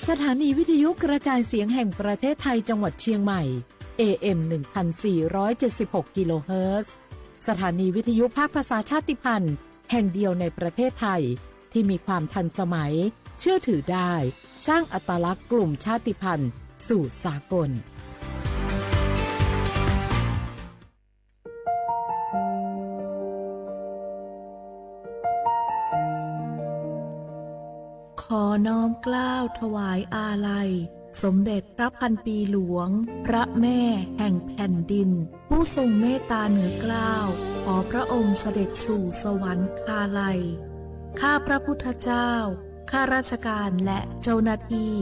สถานีวิทยุกระจายเสียงแห่งประเทศไทยจังหวัดเชียงใหม่ เอ เอ็ม หนึ่งพันสี่ร้อยเจ็ดสิบหก กิโลเฮิรตซ์ สถานีวิทยุภาคภาษาชาติพันธุ์แห่งเดียวในประเทศไทย ที่มีความทันสมัย เชื่อถือได้ สร้างอัตลักษณ์กลุ่มชาติพันธุ์สู่สากล ขอน้อมเกล้าถวายอาลัย สมเด็จพระพันปีหลวง พระแม่แห่งแผ่นดิน ผู้ทรงเมตตาเหนือเกล้า ขอพระองค์เสด็จสู่สวรรคาลัย ข้าพระพุทธเจ้า ข้าราชการและเจ้าหน้าที่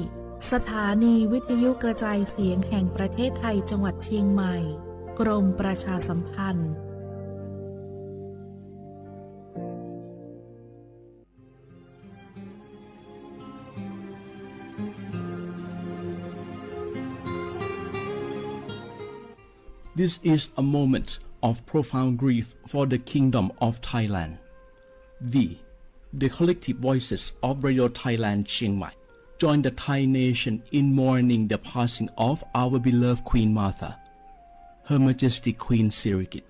สถานีวิทยุกระจายเสียงแห่งประเทศไทยจังหวัดเชียงใหม่ กรมประชาสัมพันธ์ This is a moment of profound grief for the Kingdom of Thailand. We, the collective voices of Radio Thailand Chiang Mai, join the Thai nation in mourning the passing of our beloved Queen Mother, Her Majesty Queen Sirikit.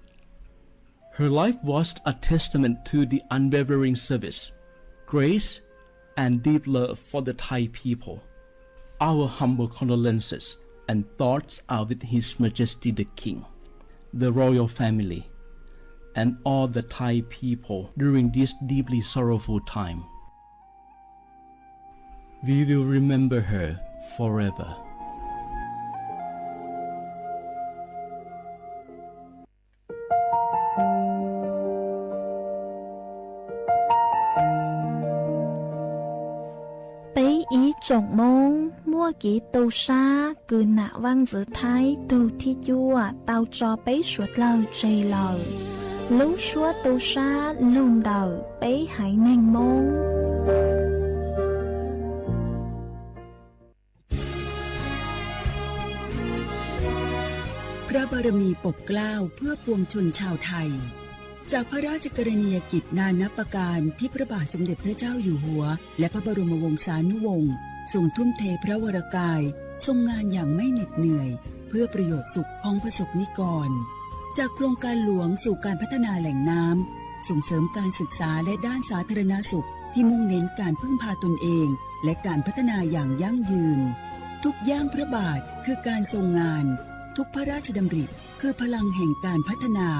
Her life was a testament to the unwavering service, grace, and deep love for the Thai people. Our humble condolences and thoughts are with His Majesty the King, the royal family, and all the Thai people during this deeply sorrowful time. We will remember her forever. Peb ib tsoom Moob, muaj kev tu sab kws nam vaaj ntxwv Thaib tug thib cuaj tau tso peb suav dlawg tseg lawm. Lub suab tu sab lug ntawm peb haiv neeg Moob. พระบารมีปกเกล้าเพื่อปวงชนชาวไทย จากพระราชกรณียกิจนานับประการที่พระบาทสมเด็จพระเจ้าอยู่หัว และพระบรมวงศานุวงศ์ทรงทุ่มเทพระวรกาย ทรงงานอย่างไม่เหน็ดเหนื่อย เพื่อประโยชน์สุขของประสบนิกร จากโครงการหลวงสู่การพัฒนาแหล่งน้ำ ส่งเสริมการศึกษาและด้านสาธารณสุขที่มุ่งเน้นการพึ่งพาตนเอง และการพัฒนาอย่างยั่งยืน ทุกย่างพระบาทคือการทรงงาน ทุกพระราชดำริคือพลังแห่งการพัฒนา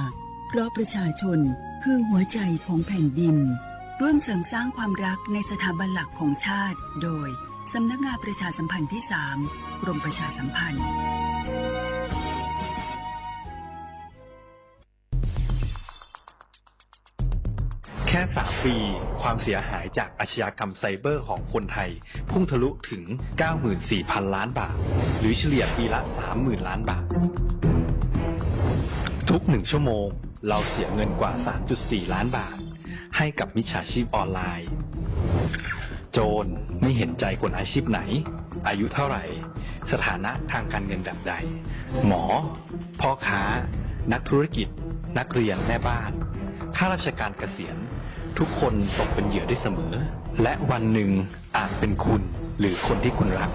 เพราะประชาชนคือหัวใจของแผ่นดิน ร่วมเสริมสร้างความรักในสถาบันหลักของชาติ โดย สำนักงานประชาสัมพันธ์ที่สาม กรมประชาสัมพันธ์ แค่สามปี ความเสียหายจากอาชญากรรมไซเบอร์ของคนไทย พุ่งทะลุถึง เก้าหมื่นสี่พันล้านบาท หรือเฉลี่ยปีละ สามหมื่นล้านบาท ทุกหนึ่งชั่วโมง เราเสียเงินกว่า สามจุดสี่ล้านบาท ให้กับมิจฉาชีพออนไลน์ โจรไม่เห็นใจคนอาชีพไหน อายุเท่าไหร่ สถานะทางการเงินแบบใด หมอ พ่อค้า นักธุรกิจ นักเรียน แม่บ้าน ข้าราชการเกษียณ ทุกคนตกเป็นเหยื่อได้เสมอ และวันหนึ่งอาจเป็นคุณ หรือคนที่คุณรัก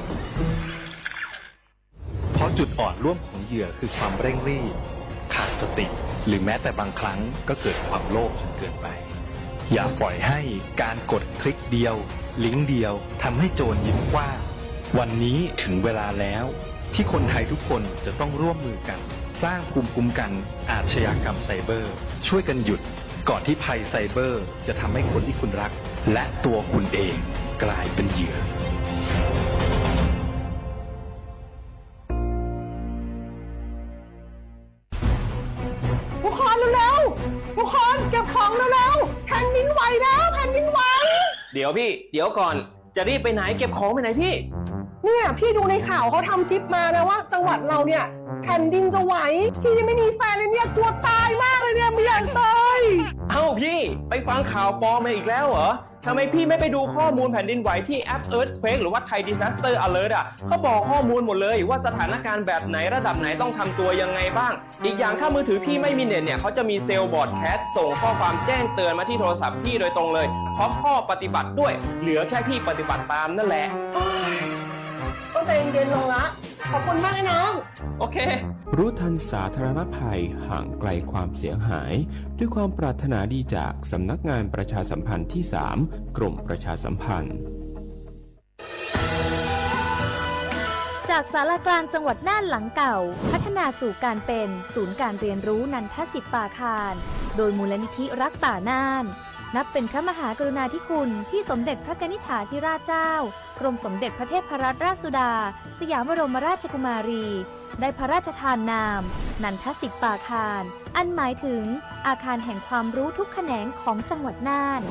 เพราะจุดอ่อนร่วมของเหยื่อคือความเร่งรีบ ขาดสติ หรือแม้แต่บางครั้งก็เกิดความโลภจนเกินไป อย่าปล่อยให้การกดคลิกเดียว ลิงก์เดียวทำให้โจรยิ้มกว้าง วันนี้ถึงเวลาแล้ว ที่คนไทยทุกคนจะต้องร่วมมือกัน สร้างภูมิคุ้มกันอาชญากรรมไซเบอร์ ช่วยกันหยุด ก่อนที่ภัยไซเบอร์จะทำให้คนที่คุณรัก และตัวคุณเองกลายเป็นเหยื่อ ทุกคนเร็วๆ ทุกคนเก็บของเร็วๆ แผ่นดินไหวแล้ว แผ่นดินไหว เดี๋ยวพี่ เดี๋ยวก่อน จะรีบไปไหน เก็บของไปไหนพี่ เนี่ยพี่ดูในข่าวเขาทำคลิปมานะว่าจังหวัดเราเนี่ยแผ่นดินจะไหว พี่ยังไม่มีแฟนเลยเนี่ยกลัวตายมากเลยเนี่ยไม่อยากตาย เอ้าพี่ ไปฟังข่าวปลอมมาอีกแล้วเหรอ ทำไมพี่ไม่ไปดูข้อมูลแผ่นดินไหวที่แอป Earthquake หรือว่า Thai Disaster Alert อ่ะ เขาบอกข้อมูลหมดเลยว่าสถานการณ์แบบไหนระดับไหนต้องทำตัวยังไงบ้าง อีกอย่างถ้ามือถือพี่ไม่มีเน็ตเนี่ย เขาจะมี Cell Broadcast ส่งข้อความแจ้งเตือนมาที่โทรศัพท์พี่โดยตรงเลย พร้อมข้อปฏิบัติด้วย เหลือแค่พี่ปฏิบัติตามนั่นแหละ โอ๊ย เต็มเตียนลงละ ขอบคุณมากนะน้อง โอเค รู้ทันสาธารณภัย ห่างไกลความเสียหาย ด้วยความปรารถนาดีจากสำนักงานประชาสัมพันธ์ที่สาม กรมประชาสัมพันธ์ จากศาลากลางจังหวัดน่านหลังเก่า พัฒนาสู่การเป็นศูนย์การเรียนรู้นันทสิทธิ์ปาคาร โดยมูลนิธิรักป่าน่าน นับเป็นพระมหากรุณาธิคุณที่สมเด็จพระกนิษฐาธิราชเจ้า กรมสมเด็จพระเทพรัตนราชสุดา สยามบรมราชกุมารี ได้พระราชทานนาม นันทสิทธิ์ปาคาร อันหมายถึงอาคารแห่งความรู้ทุกแขนงของจังหวัดน่าน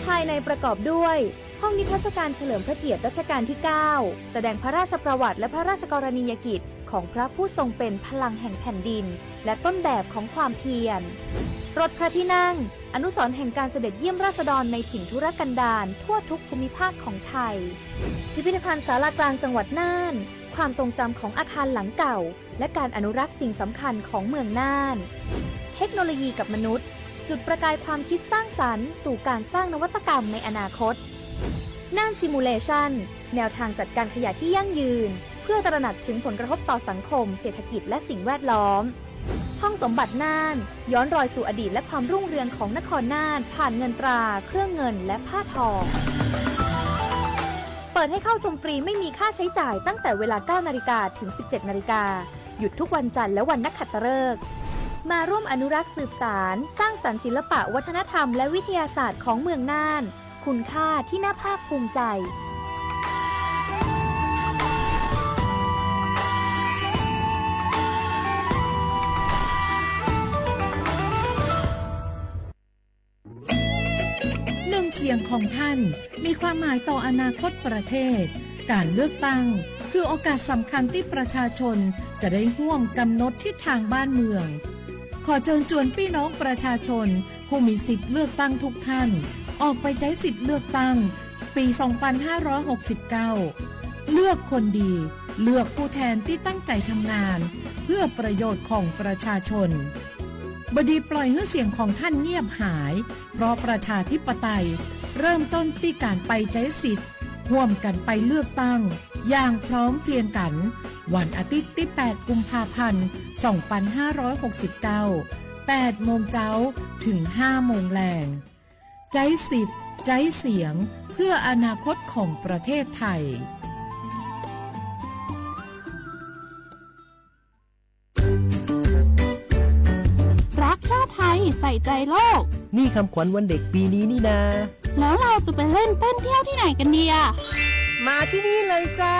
ภายในประกอบด้วย ห้องนิทรรศการเฉลิมพระเกียรติรัชกาลที่เก้า แสดงพระราชประวัติและพระราชกรณียกิจของพระผู้ทรงเป็นพลังแห่งแผ่นดิน และต้นแบบของความเพียร รถพระที่นั่ง อนุสรณ์แห่งการเสด็จเยี่ยมราษฎรในถิ่นทุรกันดารทั่วทุกภูมิภาคของไทย พิพิธภัณฑ์ศาลากลางจังหวัดน่าน ความทรงจำของอาคารหลังเก่า และการอนุรักษ์สิ่งสำคัญของเมืองน่าน เทคโนโลยีกับมนุษย์ จุดประกายความคิดสร้างสรรค์สู่การสร้างนวัตกรรมในอนาคต น่าน Simulation แนวทางจัดการขยะที่ยั่งยืน เพื่อตระหนักถึงผลกระทบต่อสังคม เศรษฐกิจ และสิ่งแวดล้อม ห้องสมบัติน่าน ย้อนรอยสู่อดีตและความรุ่งเรืองของนครน่าน ผ่านเงินตรา เครื่องเงิน และผ้าทอ เปิดให้เข้าชมฟรีไม่มีค่าใช้จ่ายตั้งแต่เวลา เก้านาฬิกา ถึง สิบเจ็ดนาฬิกา หยุดทุกวันจันทร์และวันนักขัตฤกษ์ มาร่วมอนุรักษ์สืบสาน สร้างสรรค์ศิลปะวัฒนธรรมและวิทยาศาสตร์ของเมืองน่าน คุณค่าที่น่าภาคภูมิใจ หนึ่งเสียงของท่านมีความหมายต่ออนาคตประเทศ การเลือกตั้งคือโอกาสสำคัญที่ประชาชนจะได้ร่วมกำหนดทิศทางบ้านเมือง ขอเชิญชวนพี่น้องประชาชนผู้มีสิทธิ์เลือกตั้งทุกท่าน ออกไปใช้สิทธิ์เลือกตั้งปี สองพันห้าร้อยหกสิบเก้า เลือกคนดี เลือกผู้แทนที่ตั้งใจทำงาน เพื่อประโยชน์ของประชาชน บดีปล่อยให้เสียงของท่านเงียบหาย เพราะประชาธิปไตยเริ่มต้นที่การไปใช้สิทธิ์ ร่วมกันไปเลือกตั้ง อย่างพร้อมเพรียงกัน วันอาทิตย์ที่ แปด กุมภาพันธ์ สองพันห้าร้อยหกสิบเก้า แปดโมงเช้า ถึง ห้าโมงแลง ใช้สิทธิ์ ใช้เสียง เพื่ออนาคตของประเทศไทย รักชาติไทย ใส่ใจโลก นี่คำขวัญวันเด็กปีนี้นี่นา แล้วเราจะไปเล่นเต้นเที่ยวที่ไหนกันดีอะ มาที่นี่เลยจ้า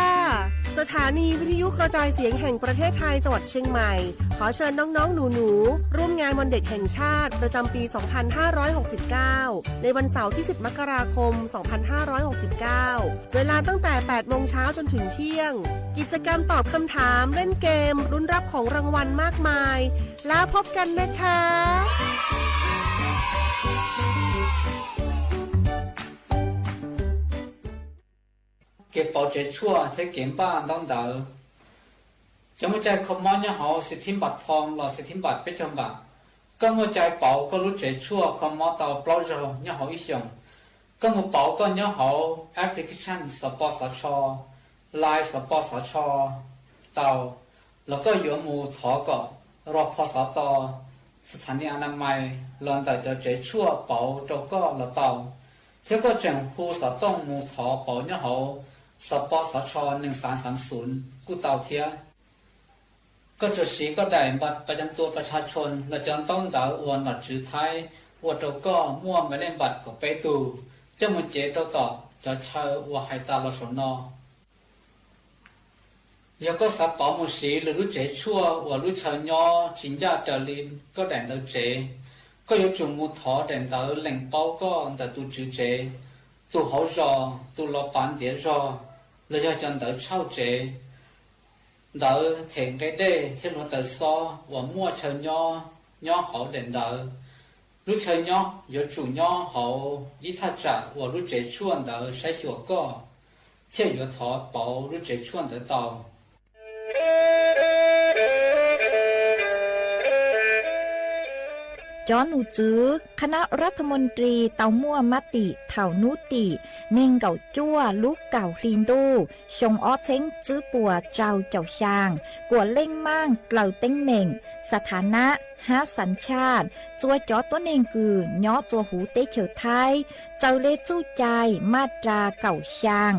สถานีวิทยุกระจายเสียงแห่งประเทศไทยจังหวัดเชียงใหม่ ขอเชิญน้องๆ หนูๆ ร่วมงานวันเด็กแห่งชาติประจำปี สองพันห้าร้อยหกสิบเก้า ในวันเสาร์ที่ สิบ มกราคม สองพันห้าร้อยหกสิบเก้า เวลาตั้งแต่ แปดโมงเช้าจนถึงเที่ยง กิจกรรมตอบคำถาม เล่นเกม ลุ้นรับของรางวัลมากมาย แล้วพบกันนะคะ Kev pauv tsev tshuaj thiab kev npaj ntaub ntawv. Cov muaj cai kho mob nyob hauv xim thib npam thoo los xim thib npam peb caug npam, koj muaj cai pauv koj lub tsev tshuaj kho mob tau plaub zaug nyob hauv ib xyoos. Koj mus pauv koj nyob hauv application xov pos xov tsho, Line xov pos xov tsho tau, los koj yuav mus thov kom rog pho xov to, สถานีอนามัย los ntawm cov tsev tshuaj pauv rau koj los tau, thiab koj tseem hu xov tooj mus thov pauv nyob hauv xov pos xov tsho หนึ่งสามสามศูนย์ kuj tau thiab. Koj tsuas siv koj daim บัตรประจำตัวประชาชน los cov ntaub ntawv uas nom tswv Thaib ua rau koj muaj หมายเลขบัตร kaum peb tug coj mus cev rau tom cov chaw uas hais tas los saum no. Yog koj xav pauv mus siv lwm lub tsev tshuaj uas lub chaw nyob tsis ncaj raws li koj daim ntawv tsev, koj yuav tsum mus thov daim ntawv lees paub koj ntawm tus tswv tsev, tus hauv zos, tus los pav ntiav zog, los yog cov ntawv tshauj tsev, ntawv them nqe dej thiab hluav taws xob uas muaj chaw nyob nyob hauv daim ntawv. Lub chaw nyob yuav tsum nyob hauv ib thaj tsam uas lub tsev tshuaj ntawd saib xyuas koj, thiaj yuav thov pauv lub tsev tshuaj ntawd tau. Cov nom tswv khab nab ras thas mos ris tau muaj mab tim thaum nub tim neeg nkaum cuaj lub kaum hli ntuj xyoo ob txheeb tswb puas rau caum xyaa kuam leej maaj dlaws teeb meem, xas thas nab hab xas tshaj txua cov tuab neeg kws nyob txua huv teb chaws Thaib txawm le txuj cai maj ras kaum xyaa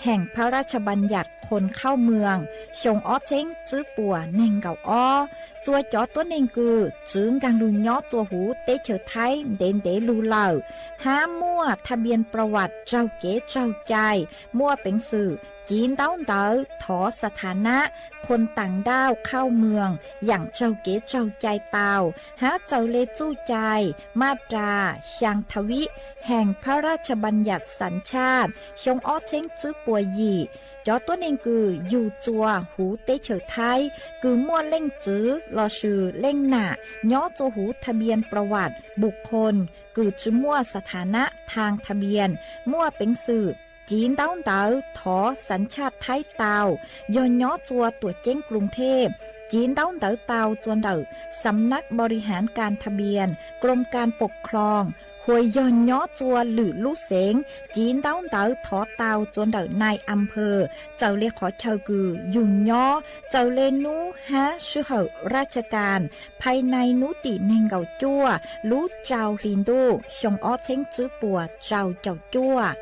heem phab raj tshaj npas nyam khon khauj mws xyoo ob txheeb tswb puas neeg nkaum ob. Txua cov tuab neeg kws txwv nkaag lug nyob txua huv teb chaws Thaib ntev ntev lug lawm hab muaj thaj npias pras vam raug kev raug cai, muaj peev xwm civ ntaub ntawv thov xas thas nab khon taam nrauj khauj mws yaam raug kev raug cai tau hab txawm le txuj cai maj ras xyaa thas vib heem phab raj tshaj npas nyam xas tshaj xyoo ob txheeb tswb puas yim. Cov tuab neeg kws yug txua huv teb chaws Thaib kws muaj leej txwv lossis leej nam nyob txua huv thaj npias pras vam npus khon kws tsi muaj xas thas nab thaaj thaj npias, muaj peev xwm civ ntaub ntawv thov xas tshaj Thaib tau, yog nyob txua tuam ceeb Kloos Thej, civ ntaub ntawv tau txua ntawm xam nab npo ri haav kas thaj npias, Kloos kas pom khloos, hos yog nyob txua lwm lub xeev, civ ntaub ntawv thov tau txua ntawm nai as phawm, txawm le qhov chaw kws yug nyob, txawm le nub hab sij hawm raj tshaj kas, phaj nai nub tim neeg nkaum cuaj lub rau hli ntuj xyoo ob txheeb tswb puas rau caum cuaj.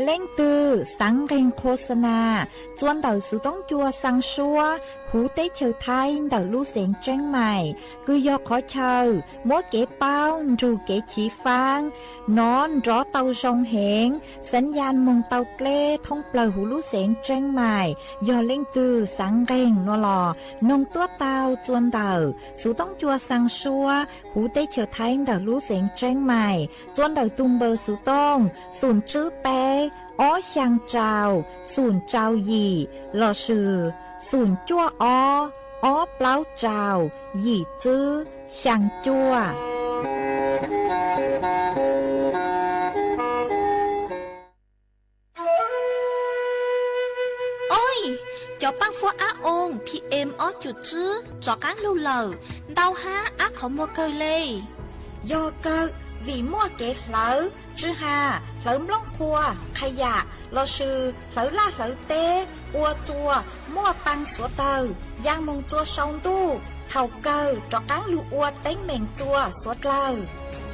Leej twg xaav nqeeg khos xa nas txua ntawm xuv toob cua xaa suab huv teb chaws Thaib ntawm lub xeev Tseeb Mais, kws yog qhov chaw muab kev paub nrug kev chiv faab nov nrov tau zoo heev, xaav yaj moog tau dleb thoob plawg huv lub xeev Tseeb Mais, yog leej twg xaav nqeeg nuav los noog tuab tau txua ntawm xuv toob cua xaa suab huv teb chaws Thaib ntawm lub xeev Tseeb Mais, txua ntawm tug npawb xuv tooj xum tswb peb ob xyaa rau xum rau yim lossis xum cuaj ob ob plaub rau yim tswb xyaa cuaj. Oj, cov paab fuab ab oo P M ob cum tswb rov qaab lug lawm, ntau hab ab qhov muag kawg le. Yog kawg, vim muaj kev hlawv, tsi has hlawv nplooj qhuav, qha yam lossis hlawv laj hlawv teb, ua txua muaj paa suav dlawg yaa moog txua sau ntuj, thaum kawg rov qaab lug ua teeb meem txua suav dlawg.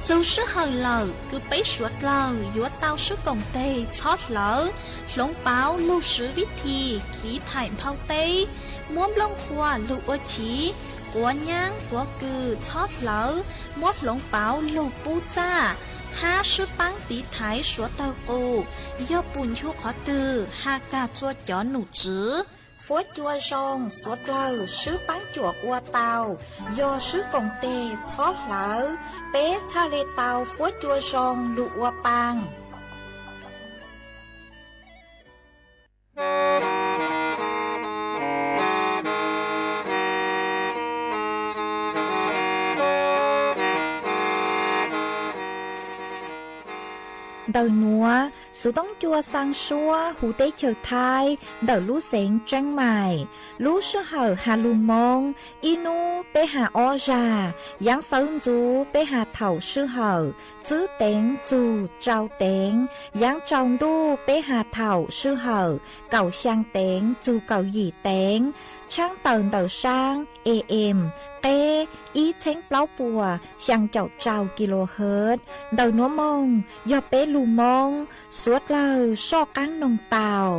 Txug sij hawm lawm kws peb suav dlawg yuav tau swb koom teg txhob hlawv, hloov pauv lug swv vib thim khiv thaim nphau teb, muab nplooj qhuav lug ua chiv, quav nyaab quav kws txhob hlawv, muab hloov pauv lug pub txaj, hab swb paab tiv thaiv suav dlawg qus, yog pum nchu qhov twg has kag txua cov nom tswv. Fuab cua zoo suav dlawg swb paab cuam ua tau, yog swb koom teg txhob hlawv, peb txhaj le tau fuab cua zoo lug ua paa. Ntawm nuav, xuv toob cua xaa suab huv teb chaws Thaib ntawm lub xeev Tseeb Mais, lub sij hawm has lug Moob, ib nub peb has ob zag, yaav xawv ntxuv peb has thaum sij hawm tswb teev txug rau teev, yaav tsaus ntuj peb has thaum sij hawm kaum xyaa teev txug kaum yim teev, tshaab tawm ntawm saab A M qeb ib txheeb plaub puas xyaa caum rau kilohertz. Ntawm nuav moog yog peb lug Moob, suav dlawg soj qaab noog tau.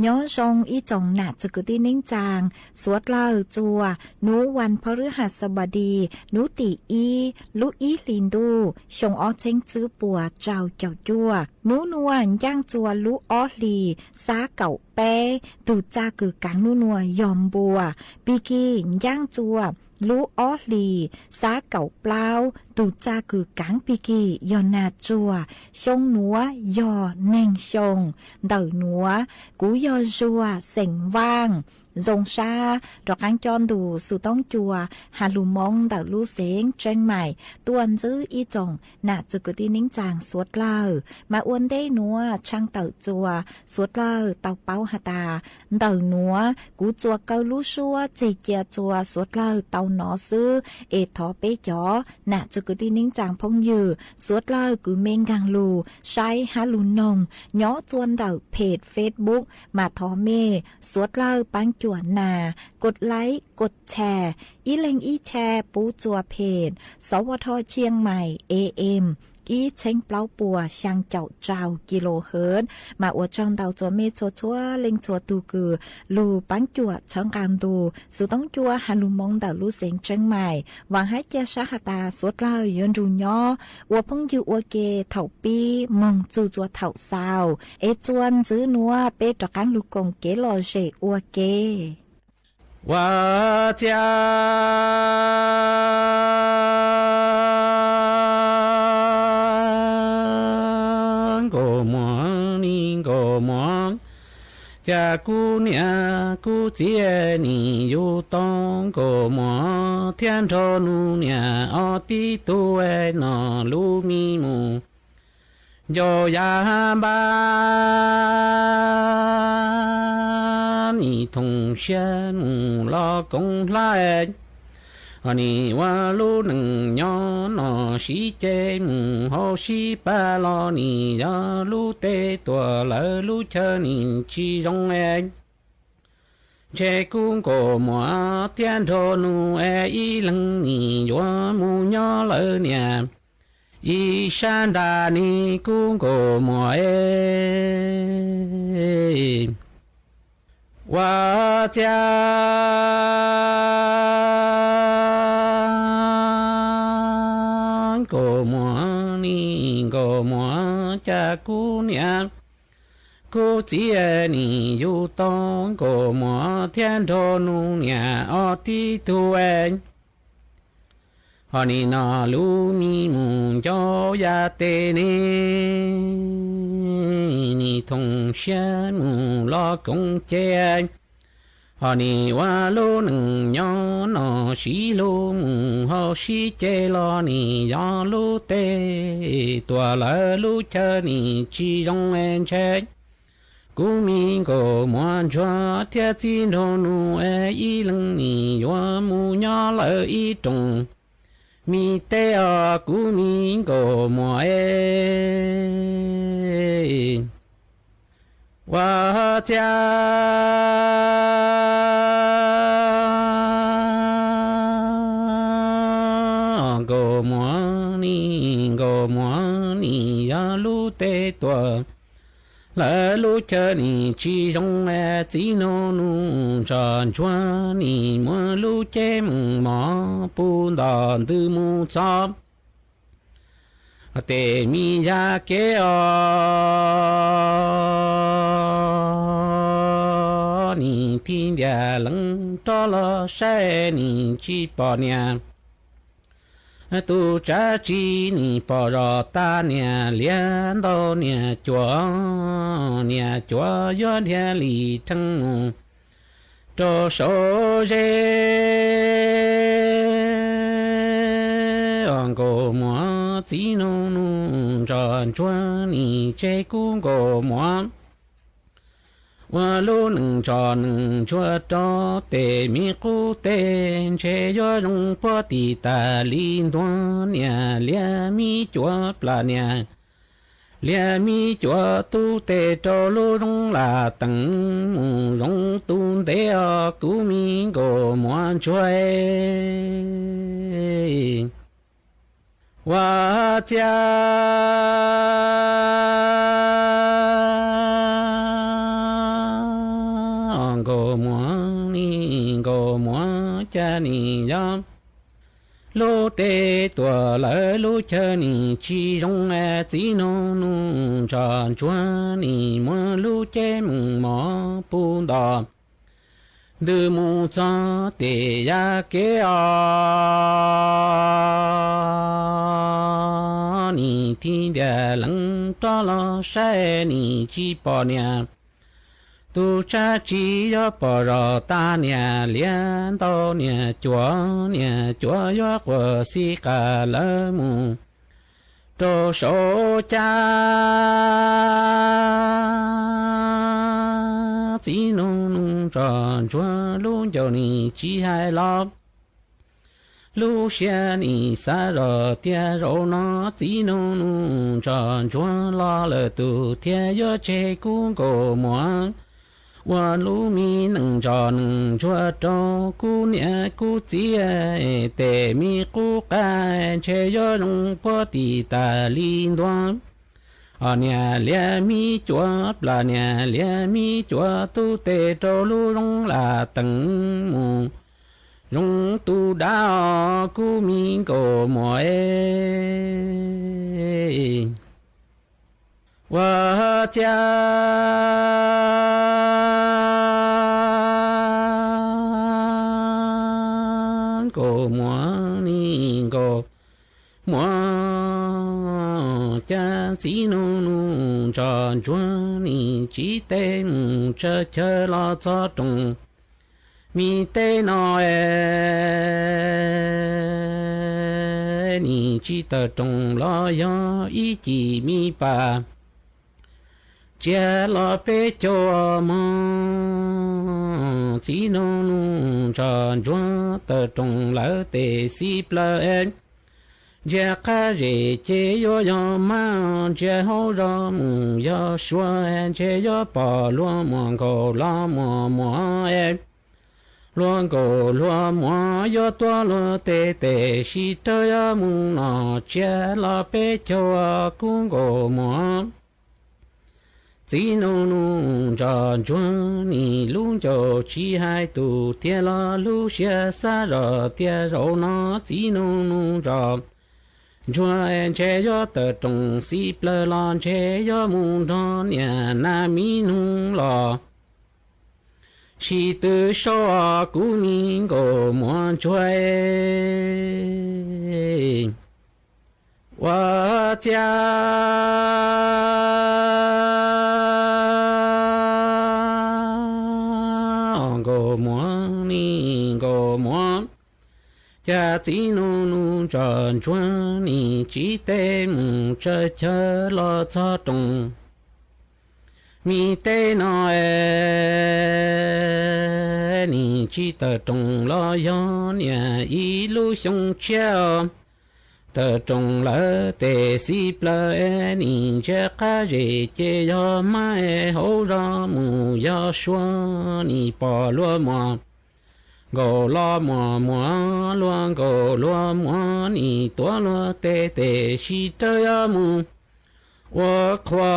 Nyob zoo ib tsoom nam txiv kwv tij neej tsaa, suav dlawg txua nub vas phab rwb has xab npas dis nub tim ib lub ib hlis ntuj xyoo ob txheeb tswb puas rau caum cuaj. Nub nuav ncaaj txua lub ob hlis xab kaum peb, tug txaj kws kaav nub nuav yog npua, pig kig ncaaj txua lub ob hlis xab kaum plaub, tug txaj kws kaav pig kig yog nag tsuag, xyoo nuav yog neeg xyoo. Ntawm nuav, kuv yog Zuag xeem Vaaj, zoo sab rov qaab coj ntu xu toob cua has lug Moob ntawm lub xeev Tseeb Maim tuaj ntxwb ib tsoom nam txwv kwv tij neeb tsaa suav dlawg. Mas ua ntej nuav tshaaj tawm txuas suav dlawg tau paub has tas, ntawm nuav kuv txuas kaw lub suab txeg cia txuas suav dlawg tau nov xwb, es thov peb cov nam txwv kwv tij neeb tsaa phooj ywg suav dlawg kws mej nkaag lug saib has lug noog nyob txuas ntawm phem Facebook mas thov mej suav dlawg paab cuam nas kod like kod share ib leeg ib share pub txuas phem sov ua dho Chiang Mai A M ib txheeb plaub puas xyaa caum rau kilohertz. Mas ua tsaug ntau txuas mej txhua txhua leej txhua tug kws lug paab cuam txhawb nqaa ntu xu toob cua has lug Moob ntawm lub xeev Tseeb Maim. Vaam hab ca sab has tas suav dlawg yuav nrug nyob ua phooj ywg ua ke thaum pib moog txug txuas thaum xaus, es txuas ntxwv nuav peb rov qaab lug koom kev lom zem ua ke. Ua ciav Nkauj Muas ni Nkauj Muas, cas kuv niam kuv txiv nim yug tau Nkauj Muas thiab nrog nws niam ob tib tug no lub me mus ncau yav npab, nim thoom siab mus los koom hlab, ho nim ua lub neej nyob no sib ceg mus hauv sib pab los nim yog lub teb tuam lawv lub chaw nim tsis zoo. Ntshe kuv Nkauj Muas thiab nrog nws ib leeg nim yuav mus nyob lawv niam ib sab nrag ni kuv Nkauj Muas. Ua ciav Nkauj Muas ni Nkauj Muas, cas kuv niam kuv txiv nim yug tau Nkauj Muas thiab nrog nws niam ob tib tug, ho nim no lub me mus ncau yav teb ne, nim thoom siab mus los koom ceg, ho nim ua lub neej nyob no sib hlub mus hauv sib ceg los nim yog lub teb tuam lawv lub chaw nim tsis zoo. Ntshe kuv me Nkauj Muas ntsuag thiab txiv nraug nus ib leeg nim yuav mus nyob lawv ib rooj me teb os kuv me Nkauj Muas. Ua ciav Nkauj Muas ni Nkauj Muas, nim yog lub teb tuam lawv lub chaw nim tsis zoo. Txiv nraug nus ntsog ntsuag nim muab lub cev mus mov puv nto ntws mus txog tej me yam kev os, nim thib ntiag lees rov los saib nim tsis pom niam. Tus tsav tsi nim pom zos tag niam liab ntau niam cuam, niam cuam yuav dhia li rhees mus rau saum zes. Nkauj Muas txiv nraug nus ntsog ntsuag nim tseg kuv Nkauj Muas ua lub neej ntsog neej ntsuag rau tej me qub teg, ntshe yuav zoo puag tim tas li ntuag niam liab me cuam plam niam liab me cuam tub teg rau lub zoov lam teem mus zoo tu ntev os kuv me Nkauj Muas ntsuag. Ua ciav Nkauj Muas ni Nkauj Muas, cas nim yog lub teb tuam lawv lub chaw nim tsis zoo. Txiv nraug nus ntsog ntsuag nim muab lub cev mus mov puv nto ntws mus txog tej yam kev os, nim thib ntiag lees rov los saib nim tsis pom niam. Tus tsab tsi yuav pom zos tas niam liab ntau niam cuav, niam cuav yuav quas xib qas lawv mus rau saum caj. Txiv Nraug Nus Ntsos Ntsuag lub ncauj nim tsis hais los, lub siab nim xav zog tias zaum no Txiv Nraug Nus Ntsos Ntsuag los lawm tus thiaj yuav tseg kuv nkaus muag ua lub me neej ntsos neej ntsuag rau kuv niam kuv txiv. Tes me qub qab ntshe yuav zoo puag tim tas li ntua. Os niam liab me cuav plas, niam liab me cuav tub, tes rau lub zoo lam teem mus zoo tus dab os kuv me nkaus muag. Ua ciav nkaus muag ni nkaus muag, cas Txiv Nraug Nus Ntsos Ntsuag nim tsiv tes mus tsa chaw los txog rooj mi teb no es nim tsis tawm rooj los yog ib cim mi pas tsiab los peb caug mog. Txiv Nraug Nus Ntsos Ntsuag tawm rooj lawv tes xib plaws es ntsia qab zes ces yuav yog mab, ntsia hauv zos mus yog suav, ntshe yuav pom luag muag nkaus los muag muag es luag nkaus luag muag yuav tuav luag tes tes sib rawv yuav mus no tsiab los peb caug kuv nkaus muag. Txiv Nraug Nus Ntsos Ntsuag nim lub ncauj tsis hais tus thiaj los lub siab xav zog tias zaum no Txiv Nraug Nus Ntsos Ntsuag ntshe yuav tawm rooj xib plaws los ntshe yuav mus nrog niam nas mi nug los sis twb sau os kuv me nkaus muag ntsuag. Ua ciav nkaus muag ni nkaus muag, cas Txiv Nraug Nus Ntsos Ntsuag nim tsiv tes mus tsa chaw los txog rooj mi teb no es nim tsis tawm rooj los yog niam ib lub xyoo tshiab os. Tawm rooj lawv tes xib plaws es nim ntsia qab zes ces yog mab es hauv zos mus yog suav nim pom luag muag nkaus los muag muag, luag nkaus luag muag nim tuav luag tes tes sib rawv yuav mus ua qhua.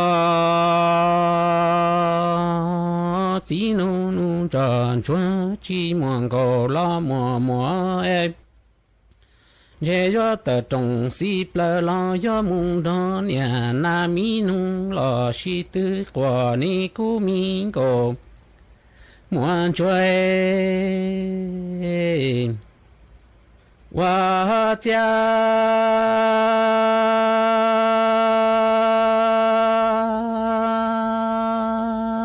Txiv Nraug Nus Ntsos Ntsuag tsis muag nkaus los muag muag es ntshe yuav tawm rooj xib plaws los yog mus nrog niam nas mi nug los sis twb quas ni kuv me nkaus muag ntsuag. Ua ciav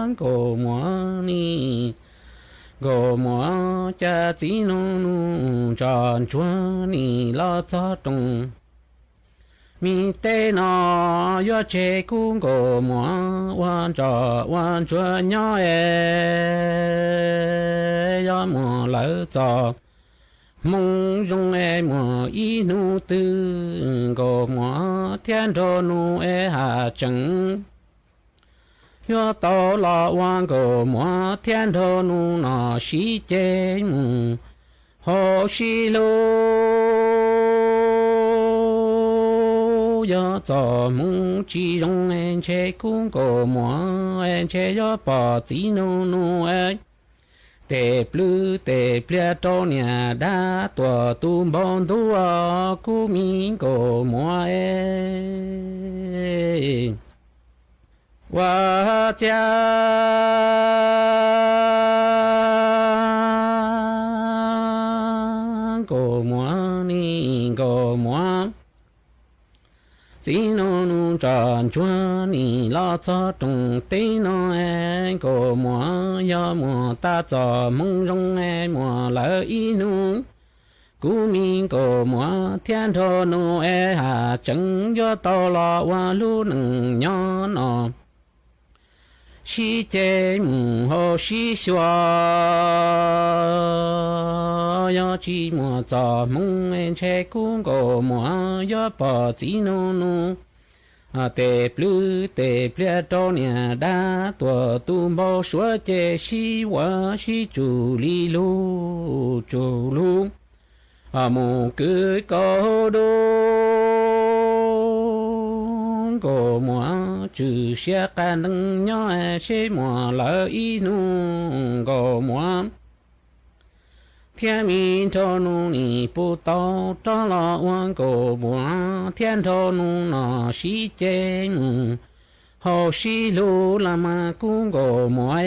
nkaus muag ni nkaus muag, cas Txiv Nraug Nus Ntsos Ntsuag nim los txog rooj mi teb no yuav tseg kuv nkaus muag ua ntsos ua ntsuag nyob es yog muag lawv txoj hmoo zoo es muag ib hnub twg nkaus muag thiab nraug nus es has tseem yuav tau los ua nkaus muag thiab nraug nus no sib ceg mus hauv sib hlub. Yog txoj hmoo tsis zoo es ntshe kuv nkaus muag es ntshe yuav pom Txiv Nraug Nus es tes plwv tes pliag rau niam dab tuam tus npau ntuj os kuv me nkaus muag es. Ua ciav nkaus muag ni nkaus muag, Txiv Nraug Nus rov ntsuag nim los txog rooj teb no, Nkauj Muas yog muas tab txoj hmoov zoo, muas lawv ib hnub. Kuv me Nkauj Muas thiab Nraug Nus es haj tseem yuav tau los ua lub neej nyob no sib ceg mus hauv sib xyuas. Yog tsis muaj txoj hmoov ntshe kuv Nkauj Muas yuav pom txiv Nraug Nus tej plwv tej pliag rau niam dab tuaj tu npau suav ces sib ua sib tsum li lug tsum lug mus kwv kaus dub. Nkauj Muas tswm siab qas nees nyob seb muas lawv ib hnub Nkauj Muas thiab me Nraug Nus nim puv tau rov los ua Nkauj Muas thiab Nraug Nus no sib ceg mus hauv sib hlub los mas kuv Nkauj Muas.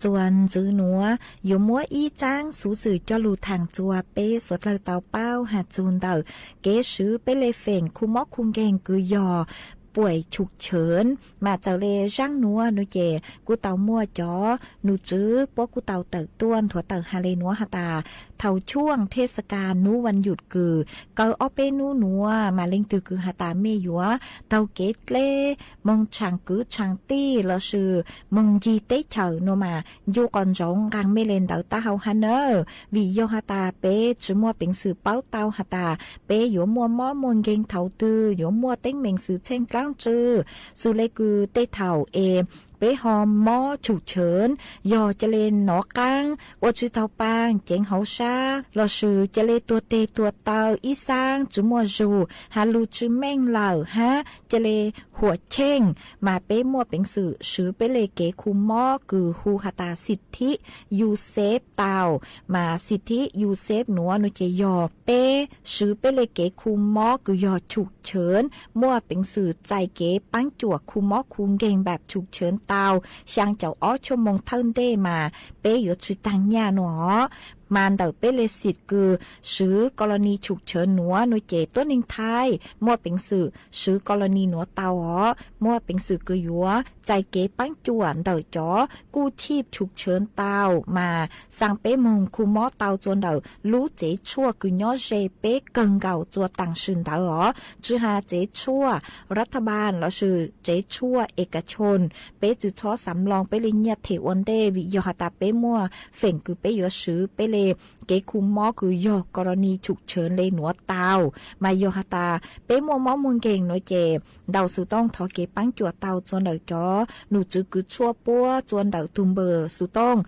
Txuas ntxiv nuav yuav muab ib txaab xuv xwm coj lug thaam txuas peb suav dlawg tau paub has txug ntawm kev swv peb le feem khu mob khu nkeeg kws yog puam chum chawv. Mas txawm le zaab nuav nuav ces kuj tau muaj cov nus tswv puab kuj tau tawm tuaj nthuav tawm has le nuav has tas thaum chuaj thej sa kas nub vas yum kws kaw ob peb nub nuav mas leej twg kws has tas mej yuav taug kev dleb moog tshaam kwv tshaam tij lossis moog ncig teb chaws nuav mas ncu qos ntsoov nqaa mej le ntawd taub hau hab nawb. Vim yog has tas peb tsi muaj peev xwm paub tau has tas peb yuav muaj mob muaj nkeeg thaum twg, yuav muaj teeb meem xwm txheej dlaab tsi. Xws le kws tej thaum es peb ho mob chum chawv, yog ca le nov qaab, ua tsi taug paag, ceev hauv sab lossis ca le tuag teg tuag taw, ib xaab tsi muaj zug, has lug tsi meej lawm hab ca le huam cheej, mas peb muaj peev xwm swv peb le kev khu mob kws hu has tas xim thib Yusef tau. Mas xim thib Yusef nuav nuav ces yog peb swv peb le kev khu mob kws yog chum chawv, muaj peev xwm txais kev paab cuam khu mob khu nkeeg npaam chum chawv tau xyaa caum ob tshuaj moos thawj ntej mas peb yuav tsi taag nyaj nuav. Mas ntawm peb le xim kws swv kos los nis chum chawv nuav nuav ces tuab neeg Thaib muaj peev xwm swv kos los nis nuav tau os, muaj peev xwm kws yuav txais kev paab cuam ntawm cov kuj chij chum chawv tau mas xaa peb moog khu mob tau txuas ntawm lub tsev tshuaj kws nyob ze peb kawg nkaus txuas taam sim ntawd os, tsi has tsev tshuaj rat tha npas lossis tsev tshuaj es kas choos. Peb tsi txhob xav mloog peb le nyiaj them ua ntej vim yog has tas peb muaj feem kws peb yuav swv peb le kev khu mob kws yog kos los nis chum chawv le nuav tau. Mas yog has tas peb muaj mob muaj nkeeg nuav ces ntaus xuv tooj thov kev paab cuam tau txuas ntawm cov num tswv kws tshuaj puab txuas ntawm tug npawb xuv tooj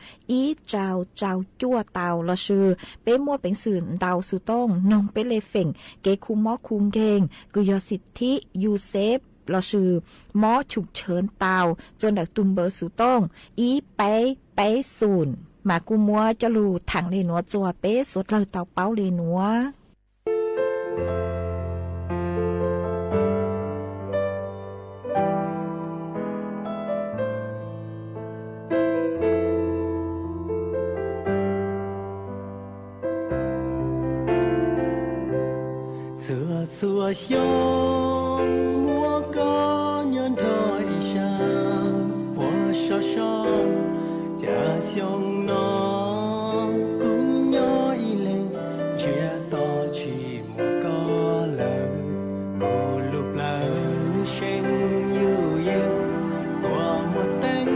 ib rau rau cuaj tau lossis peb muaj peev xwm ntaus xuv tooj noog peb le feem kev khu mob khu nkeeg kws yog xim thib Yusef lossis mob chum chawv tau txuas ntawm tug npawb xuv tooj ib peb peb xum. Mas kuj muab coj lug thaam le nuav txuas peb suav dlawg tau paub le nuav. Txhua txhua xyoo muaj koj nyob nrog ib sab, ua sov so cas xyoo no kuv nyob ib leeg, ntsiag to tsis muaj koj lawm. Kuv lub plawv lub seeb yuj yeej, kua muag teeb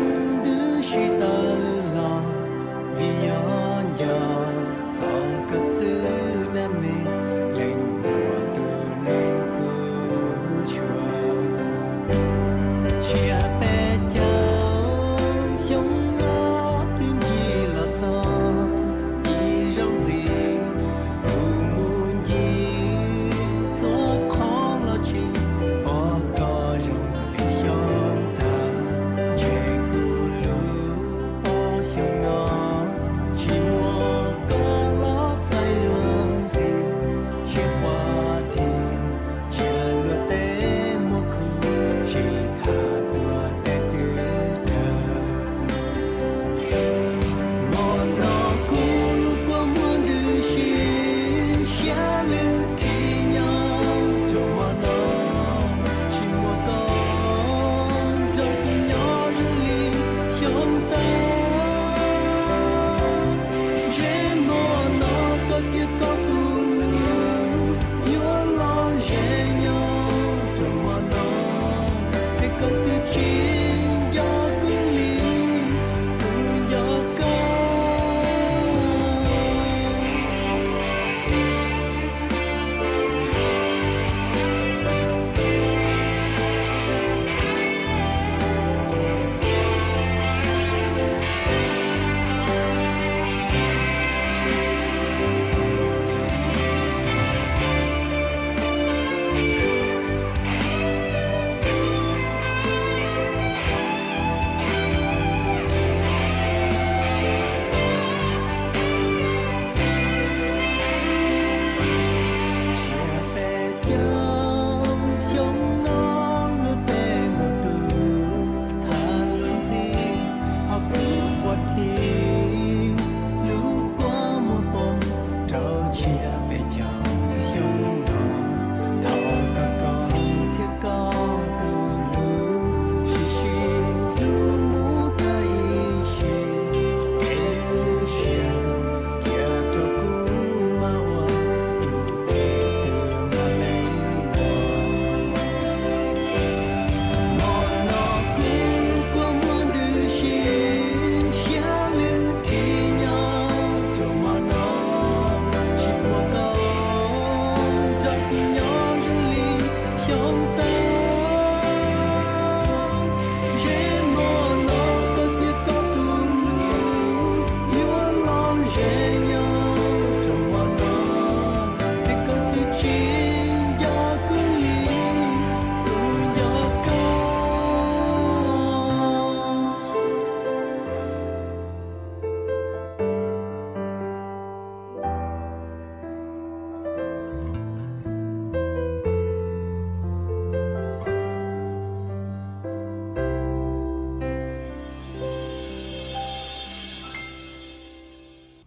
twb sib tawv los, vim yog nco txog koj xwb na me, leej muaj tus neeg kuv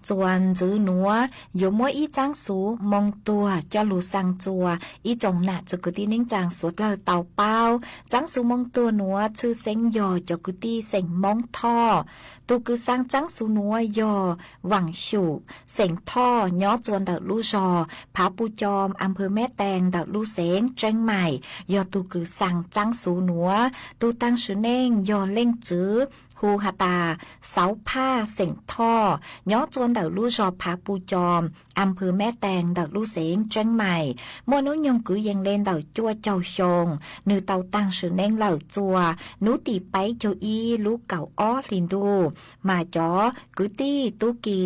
txuas ntxwv nuav yuav muab ib txaab xuv moo tuag coj lug xaa txua ib tsoom nam txwv kwv tij neej tsaa suav dlawg tau paub. Txaab xuv moo tuag nuav tshwj xeeb yog cov kwv tij xeem Moob Thoj. Tug kws xaa txaab xuv nuav yog Vaam Xyum, xeem Thoj, nyob txua ntawm lub zog Phav Pu Coo, am pawg Meb Tees ntawm lub xeev Tseeb Maim, yog tug kws xaa txaab xuv nuav. Tug taag sim neej yog leej txwv hu has tas Xauv Phaj, xeem Thoj, nyob txua ntawm lub zog Phav Pu Coo, am pawg Meb Tees ntawm lub xeev Tseeb Maim, muaj nub nyoog kwv yees le ntawm cuaj caug xyoo. Nwg tau taag sim neej lawm txua nub tim peb caug ib lub kaum ob hli ntuj, mas cov kwv tij tub ki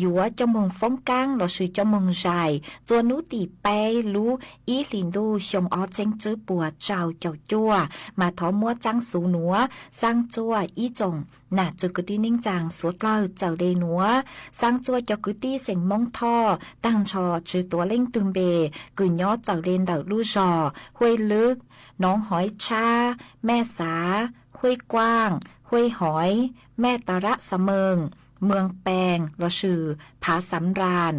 yuav coj moog foob kaab lossis coj moog zais txua nub tim peb lub ib hli ntuj xyoo ob txheeb tswb puas rau caum cuaj, mas thov muab txaab xuv nuav xaa txua ib tsoom nam txwv kwv tij neej tsaa suav dlawg txawm le nuav. Xaa txua cov kwv tij xeem Moob Thoj taag nrho tsi tuav leej twg npe, kws nyob txawm le ntawm lub zog Huej Lwb, Noov Hoiv Tshab, Mej Xav, Huej Kuaj, Huej Hoiv, Mej Tarab Xa Meej, Mws Pees lossis Phav Xav Ras,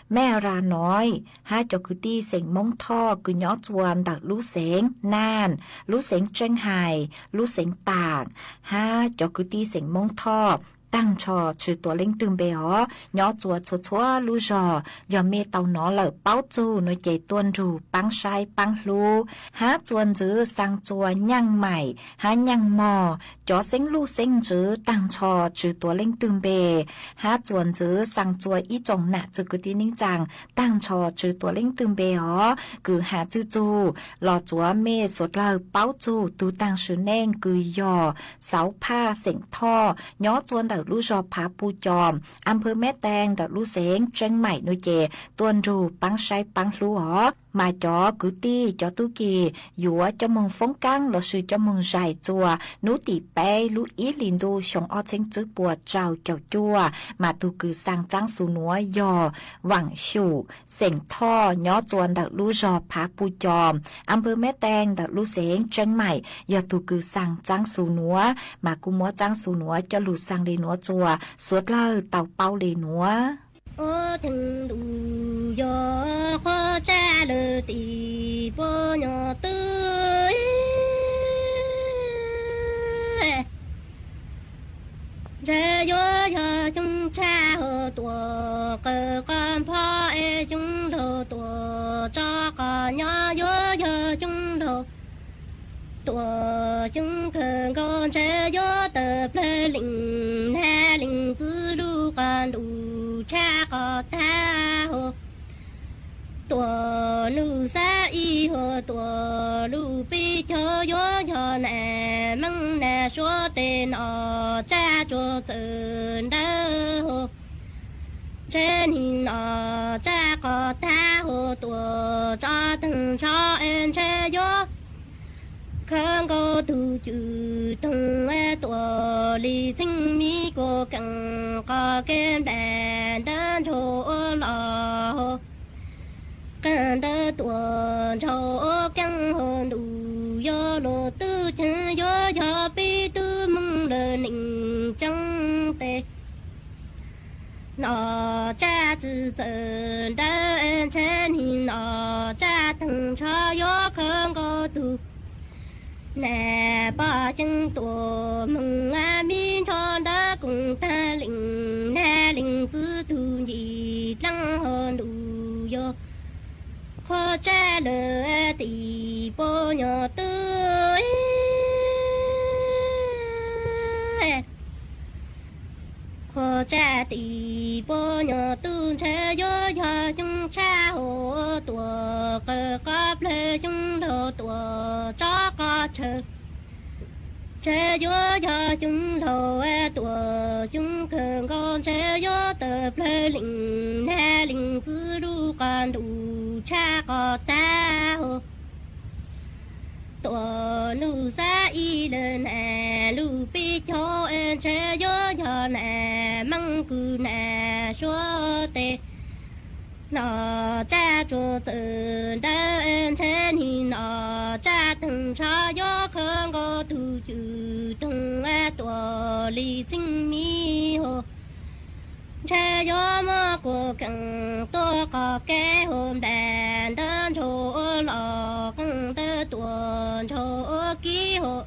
Mej Ras Noiv, hab cov kwv tij xeem Moob Thoj kws nyob txua ntawm lub xeev Naj, lub xeev Tseeb Hais, lub xeev Taam, hab cov kwv tij xeem Moob Thoj taag nrho tsi tuav leej twg npe os, nyob txua txhua txhua lub zog. Yog mej tau nov lawm paub txug no ces tuaj nrug paab saib paab hlub hab txua ntxwv xaa txua Nyaaj Maim hab Nyaaj Mog, cov xeeb luj xeeb ntsws taag nrho tsi tuav leej twg npe, hab txua ntxwv xaa txua ib tsoom nam txwv kwv tij neej tsaa taag nrho tsi tuav leej twg npe os, kws has txug txug los txuav mej suav dlawg paub txug tug taag sim neej kws yog Xauv Phaj xeem Thoj nyob txua ntawm lub zog Phav Pu Coo, am pawg Meb Tees ntawm lub xeev Tseeb Maim no ces tuaj nrug paab saib paab hlub os. Mas cov kwv tij cov tub ki yuav coj moog foob kaab lossis coj moog zais txua nub tim peb lub ib hli ntuj xyoo ob txheeb tswb puas rau caum cuaj, mas tug kws xaa txaab xuv nuav yog Vaam Xyum xeem Thoj nyob txua ntawm lub zog Phav Pu Coo, am pawg Meb Tees ntawm lub xeev Tseeb Maim, yog tug kws xaa txaab xuv nuav. Mas kuj muab txaab xuv nuav coj lug xaa le nuav txua suav dlawg tau paub le nuav. Ob ceev ntuj yog qhov tsab lawm tim pab nyuag twb, ntshe yuav yog xyoo tshaj hauv tuam qawm qhov npho, es xyoo laug tuam tso qhov nyob, yuav yog xyoo laug tuam xyoo kawg nkaus, ntshe yuav tawm plawg leej nab leej txwv lub qhov ntuj tshaj qhov tag hauv tuam nuj xab ib hauv tuam lub peb caug, yuav yog nam Meej nam Suav tes nom tsab tsuas txawm ntawd hauv, ntshe nim nom tsab qhov tag hauv tuam tso taag nrho, es ntshe yuav khawb nkaus tug cwm toog tuam li txheej mi kuas keeb qhov kev nplam ntawd ntshaus los hauv, qeej ntawd tuam ntshaus keeb hauv ntuj, yog luag tub ceev yuav yog peb tub Moob lawm neeg tseeb tes nom tsab tsi txawm ntawd, ntshe nim nom tsab taag nrho yuav khawb nkaus tug nam poj ceev tuam moog a mi nrho ntawd koom tag leej nab leej txwv tug ncig dlaab hauv ntuj, yog qhov tsab lawm tim pab nyuag twb, qhov tsab tim pab nyuag twb, ntshe yuav yog xyoo tshaj hauv tuam qawm qhov plawg, xyoo laug tuam tso qhov tshav, ntshe yuav yog xyoo laug tuam xyoo kawg nkaus, ntshe yuav tawm plawg leej nab leej txwv lub qhov ntuj tshaj qhov tag hauv tuam nuj xab ib lawm nam lub peb caug, ntshe yuav yog nam Meej kws nam Suav tes nom tsab tsuas txawm ntawd, ntshe nim nom tsab taag nrho yuav khawb nkaus tug cwm toog tuam li txheej mi hauv Ntshe yuav muab kuv kheej tuaj qhov kev hauv nplas ntawd ntshaus los qeej ntawd tuaj ntshaus kib hauv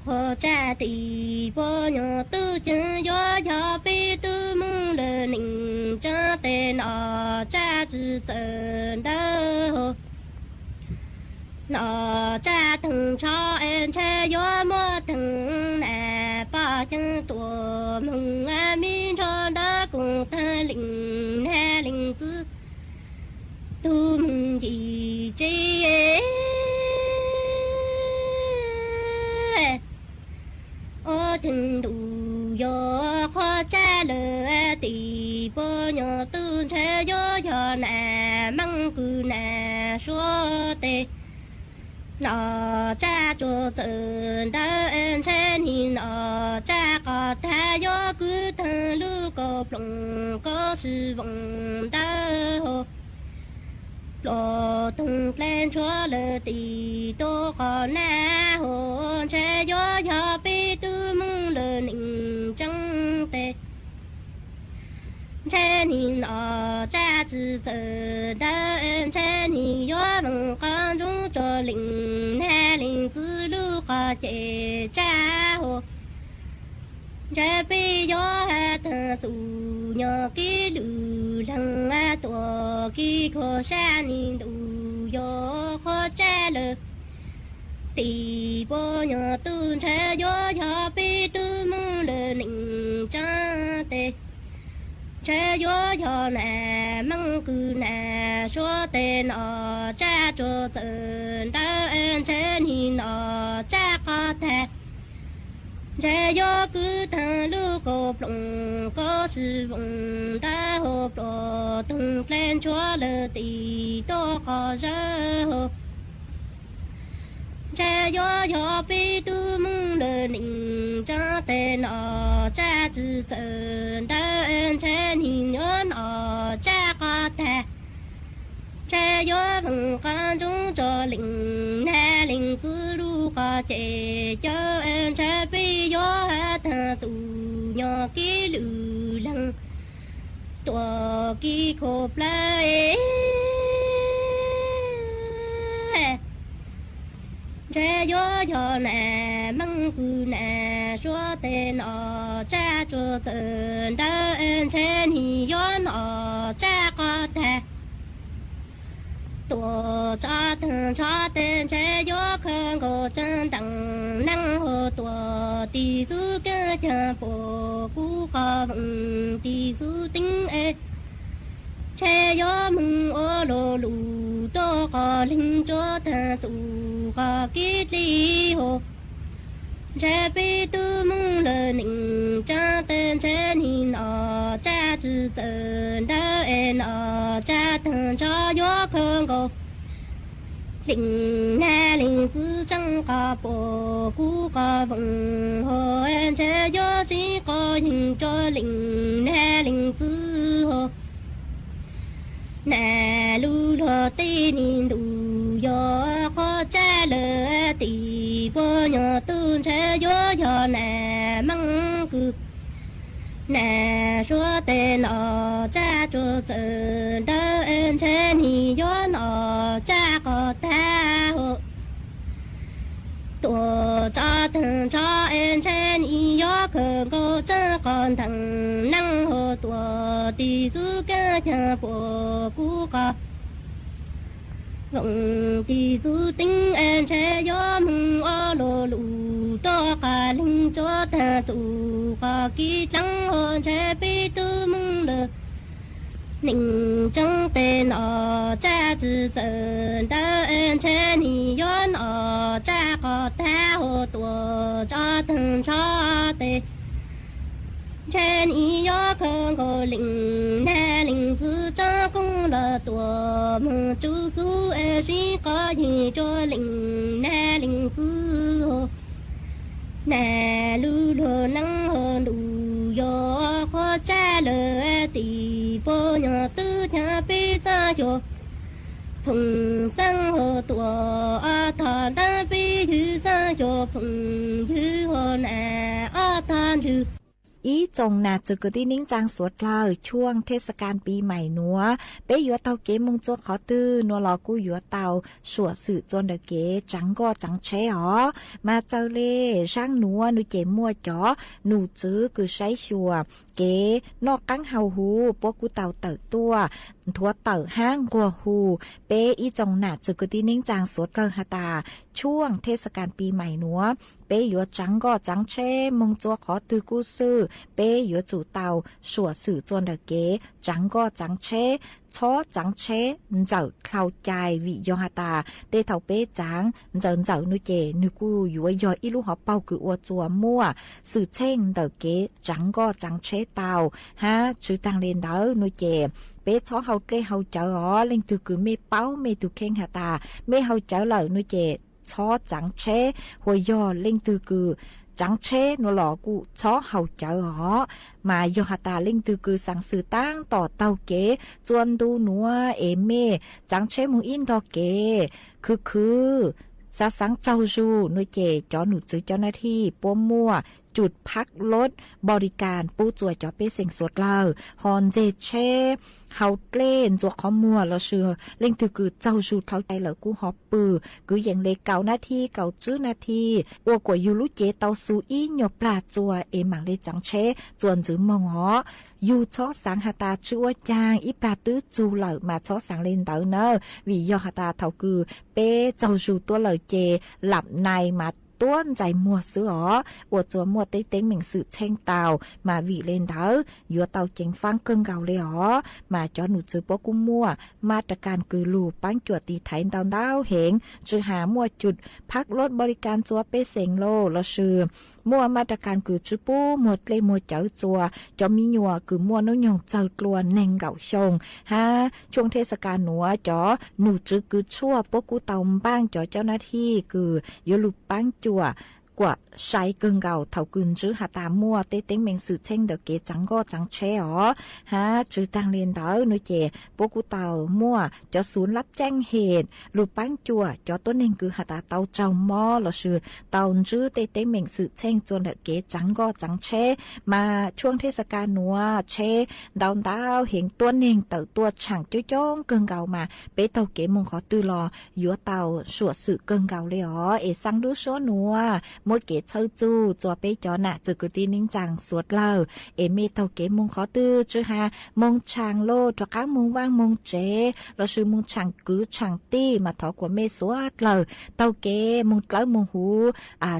qhov tsaj tim pab nyuag tub ceev yuav yog peb tug Hmoob lawm neej tsa tes nom tsaj tsis txawj ntawd hauv. Nom tsaj theej ntsho es ntshe yuav muab theej nas poj ceev tuaj moog me nrho ntawd koom tag leej nab leej txiv tug moog yim tsev. Ua ceev ntuj yog qhov tsaj lawm tim pab nyuag tub ntshe yuav yog nas meej kws nas suav tes nom tsaj tsuas txawj ntawd ntshe nim nom tsaj qhov tag yuav kwv tag lub kaus plooj kaus sib voos ntawd hauv. Pluas toog dlai ntshuav lawm tim tuaj qhov nab hauv ntshe yuav yog peb tug Hmoob lawm neej tsa tes. Ntshe nim nom tsaj tsis txawj ntawd ntshe nim yuav veej qhov ntsoov rua leej nab leej txiv lub qhov caj tsaj hauv. Ntshe peb yuav has tag txuj nyuag kev lwm leeg tuaj kev kho sab nim ntuj yog qhov tsaj lawm tim pab nyuag tub ntshe yuav yog peb tug Hmoob lawm neej tsa tes. Ntshe yuav yog nas meej kws nas suav tes nom tsaj tsuas txawj ntawd ntshe nim nom tsaj qhov tag ntshe yuav kwv tag lub kaus plooj kaus sib voos ntawd hauv pluas toog dlai ntshuav lawm tim tuaj qhov zawg hauv. Ntshe yuav yog peb tug Hmoob lawm neej tsa tes nom tsaj tsis txawj ntawd ntshe nim yuav nom tsaj qhov tag ntshe yuav veej qhov ntsoov rua leej nab leej txiv lub qhov caj tsaj ntshe peb yuav has tag txuj nyuag kev lwm leeg tuaj kev kho plawv. Ntshe yuav yog nas meej kws nas suav tes nom tsaj tsuas txawj ntawd ntshe nim yuav nom tsaj qhov tag tuaj tso tag ntsho tes ntshe yuav khaws nkaus tsa ntees neeg hauv tuaj tim xub keeb cag puas kuv qhov voos tim xub teeb es ntshe yuav moog ua lo lus tuaj qhov leeg tsuav tag txuj qhov kev dleb hauv. Ntshe peb tug Hmoob lawm neej tsa tes ntshe nim nom tsaj tsis txawj ntawd es nom tsaj tag ntsho yuav khaws nkaus leej nab leej txiv tseeb qhov puas kuv qhov voos hauv ntshe yuav sib qhov yeeg rua leej nab leej txiv hauv. Nas lub luag tej nim ntuj yog qhov tsaj lawm tim pab nyuag tub ntshe yuav yog nas meej kws nas suav tes nom tsaj tsuas txawj ntawd ntshe nim yuav nom tsaj qhov tag hauv. Tuaj tso tag ntsho es ntshe nim yuav khaws nkaus tsa qhov ntees neeg hauv tuaj tim xub keeb cag puas kuv qhov voos tim xub teeb es ntshe yuav moog ua lo lus tuaj qhov leeg tsuav tag txuj qhov kev dleeb hauv ntshe peb tug Hmoob lawm neej tsa tes nom tsaj tsis txawj ntawd ntshe nim yuav nom tsaj qhov tag hauv tuaj tso tag ntsho tes ntshe nim yuav khaws nkaus leej nab leej txiv tsa koob los tuaj moog tsuj xub es sib qhov yeeg rua leej nab leej txiv hauv. Nas lub luag neej hauv ntuj yog qhov tsaj lawm tim pab nyuag tub cag peb xav xyuas phooj xeeb hauv tuaj ob tog ntaub peb ywg xav xyuas phooj ywg hauv nas ob tog nrwg Ib tsoom nam txwv kwv tij neej tsaa suav dlawg, tshuaj thej xa kas pis mais nuav peb yuav taug kev moog txua qhov twg nuav los kuj yuav tau suam xwm txua ntawm kev tsaav nkoj tsaav tsheb os. Mas txawm le zaaj nuav nuav ces muaj cov num tswv kws saib xyuas kev noj qaab haus huv puab kuj tau tawm tuaj nthuav tawm hab nquag hu peb ib tsoom nam txwv kwv tij neej tsaa suav dlawg has tas, tshuaj thej xa kas pis mais nuav peb yuav tsaav nkoj tsaav tsheb moog txua qhov twg kuj xwb, peb yuav tsum tau suam xwm txua ntawm kev tsaav nkoj tsaav tsheb, txhob tsaav tsheb ntxawm dlhau cai. Vim yog has tas tej thaum peb tsaav ntxawm ntxawm nuav ces nwg kuj yuav yog ib lub hauv paug kws ua txuas muaj xwm txheej ntawm kev tsaav nkoj tsaav tsheb tau. Hab tsw taag le ntawd nuav ces peb txhob hau dlej hau cawv os. Leej twg kws mej paub mej tug kheej has tas mej hau cawv lawm nuav ces txhob tsaav tsheb, hos yog leej twg kws tsaav tsheb nuav los kuj txhob hau cawv os. Mas yog has tas leej twg kws xaav xwm taab tom taug kev txua ntu nuav es mej tsaav tsheb moog ib nto kev khwv khwv, xaav xaav txaug zug nuav ces cov num tswv cov nab thij puab muaj cus phab lod npo li kas pub txua cov pej xeem suav dlawg ho ntseg tsheb hau dlej ntxuav qhov muag lossis leej twg kws txaug zug dlhau cai lawm kuj ho pw kwv yees le kaum nab thij kaum tswb nab thij ua kuas yug lub cev tau xu ib nyuag plag txua es maam le tsaav tsheb txua ntxwv moog os. Yug txhob xaav has tas tsw ua caag ib plag twb txug lawm mas txhob xaav le ntawd nawb. Vim yog has tas thaum kws peb txaug zug tuaj lawm ces lam nais mas tuab ntxais muag xwb os, ua txua muaj tej teeb meem xwm txheej tau. Mas vim le ntawd yuav tau ceev faab kawg nkaus le os. Mas cov num tswv puab kuj muaj maj ra kas kws lug paab cuam tiv thaiv ntau ntau heev, tsw has muaj cus phab lod npo li kas txua pej xeem los lossis muaj maj ra kas kws tsw pub muag dlej muag cawv txua cov miv nyuas kws muaj nub nyoog txawg dlua neeg nkaum xyoo. Hab tshuaj thej xa kas nuav cov num tswv kws tshuaj puab kuj tau npaaj cov cab nab thij kws yuav lug paab cuam kuam sai kawg nkaus thaum kws ntswb has tas muaj tej teeb meem xwm txheej ntawm kev tsaav nkoj tsaav tsheb os. Hab tsw taag le ntawd nuav ces puab kuj tau muaj cov xuv lab caij hem lug paab cuam cov tuab neeg kws has tas tau tsaug mob lossis tau ntswb tej teeb meem xwm txheej txua ntawm kev tsaav nkoj tsaav tsheb. Mas tshuaj thej xa kas nuav tsheb ntau ntau heev tuab neeg tawm tuaj tshaam coob coob kawg nkaus mas peb taug kev moog qhov twg los yuav tau suam xwm kawg nkaus le os. Es xaa lub suab nuav muab kev txhawb txug txua peb cov nam txwv kwv tij neej tsaa suav dlawg es mej taug kev moog qhov twg tsw has moog tshaam los rov qaab moog vaaj moog tsev lossis moog tshaam kwv tshaam tij mas thov kuas mej suav dlawg taug kev moog dlawb moog huv,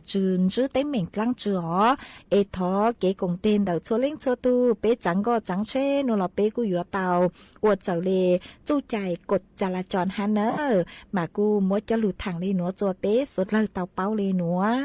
tsw ntswb teeb meem dlaab tsw os. Es thov kev koom teg ntawm txhua leej txhua tug, peb tsaav nkoj tsaav tsheb nuav los peb kuj yuav tau ua txawm le txuj cai kod ca la cos hab nawb. Mas kuj muab coj lug thaam le nuav txua peb suav dlawg tau paub le nuav.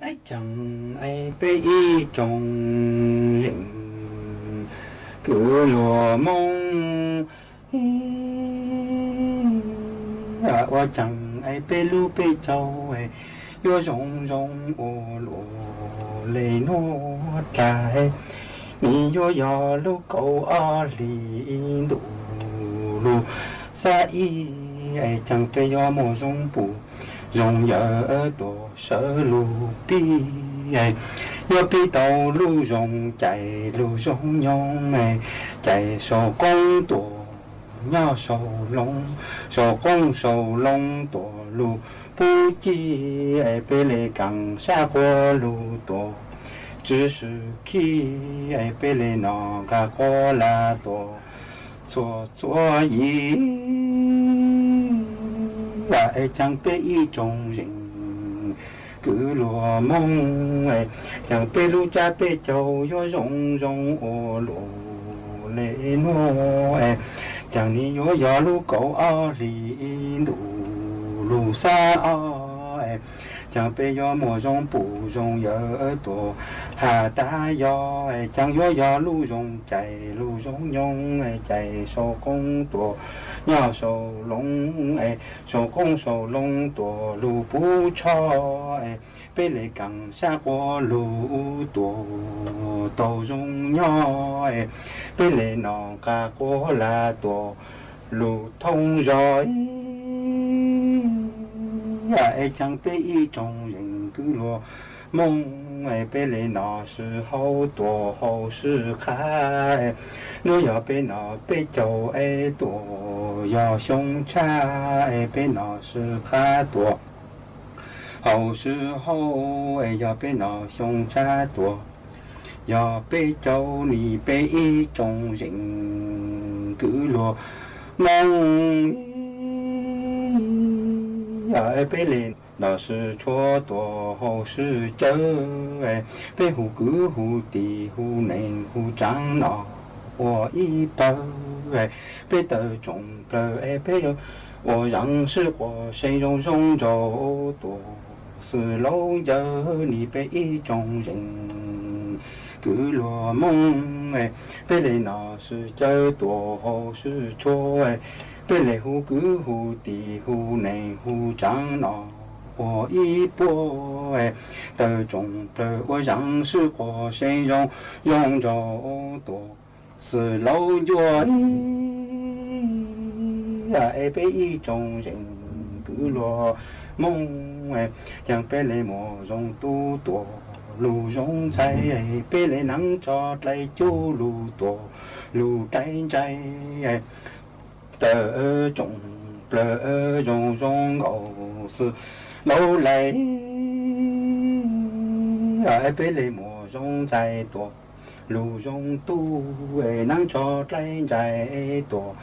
Ceeb es peb ib tsoom zeem kwv luag Moob, ua ceeb es peb lub peb caug yuav zoo zoo ua luaj le nuav tas. Nws yuav yog lub kaum ob hlis ntuj lub xab ib, es ceeb peb yuav muaj zoo pum zoo yawm tuaj sawv lug pib. Yuav pib tau lub zoo cais lub zoo nyoog, cais sau qoob tuaj nyob sau loo, sau qoob sau loo tuaj lug pub ci. Peb le kaam sab quas lug tuaj tswv swm khib, peb le noj nqaj quas lag tuaj txhua txhua yim. Es ceeb peb ib tsoom zeem kwv luag Moob, ceeb peb lub tsab peb caug yuav zoo zoo ua luaj le nuav. Ceeb nws yuav yog lub kaum ob hlis ntuj lub xab ob, ceeb peb yuav muaj zoo pum zoo yawm tuaj has tas yog. Ceeb yuav yog lub zoo cais lub zoo nyoog, cais sau qoob tuaj nyob sau loo, sau qoob sau loo tuaj lug pub tsho. Peb le kaam sab quas lug tuaj tau zoo nyob, peb le noj nqaj quas lag tuaj lug thoob zog. Es ceeb peb ib tsoom zeem kwv luag Moob, peb le noj sw hauv tuaj haus sw qhab, nuav yog peb noj peb caug es tuaj yog xyoo tshab, peb noj sw qhab tuaj haus sw hauv, yog peb noj xyoo tshab tuaj yog peb caug. Nws peb ib tsoom zeem kwv luag Moob, peb le noj sw tshuav tuaj haus sw cawv, peb hu kwv hu tij hu neej hu tsaav noj ua ib pawg, peb tawg tsoom plawg es peb ua zaaj sib quas seev zoo zoo nraug tuaj xwb lauj ncawg. Nws peb ib tsoom zeem kwv luag Moob, peb le noj sw cawv tuaj haus sw tshuav, peb le hu kwv hu tij hu neej hu tsaav noj ua ib puag, tawg tsoom plawg ua zaaj sib quas seev zoo zoo nraug tuaj xwb lauj ncawg. Es peb ib tsoom zeem kwv luag Moob, ces peb le muaj zoo tub tuaj lug zoo ntxhais, peb le neev tso dlaim cub lug tuaj lug dlaim ntsais, tawg tsoom plawg zoo zoo nkaus xwb lauj lais. Peb le muaj zoo ntxhais tuaj lug zoo tub, neev tso dlaim ntsais tuaj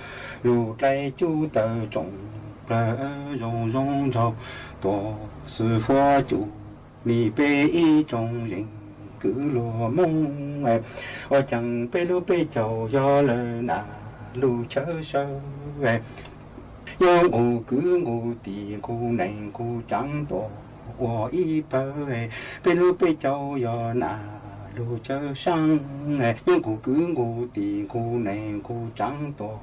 lug dlaim cub, tawg tsoom plawg zoo zoo nraug tuaj xwb fuab cub. Nws peb ib tsoom zeem kwv luag Moob, ua cas peb lub peb caug yog lawm na lub chaw sawv, yuav nqus kwv nqus tij nqus neej nqus tsaav tuaj ua ib pawg, peb lub peb caug yog na lub chaw sawv, yuav nqus kwv nqus tij nqus neej nqus tsaav tuaj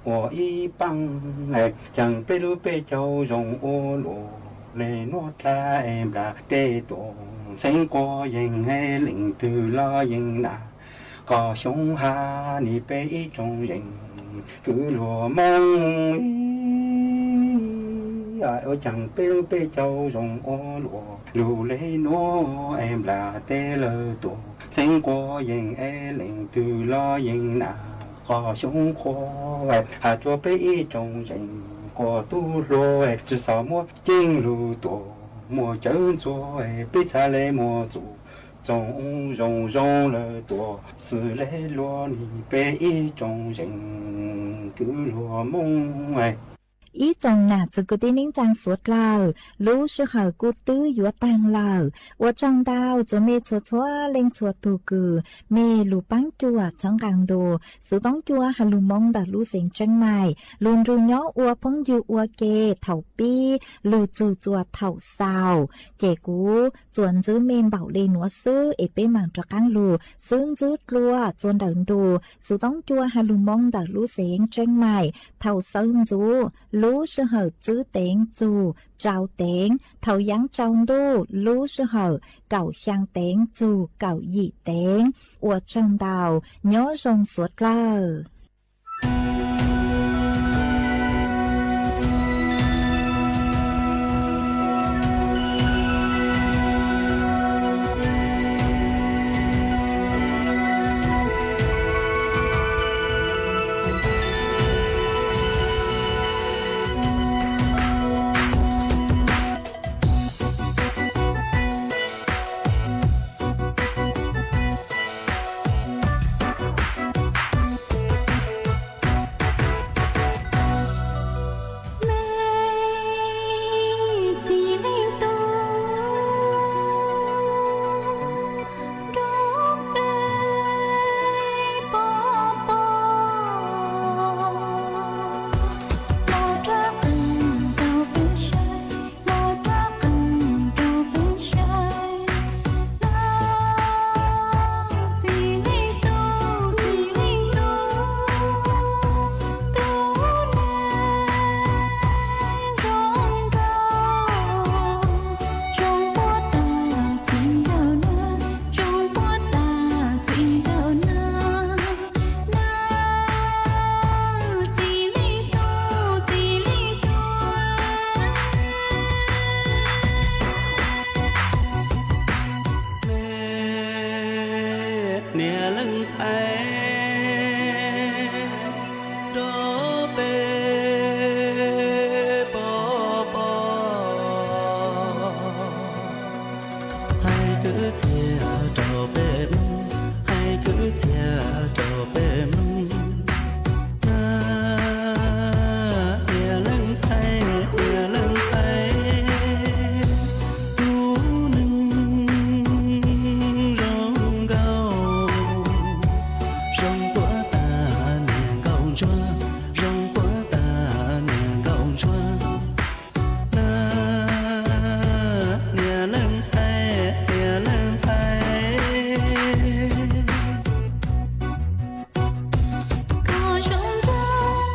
ua ib paab, ces peb lub peb caug zoo ua luaj le nuav dlaab nplaag teb tuaj ntxheev quas yees, leej twg los yeej na qos xyoob hab. Nws peb ib tsoom zeem kwv luag Moob, ua cas peb lub peb caug zoo ua luaj lug le nuav, es nplaag teb lawm tuaj ntxheev quas yees, es leej twg los yeej na qos xyoob qhuav. Has rua peb ib tsoom zeem quas tub hluas, tsi xav muab ceeb lug tuaj muaj cawv ntxuag, peb txhad le muaj txuj txoov zoo zoo lawm tuaj xwb le luag. Nws peb ib tsoom zeem kwv luag Moob, Ib tsoom nam txiv kwv tij neej tsaa suav dlawg, lub sij hawm kuj twb yuav taag lawm. Ua tsaug ntau txuas mej txhua txhua leej txhua tug kws mej lug paab cuam txhawb nqaa ntu Xuv Toob Cua has lug Moob ntawm lub xeev Tseeb Maim lug nrug nyob ua phooj ywg ua ke thaum pib lug txug txuas thaum xaus. Ces kuv txuas ntxwb mej npaum le nuav xwb es peb maam rov qaab lug xwb ntxwb dlua txuas ntawm ntu Xuv Toob Cua has lug Moob ntawm lub xeev Tseeb Maim thaum sawv ntxuv lub sij hawm tsib teev txug rau teev, thaum yaav tsaus ntuj lub sij hawm kaum xyaa teev txug kaum yim teev. Ua tsaug ntau, nyob zoo suav dlawg. Niam leej ntxhais, rau peb pov pob, hais kwv txhiaj rau peb mloog, hais kwv txhiaj rau peb mloog. Niam leej ntxhais, niam leej ntxhais, tus neeg zoo nkauj, zoo puab tas niam nkauj ntsuag, zoo puab tas niam nkauj ntsuag. Niam leej ntxhais, niam leej ntxhais, koj zoo nkauj,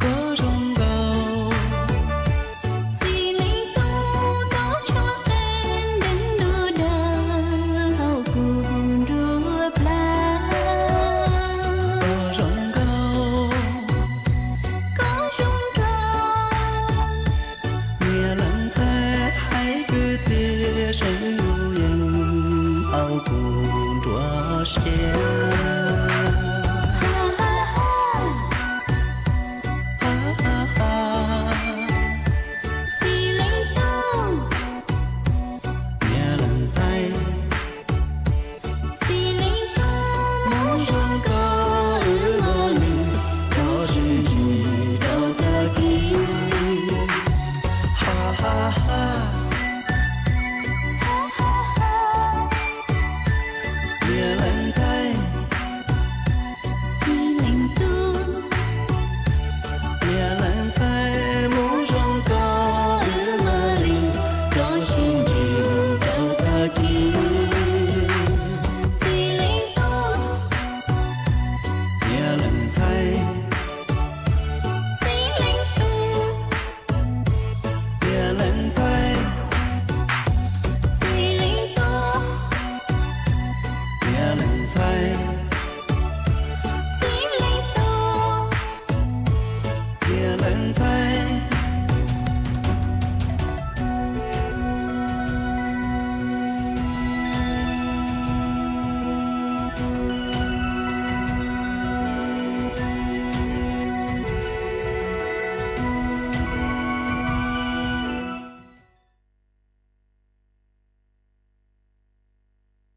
koj zoo nkauj. Txiv leej tub tau tshuab qeej ntev ntuj dawb hau kub nruab plab. Koj zoo nkauj, koj zoo nraug. Niam leej ntxhais, hais kwv txhiaj seev lub yeeb hau kub nruab siab. Txiv leej tub, niam leej ntxhais, txiv leej tub, mus zoo nkauj wb muaj lwm rau sib ntsib rau tag kis. Ha ha ha. Niam leej ntxhais, txiv leej tub, niam leej ntxhais, mus zoo nkauj wb muaj lwm rau sib ntsib rau tag kis. Txiv leej tub, niam leej ntxhais, txiv leej tub, niam leej ntxhais, txiv leej tub, niam leej ntxhais, txiv leej tub, niam leej ntxhais.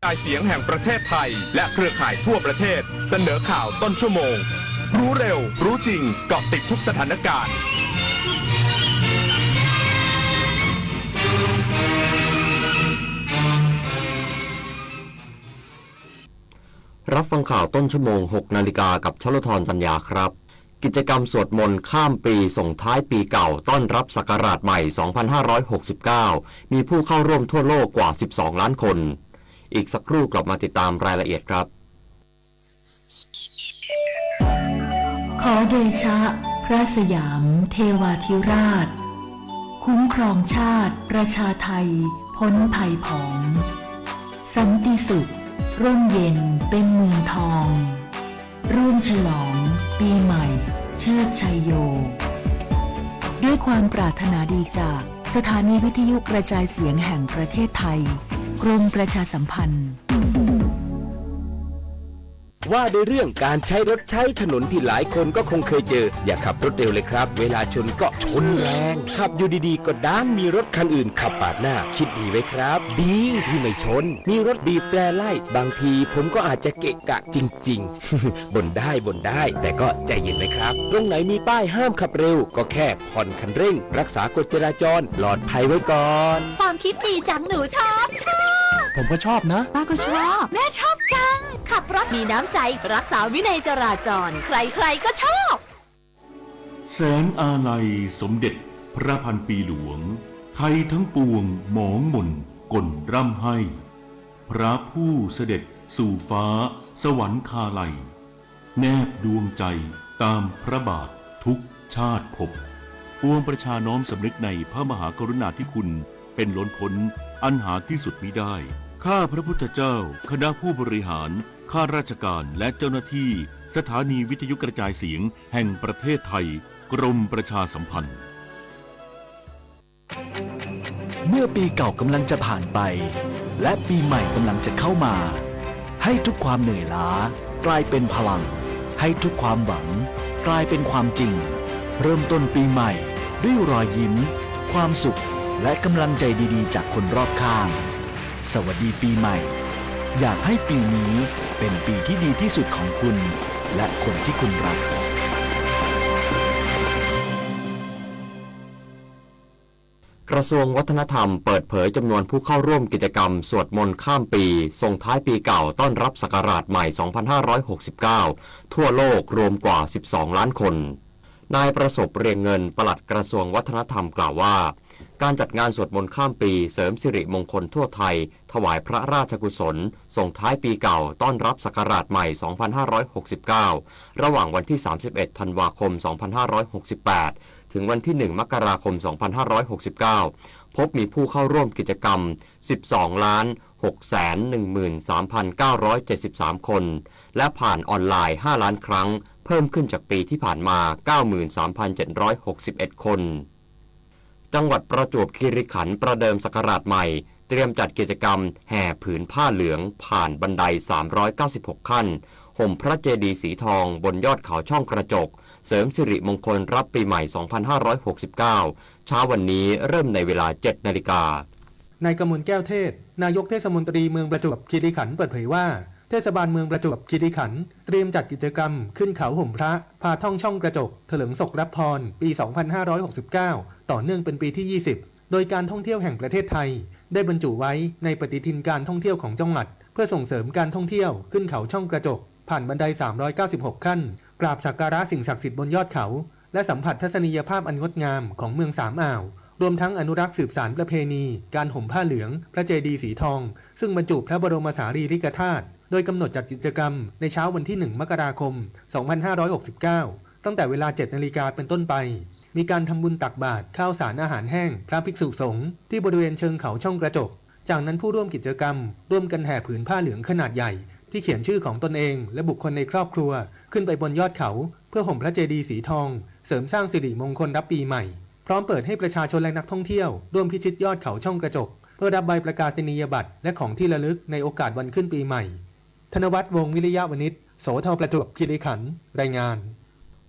Đài tiếng nói Việt Nam แห่งประเทศไทย และเครือข่ายทั่วประเทศ เสนอข่าวต้นชั่วโมง รู้เร็ว รู้จริง เกาะติดทุกสถานการณ์ รับฟังข่าวต้นชั่วโมง หกนาฬิกา กับชลธร จันยาครับ กิจกรรมสวดมนต์ข้ามปีส่งท้ายปีเก่าต้อนรับศักราชใหม่ สองพันห้าร้อยหกสิบเก้า มีผู้เข้าร่วมทั่วโลกกว่า สิบสองล้านคน อีกสักครู่กลับมาติดตามรายละเอียดครับ ขอเดชะพระสยามเทวาธิราช คุ้มครองชาติประชาไทยพ้นภัยผอง สันติสุขร่มเย็นเป็นเมืองทอง ร่วมฉลองปีใหม่เชิดชัยโย ด้วยความปรารถนาดีจากสถานีวิทยุกระจายเสียงแห่งประเทศไทย กรมประชาสัมพันธ์ ว่าด้วยเรื่องการใช้รถใช้ถนนที่หลายคนก็คงเคยเจอ อย่าขับรถเร็วเลยครับ เวลาชนก็ชนแรง ขับอยู่ดีๆ ก็ดันมีรถคันอื่นขับปาดหน้า คิดดีไว้ครับ ดีที่ไม่ชน มีรถบีบแตรไล่ บางทีผมก็อาจจะเกะกะจริงๆ บ่นได้บ่นได้ แต่ก็ใจเย็นไว้ครับ ตรงไหนมีป้ายห้ามขับเร็ว ก็แค่ผ่อนคันเร่ง รักษากฎจราจร ปลอดภัยไว้ก่อน ความคิดดีจัง หนูชอบ ชอบ ผมก็ชอบนะ ป้าก็ชอบ แม่ชอบจัง ขับรถมีน้ำใจ รักษาวินัยจราจร ใครๆ ก็ชอบ แสนอาลัยสมเด็จพระพันปีหลวง ไทยทั้งปวงหมองหม่นก่นร่ำไห้ พระผู้เสด็จสู่ฟ้าสวรรคาลัย แนบดวงใจตามพระบาททุกชาติภพ ปวงประชาน้อมสำนึกในพระมหากรุณาธิคุณเป็นล้นพ้นอันหาที่สุดมิได้ ข้าพระพุทธเจ้า คณะผู้บริหาร ข้าราชการ และเจ้าหน้าที่สถานีวิทยุกระจายเสียงแห่งประเทศไทย กรมประชาสัมพันธ์ เมื่อปีเก่ากำลังจะผ่านไป และปีใหม่กำลังจะเข้ามา ให้ทุกความเหนื่อยล้ากลายเป็นพลัง ให้ทุกความหวังกลายเป็นความจริง เริ่มต้นปีใหม่ด้วยรอยยิ้ม ความสุข และกำลังใจดีๆ จากคนรอบข้าง สวัสดีปีใหม่ อยากให้ปีนี้เป็นปีที่ดีที่สุดของคุณ และคนที่คุณรัก กระทรวงวัฒนธรรมเปิดเผยจำนวนผู้เข้าร่วมกิจกรรมสวดมนต์ข้ามปีส่งท้ายปีเก่าต้อนรับศักราชใหม่ สองพันห้าร้อยหกสิบเก้า ทั่วโลกรวมกว่า สิบสองล้านคน นายประสบ เรียงเงิน ปลัดกระทรวงวัฒนธรรมกล่าวว่า การจัดงานสวดมนต์ข้ามปีเสริมสิริมงคลทั่วไทย ถวายพระราชกุศล ส่งท้ายปีเก่า ต้อนรับศักราชใหม่ สองพันห้าร้อยหกสิบเก้า ระหว่างวันที่ สามสิบเอ็ด ธันวาคม สองพันห้าร้อยหกสิบแปด ถึงวันที่ หนึ่ง มกราคม สองพันห้าร้อยหกสิบเก้า พบมีผู้เข้าร่วมกิจกรรม สิบสองล้านหกแสนหนึ่งหมื่นสามพันเก้าร้อยเจ็ดสิบสาม คน และผ่านออนไลน์ ห้าล้านครั้ง เพิ่มขึ้นจากปีที่ผ่านมา เก้าหมื่นสามพันเจ็ดร้อยหกสิบเอ็ด คน จังหวัดประจวบคีรีขันธ์ประเดิมศักราชใหม่ เตรียมจัดกิจกรรมแห่ผืนผ้าเหลืองผ่านบันได สามร้อยเก้าสิบหก ขั้น ห่มพระเจดีย์สีทองบนยอดเขาช่องกระจก เสริมสิริมงคลรับปีใหม่ สองพันห้าร้อยหกสิบเก้า เช้าวันนี้เริ่มในเวลา เจ็ดนาฬิกา นายกมลแก้วเทศ นายกเทศมนตรีเมืองประจวบคีรีขันธ์เปิดเผยว่า เทศบาลเมืองประจวบคีรีขันธ์เตรียมจัดกิจกรรมขึ้นเขาห่มพระ พาท่องช่องกระจก เถลิงศกรับพร ปี สองพันห้าร้อยหกสิบเก้า ต่อเนื่องเป็นปีที่ ยี่สิบ โดยการท่องเที่ยวแห่งประเทศไทย ได้บรรจุไว้ในปฏิทินการท่องเที่ยวของจังหวัด เพื่อส่งเสริมการท่องเที่ยวขึ้นเขาช่องกระจก ผ่านบันได สามร้อยเก้าสิบหก ขั้น กราบสักการะสิ่งศักดิ์สิทธิ์บนยอดเขา และสัมผัสทัศนียภาพอันงดงามของเมืองสามอ่าว รวมทั้งอนุรักษ์สืบสานประเพณีการห่มผ้าเหลือง พระเจดีย์สีทอง ซึ่งบรรจุพระบรมสารีริกธาตุ โดยกำหนดจัดกิจกรรมในเช้าวันที่ หนึ่ง มกราคม สองพันห้าร้อยหกสิบเก้า ตั้งแต่เวลา เจ็ดนาฬิกาเป็นต้นไป มีการทำบุญตักบาตรข้าวสารอาหารแห้งพระภิกษุสงฆ์ที่บริเวณเชิงเขาช่องกระจก จากนั้นผู้ร่วมกิจกรรมร่วมกันแห่ผืนผ้าเหลืองขนาดใหญ่ที่เขียนชื่อของตนเองและบุคคลในครอบครัวขึ้นไปบนยอดเขาเพื่อห่มพระเจดีย์สีทอง เสริมสร้างสิริมงคลรับปีใหม่ พร้อมเปิดให้ประชาชนและนักท่องเที่ยวร่วมพิชิตยอดเขาช่องกระจก เพื่อรับใบประกาศนียบัตรและของที่ระลึกในโอกาสวันขึ้นปีใหม่ ธนวัฒน์ วงศ์วิริยะวณิช สท ประจวบคีรีขันธ์ รายงาน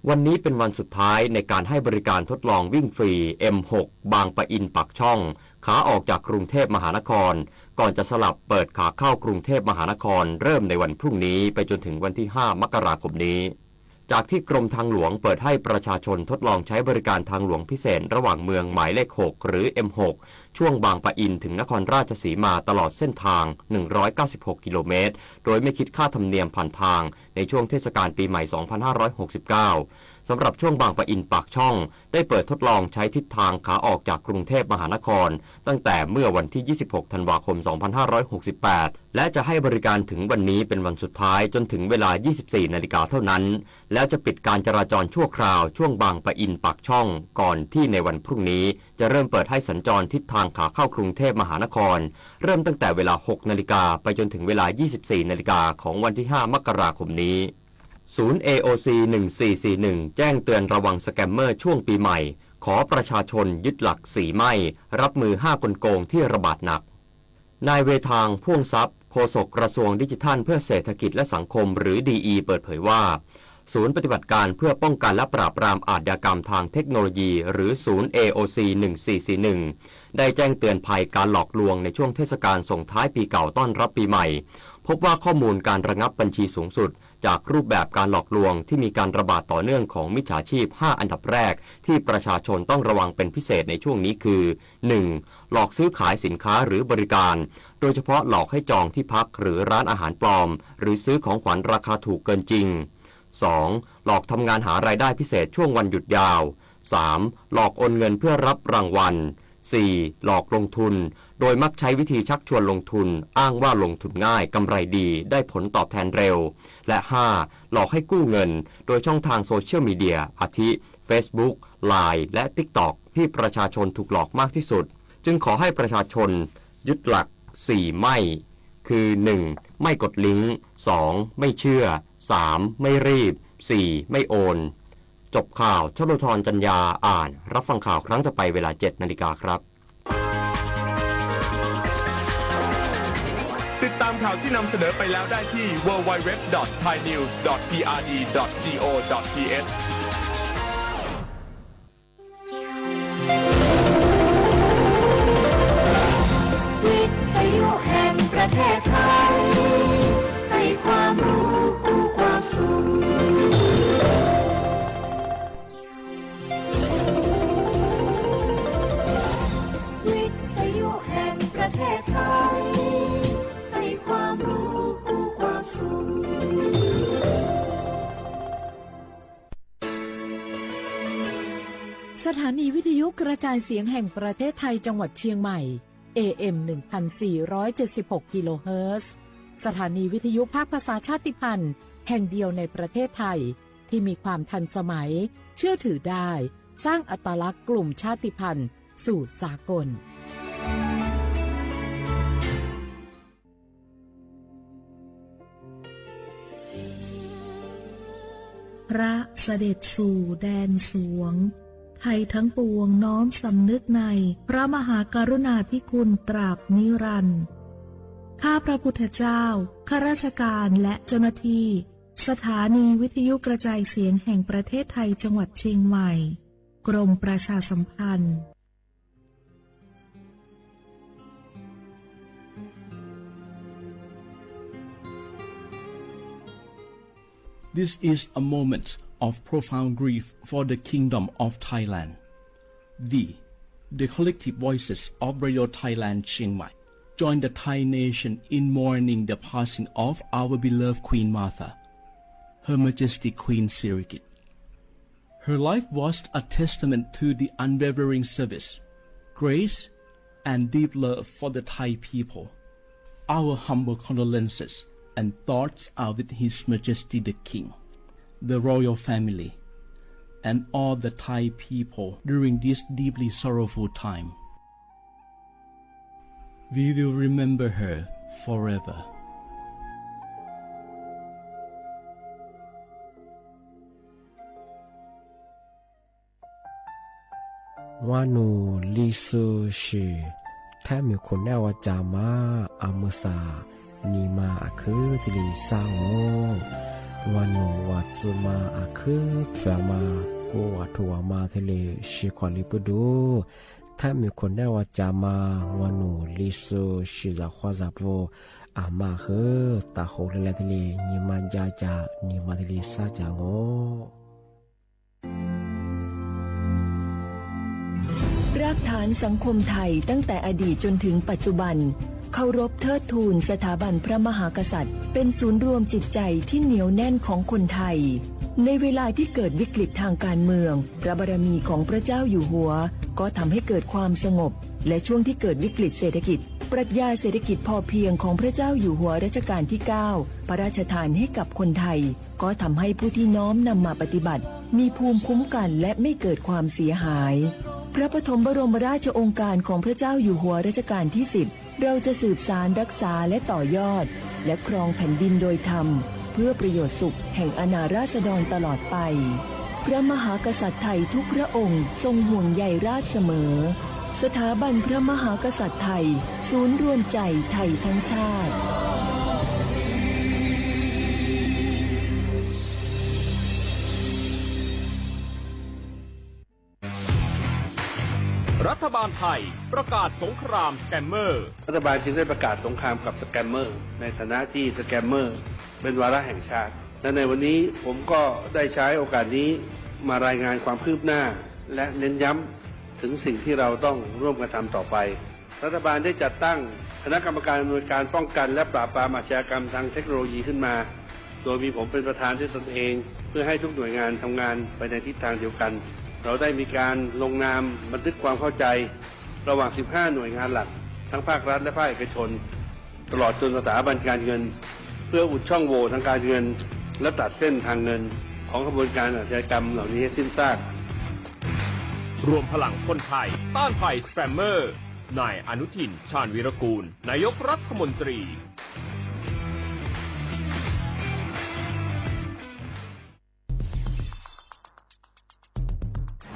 วันนี้เป็นวันสุดท้ายในการให้บริการทดลองวิ่งฟรี เอ็มหก บางปะอิน ปากช่อง ขาออกจากกรุงเทพมหานคร ก่อนจะสลับเปิดขาเข้ากรุงเทพมหานคร เริ่มในวันพรุ่งนี้ไปจนถึงวันที่ ห้า มกราคมนี้ จากที่กรมทางหลวงเปิดให้ประชาชนทดลองใช้บริการทางหลวงพิเศษระหว่างเมืองหมายเลข หก หรือ M หก ช่วงบางปะอินถึงนครราชสีมาตลอดเส้นทาง หนึ่งร้อยเก้าสิบหก กิโลเมตร โดยไม่คิดค่าธรรมเนียมผ่านทางในช่วงเทศกาลปีใหม่ สองพันห้าร้อยหกสิบเก้า สำหรับช่วงบางปะอินปากช่อง ได้เปิดทดลองใช้ทิศทางขาออกจากกรุงเทพมหานคร ตั้งแต่เมื่อวันที่ ยี่สิบหก ธันวาคม สองพันห้าร้อยหกสิบแปด และจะให้บริการถึงวันนี้เป็นวันสุดท้ายจนถึงเวลา ยี่สิบสี่ นาฬิกาเท่านั้น แล้วจะปิดการจราจรชั่วคราวช่วงบางปะอินปากช่อง ก่อนที่ในวันพรุ่งนี้จะเริ่มเปิดให้สัญจรทิศทางขาเข้ากรุงเทพมหานคร เริ่มตั้งแต่เวลา หก นาฬิกาไปจนถึงเวลา ยี่สิบสี่ นาฬิกาของวันที่ ห้า มกราคมนี้ ศูนย์ เอ โอ ซี หนึ่งสี่สี่หนึ่ง แจ้งเตือนระวังสแกมเมอร์ช่วงปีใหม่ ขอประชาชนยึดหลักสี่ไม่ รับมือห้ากลโกงที่ระบาดหนัก นายเวทาง พ่วงทรัพย์ โฆษกกระทรวงดิจิทัลเพื่อเศรษฐกิจและสังคม หรือ ดีอี เปิดเผยว่า ศูนย์ปฏิบัติการเพื่อป้องกันและปราบปรามอาชญากรรมทางเทคโนโลยี หรือ ศูนย์ เอ โอ ซี หนึ่งสี่สี่หนึ่ง ได้แจ้งเตือนภัยการหลอกลวงในช่วงเทศกาลส่งท้ายปีเก่าต้อนรับปีใหม่ พบว่าข้อมูลการระงับบัญชีสูงสุด จากรูปแบบการหลอกลวงที่มีการระบาดต่อเนื่องของมิจฉาชีพ ห้า อันดับแรก ที่ประชาชนต้องระวังเป็นพิเศษในช่วงนี้คือ หนึ่ง หลอกซื้อขายสินค้าหรือบริการ โดยเฉพาะหลอกให้จองที่พักหรือร้านอาหารปลอม หรือซื้อของขวัญราคาถูกเกินจริง สอง หลอกทำงานหารายได้พิเศษช่วงวันหยุดยาว สาม หลอกโอนเงินเพื่อรับรางวัล สี่ หลอกลงทุน โดยมักใช้วิธีชักชวนลงทุน อ้างว่าลงทุนง่าย กำไรดี ได้ผลตอบแทนเร็ว และ ห้า หลอกให้กู้เงิน โดยช่องทางโซเชียลมีเดีย อาทิ Facebook Line และ TikTok ที่ประชาชนถูกหลอกมากที่สุด จึงขอให้ประชาชนยึดหลัก สี่ ไม่ คือ หนึ่ง ไม่กดลิงก์ สอง ไม่เชื่อ สาม ไม่รีบ สี่ ไม่โอน จบข่าว ชลธร จันยา อ่าน รับฟังข่าวครั้งต่อไปเวลา เจ็ด นาฬิกาครับ ติดตามข่าวที่นำเสนอไปแล้วได้ที่ ดับเบิลยู ดับเบิลยู ดับเบิลยู ดอท ไทยนิวส์ ดอท พีอาร์ดี ดอท จี โอ ดอท ที เอช วิทยุแห่งประเทศไทย ให้ความรู้กู้ความสุข วิทยุแห่งประเทศไทย ให้ความรู้กู้ความสุข สถานีวิทยุกระจายเสียงแห่งประเทศไทยจังหวัดเชียงใหม่ เอ เอ็ม หนึ่งพันสี่ร้อยเจ็ดสิบหก กิโลเฮิรตซ์ สถานีวิทยุภาคภาษาชาติพันธุ์แห่งเดียวในประเทศไทย ที่มีความทันสมัย เชื่อถือได้ สร้างอัตลักษณ์กลุ่มชาติพันธุ์สู่สากล พระเสด็จสู่แดนสวง ไทยทั้งปวงน้อมสำนึกในพระมหากรุณาธิคุณตราบนิรันดร์ ข้าพระพุทธเจ้า ข้าราชการและเจ้าหน้าที่ สถานีวิทยุกระจายเสียงแห่งประเทศไทยจังหวัดเชียงใหม่ กรมประชาสัมพันธ์ This is a moment of profound grief for the Kingdom of Thailand. The, the collective voices of Radio Thailand Chiang Mai join the Thai nation in mourning the passing of our beloved Queen Mother, Her Majesty Queen Sirikit. Her life was a testament to the unwavering service, grace, and deep love for the Thai people. Our humble condolences and thoughts are with His Majesty the King, the royal family, and all the Thai people during this deeply sorrowful time. We will remember her forever. Ua nus li xwb sim, thaib mws khuv naj ua cas mas a mws xas, nim mas a khwb thiaj li sab os. Ua nus ua txwm mas a khwb pfam mas kuv ua thuam mas thiaj li sib khuam li pub dub. Thaib mws khuv naj ua cas mas ua nus li xwb sim zam qhuab zam pub. Aw mas hwv, tas hauv le le thiaj li nyias mas nca cas nyias mas thiaj li sab cas os. รากฐานสังคมไทยตั้งแต่อดีตจนถึงปัจจุบัน เคารพเทิดทูนสถาบันพระมหากษัตริย์ เป็นศูนย์รวมจิตใจที่เหนียวแน่นของคนไทย ในเวลาที่เกิดวิกฤตทางการเมือง พระบารมีของพระเจ้าอยู่หัว ก็ทำให้เกิดความสงบ และช่วงที่เกิดวิกฤตเศรษฐกิจ ปรัชญาเศรษฐกิจพอเพียงของพระเจ้าอยู่หัวรัชกาลที่เก้า พระราชทานให้กับคนไทย ก็ทำให้ผู้ที่น้อมนำมาปฏิบัติ มีภูมิคุ้มกันและไม่เกิดความเสียหาย พระปฐมบรมราชโองการของพระเจ้าอยู่หัวรัชกาลที่สิบ เราจะสืบสานรักษาและต่อยอด และครองแผ่นดินโดยธรรม เพื่อประโยชน์สุขแห่งอาณาราษฎรตลอดไป พระมหากษัตริย์ไทยทุกพระองค์ทรงห่วงใยราษฎรเสมอ สถาบันพระมหากษัตริย์ไทย ศูนย์รวมใจไทยทั้งชาติ รัฐบาลไทยประกาศสงครามสแกมเมอร์ รัฐบาลจึงได้ประกาศสงครามกับสแกมเมอร์ ในฐานะที่สแกมเมอร์เป็นวาระแห่งชาติ และในวันนี้ผมก็ได้ใช้โอกาสนี้มารายงานความคืบหน้า และเน้นย้ำถึงสิ่งที่เราต้องร่วมกันทำต่อไป รัฐบาลได้จัดตั้งคณะกรรมการอำนวยการป้องกันและปราบปรามอาชญากรรมทางเทคโนโลยีขึ้นมา โดยมีผมเป็นประธานด้วยตนเอง เพื่อให้ทุกหน่วยงานทำงานไปในทิศทางเดียวกัน เราได้มีการลงนามบันทึกความเข้าใจ ระหว่าง สิบห้า หน่วยงานหลัก ทั้งภาครัฐและภาคเอกชน ตลอดจนสถาบันการเงิน เพื่ออุดช่องโหว่ทางการเงิน และตัดเส้นทางเงิน ของขบวนการอาชญากรรมเหล่านี้ให้สิ้นซาก รวมพลังคนไทยต้านภัยสแกมเมอร์ นายอนุทิน ชาญวีรกูล นายกรัฐมนตรี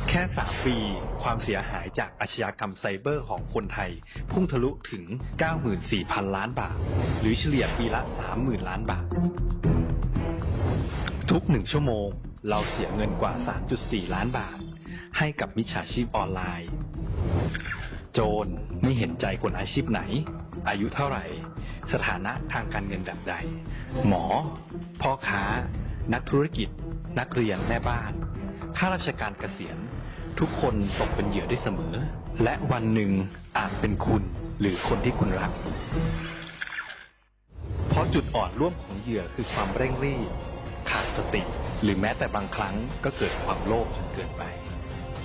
แค่ สาม ปี ความเสียหายจากอาชญากรรมไซเบอร์ของคนไทย พุ่งทะลุถึง เก้าหมื่นสี่พัน ล้านบาท หรือเฉลี่ยปีละ สามหมื่น ล้านบาท ทุกหนึ่งชั่วโมง เราเสียเงินกว่า สามจุดสี่ ล้านบาท ให้กับมิจฉาชีพออนไลน์ โจรไม่เห็นใจคนอาชีพไหน อายุเท่าไหร่ สถานะทางการเงินแบบใด หมอ พ่อค้า นักธุรกิจ นักเรียน แม่บ้าน ข้าราชการเกษียณ ทุกคนตกเป็นเหยื่อได้เสมอ และวันหนึ่งอาจเป็นคุณหรือคนที่คุณรัก เพราะจุดอ่อนร่วมของเหยื่อคือความเร่งรีบ ขาดสติ หรือแม้แต่บางครั้งก็เกิดความโลภจนเกินไป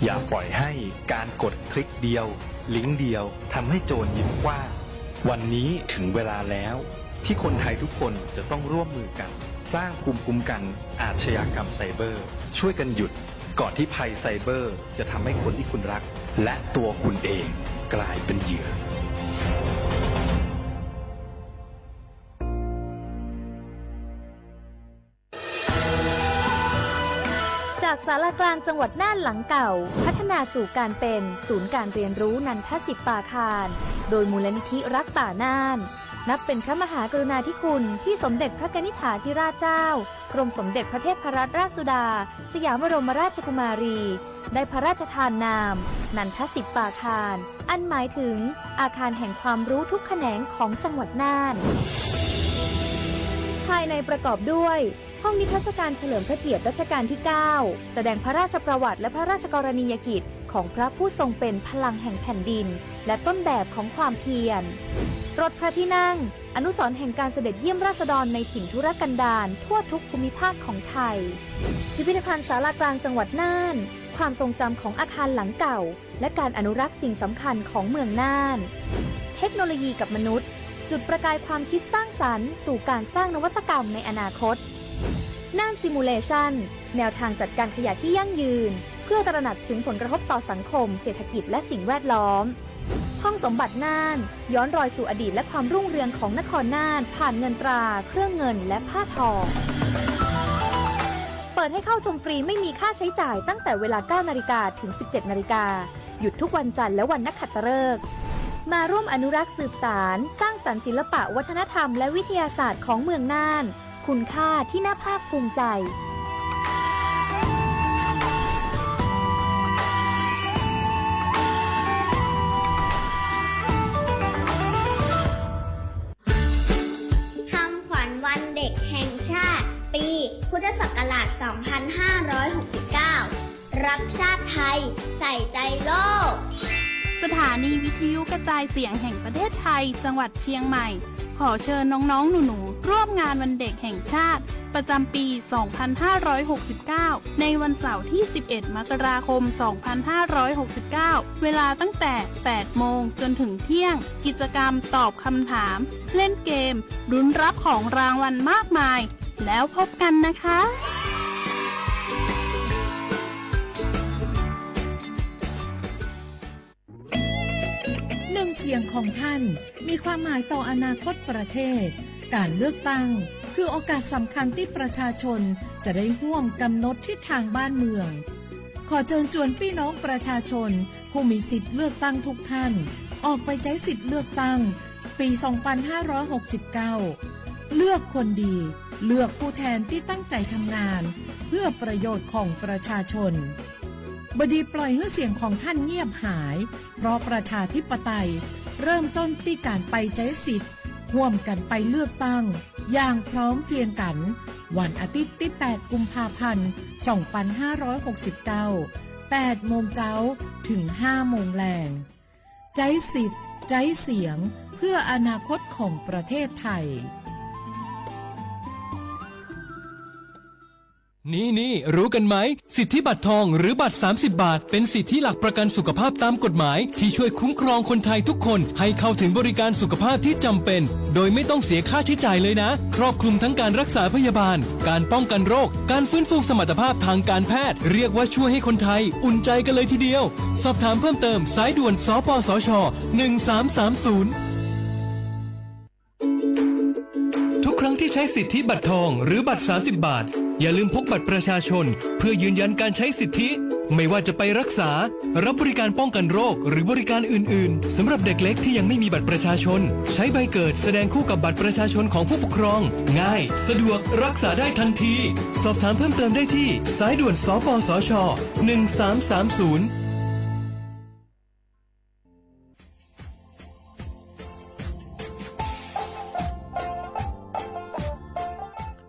อย่าปล่อยให้การกดคลิกเดียว ลิงก์เดียวทำให้โจรยิ้มกว้าง วันนี้ถึงเวลาแล้ว ที่คนไทยทุกคนจะต้องร่วมมือกัน สร้างภูมิคุ้มกันอาชญากรรมไซเบอร์ ช่วยกันหยุด ก่อนที่ภัยไซเบอร์จะทำให้คนที่คุณรัก และตัวคุณเองกลายเป็นเหยื่อ จากศาลากลางจังหวัดน่านหลังเก่า พัฒนาสู่การเป็นศูนย์การเรียนรู้นันทสิปปาคาร โดยมูลนิธิรักป่าน่าน นับเป็นพระมหากรุณาธิคุณที่สมเด็จพระกนิษฐาธิราชเจ้า กรมสมเด็จพระเทพรัตนราชสุดา สยามบรมราชกุมารี ได้พระราชทานนาม นันทสิปปาคาร อันหมายถึงอาคารแห่งความรู้ทุกแขนงของจังหวัดน่าน ภายในประกอบด้วย ห้องนิทรรศการเฉลิมพระเกียรติรัชกาลที่ เก้า แสดงพระราชประวัติและพระราชกรณียกิจของพระผู้ทรงเป็นพลังแห่งแผ่นดิน และต้นแบบของความเพียร รถพระที่นั่ง อนุสรณ์แห่งการเสด็จเยี่ยมราษฎรในถิ่นทุรกันดารทั่วทุกภูมิภาคของไทย พิพิธภัณฑ์ศาลากลางจังหวัดน่าน ความทรงจำของอาคารหลังเก่า และการอนุรักษ์สิ่งสำคัญของเมืองน่าน เทคโนโลยีกับมนุษย์ จุดประกายความคิดสร้างสรรค์สู่การสร้างนวัตกรรมในอนาคต น่าน Simulation แนวทางจัดการขยะที่ยั่งยืน เพื่อตระหนักถึงผลกระทบต่อสังคม เศรษฐกิจ และสิ่งแวดล้อม ห้องสมบัติน่าน ย้อนรอยสู่อดีตและความรุ่งเรืองของนครน่าน ผ่านเงินตรา เครื่องเงิน และผ้าทอ เปิดให้เข้าชมฟรีไม่มีค่าใช้จ่ายตั้งแต่เวลา เก้านาฬิกา ถึง สิบเจ็ดนาฬิกา หยุดทุกวันจันทร์และวันนักขัตฤกษ์ มาร่วมอนุรักษ์สืบสาน สร้างสรรค์ศิลปะวัฒนธรรมและวิทยาศาสตร์ของเมืองน่าน คุณค่าที่น่าภาคภูมิใจ ส แห่งชาติ ปีพุทธศักราช สองพันห้าร้อยหกสิบเก้า รักชาติไทย ใส่ใจโลก สถานีวิทยุกระจายเสียงแห่งประเทศไทย จังหวัดเชียงใหม่ ขอเชิญน้องๆ หนูๆ ร่วมงานวันเด็กแห่งชาติ ประจำปี สองพันห้าร้อยหกสิบเก้า ในวันเสาร์ที่ สิบเอ็ด มกราคม สองพันห้าร้อยหกสิบเก้า เวลาตั้งแต่ แปดโมง จนถึงเที่ยง กิจกรรมตอบคำถาม เล่นเกม ลุ้นรับของรางวัลมากมาย แล้วพบกันนะคะ หนึ่งเสียงของท่านมีความหมายต่ออนาคตประเทศ การเลือกตั้งคือโอกาสสำคัญที่ประชาชนจะได้ร่วมกำหนดทิศทางบ้านเมือง ขอเชิญชวนพี่น้องประชาชนผู้มีสิทธิ์เลือกตั้งทุกท่าน ออกไปใช้สิทธิ์เลือกตั้งปี สองพันห้าร้อยหกสิบเก้า เลือกคนดี เลือกผู้แทนที่ตั้งใจทำงาน เพื่อประโยชน์ของประชาชน บดีปล่อยให้เสียงของท่านเงียบหาย เพราะประชาธิปไตยเริ่มต้นที่การไปใช้สิทธิ์ ร่วมกันไปเลือกตั้ง อย่างพร้อมเพรียงกัน วันอาทิตย์ที่ แปด กุมภาพันธ์ สองพันห้าร้อยหกสิบเก้า แปดโมงเช้า ถึง ห้าโมงแลง ใช้สิทธิ์ ใช้เสียง เพื่ออนาคตของประเทศไทย นี่นี่ รู้กันไหม สิทธิบัตรทองหรือบัตร สามสิบบาท เป็นสิทธิหลักประกันสุขภาพตามกฎหมาย ที่ช่วยคุ้มครองคนไทยทุกคนให้เข้าถึงบริการสุขภาพที่จำเป็น โดยไม่ต้องเสียค่าใช้จ่ายเลยนะ ครอบคลุมทั้งการรักษาพยาบาล การป้องกันโรค การฟื้นฟูสมรรถภาพทางการแพทย์ เรียกว่าช่วยให้คนไทยอุ่นใจกันเลยทีเดียว สอบถามเพิ่มเติมสายด่วน สปสช หนึ่งสามสามศูนย์ ทุกครั้งที่ใช้สิทธิบัตรทองหรือบัตร สามสิบบาท อย่าลืมพกบัตรประชาชน เพื่อยืนยันการใช้สิทธิ ไม่ว่าจะไปรักษา รับบริการป้องกันโรค หรือบริการอื่นๆ สำหรับเด็กเล็กที่ยังไม่มีบัตรประชาชน ใช้ใบเกิดแสดงคู่กับบัตรประชาชนของผู้ปกครอง ง่าย สะดวก รักษาได้ทันที สอบถามเพิ่มเติมได้ที่สายด่วน สปสช หนึ่งสามสามศูนย์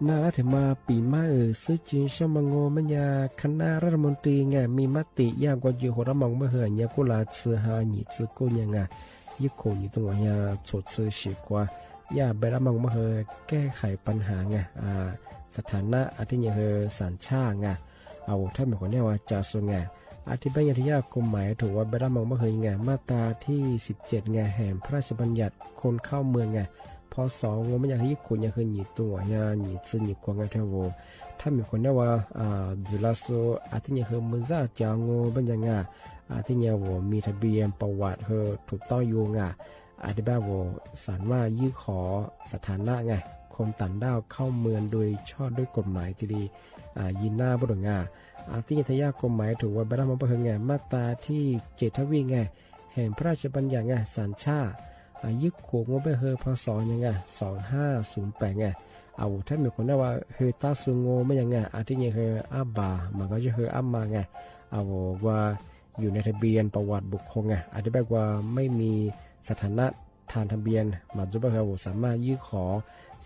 Na lam thim mas pim maj xwb tsis sab mas ngos maj nyas khab nab rab lam moos ti nga mim mab tim yaj nkuas yws huv rab moos maj hwm nyas kuj lam txwv ha nyim txwv kuj nyas nga yij khum nyim txwv nkuas nyas txhum txwv sim kuas yaj npe rab moos maj hwm kej hais pav has nga xa thas nab a thiab nyas hwm xas tshaj nga a u thab mem khuam nej ua cas xu nga a thiab peb nyas thiab yaj kuj mais thum ua npe rab moos maj hwm nga maj tas thib xib ceg nga hem phraj xi paj nyas khoo khauj mws nga pho xov ngos maj nyas hwm yij khum nyas hwm nyim txwv nkuas nyas nyim txwv nyim kuas nga thiab u thab mem khuam nej ua ntxwv la xu a thiab nyas hwm mus zaj cas ngos maj nyas nga a thiab nyas u mis thas npias pas vam hwm thum toj yus nga a thiab pab u xas maj yij khom xa thas nab nga khoo tas nab khauj mws dua tshoj dub kuj mais thiaj li yij nab npab dua nga a thiab nyas thiab yaj kuj mais thum ua npe rab moos maj hwm nga maj tas thib ceg thab vij nga hem phraj xi paj nyas nga xas tshaj yij khum ngos maj hwm pho xov nyas nga xov haj xu pem nga a u thab mem khuam nej ua hwm tab xu ngos maj nyas nga a thiab nyas hwm ab pas mas koj zaj hwm ab mas nga a u ua yus nab thas npias pas vam bus khoo nga a thiab pab ua mej mis xa thas nab thas thas npias mas txuj pab hwm u xas maj yij khom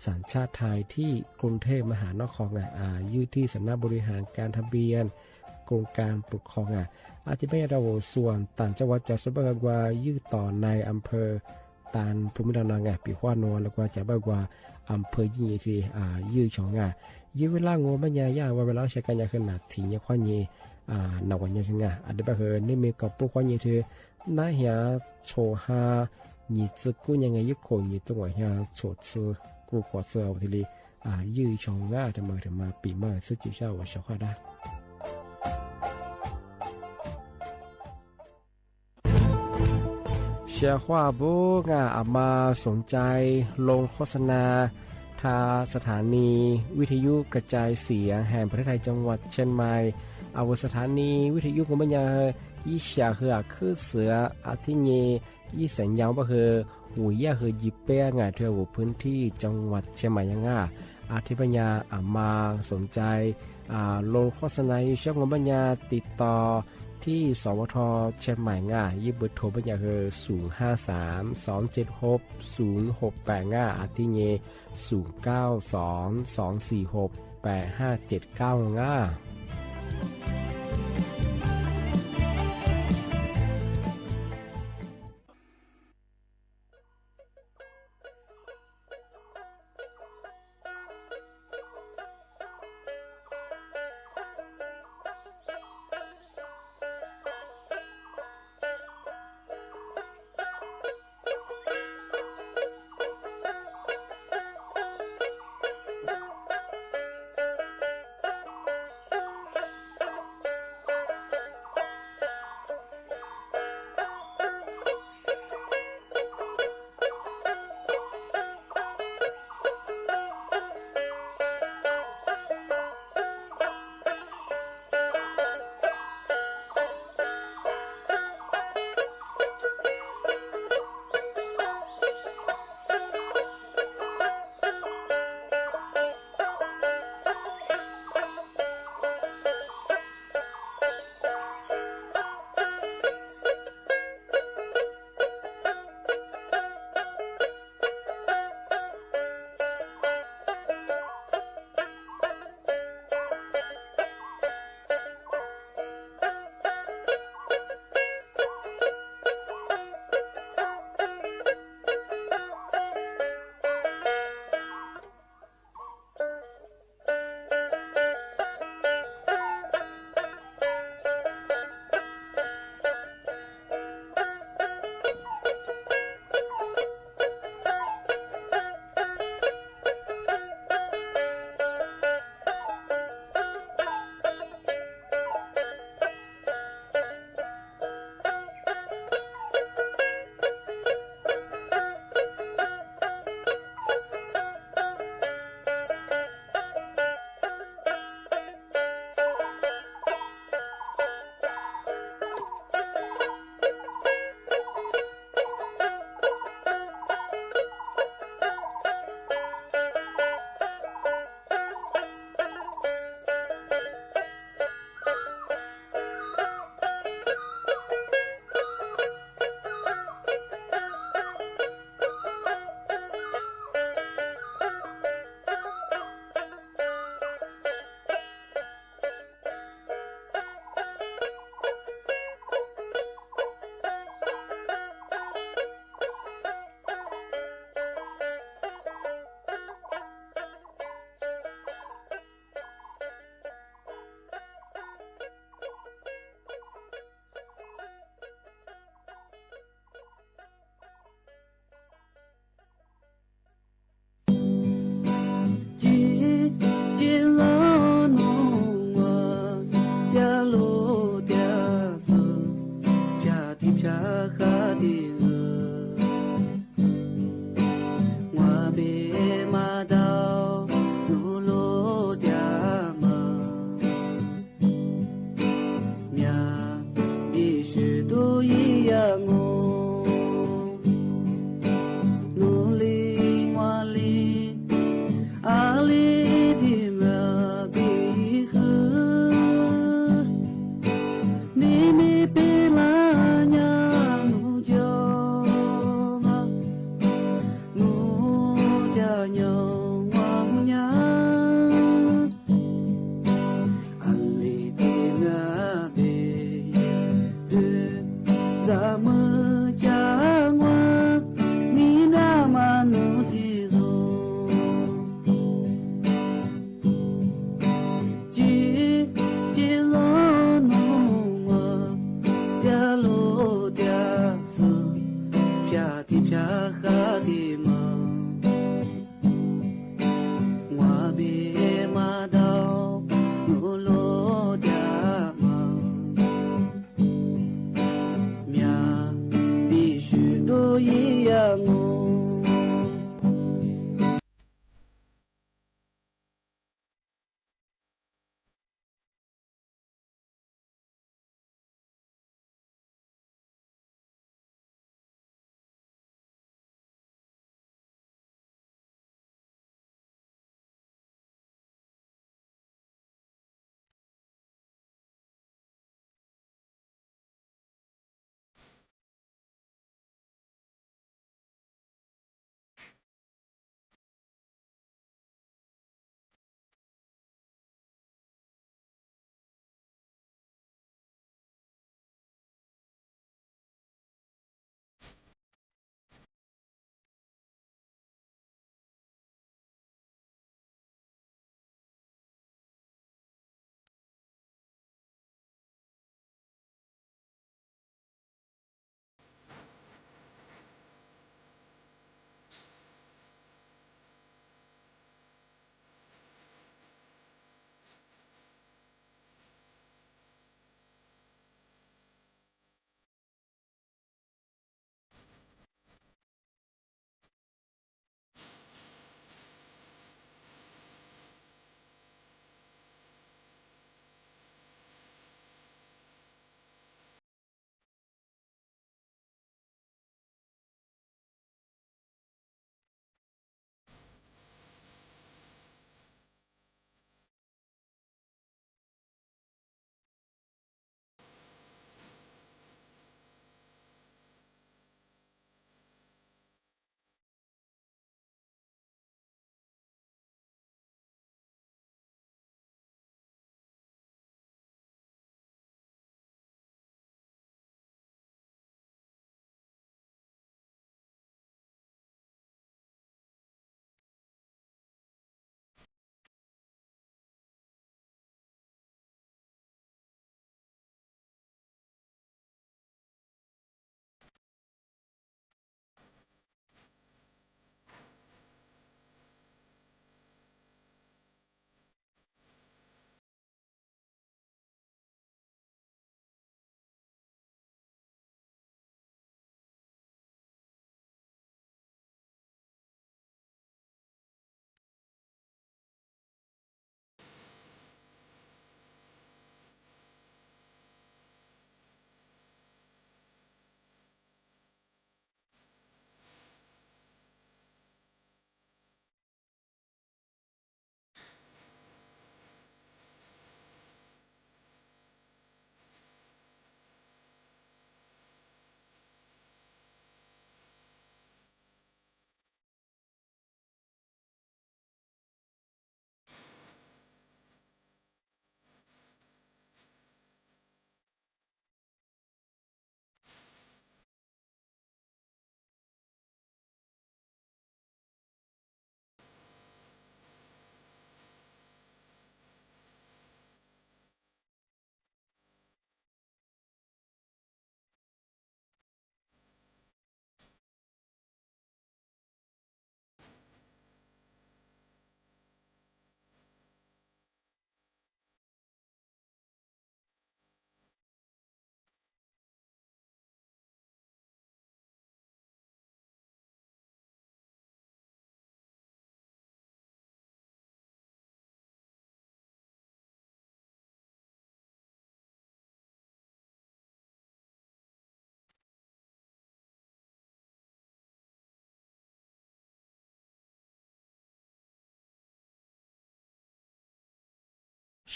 xas tshaj thais thib koo thej maj has noj kho nga yij thij xas nab npu li has kas thas npias koo kas pus kho nga a thiab peb yaj rau u xuas tas tsa ua cas xu pab hwm ua yij tom nais am phawj tas pus mej rau no nga pim huaj nua los ua cas pab ua am phawj yij nyim thiaj yij tshoo nga yij vij laj ngos maj nyas yaj ua vij laj sab kas nyas hwm nas thim nyas khuab nyas nas ua nyas xwb nga a thiab pab hwm nej me kom pub khuab nyas thiab nab hiav txhum ha nyim txwv kuj nyas nga yij khum nyim txwv nkuas nyas txhum txwv kuj khuav txwv thiaj li yij tshoo nga thiab mas thiaj mas pim maj xwb tsis sab ua sab huaj dab Xya huaj pub nga a mas xoom cai loo khos xa na tha สถานีวิทยุกระจายเสียงแห่งประเทศไทยจังหวัดเชียงใหม่ a vus สถานีวิทยุ ngos maj nyas yij xya hwm a khwb xwm a thiab nyas yij xeem nyas npab hwm vus yaj hwm yim peb nga thiab vus พื้นที่จังหวัดเชียงใหม่ nyas nga a thiab peb nyas a mas xoom cai loo khos xa na yij xya ngos maj nyas tiv tos ที่ สวท เชียงใหม่ nga, yog ib puas thuam pab nyam hws xoom hab xaam xoom ceeb hop xoom hop pam nga, a thiv nyem xoom kaub xoom xoom xim hop pam hab ceeb kaub nga.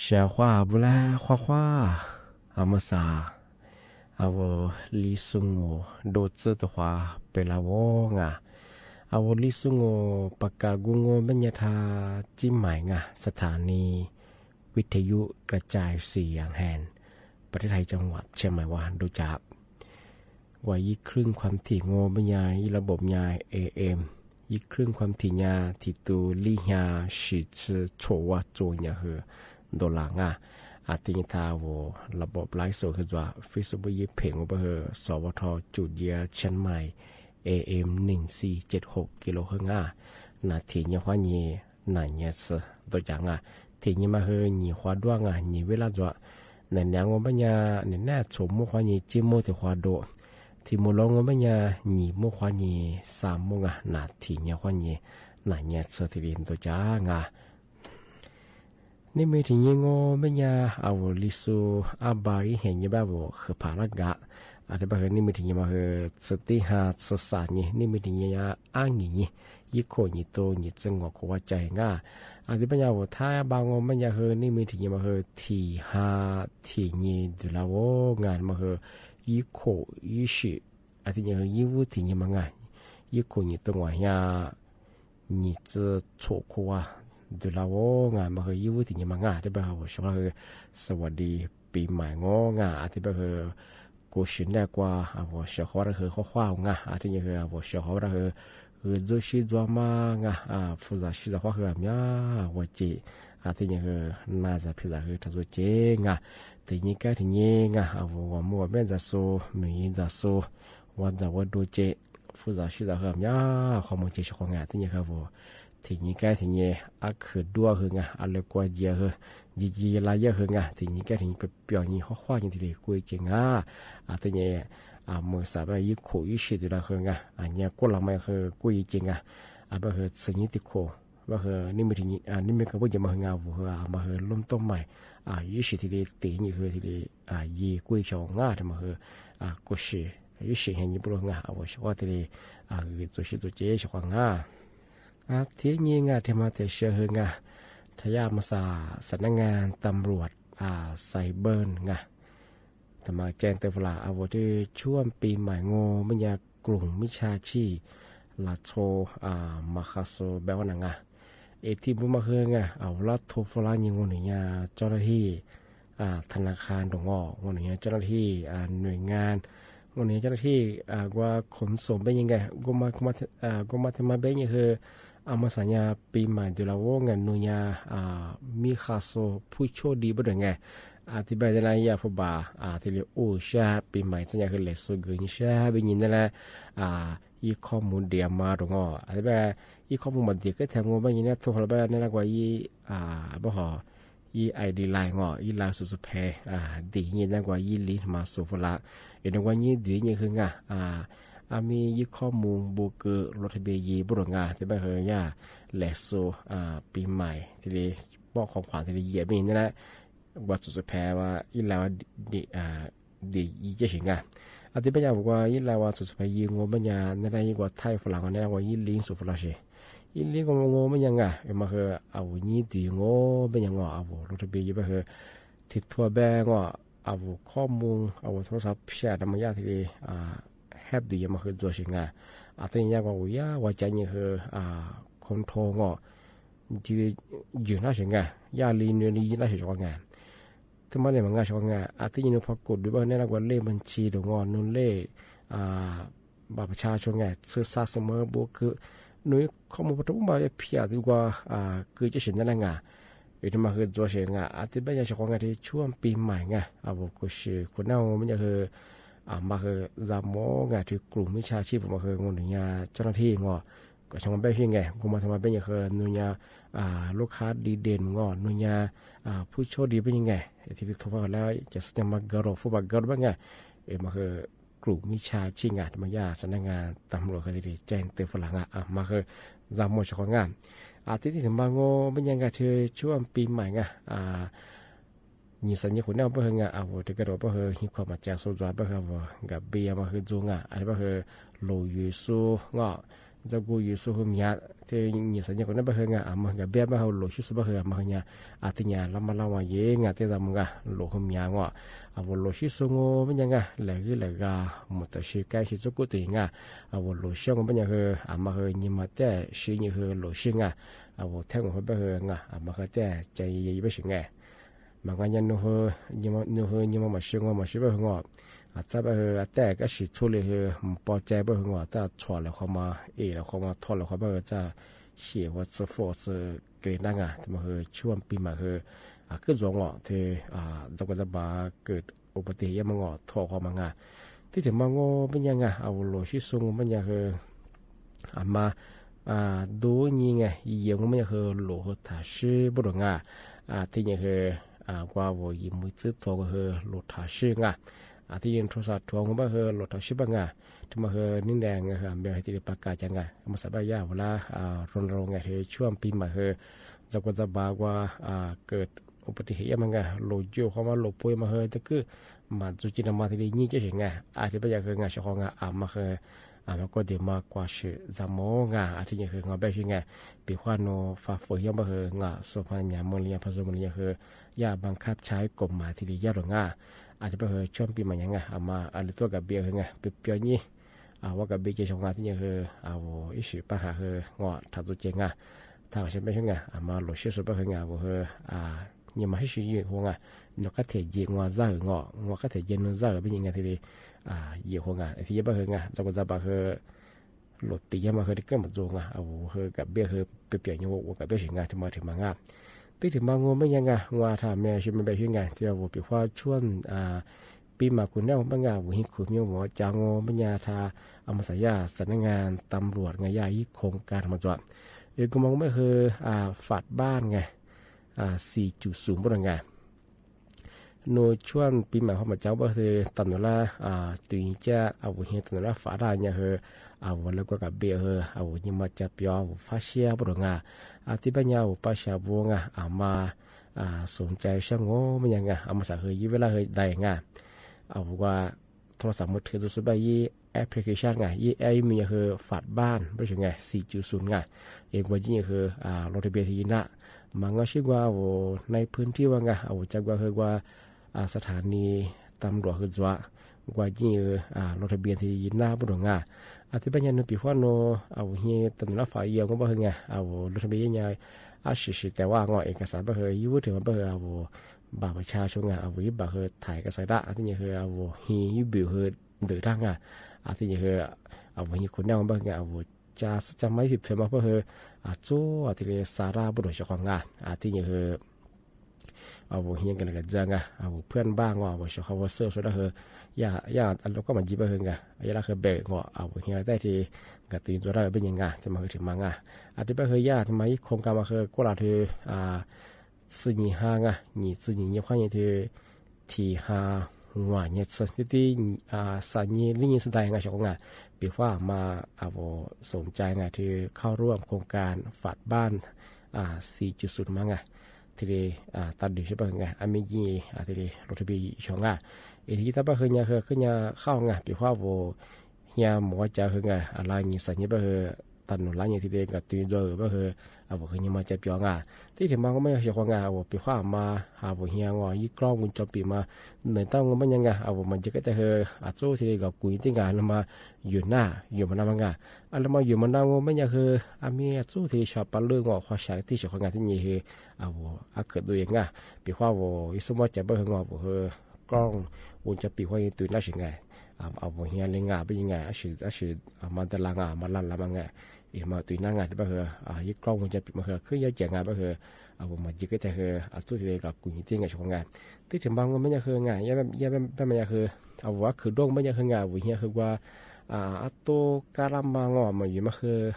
Sav huaj bu la huaj huaj, a mos xas, a vos li xu ngu, du txwb tu huav pes la vos nga, a vos li xu ngu, pas kas gu ngu mej nyaj tha, cib mais nga, สถานีวิทยุกระจายเสียงแห่งประเทศไทยจังหวัดเชียงใหม่ ว่าดูจาก Ua yib khwj khuam thim ngu mej nyaj yib lab npob nyaj A M, yib khwj khuam thim nyaj thim tu li nyaj sim txwv tshuam ua txuas nyaj hwm dollar nga. A tij nyaj tha vos lab npob laiv xus hwm txuas Facebook yib phem ngu pab hwm xov ua thov cum cia Chiang Mai A M nees xi ces hauv kis lus hwm nga. Nas thim nyaj huab nyim nas nyaj txwv ntau cas nga. Thim nyaj mas hwm nyim huab duab nga nyim vij lab txuas. Nas nyaj ngu mej nyaj nas nyaj txhuam muaj huab nyim cib muaj tim huab du. Thim mus lov ngu mej nyaj nyim muaj huab nyim xa muaj nga nas thim nyaj huab nyim nas nyaj txwv thim li ntau cas nga. Nej me thim nyaj ngu mej nyaj a vos li xu ab npa ib hem nyaj pab vos hwm pham lab nkav. A tij pab hwm nej me thim nyaj mas hwm txwv tib ha txwv xas nyaj nej me thim nyaj ab nyim nyaj yib khuam nyim tu nyim txwv nkaus khuam ua cai nga. A tij pab nyaj vos thab npa ngu mej nyaj hwm nej me thim nyaj mas hwm thim ha thim nyaj ntws lab vos nga mas hwm yib khuam yib sim. A tij nyaj hwm yib vub thim nyaj mas nga yib khuam nyim tu nkaus nyaj nyim txwv tshuam khuam ua ntws lab vos nga mas hwm yib vub thim nyaj mas nga tij pab hwm vos sav huaj hwm สวัสดีปีใหม่ ngu nga. A tij pab hwm kuv sim naj kua a vos sav huaj dab hwm huaj huaj nga. A tij nyaj hwm a vos sav huaj dab hwm hwm ntxuj sib ntxuaj maj nga. Fub zam sib zam huaj hwm a mab ua ci. A tij nyaj hwm nas zam phim zam hwm rau txuj cev nga. Thim nyaj kab thim nyaj nga a vos ua muaj mej ntxas xu mem yij ntxas xu ua ntxas ua du cev fub zam sib zam hwm a mab qhov muag cev sav huaj nga. Tij nyaj hwm a vos thim nyaj kab thim nyaj ab khwm duab hwm nga a lawv kua nyias hwm nci ci la yaj hwm nga thim nyaj kab thim nyaj pab pios nyaj huaj huaj nyaj thim li kuj ib cev nga. A tij nyaj a mos xas pab yib khuam yib sim ntws lab hwm nga a nyaj kuj los mas hwm kuj ib cev nga. A pab hwm txwv nyaj tim khuam pab hwm nej me kab puj nce mas hwm nga vos hwm mas hwm lub toj mais yib sim thim li tim nyaj hwm thim li yij kuj ib xyoos nga rau mas hwm kuj sim yib sim nyaj nyij puj lug nga a vos sav huaj thim li ntxuj sib ntxuj cev sav huaj nga. Thib nyaj nga thim mas thim sav hwm nga thaj yaj mos xas สำนักงานตำรวจไซเบอร์ nga. Thaum mas cai tawm fas las a vos thim tshuaj pis mais ngu mej nyaj กลุ่มมิจฉาชีพ lav txhua mas qha xu npaj huab na nga. Es thim npu mas hwm nga a vos lab thu fas las nyaj ngu nws nyaj เจ้าหน้าที่ธนาคาร nrog ngu nws nyaj เจ้าหน้าที่หน่วยงาน ngu nws nyaj เจ้าหน้าที่ ua khoom xoom peb nyaj nga. Kuv mas thim mas peb nyaj hwm a mos xas nyaj pis mais ntws lab vos nga nws nyaj mij qha xu phuj tshuaj di pab dawm nga. A tij pab na yaj fub npas thim li u sab pis mais txaj nyaj hwm lem xu gws nyaj sab peb nyaj na la yib khob mus diam mas rau ngu a tij pab yib khob mus mas diam kab tham ngu pab nyaj na thu fas las pab na la kua yib pab hos yib ID lais ngu yib lais xu xu phem dim nyaj na kua yib li mas xu fas las es nws kua nyij dim nyaj hwm nga a mij yib khob mus npu kws luv thaj npias yij pab rau nga tij pab hwm yaj lem xu pis mais thim li mob qhov khuam thim li yiam peb nyaj na la ua xu xu phem ua yib lais ua dim yij caj sim nga. A tij pab nyaj ua yib lais ua xu xu phem yij ngu pab nyaj na la yib ua thaij fas las ngu na la ua yib li xu fas las sim yib li ngu ngu pab nyaj nga es mas hwm a vos nyij dim ngu pab nyaj ngu a vos luv thaj npias yij pab hwm thim thua pab ngu a vos khob mus a vos thav xav phiaj na mas yaj thim li hab dim yij mas hwm ntxuag sim nga. A tij nyaj ua ua yaj ua cav nyaj hwm khoob thoo ngu yij hnab sim nga yaj li nws li yij hnab sim sav huaj nga. Thim mas li mas nga sav huaj nga a tij nyaj nws phaj kum dub pab hwm na la ua lej npas ntshis rau ngu nws lej npas pas tshaj sav huaj nga txhwb xab xwb mas npu kws nws khob mus pab rau npas phiaj tij ua kws caj sim na la nga. Es thim mas hwm ntxuag sim nga a tij pab nyaj sav huaj nga thim tshuaj pis mais nga a vos kuj sim kuv na pab nyaj hwm mas hwm zam mos nga thim กลุ่มมิจฉาชีพ mas hwm ngu nws nyaj เจ้าหน้าที่ ngu kom xyoo mas peb hwm nga ngu mas thim mas peb nyaj hwm nws nyaj lub khab di des ngu nws nyaj phuj tshuaj di peb nyaj nga. Thim li thu fas las ces xav nyaj mas gawv rau fub npas gawv rau pab nga es mas hwm กลุ่มมิจฉาชีพ nga mas yaj xav na nga tag mluam hwm thim li cai tawm fas las nga mas hwm zam mos sav huaj nga. A tij tij thim mas ngu pab nyaj nga thim tshuaj pis mais nga nyias xav nyaj kuv na pab hwm nga a vos thim kaj rau pab hwm yij khuam mas cav xu ntxuag pab hwm a vos nkam npias mas hwm ntxuag nga a pab hwm lus yus xu ngu Ntxawm kuv yus xu hu miav thiab nyiam xav nyiam kuv nab npaj hwv nga, a mas nkag npiab npaj hwv lus sib xu npaj hwv a mas hwv nya, a thiab nya laj maj laj mas yeej nga tej zag mus nga lus hu miav ngo. A vos lus sib xu ngu npaj nya nga lawm hwv lawm ga mus tam sim kab sib txuj kub twm nga. A vos lus sib ngu npaj nya hwv a mas hwv nyias mas tej sib nyiam hwv lus sib nga. A vos thaj ngu npaj hwv nga a mas hwv tej cai yej pab sim nga. Mas nqa nya nws hwv nyias mas mam sib ngu mam sib npaj hwv ngo. Txaj npaj hwv tej kab sim txhua li hwv mus pov cai npaj hwv ngo, txaj txhuam lawm qhov mas im lawm qhov mas thom lawm qhov npaj hwv txaj xyem ua txhua foj txhua kis dab nga thiab mas hwv tshuaj pis mam hwv kwj txuas ngo thiab ntxov kua txaj npav kws ua pov tig yaj mas ngo thom qhov mas nga. Tib tis mas ngu npaj nya nga a vos lus sib xu ngu npaj nya hwv a mas dub nyi nga yias ngu npaj nya hwv lus hwv tham sib npaj dua nga. Thiab nyias hwv kua vos yim mus txwb thua hwv lus tham sib nga. Thiab nyias rhuav xav rhuav ngu npaj hwv lus tham sib npaj nga. Thiab mas hwv neb nra nga hwv a mas hwv tib tis pas kas cas nga mas xav npaj yaj vos lab ro nra nga hwv tshuaj pis mam hwv ntxov kua txaj npav kua kws ua pov tig yaj mas nga lus cuj qhov mas lus pua mas hwv tag kwj mas txuj ci no mas thiaj li nyiaj caj sim nga. A thiab npaj nya hwv nga sib qhov nga a mas hwv a mas kua tis mas kua swm zam mov nga a thiab nyias hwv nqa npaj sib nga. Pim huaj nus faj fwm yaj npaj hwv nga xu pha nyam mus li nyam pha zoo mus li nyam hwv yaj mas khab tshaib kaum mas thiaj li yaj lawm nga. A thiab npaj hwv tshuaj pis mam nyam nga a mas a li tuaj kam npias hwv nga pib piav nyij ua kam npias ces sib qhov nga thiab nyias hwv a vos ib sim pab has hwv ngo tham txuj ci nga. Tham sib npaj sib nga a mas lus sib xu npaj hwv nga vos hwv nyias mas sib sib yim hu nga. Nws qab thiam yim nua zaj hwv ngo, nua qab thiam yim nua zaj hwv peb nyias nga thiaj li yim hu nga thiab yaj npaj hwv nga ntxov kua txaj npav hwv lus tim yaj mas hwv li kab mus txuj nga a vos hwv kam npias hwv pib piav nyij ua kam npias sim nga thiab mas rhim mas nga. Tib tis mas ngu npaj nya nga nua tham me sib me npaj sib nga thiab vos pim huaj tshuaj pib mas kuv nab npaj nga vos hib khuv me vos cas ngu npaj nya tham a mas xav yaj xav nab nga tam luam nga yaj ib khoom kas mas txuas. Es kuv mas ngu npaj hwv fam npaj nga xis cum xum npaj nga. Nus tshuaj pib mas huaj mas cauv npaj hwv tam nus lab tw caj a vos hib tam nus lab fam daj nya hwv a vos lawv kua kam npias hwv a vos nyias mas cas piov vos fab siab npaj dua nga. A tib npaj nya vos pab xyav vua nga a mas xum cai sab ngu npaj nya nga a mas xav hwv yib vej laj hwv dais nga. A vos kua thov xav mus thwv txug xu npaj yib application nga yib app me nya hwv fam npaj npaj sib nga xis cum xum nga. Es kua yij hwv lus tham npias thiab yij nab mas nqa sib kua vos nai phwj nrib ua nga a vos cas kua hwv kua xav tham ni tam luam hwv ntxuav kua yij lus tham npias thiab yij nab npaj dua nga. A tib npaj nya nus pim huaj nus a vos hib tam nus lab fam yaj ngu npaj hwv nga a vos lus tham npias yij nya ab sim sim tas ua ngo es kas xav npaj hwv yib vub rhim mas npaj hwv a vos npam pas tshaj su nga a vos yib npam hwv thaiv kas xav dab a tib nya hwv a vos hib yib npim hwv ntawm dab nga. A tib nya hwv a vos hib khuv nab npaj hwv nga a vos cas xav cas mas ib fim fem mas npaj hwv a txuj a thiaj li xa dab npaj dua sib qhov nga. A tib nya hwv a vos hib kas las kas txag nga a vos phwj npaj ngo a vos sib qhov vos xwb su dab hwv yaj lub koj mas nci npaj hwv nga yaj lab hwv npe ngo a vos hib tas thiab nkawd twb ntxuav dab hwv peb nyias nga thiab mas hwv rhim mas nga. A tib npaj hwv yaj thiab mas ib khoom kas mas hwv kuj lam hwv txwj nyim ha nga nyim txwj nyim nyiaj qhuab nyiaj thiab thim ha nguam nyiaj txwj tib tib xa nyiaj lib nyiaj xwb ntais nga sib qhov nga. Pim huaj mas a vos xoom cai nga thiab khauj ruaj khoom kas fam npaj xis cum xum mas nga thiaj li tas dis sib npaj hwv nga a me yij thiaj li lus tham npias xyov nga. Es thiaj yij tab npaj hwv nya hwv koj nya khauj nga pim huaj vos hia mus ua cas hwv nga a laj nyias xav nyias npaj hwv tas nus lab nyias thiaj li nkawd twb ntxuav npaj hwv a vos hwv nyias mas cas piov nga. Tib tis mas ngu npaj nya sib qhov nga a vos pim huaj mas a vos hia ngo yib koj mus cov pim mas nws tab ngu npaj nya nga a vos mas nce kab tas hwv a txuj thiaj li nkawd kuv nyias tij nga lawv mas yuav nab yuav mas nab mas nga. A lawv mas yuav mas nab ngu npaj nya hwv a me txuj thiaj li xyov pab lwj ngo qhov xyaw tib sib qhov nga thiab nyias hwv a vos ab khwv dua nga. Pim huaj vos ib xub muab cas npaj hwv ngo vos hwv koj mus cov pim huaj yeej twb nab sim nga a vos hia li nga peb nyias nga ab sim mas tas las nga mas las las mas nga. Es mas twb nab nga npaj hwv yib koj mus cov pim mas hwv khwb yaj ciam nga npaj hwv a vos mas nce kab tas hwv a txuj thiaj li nkawd kuv nyias tij nga sib qhov nga. Tib tis mas ngu npaj nya hwv nga yaj npaj mas nya hwv a vos ab khwv duaj npaj nya hwv nga vos hia hwv kua ab tub kab lab mas ngo mas yuav mas hwv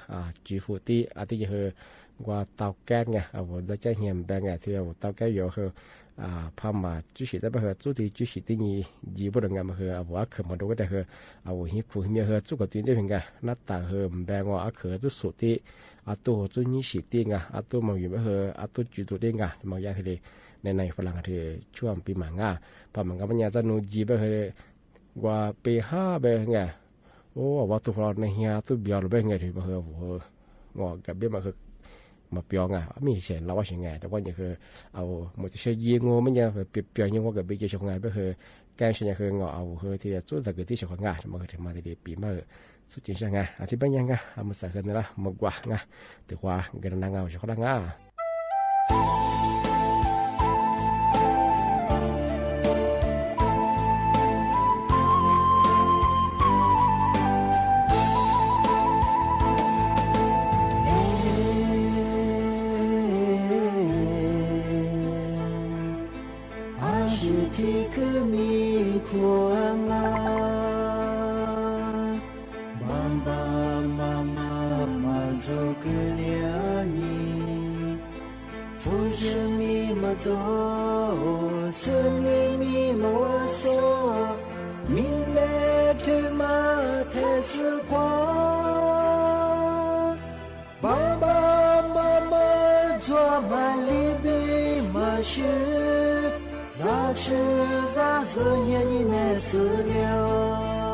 tsis fum tib a tib nya hwv kua tau kab nga a vos ntxawg caj hia npe nga thiab a vos tau kab yuav hwv phaj mas tsib sim tab npaj hwv txuj thiaj tsib sim tib nyias nci npaj dua nga mas hwv a vos ab khwv mas dua kab tas hwv a vos hia khuv hia hwv txuj kom twb ntej hwv nga nab tas hwv npe ngo ab khwv txuj xum tib a tub hwv txuj nyib sim tib nga a tub mas yuav npaj hwv a tub tsis tu tib nga mas yaj thiaj li nai nai fa las nga thiaj tshuaj pib mas nga. Phaj mas nkawd npaj nya txaj nus nci npaj hwv kua peb hab npe nga Ua vab tub hlo ne hiab tub npiov lub npe nqe rwg mas hwv vus hwv, ua kam npe mas hwv mas piov nqa me xyem los ua si nqa tas ua nyuam hwv, mus cov siab yig ngu me nyuam piov piov nyuag ua kam npe ces xyov nqa npe hwv, kaj siab nyuam hwv ua vus hwv thiaj txhub txog kwv tij xyov qhov nqa mas hwv mas thiaj li piv npaj hwv txhub ci ntsaj nqa thiab peb nyuag nqa mus xav hwv ntawd los mus kuam nqa, tus qhua nkawd nqa nqa mus xyov qhov dab nqa. Ab sim thib kwv mi khuam nqa, npam npam mas mas mas ntxuag kwv liam mi, fuv sw mi mas txog, xwm nyiam mi mas ua xo, mi le thwm mas them xwb qhuav. Npam npam mas mas ntxuag mas li npib mas swb, zaj tshwj zaj xwm nyiam ni ne xwb liam.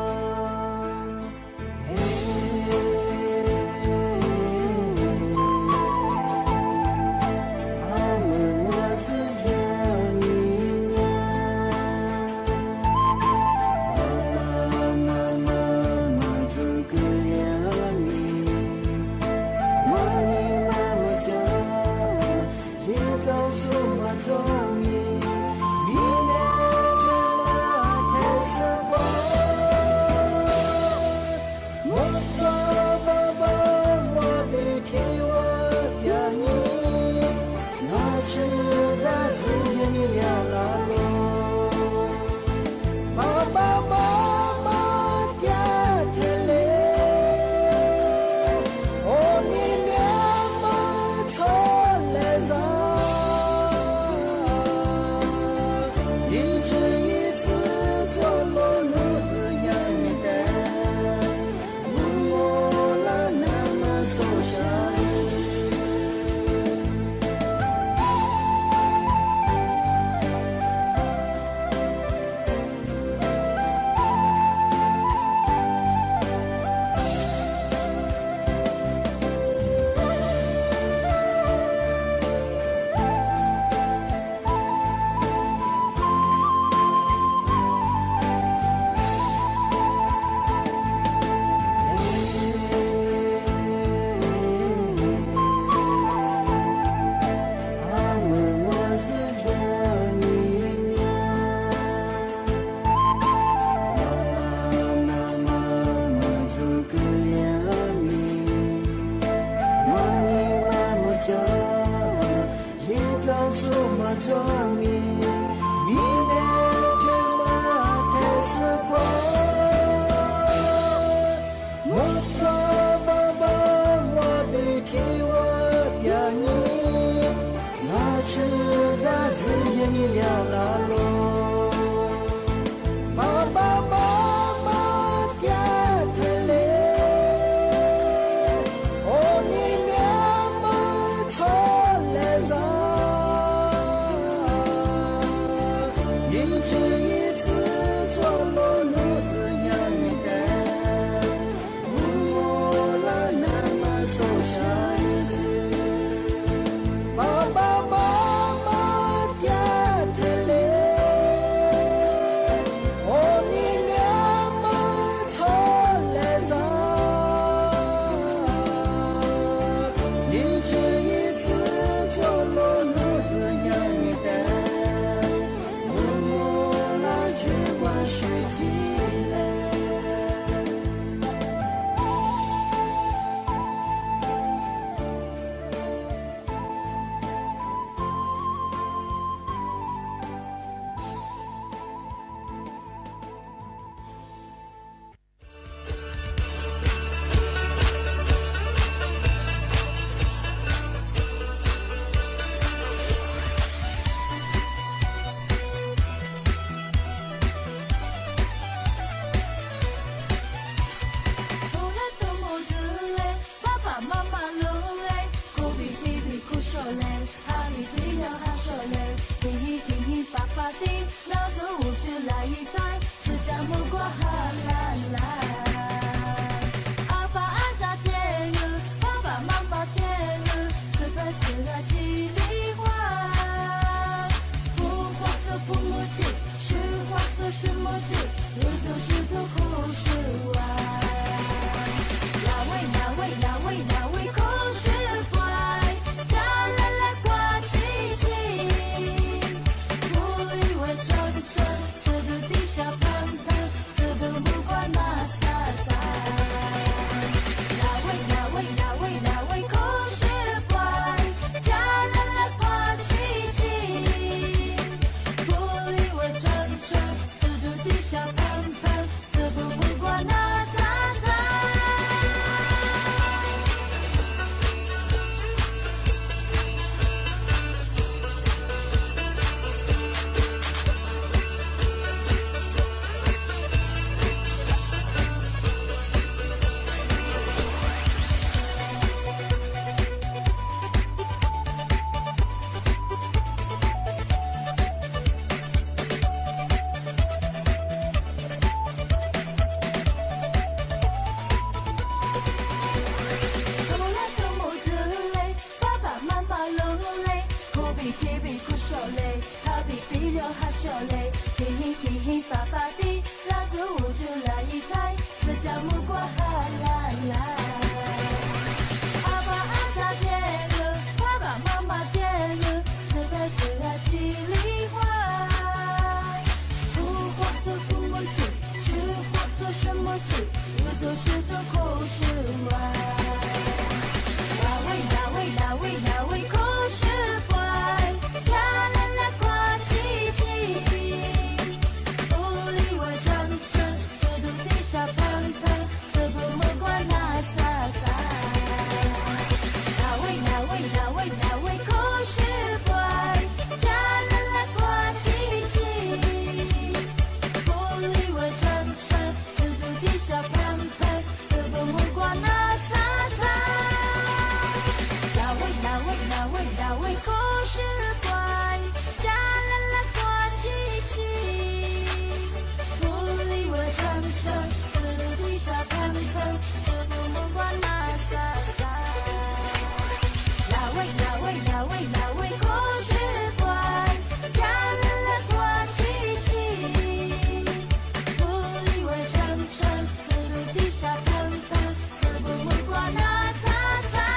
Ab mus ua xwb yog ni nyab, mas mas mas mas mas ntxuag kwv liam mi, ua li mas mas cov, li txaus xub mas txog mi, mi ne thwm mas them xwb qhuav. Muab kua npam npam ua pem thib ua tiag ni, zaj tshwj zaj xwm yog ni liam los lus, mas npam npam mas tiag tiag li, ua li liam mas txhob lawm zaj, ib tswv ib txwv txuag lub lub zwm yaj ni tes, vus ua laj nam mas xauj sai. Ab mus ua xwb yog ni nyab, mas mas mas mas mas ntxuag kwv liam mi, ua li mas mas cov, li txaus xub mas txog mi, mi ne thwm mas them xwb qhuav. Muab kua npam npam ua pem thib ua tiag ni, zaj tshwj zaj xwm yog ni liam los lus, mas npam npam mas tiag tiag li, ua li liam mas txhob lawm zaj, ib tswv ib txwv txuag lub lub zwm yaj ni tes, vus ua laj nam mas xauj sai. Mas npam npam mas tiag tiag li, ua li liam mas txhob lawm zaj, ib tswv ib txwv txuag lub lub zwm yaj ni tes, vus ua laj tshwj ua si ci le. Tiv tib vim kuj sawv le, thab vim pib luag hab sawv le, tiv hib tiv hib pab pab tib, laj xub ua tsw laj ib txhaib, xwb cas mus kuaj ha la la. Ab pab ab txhab tiag lawm, pab pab mab mab tiag lawm, txhwb peb txhwb ha tsis li huaj. Kuv quaj xub kuv muaj cwm, swb quaj xub swb muaj cwm, wb xub swb xub khuv swb ua. Laj wb laj wb laj wb laj wb khuv swb puag, tshav laj laj kuaj tsis tsim. Ua li ua txheeb txheeb, txhwb tus tib sab pheeb pheeb, txhwb puag muaj kuaj nag xav xav. Laj wb laj wb laj wb laj wb khuv swb puag, tshav laj laj kuaj tsis tsim. Ua li ua txheeb txheeb, txhwb tus tib sab pheeb pheeb, txhwb puag muaj kuaj nag xav xav. Laj wb laj wb laj wb laj wb khuv swb puag, tshav laj laj kuaj tsis tsim. Ua li ua txheeb txheeb, txhwb tus tib sab pheeb pheeb, txhwb puag muaj kuaj nag xav xav. Laj wb laj wb laj wb laj wb khuv swb puag, tshav laj laj kuaj tsis tsim. Ua li ua txheeb txheeb, txhwb tus tib sab pheeb pheeb, txhwb puag muaj kuaj nag xav xav.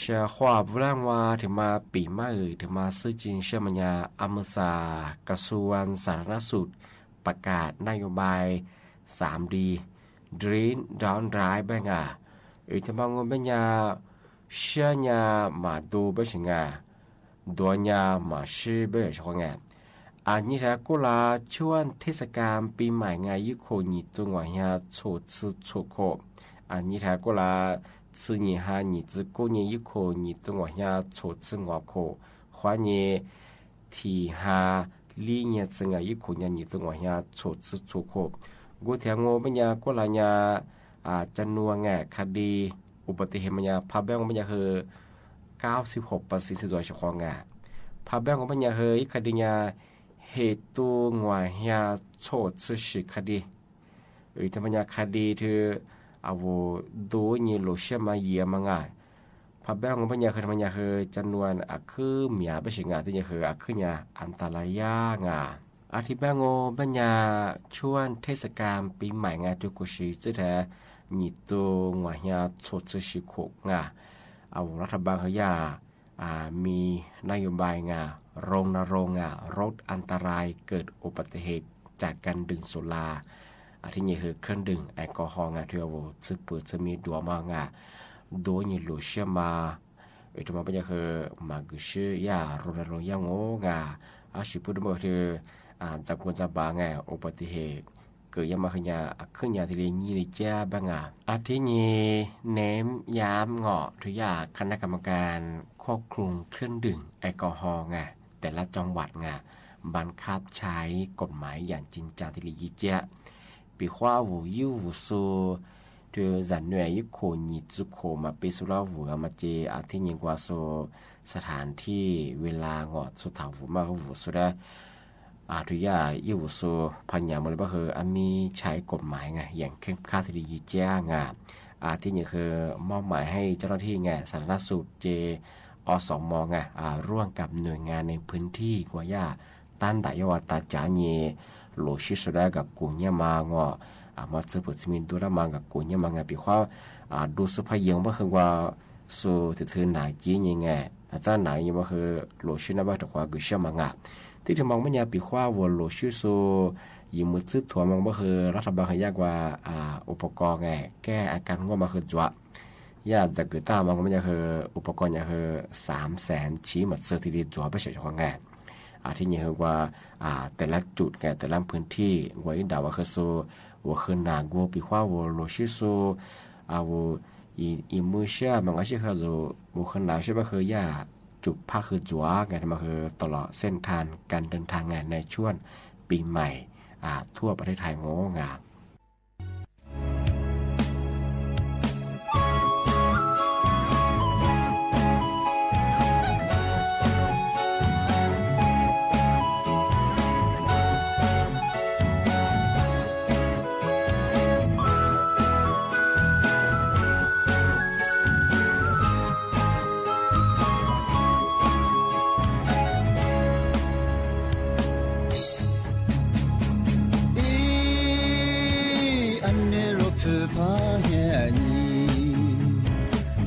Sa huam vub laj ua thwm mas pim mab wm thwm mas xwb tsis sab mas nyas a mas xas kas xuas xas nab xum pas kas naj yos npai xav di dri dov nrai peb nga. Wm thwm mas ua peb nyas siab nyas mas du peb sim nga, duav nyas mas sib peb yam sib qhov nga. As nyij thav kuj las tshuaj thib xa kas pib maim nga ib khum nyim txuj nqua hnyav txhum txhij txhum khum. As nyij thav kuj las txhij nyim ha nyim txwv kub nyim ib khum nyim txuj nqua hnyav txhum txhij nqua khum. Qhuav nyim thim ha lib nyia txwv nga ib khum nyim txuj nqua hnyav txhum txhij txhum khum. Kuv thiaj ua peb nyas kuj las nyas ca nua nga kha di u pas ti hem mas nyas phaj peb ua peb nyas hw kaub xib hom pas xi xib zuav sib qhov nga. Phaj peb ua peb nyas hw ib kha di nyas hem txuj nqua hnyav txhum txhij sim kha di. Wm thwm mas nyas kha di thwm a vus du nyim lus siab mas yias mas nga. Phaj peb ua peb nyas hw mas nyas hw ca nua a khwb miav peb sim nga twb nyas hw a khwb nyas an tas las yaj nga. A thib peb ua peb nyas tshuaj thib xa kas pib maim nga rua kuv siv txwb thav nyim txuj nqua hnyav txhum txhij sim khum nga. A vus lab thaj npas hw yaj mi naj yos npai nga, rong na rong nga, rot an tas rai kawm u pas ti hem cam kas dwm xus las. A thib nyas hw khab dwm a ko ho nga thwm a vus txhwb pwm txhwb mi duav mas nga. Du nyim lus siab mas wm thwm mas peb nyas hw mas kws sib yaj rong na rong yaj ua nga. A sim pub du mas thwm ntxa kuv ntxa npas nga u pas ti hem kawm yaj mas hw nyas a khwb nyas thiaj li nyij li cab peb nga. A thib nyas nev yam ngom thwm yaj khab nab kas mas kas khuaj khloos khab dwm a ko ho nga, tes lab coo vam nga, npas khab tshai kom maiv yam ci ntsa thiaj li yij ciab. Pim huab vus yub vus xu, thwm zam nua ib khum nyim txuj khum mas pib xu lab vus mas ces a thib nyas nqua xu xa thav thij vim las ngom txhua thav vus mas hwv vus xu dab. Thwm yaj yub vus xu phaj nyam mus li pab hw a mi tshai kom maiv nga, yam kheeb khab thiaj li yij ciab nga. A thib nyas hw mob maiv hej coj laj thij nga, xa laj xu ces o xov mos nga, ruaj kam nws nga neeg phwv thij nqua yaj tab ntam yaj ua tas cav nyas lus sib xu dab nkam kum nyaj mas ngom, mas txwv pwm txwv mi du dab mas nkam kum nyaj mas nga pim huab du xu phaj yees pab hw nqua xu thwm thwv nam civ nyas nga, txab nam nyas pab hw lus sib nab pab rau qhuav kws siab mas nga. Tib thwm mas pab nyas pim huab vus lus sib xu yim mus txwb thuav mas pab hw lab thaj npas hw yaj nqua u pas ko nga, kab a kas nkuaj mas hw ntxuav. Yaj ntxawm kws tab mas pab nyas hw u pas ko nyas hw xav xav chiv mas txwv thiaj li ntxuav peb sam qhov nga. A thib nyas hw nqua tes lab cum nga tes lab phwv thij nqua ib nram ua hw xu, ua hw nam nqua pim huab vus lus sib xu, a vus ib mub siab mas nqa sib hw zus ua hw nam sib pab hw yaj cum phaj hw ntxuav nga mas hw tau los xej thaj kas dwm thaj nga nais tshuaj pim maim thuaj pas thej thai ua nga.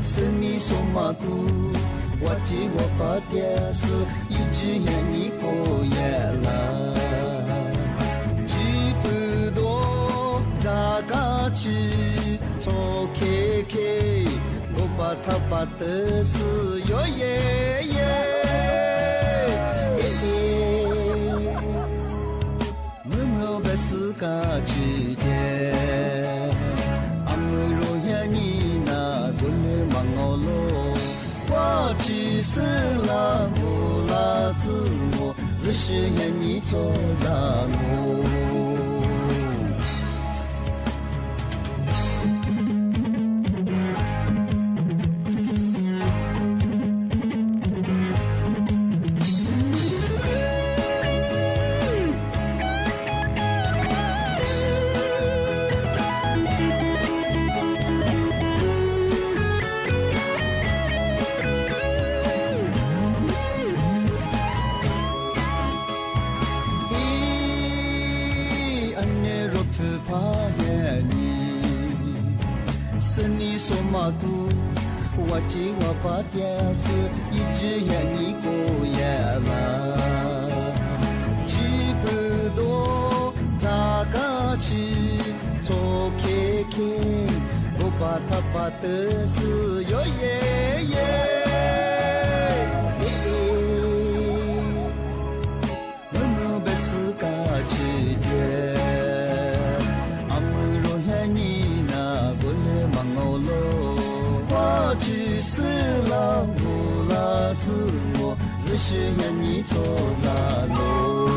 Xws ni xuas mas kuv ua tsis ua pab tias xwb, ib tsig hnia nyim kuj yam lawm. Tsis pw dua ntxag kab tsib txhob khe khe, nkaus pas thaj pas tawg xwb yuav ye ye. Mws mws npej xwb kab tsib tiag, a mws rau hnia nyim na kuv lwj mas ngaus los. Vaj tsib xwb laj nkaus laj txwj nkaus, zwm sim hnia nyim txog zaj nkaus. Ib a ne rau phwj phab hnia nyim, xws ni xuas mas kuv ua tsis ua pab tias xwb, ib tsig hnia nyim kuj yam lawm. Tsis pw dua ntxag kab tsib txhob khe khe, nkaus pas thaj pas tawg xwb yuav ye ye. Mws mws npej xwb kab tsib tiag, a mws rau hnia nyim na kuv lwj mas ngaus los. Vaj tsib xwb laj nkaus laj txwj nkaus, zwm sim hnia nyim txog zaj nkaus.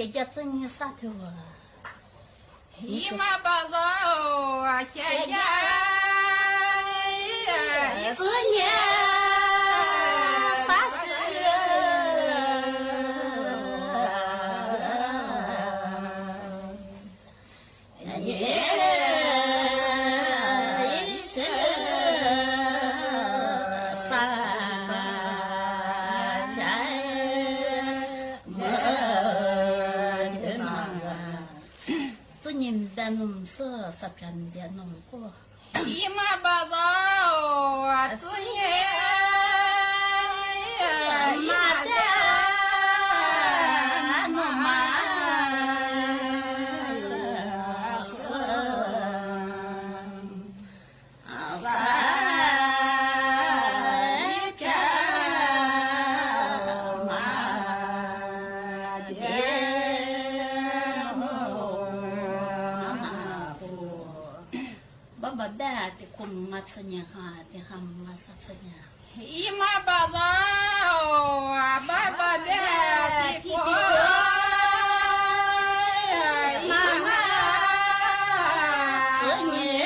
Xyov cas txwj nyig sab twg ua. Ib maj pas zov, xyov cas txwj nyig sab twg. Txwj nyig ntiav noog xwb, xav cas ntiav noog quaj. Ib maj pas zov, txwj nyig mas ntiav noog mas xwb. Xav cas mas ntiav noog mas quaj. Npab npab dab, tes kuv mas txwj nyig ho tes ho mas xav txwj nyig. Ib maj pas zov, npab npab dab, tes kuv mas txwj nyig thiab mas xav txwj nyig.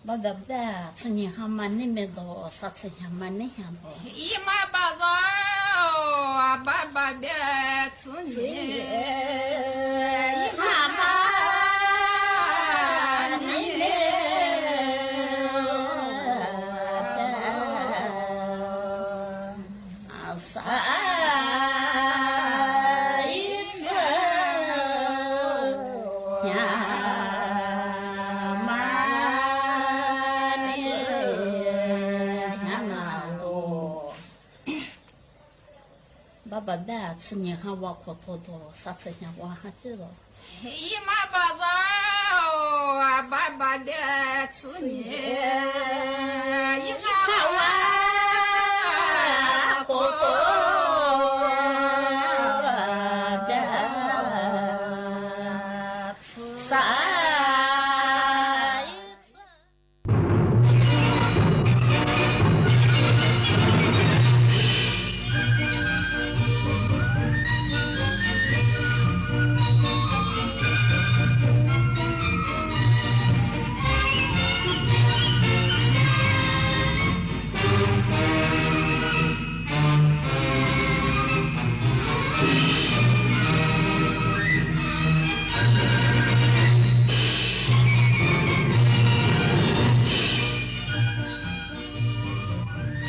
Npab npab dab, txwj nyig ho mas nej me ntau, xav txwj nyig mas nej ho ntau. Ib maj pas zov, npab npab dab, txwj nyig ho mas nej me ntau, xav txwj nyig mas nej me ntau. Npab npab dab, txwj nyig ho ua qhuav tuag tuag, xav txwj nyig ua ho cwj los. Ib maj pas zov, npab npab dab, txwj nyig ho ua qhuav tuag, xav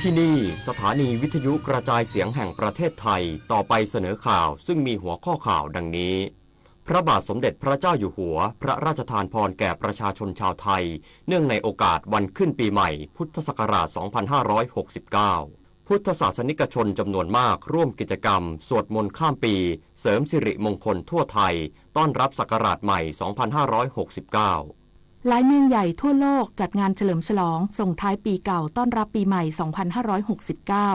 ที่นี่ สถานีวิทยุกระจายเสียงแห่งประเทศไทย ต่อไปเสนอข่าว ซึ่งมีหัวข้อข่าวดังนี้ พระบาทสมเด็จพระเจ้าอยู่หัว พระราชทานพรแก่ประชาชนชาวไทย เนื่องในโอกาสวันขึ้นปีใหม่ พุทธศักราช สองพันห้าร้อยหกสิบเก้า พุทธศาสนิกชนจำนวนมากร่วมกิจกรรมสวดมนต์ข้ามปี เสริมสิริมงคลทั่วไทย ต้อนรับศักราชใหม่ สองพันห้าร้อยหกสิบเก้า หลายเมืองใหญ่ทั่วโลกจัดงานเฉลิมฉลองส่งท้ายปีเก่าต้อนรับปีใหม่ สองพันห้าร้อยหกสิบเก้า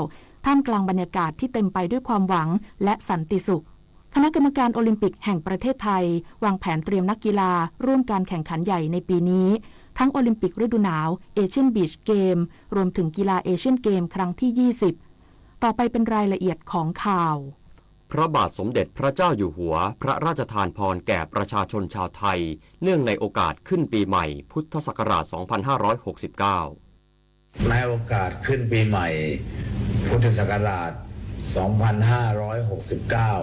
ท่ามกลางบรรยากาศที่เต็มไปด้วยความหวังและสันติสุข คณะกรรมการโอลิมปิกแห่งประเทศไทย วางแผนเตรียมนักกีฬาร่วมการแข่งขันใหญ่ในปีนี้ ทั้งโอลิมปิกฤดูหนาว Asian Beach Game รวมถึงกีฬาเอเชียนเกมครั้งที่ ยี่สิบ ต่อไปเป็นรายละเอียดของข่าว พระบาทสมเด็จพระเจ้าอยู่หัว พระราชทานพรแก่ประชาชนชาวไทย เนื่องในโอกาสขึ้นปีใหม่ พุทธศักราช สองพันห้าร้อยหกสิบเก้า ในโอกาสขึ้นปีใหม่ พุทธศักราช สองพันห้าร้อยหกสิบเก้า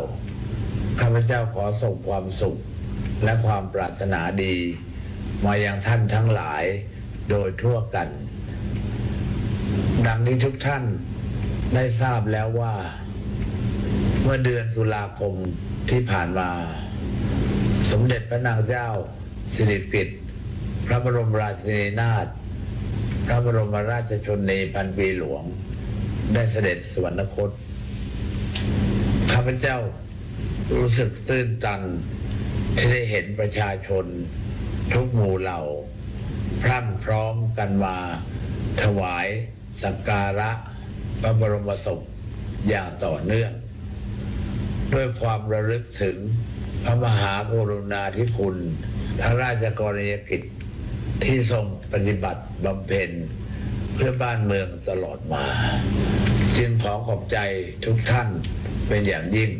ข้าพเจ้าขอส่งความสุข และความปรารถนาดี มายังท่านทั้งหลายโดยทั่วกัน ดังที่ทุกท่านได้ทราบแล้วว่า เมื่อเดือนตุลาคมที่ผ่านมา สมเด็จพระนางเจ้าสิริกิติ์ พระบรมราชินีนาถ พระบรมราชชนนีพันปีหลวง ได้เสด็จสวรรคต ข้าพเจ้ารู้สึกตื้นตันที่ได้เห็นประชาชนทุกหมู่เหล่าพรั่งพร้อมกันมาถวายสักการะพระบรมศพอย่างต่อเนื่อง ด้วยความระลึกถึงพระมหากรุณาธิคุณ พระราชกรณียกิจที่ทรงปฏิบัติบำเพ็ญเพื่อบ้านเมืองตลอดมา จึงขอขอบใจทุกท่านเป็นอย่างยิ่ง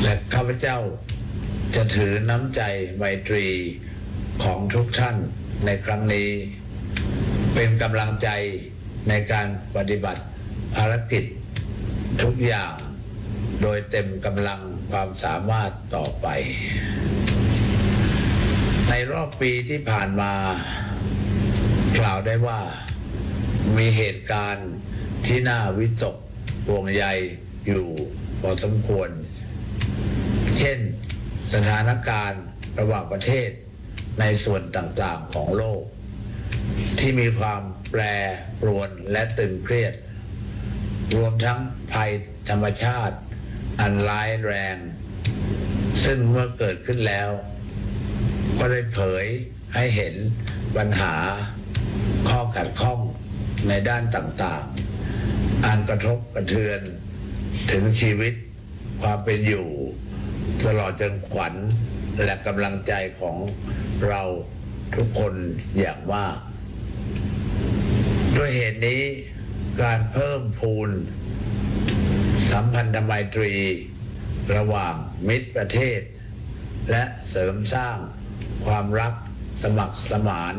และข้าพเจ้าจะถือน้ำใจไมตรีของทุกท่านในครั้งนี้ เป็นกำลังใจในการปฏิบัติภารกิจทุกอย่างโดยเต็มกำลังความสามารถต่อไป ในรอบปีที่ผ่านมา กล่าวได้ว่ามีเหตุการณ์ที่น่าวิตกห่วงใยอยู่พอสมควร เช่น สถานการณ์ระหว่างประเทศในส่วนต่างๆของโลก ที่มีความแปรปรวนและตึงเครียด รวมทั้งภัยธรรมชาติอันร้ายแรง ซึ่งเมื่อเกิดขึ้นแล้ว ก็ได้เผยให้เห็นปัญหาข้อขัดข้องในด้านต่างๆ อันกระทบกระเทือนถึงชีวิต ความเป็นอยู่ ตลอดจนขวัญและกำลังใจของเราทุกคนอย่างมาก ด้วยเหตุนี้การเพิ่มพูนสัมพันธไมตรีระหว่างมิตรประเทศ และเสริมสร้างความรักสมัครสมาน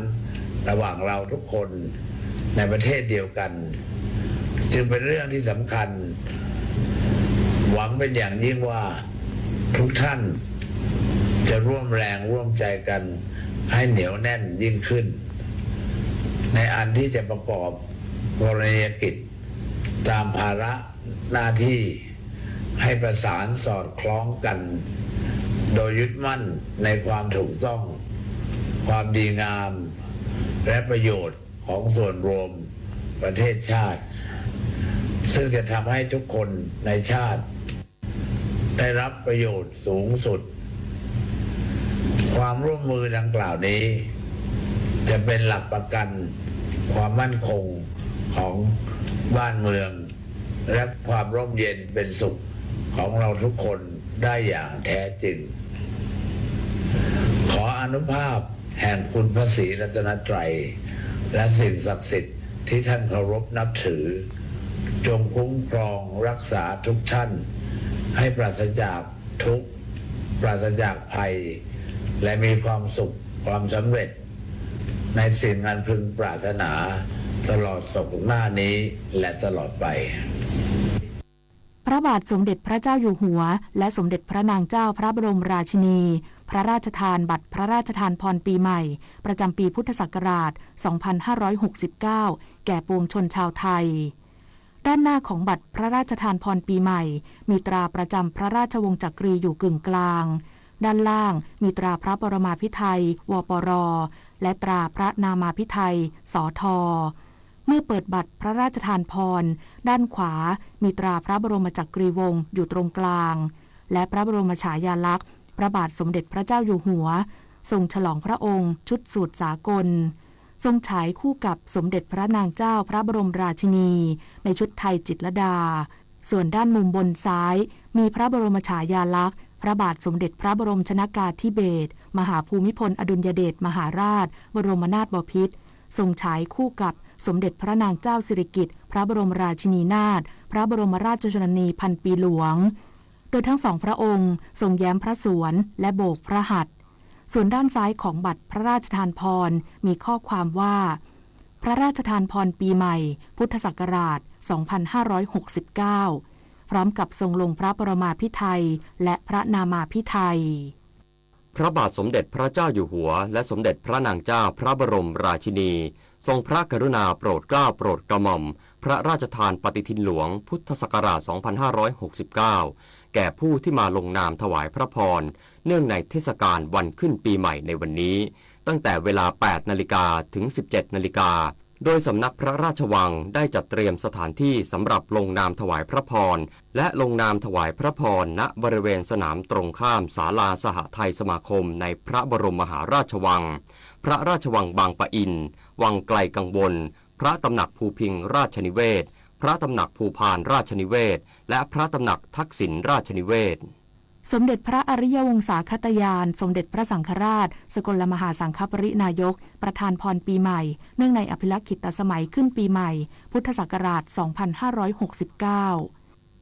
ระหว่างเราทุกคนในประเทศเดียวกัน จึงเป็นเรื่องที่สำคัญ หวังเป็นอย่างยิ่งว่าทุกท่านจะร่วมแรงร่วมใจกันให้เหนียวแน่นยิ่งขึ้น ในอันที่จะประกอบกรณียกิจตามภาระหน้าที่ ให้ประสานสอดคล้องกัน โดยยึดมั่นในความถูกต้อง ความดีงาม และประโยชน์ของส่วนรวมประเทศชาติ ซึ่งจะทำให้ทุกคนในชาติได้รับประโยชน์สูงสุด ความร่วมมือดังกล่าวนี้ จะเป็นหลักประกันความมั่นคงของบ้านเมือง และความร่มเย็นเป็นสุขของเราทุกคนได้อย่างแท้จริง ขออานุภาพแห่งคุณพระศรีรัตนตรัย และสิ่งศักดิ์สิทธิ์ที่ท่านเคารพนับถือ จงคุ้มครองรักษาทุกท่าน ให้ปราศจากทุกข์ ปราศจากภัย และมีความสุขความสำเร็จ ในสิ่งอันพึงปรารถนา ตลอดศกหน้านี้และตลอดไป พระบาทสมเด็จพระเจ้าอยู่หัว และสมเด็จพระนางเจ้าพระบรมราชินี พระราชทานบัตรพระราชทานพรปีใหม่ ประจำปีพุทธศักราช สองพันห้าร้อยหกสิบเก้า แก่ปวงชนชาวไทย ด้านหน้าของบัตรพระราชทานพรปีใหม่ มีตราประจำพระราชวงศ์จักรีอยู่กึ่งกลาง ด้านล่างมีตราพระปรมาภิไธย วปร และตราพระนามาภิไธย สท เมื่อเปิดบัตรพระราชทานพร ด้านขวามีตราพระบรมจักรีวงศ์อยู่ตรงกลาง และพระบรมฉายาลักษณ์พระบาทสมเด็จพระเจ้าอยู่หัว ทรงฉลองพระองค์ชุดสูทสากล ทรงฉายคู่กับสมเด็จพระนางเจ้าพระบรมราชินี ในชุดไทยจิตรลดา ส่วนด้านมุมบนซ้าย มีพระบรมฉายาลักษณ์พระบาทสมเด็จพระบรมชนกาธิเบศรมหาภูมิพลอดุลยเดชมหาราชบรมนาถบพิตร ทรงฉายคู่กับสมเด็จพระนางเจ้าสิริกิติ์พระบรมราชินีนาถพระบรมราชชนนีพันปีหลวง โดยทั้งสองพระองค์ทรงแย้มพระสวนและโบกพระหัตถ์ ส่วนด้านซ้ายของบัตรพระราชทานพร มีข้อความว่า พระราชทานพรปีใหม่ พุทธศักราช สองพันห้าร้อยหกสิบเก้า พร้อมกับทรงลงพระปรมาภิไธย และพระนามาภิไธย พระบาทสมเด็จพระเจ้าอยู่หัว และสมเด็จพระนางเจ้าพระบรมราชินี ทรงพระกรุณาโปรดเกล้าโปรดกระหม่อมพระราชทานปฏิทินหลวงพุทธศักราชสองพันห้าร้อยหกสิบเก้า แก่ผู้ที่มาลงนามถวายพระพร เนื่องในเทศกาลวันขึ้นปีใหม่ในวันนี้ ตั้งแต่เวลา แปดนาฬิกา ถึง สิบเจ็ดนาฬิกา โดยสำนักพระราชวังได้จัดเตรียมสถานที่สำหรับลงนามถวายพระพร และลงนามถวายพระพร ณ บริเวณสนามตรงข้ามศาลาสหทัยสมาคมในพระบรมมหาราชวัง พระราชวังบางปะอิน วังไกลกังวล พระตำหนักภูพิงค์ราชนิเวศน์ พระตำหนักภูพานราชนิเวศน์ และพระตำหนักทักษิณราชนิเวศน์ สมเด็จพระอริยวงศาคตญาณ สมเด็จพระสังฆราช สกลมหาสังฆปริณายก ประทานพรปีใหม่ เนื่องในอภิลักขิตสมัยขึ้นปีใหม่ พุทธศักราช สองพันห้าร้อยหกสิบเก้า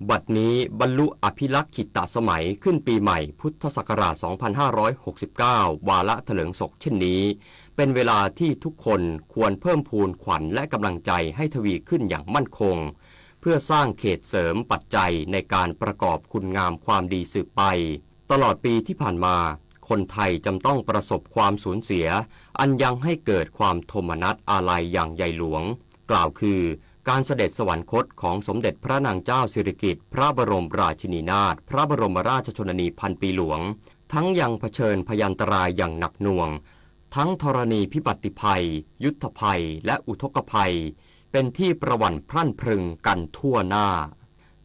บัดนี้บรรลุอภิลักขิตสมัยขึ้นปีใหม่พุทธศักราช สองพันห้าร้อยหกสิบเก้า วาระเถลิงศกเช่นนี้ เป็นเวลาที่ทุกคนควรเพิ่มพูนขวัญและกำลังใจให้ทวีขึ้นอย่างมั่นคง เพื่อสร้างเขตเสริมปัจจัยในการประกอบคุณงามความดีสืบไป ตลอดปีที่ผ่านมา คนไทยจำต้องประสบความสูญเสีย อันยังให้เกิดความโทมนัสอาลัยอย่างใหญ่หลวง กล่าวคือ การเสด็จสวรรคตของสมเด็จพระนางเจ้าสิริกิติ์ พระบรมราชินีนาถ พระบรมราชชนนีพันปีหลวง ทั้งยังเผชิญพยันตรายอย่างหนักหน่วง ทั้งธรณีพิบัติภัย ยุทธภัย และอุทกภัย เป็นที่ประหวั่นพรั่นพรึงกันทั่วหน้า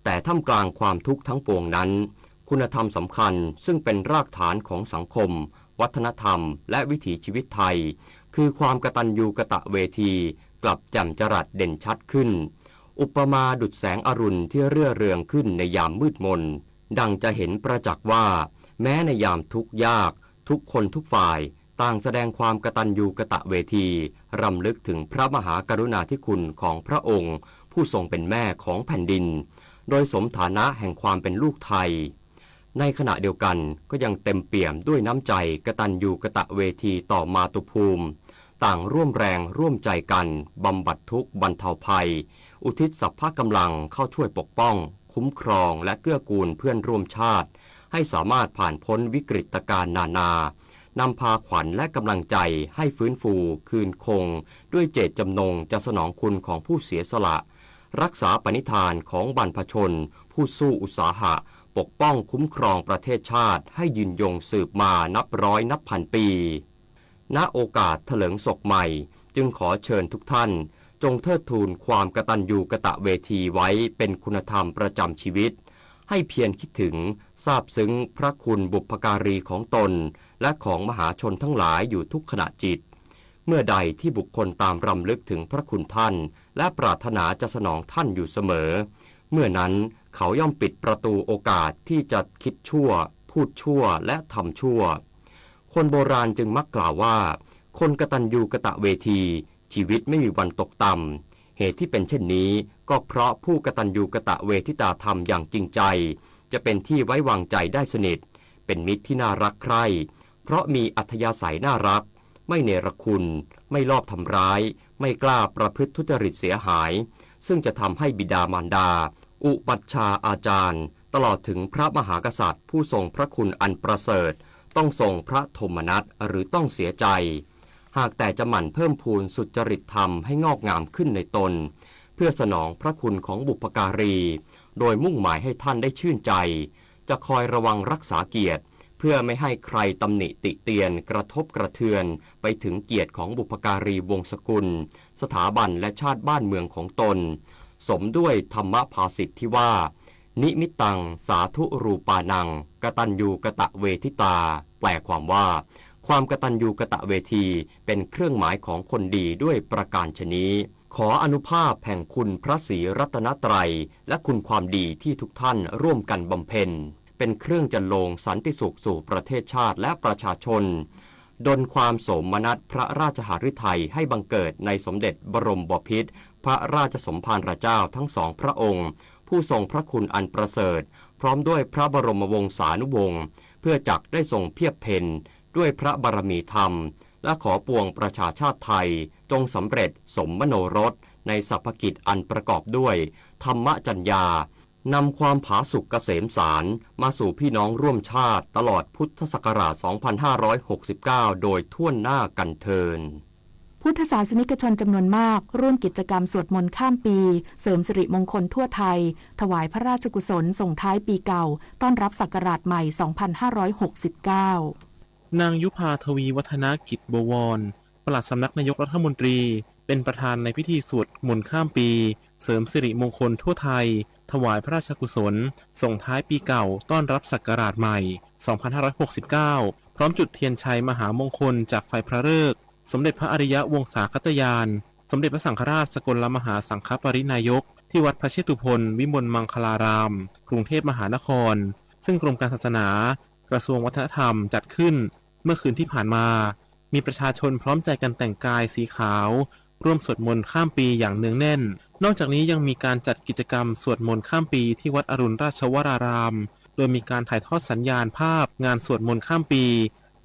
แต่ท่ามกลางความทุกข์ทั้งปวงนั้น คุณธรรมสำคัญซึ่งเป็นรากฐานของสังคม วัฒนธรรม และวิถีชีวิตไทย คือความกตัญญูกตเวที กลับแจ่มจรัสเด่นชัดขึ้น อุปมาดุจแสงอรุณที่เรื่อเรืองขึ้นในยามมืดมน ดั่งจะเห็นประจักษ์ว่า แม้ในยามทุกข์ยาก ทุกคนทุกฝ่าย ต่างแสดงความกตัญญูกตเวที รำลึกถึงพระมหากรุณาธิคุณของพระองค์ ผู้ทรงเป็นแม่ของแผ่นดิน โดยสมฐานะแห่งความเป็นลูกไทย ในขณะเดียวกันก็ยังเต็มเปี่ยมด้วยน้ำใจกตัญญูกตเวทีต่อมาตุภูมิ ต่างร่วมแรงร่วมใจกันบำบัดทุกข์บรรเทาภัย อุทิศสรรพกำลังเข้าช่วยปกป้อง คุ้มครอง และเกื้อกูลเพื่อนร่วมชาติ ให้สามารถผ่านพ้นวิกฤตการณ์นานา นำพาขวัญและกำลังใจให้ฟื้นฟูคืนคง ด้วยเจตจำนงจะสนองคุณของผู้เสียสละ รักษาปณิธานของบรรพชน ผู้สู้อุตสาหะ ปกป้องคุ้มครองประเทศชาติให้ยืนยงสืบมานับร้อยนับพันปี ณ โอกาสเถลิงศกใหม่ จึงขอเชิญทุกท่าน จงเทิดทูนความกตัญญูกตเวทีไว้เป็นคุณธรรมประจำชีวิต ให้เพียรคิดถึง ซาบซึ้งพระคุณบุพการีของตน และของมหาชนทั้งหลายอยู่ทุกขณะจิต เมื่อใดที่บุคคลตามรำลึกถึงพระคุณท่าน และปรารถนาจะสนองท่านอยู่เสมอ เมื่อนั้นเขาย่อมปิดประตูโอกาสที่จะคิดชั่ว พูดชั่ว และทำชั่ว คนโบราณจึงมักกล่าวว่า คนกตัญญูกตเวที ชีวิตไม่มีวันตกต่ำ เหตุที่เป็นเช่นนี้ ก็เพราะผู้กตัญญูกตเวทิตาธรรมอย่างจริงใจ จะเป็นที่ไว้วางใจได้สนิท เป็นมิตรที่น่ารักใคร่ เพราะมีอัธยาศัยน่ารัก ไม่เนรคุณ ไม่ลอบทำร้าย ไม่กล้าประพฤติทุจริตเสียหาย ซึ่งจะทำให้บิดามารดา อุปัชฌาย์อาจารย์ ตลอดถึงพระมหากษัตริย์ผู้ทรงพระคุณอันประเสริฐ ต้องทรงพระโทมนัสหรือต้องเสียใจ หากแต่จะหมั่นเพิ่มพูนสุจริตธรรมให้งอกงามขึ้นในตน เพื่อสนองพระคุณของบุพการี โดยมุ่งหมายให้ท่านได้ชื่นใจ จะคอยระวังรักษาเกียรติ เพื่อไม่ให้ใครตำหนิติเตียนกระทบกระเทือนไปถึงเกียรติของบุพการีวงศ์สกุล สถาบันและชาติบ้านเมืองของตน สมด้วยธรรมภาษิตที่ว่า นิมิตตัง สาธุรูปานัง กตัญญูกตเวทิตา แปลความว่า ความกตัญญูกตเวที เป็นเครื่องหมายของคนดีด้วยประการฉะนี้ ขออานุภาพแห่งคุณพระศรีรัตนตรัย และคุณความดีที่ทุกท่านร่วมกันบำเพ็ญ เป็นเครื่องจันโลงสันติสุขสู่ประเทศชาติและประชาชน ดลความโสมนัสพระราชหฤทัยให้บังเกิดในสมเด็จบรมบพิตรพระราชสมภารเจ้าทั้งสองพระองค์ ผู้ทรงพระคุณอันประเสริฐ พร้อมด้วยพระบรมวงศานุวงศ์ เพื่อจักได้ทรงเพียบเพ็ญด้วยพระบารมีธรรม และขอปวงประชาชาติไทย จงสำเร็จสมมโนรสในสรรพกิจอันประกอบด้วยธรรมจัญญา นำความผาสุกเกษมสารมาสู่พี่น้องร่วมชาติตลอดพุทธศักราช สองพันห้าร้อยหกสิบเก้า โดยถ้วนหน้ากันเทอญ ผ พุทธศาสนิกชนจำนวนมากร่วมกิจกรรมสวดมนต์ข้ามปี เสริมสิริมงคลทั่วไทย ถวายพระราชกุศลส่งท้ายปีเก่า ต้อนรับศักราชใหม่ สองพันห้าร้อยหกสิบเก้า นางยุภา ทวีวัฒนกิจบวร ปลัดสำนักนายกรัฐมนตรี เป็นประธานในพิธีสวดมนต์ข้ามปี เสริมสิริมงคลทั่วไทย ถวายพระราชกุศล ส่งท้ายปีเก่า ต้อนรับศักราชใหม่ สองพันห้าร้อยหกสิบเก้า พร้อมจุดเทียนชัยมหามงคลจากไฟพระฤกษ์ สมเด็จพระอริยวงศาคตญาณ สมเด็จพระสังฆราชสกลมหาสังฆปริณายก ที่วัดพระเชตุพนวิมลมังคลาราม กรุงเทพมหานคร ซึ่งกรมการศาสนา กระทรวงวัฒนธรรมจัดขึ้นเมื่อคืนที่ผ่านมา มีประชาชนพร้อมใจกันแต่งกายสีขาว ร่วมสวดมนต์ข้ามปีอย่างเนืองแน่น นอกจากนี้ยังมีการจัดกิจกรรมสวดมนต์ข้ามปีที่วัดอรุณราชวราราม โดยมีการถ่ายทอดสัญญาณภาพงานสวดมนต์ข้ามปี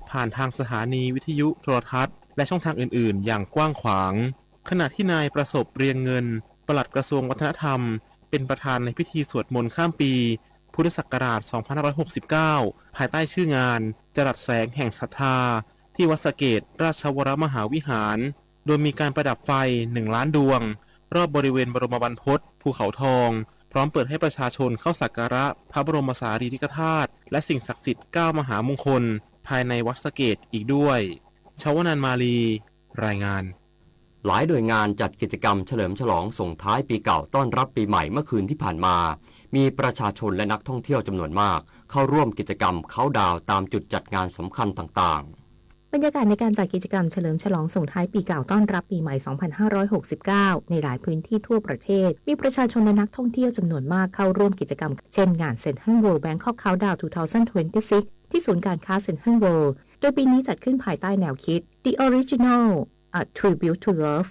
ผ่านทางสถานีวิทยุโทรทัศน์และช่องทางอื่นๆ อย่างกว้างขวาง ขณะที่นายประสบ เรียงเงิน ปลัดกระทรวงวัฒนธรรม เป็นประธานในพิธีสวดมนต์ข้ามปี พุทธศักราช สองพันห้าร้อยหกสิบเก้า ภายใต้ชื่องาน จรัสแสงแห่งศรัทธา ที่วัดสะเกษราชวรมหาวิหาร โดยมีการประดับไฟ หนึ่งล้านดวง รอบบริเวณบรมบรรพตภูเขาทอง พร้อมเปิดให้ประชาชนเข้าสักการะพระบรมสารีริกธาตุ และสิ่งศักดิ์สิทธิ์เก้ามหามงคล ภายในวัดสะเกษอีกด้วย ชวนานมาลี รายงาน หลายหน่วยงานจัดกิจกรรมเฉลิมฉลองส่งท้ายปีเก่าต้อนรับปีใหม่เมื่อคืนที่ผ่านมา มีประชาชนและนักท่องเที่ยวจำนวนมากเข้าร่วมกิจกรรมเคาท์ดาวน์ตามจุดจัดงานสำคัญต่างๆ บรรยากาศในการจัดกิจกรรมเฉลิมฉลองส่งท้ายปีเก่าต้อนรับปีใหม่ สองพันห้าร้อยหกสิบเก้า ในหลายพื้นที่ทั่วประเทศ มีประชาชนและนักท่องเที่ยวจำนวนมากเข้าร่วมกิจกรรม เช่นงาน Central World Bangkok Countdown สองพันยี่สิบหก ที่ศูนย์การค้า Central World โดยปีนี้จัดขึ้นภายใต้แนวคิด The Original A Tribute to Love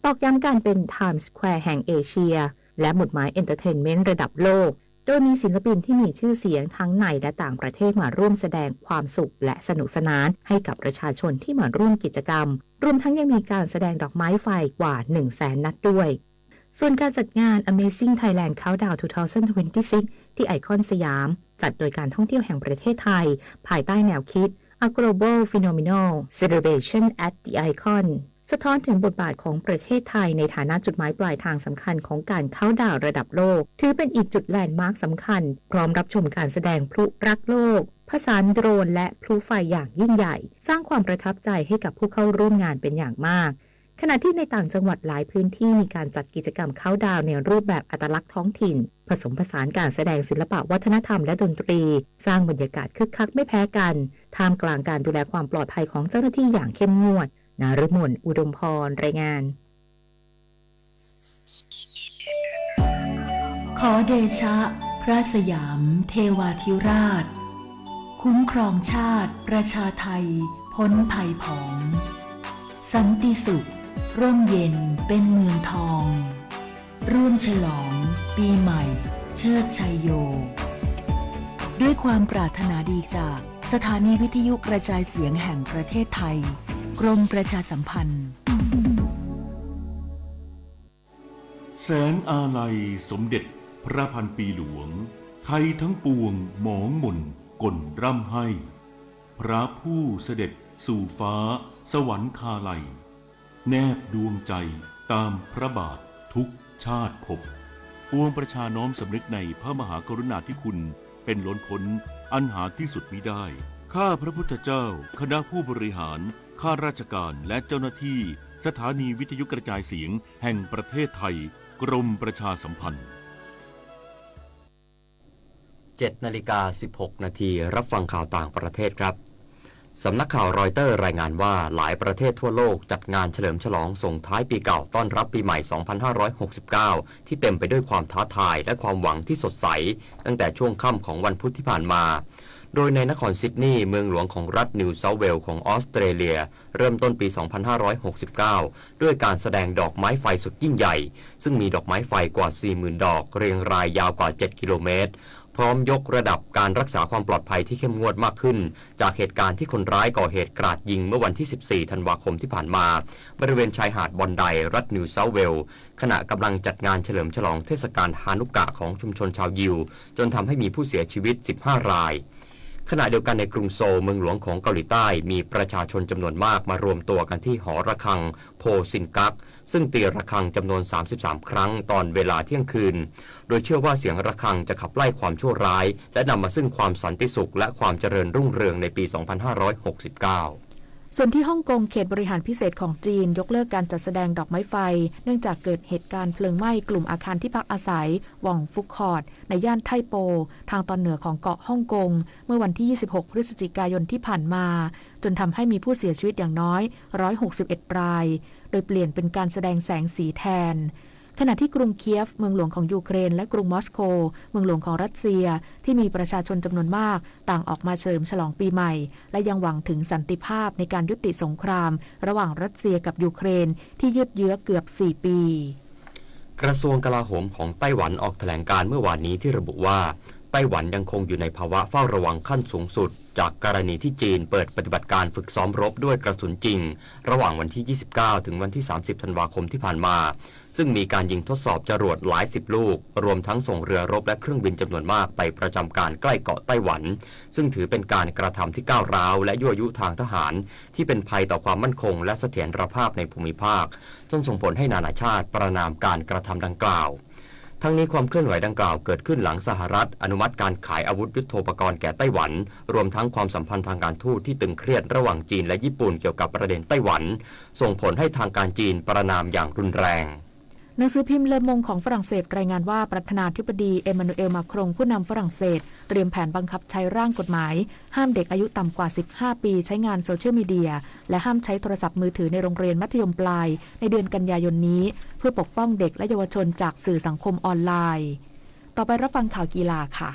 ตอกย้ำการเป็น Times Square แห่งเอเชีย และหมุดหมาย Entertainment ระดับโลก โดยมีศิลปินที่มีชื่อเสียงทั้งในและต่างประเทศมาร่วมแสดงความสุขและสนุกสนานให้กับประชาชนที่มาร่วมกิจกรรม รวมทั้งยังมีการแสดงดอกไม้ไฟกว่า หนึ่งแสนนัดด้วย ส่วนการจัดงาน Amazing Thailand Countdown สองพันยี่สิบหก ที่ไอคอนสยาม จัดโดยการท่องเที่ยวแห่งประเทศไทย ภายใต้แนวคิด A Global Phenomenal Celebration at the Icon สะท้อนถึงบทบาทของประเทศไทยในฐานะจุดหมายปลายทางสำคัญของการเคาน์ดาวน์ระดับโลก ถือเป็นอีกจุดแลนด์มาร์คสำคัญ พร้อมรับชมการแสดงพลุรักโลก ผสานโดรนและพลุไฟอย่างยิ่งใหญ่ สร้างความประทับใจให้กับผู้เข้าร่วมงานเป็นอย่างมาก ขณะที่ในต่างจังหวัดหลายพื้นที่มีการจัดกิจกรรมเคาน์ดาวน์ในรูปแบบอัตลักษณ์ท้องถิ่น ผสมผสานการแสดงศิลปะวัฒนธรรมและดนตรี สร้างบรรยากาศคึกคักไม่แพ้กัน ท่ามกลางการดูแลความปลอดภัยของเจ้าหน้าที่อย่างเข้มงวด นฤมล อุดมพร รายงาน ขอเดชะพระสยามเทวาธิราช คุ้มครองชาติประชาไทยพ้นภัยผอง สันติสุขร่มเย็นเป็นเมืองทอง ร่วมฉลองปีใหม่เชิดชัยโย ด้วยความปรารถนาดีจากสถานีวิทยุกระจายเสียงแห่งประเทศไทย กรมประชาสัมพันธ์ แสงอาลัยสมเด็จพระพันปีหลวง ไทยทั้งปวงหมองหม่นก่นร่ำไห้ พระผู้เสด็จสู่ฟ้าสวรรคาลัย แนบดวงใจตามพระบาททุกชาติภพ ปวงประชาน้อมสำนึกในพระมหากรุณาธิคุณเป็นล้นพ้นอันหาที่สุดมิได้ ข้าพระพุทธเจ้า คณะผู้บริหาร ข้าราชการ และเจ้าหน้าที่ สถานีวิทยุกระจายเสียงแห่งประเทศไทย กรมประชาสัมพันธ์ เจ็ดนาฬิกาสิบหกนาที รับฟังข่าวต่างประเทศครับ สำนักข่าวรอยเตอร์รายงานว่าหลายประเทศทั่วโลกจัดงานเฉลิมฉลองส่งท้ายปีเก่าต้อนรับปีใหม่ สองพันห้าร้อยหกสิบเก้า ที่เต็มไปด้วยความท้าทายและความหวังที่สดใส ตั้งแต่ช่วงค่ำของวันพุธที่ผ่านมา โดยในนครซิดนีย์ เมืองหลวงของรัฐนิวเซาท์เวลส์ของออสเตรเลีย เริ่มต้นปี สองพันห้าร้อยหกสิบเก้า ด้วยการแสดงดอกไม้ไฟสุดยิ่งใหญ่ ซึ่งมีดอกไม้ไฟกว่า สี่หมื่นดอก เรียงรายยาวกว่า เจ็ดกิโลเมตร พร้อมยกระดับการรักษาความปลอดภัยที่เข้มงวดมากขึ้น จากเหตุการณ์ที่คนร้ายก่อเหตุกราดยิงเมื่อวันที่ สิบสี่ธันวาคมที่ผ่านมา บริเวณชายหาดบอนได รัฐนิวเซาท์เวลส์ ขณะกำลังจัดงานเฉลิมฉลองเทศกาลฮานุกกะของชุมชนชาวยิว จนทำให้มีผู้เสียชีวิต สิบห้า ราย ขณะเดียวกันในกรุงโซลเมืองหลวงของเกาหลีใต้มีประชาชนจำนวนมากมารวมตัวกันที่หอระฆังโพซินกักซึ่งตีระฆังจำนวนสามสิบสามครั้งตอนเวลาเที่ยงคืนโดยเชื่อว่าเสียงระฆังจะขับไล่ความชั่วร้ายและนำมาซึ่งความสันติสุขและความเจริญรุ่งเรืองในปีสองพันห้าร้อยหกสิบเก้า ส่วนที่ฮ่องกงเขตบริหารพิเศษของจีนยกเลิกการจัดแสดงดอกไม้ไฟเนื่องจากเกิดเหตุการณ์เพลิงไหม้กลุ่มอาคารที่พักอาศัยหว่องฟุกคอร์ดในย่านไทโปทางตอนเหนือของเกาะฮ่องกงเมื่อวันที่ยี่สิบหกพฤศจิกายนที่ผ่านมาจนทำให้มีผู้เสียชีวิตอย่างน้อยร้อยหกสิบเอ็ดรายโดยเปลี่ยนเป็นการแสดงแสงสีแทนขณะที่กรุงเคียฟเมืองหลวงของยูเครนและกรุงมอสโกเมืองหลวงของรัสเซียที่มีประชาชนจำนวนมากต่างออกมาเฉลิมฉลองปีใหม่และยังหวังถึงสันติภาพในการยุติสงครามระหว่างรัสเซียกับยูเครนที่ยืดเยื้อเกือบสี่ปี กระทรวงกลาโหมของไต้หวันออกแถลงการณ์เมื่อวานนี้ที่ระบุว่าไต้หวันยังคงอยู่ในภาวะเฝ้าระวังขั้นสูงสุดจากกรณีที่จีนเปิดปฏิบัติการฝึกซ้อมรบด้วยกระสุนจริงระหว่างวันที่ยี่สิบเก้าถึงวันที่สามสิบธันวาคมที่ผ่านมาซึ่งมีการยิงทดสอบจรวดหลายสิบลูกรวมทั้งส่งเรือรบและเครื่องบินจำนวนมากไปประจำการใกล้เกาะไต้หวันซึ่งถือเป็นการกระทำที่ก้าวร้าวและยั่วยุทางทหารที่เป็นภัยต่อความมั่นคงและเสถียรภาพในภูมิภาค จนส่งผลให้นานาชาติประณามการกระทำดังกล่าว ทั้งนี้ความเคลื่อนไหวดังกล่าวเกิดขึ้นหลังสหรัฐอนุมัติการขายอาวุธยุทโธปกรณ์แก่ไต้หวัน รวมทั้งความสัมพันธ์ทางการทูตที่ตึงเครียดระหว่างจีนและญี่ปุ่นเกี่ยวกับประเด็นไต้หวัน ส่งผลให้ทางการจีนประณามอย่างรุนแรง หนังสือพิมพ์เลอมงของฝรั่งเศสรายงานว่าประธานาธิบดีเอมานูเอลมาครงผู้นำฝรั่งเศสเตรียมแผนบังคับใช้ร่างกฎหมายห้ามเด็กอายุต่ำกว่าสิบห้าปีใช้งานโซเชียลมีเดียและห้ามใช้โทรศัพท์มือถือในโรงเรียนมัธยมปลายในเดือนกันยายนนี้เพื่อปกป้องเด็กและเยาวชนจากสื่อสังคมออนไลน์ ต่อไปรับฟังข่าวกีฬาค่ะ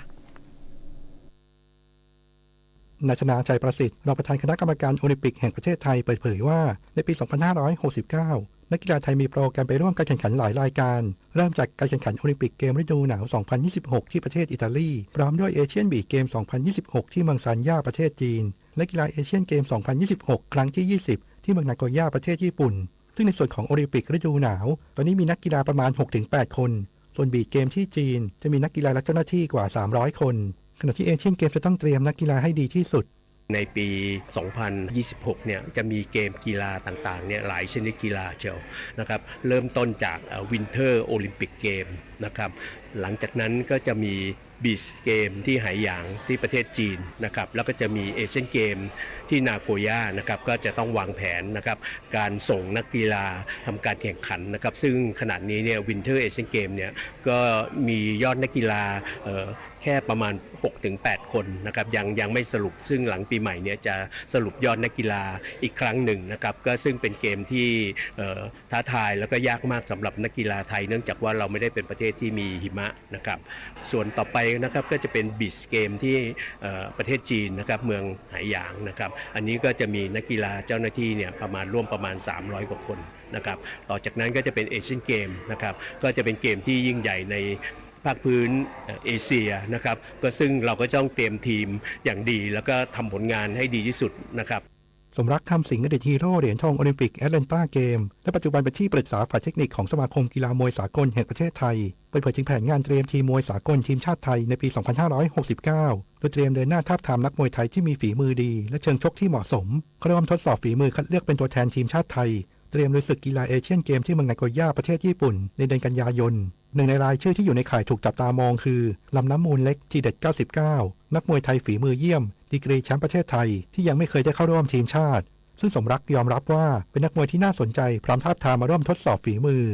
นายชนาชัยประสิทธิ์รองประธานคณะกรรมการโอลิมปิกแห่งประเทศไทยเปิดเผยว่าในปีสองพันห้าร้อยหกสิบเก้านักกีฬาไทยมีโปรแกรมไปร่วมการแข่งขันหลายรายการเริ่มจากการแข่งขันโอลิมปิกเกมฤดูหนาวสองพันยี่สิบหกที่ประเทศอิตาลีพร้อมด้วยเอเชียนบีชเกมสองพันยี่สิบหกที่เมืองซานย่าประเทศจีนและกีฬาเอเชียนเกมสองพันยี่สิบหกครั้งที่ยี่สิบที่เมืองนาโกย่าประเทศญี่ปุ่นซึ่งในส่วนของโอลิมปิกฤดูหนาวตอนนี้มีนักกีฬาประมาณหกถึงแปดคนส่วนบีชเกมที่จีนจะมีนักกีฬาและเจ้าหน้าที่กว่าสามร้อยคนขณะที่เอเชียนเกมจะต้องเตรียมนักกีฬาให้ดีที่สุด ในปีสองพันยี่สิบหกเนี่ยจะมีเกมกีฬาต่างๆเนี่ยหลายชนิดกีฬาเชียวนะครับเริ่มต้นจากเอ่อ Winter Olympic Game นะครับหลังจากนั้นก็จะมี Beach Game ที่ไหหยางที่ประเทศจีนนะครับแล้วก็จะมี Asian Game ที่นาโกย่านะครับก็จะต้องวางแผนนะครับการส่งนักกีฬาทำการแข่งขันนะครับซึ่งขณะนี้เนี่ย Winter Asian Game เนี่ยก็มียอดนักกีฬาเอ่อแค่ประมาณหกถึงแปดคนนะครับยังยังไม่สรุปซึ่งหลังปีใหม่เนี่ยจะสรุปยอดนักกีฬาอีกครั้งหนึ่งนะครับก็ซึ่งเป็นเกมที่เอ่อท้าทายแล้วก็ยากมากสำหรับนักกีฬาไทยเนื่องจากว่าเราไม่ได้เป็นประเทศที่มีหิมะนะครับส่วนต่อไปนะครับก็จะเป็น Beach Game ที่เอ่อประเทศจีนนะครับเมืองไหหยางนะครับอันนี้ก็จะมีนักกีฬาเจ้าหน้าที่เนี่ยประมาณร่วมประมาณสามร้อยกว่าคนนะครับต่อจากนั้นก็จะเป็น Asian Game นะครับก็จะเป็นเกมที่ยิ่งใหญ่ในภาคพื้นเอ่อเอเชียนะครับก็ซึ่งเราก็ต้องเตรียมทีมอย่างดีแล้วก็ทำผลงานให้ดีที่สุดนะครับ สมรัก คำสิงห์ อดีตฮีโร่เหรียญทองโอลิมปิกแอตแลนตาเกม และปัจจุบันเป็นที่ปรึกษาฝ่ายเทคนิคของสมาคมกีฬามวยสากลแห่งประเทศไทย เปิดเผยถึงแผนงานเตรียมทีมมวยสากลทีมชาติไทยในปี สองพันห้าร้อยหกสิบเก้า โดยเตรียมเดินหน้าทาบทามนักมวยไทยที่มีฝีมือดี และเชิงชกที่เหมาะสม เข้าร่วมทดสอบฝีมือคัดเลือกเป็นตัวแทนทีมชาติไทย เตรียมลุยศึกกีฬาเอเชียนเกมที่เมืองนาโกย่าประเทศญี่ปุ่นในเดือนกันยายน หนึ่งในรายชื่อที่อยู่ในข่ายถูกจับตามองคือ ลำน้ำมูลเล็ก ทีเด็ด เก้าสิบเก้า นักมวยไทยฝีมือเยี่ยม ดีกรีแชมป์ประเทศไทย ที่ยังไม่เคยได้เข้าร่วมทีมชาติ ซึ่งสมรักยอมรับว่าเป็นนักมวยที่น่าสนใจพร้อมทาบทามมาร่วมทดสอบฝีมือ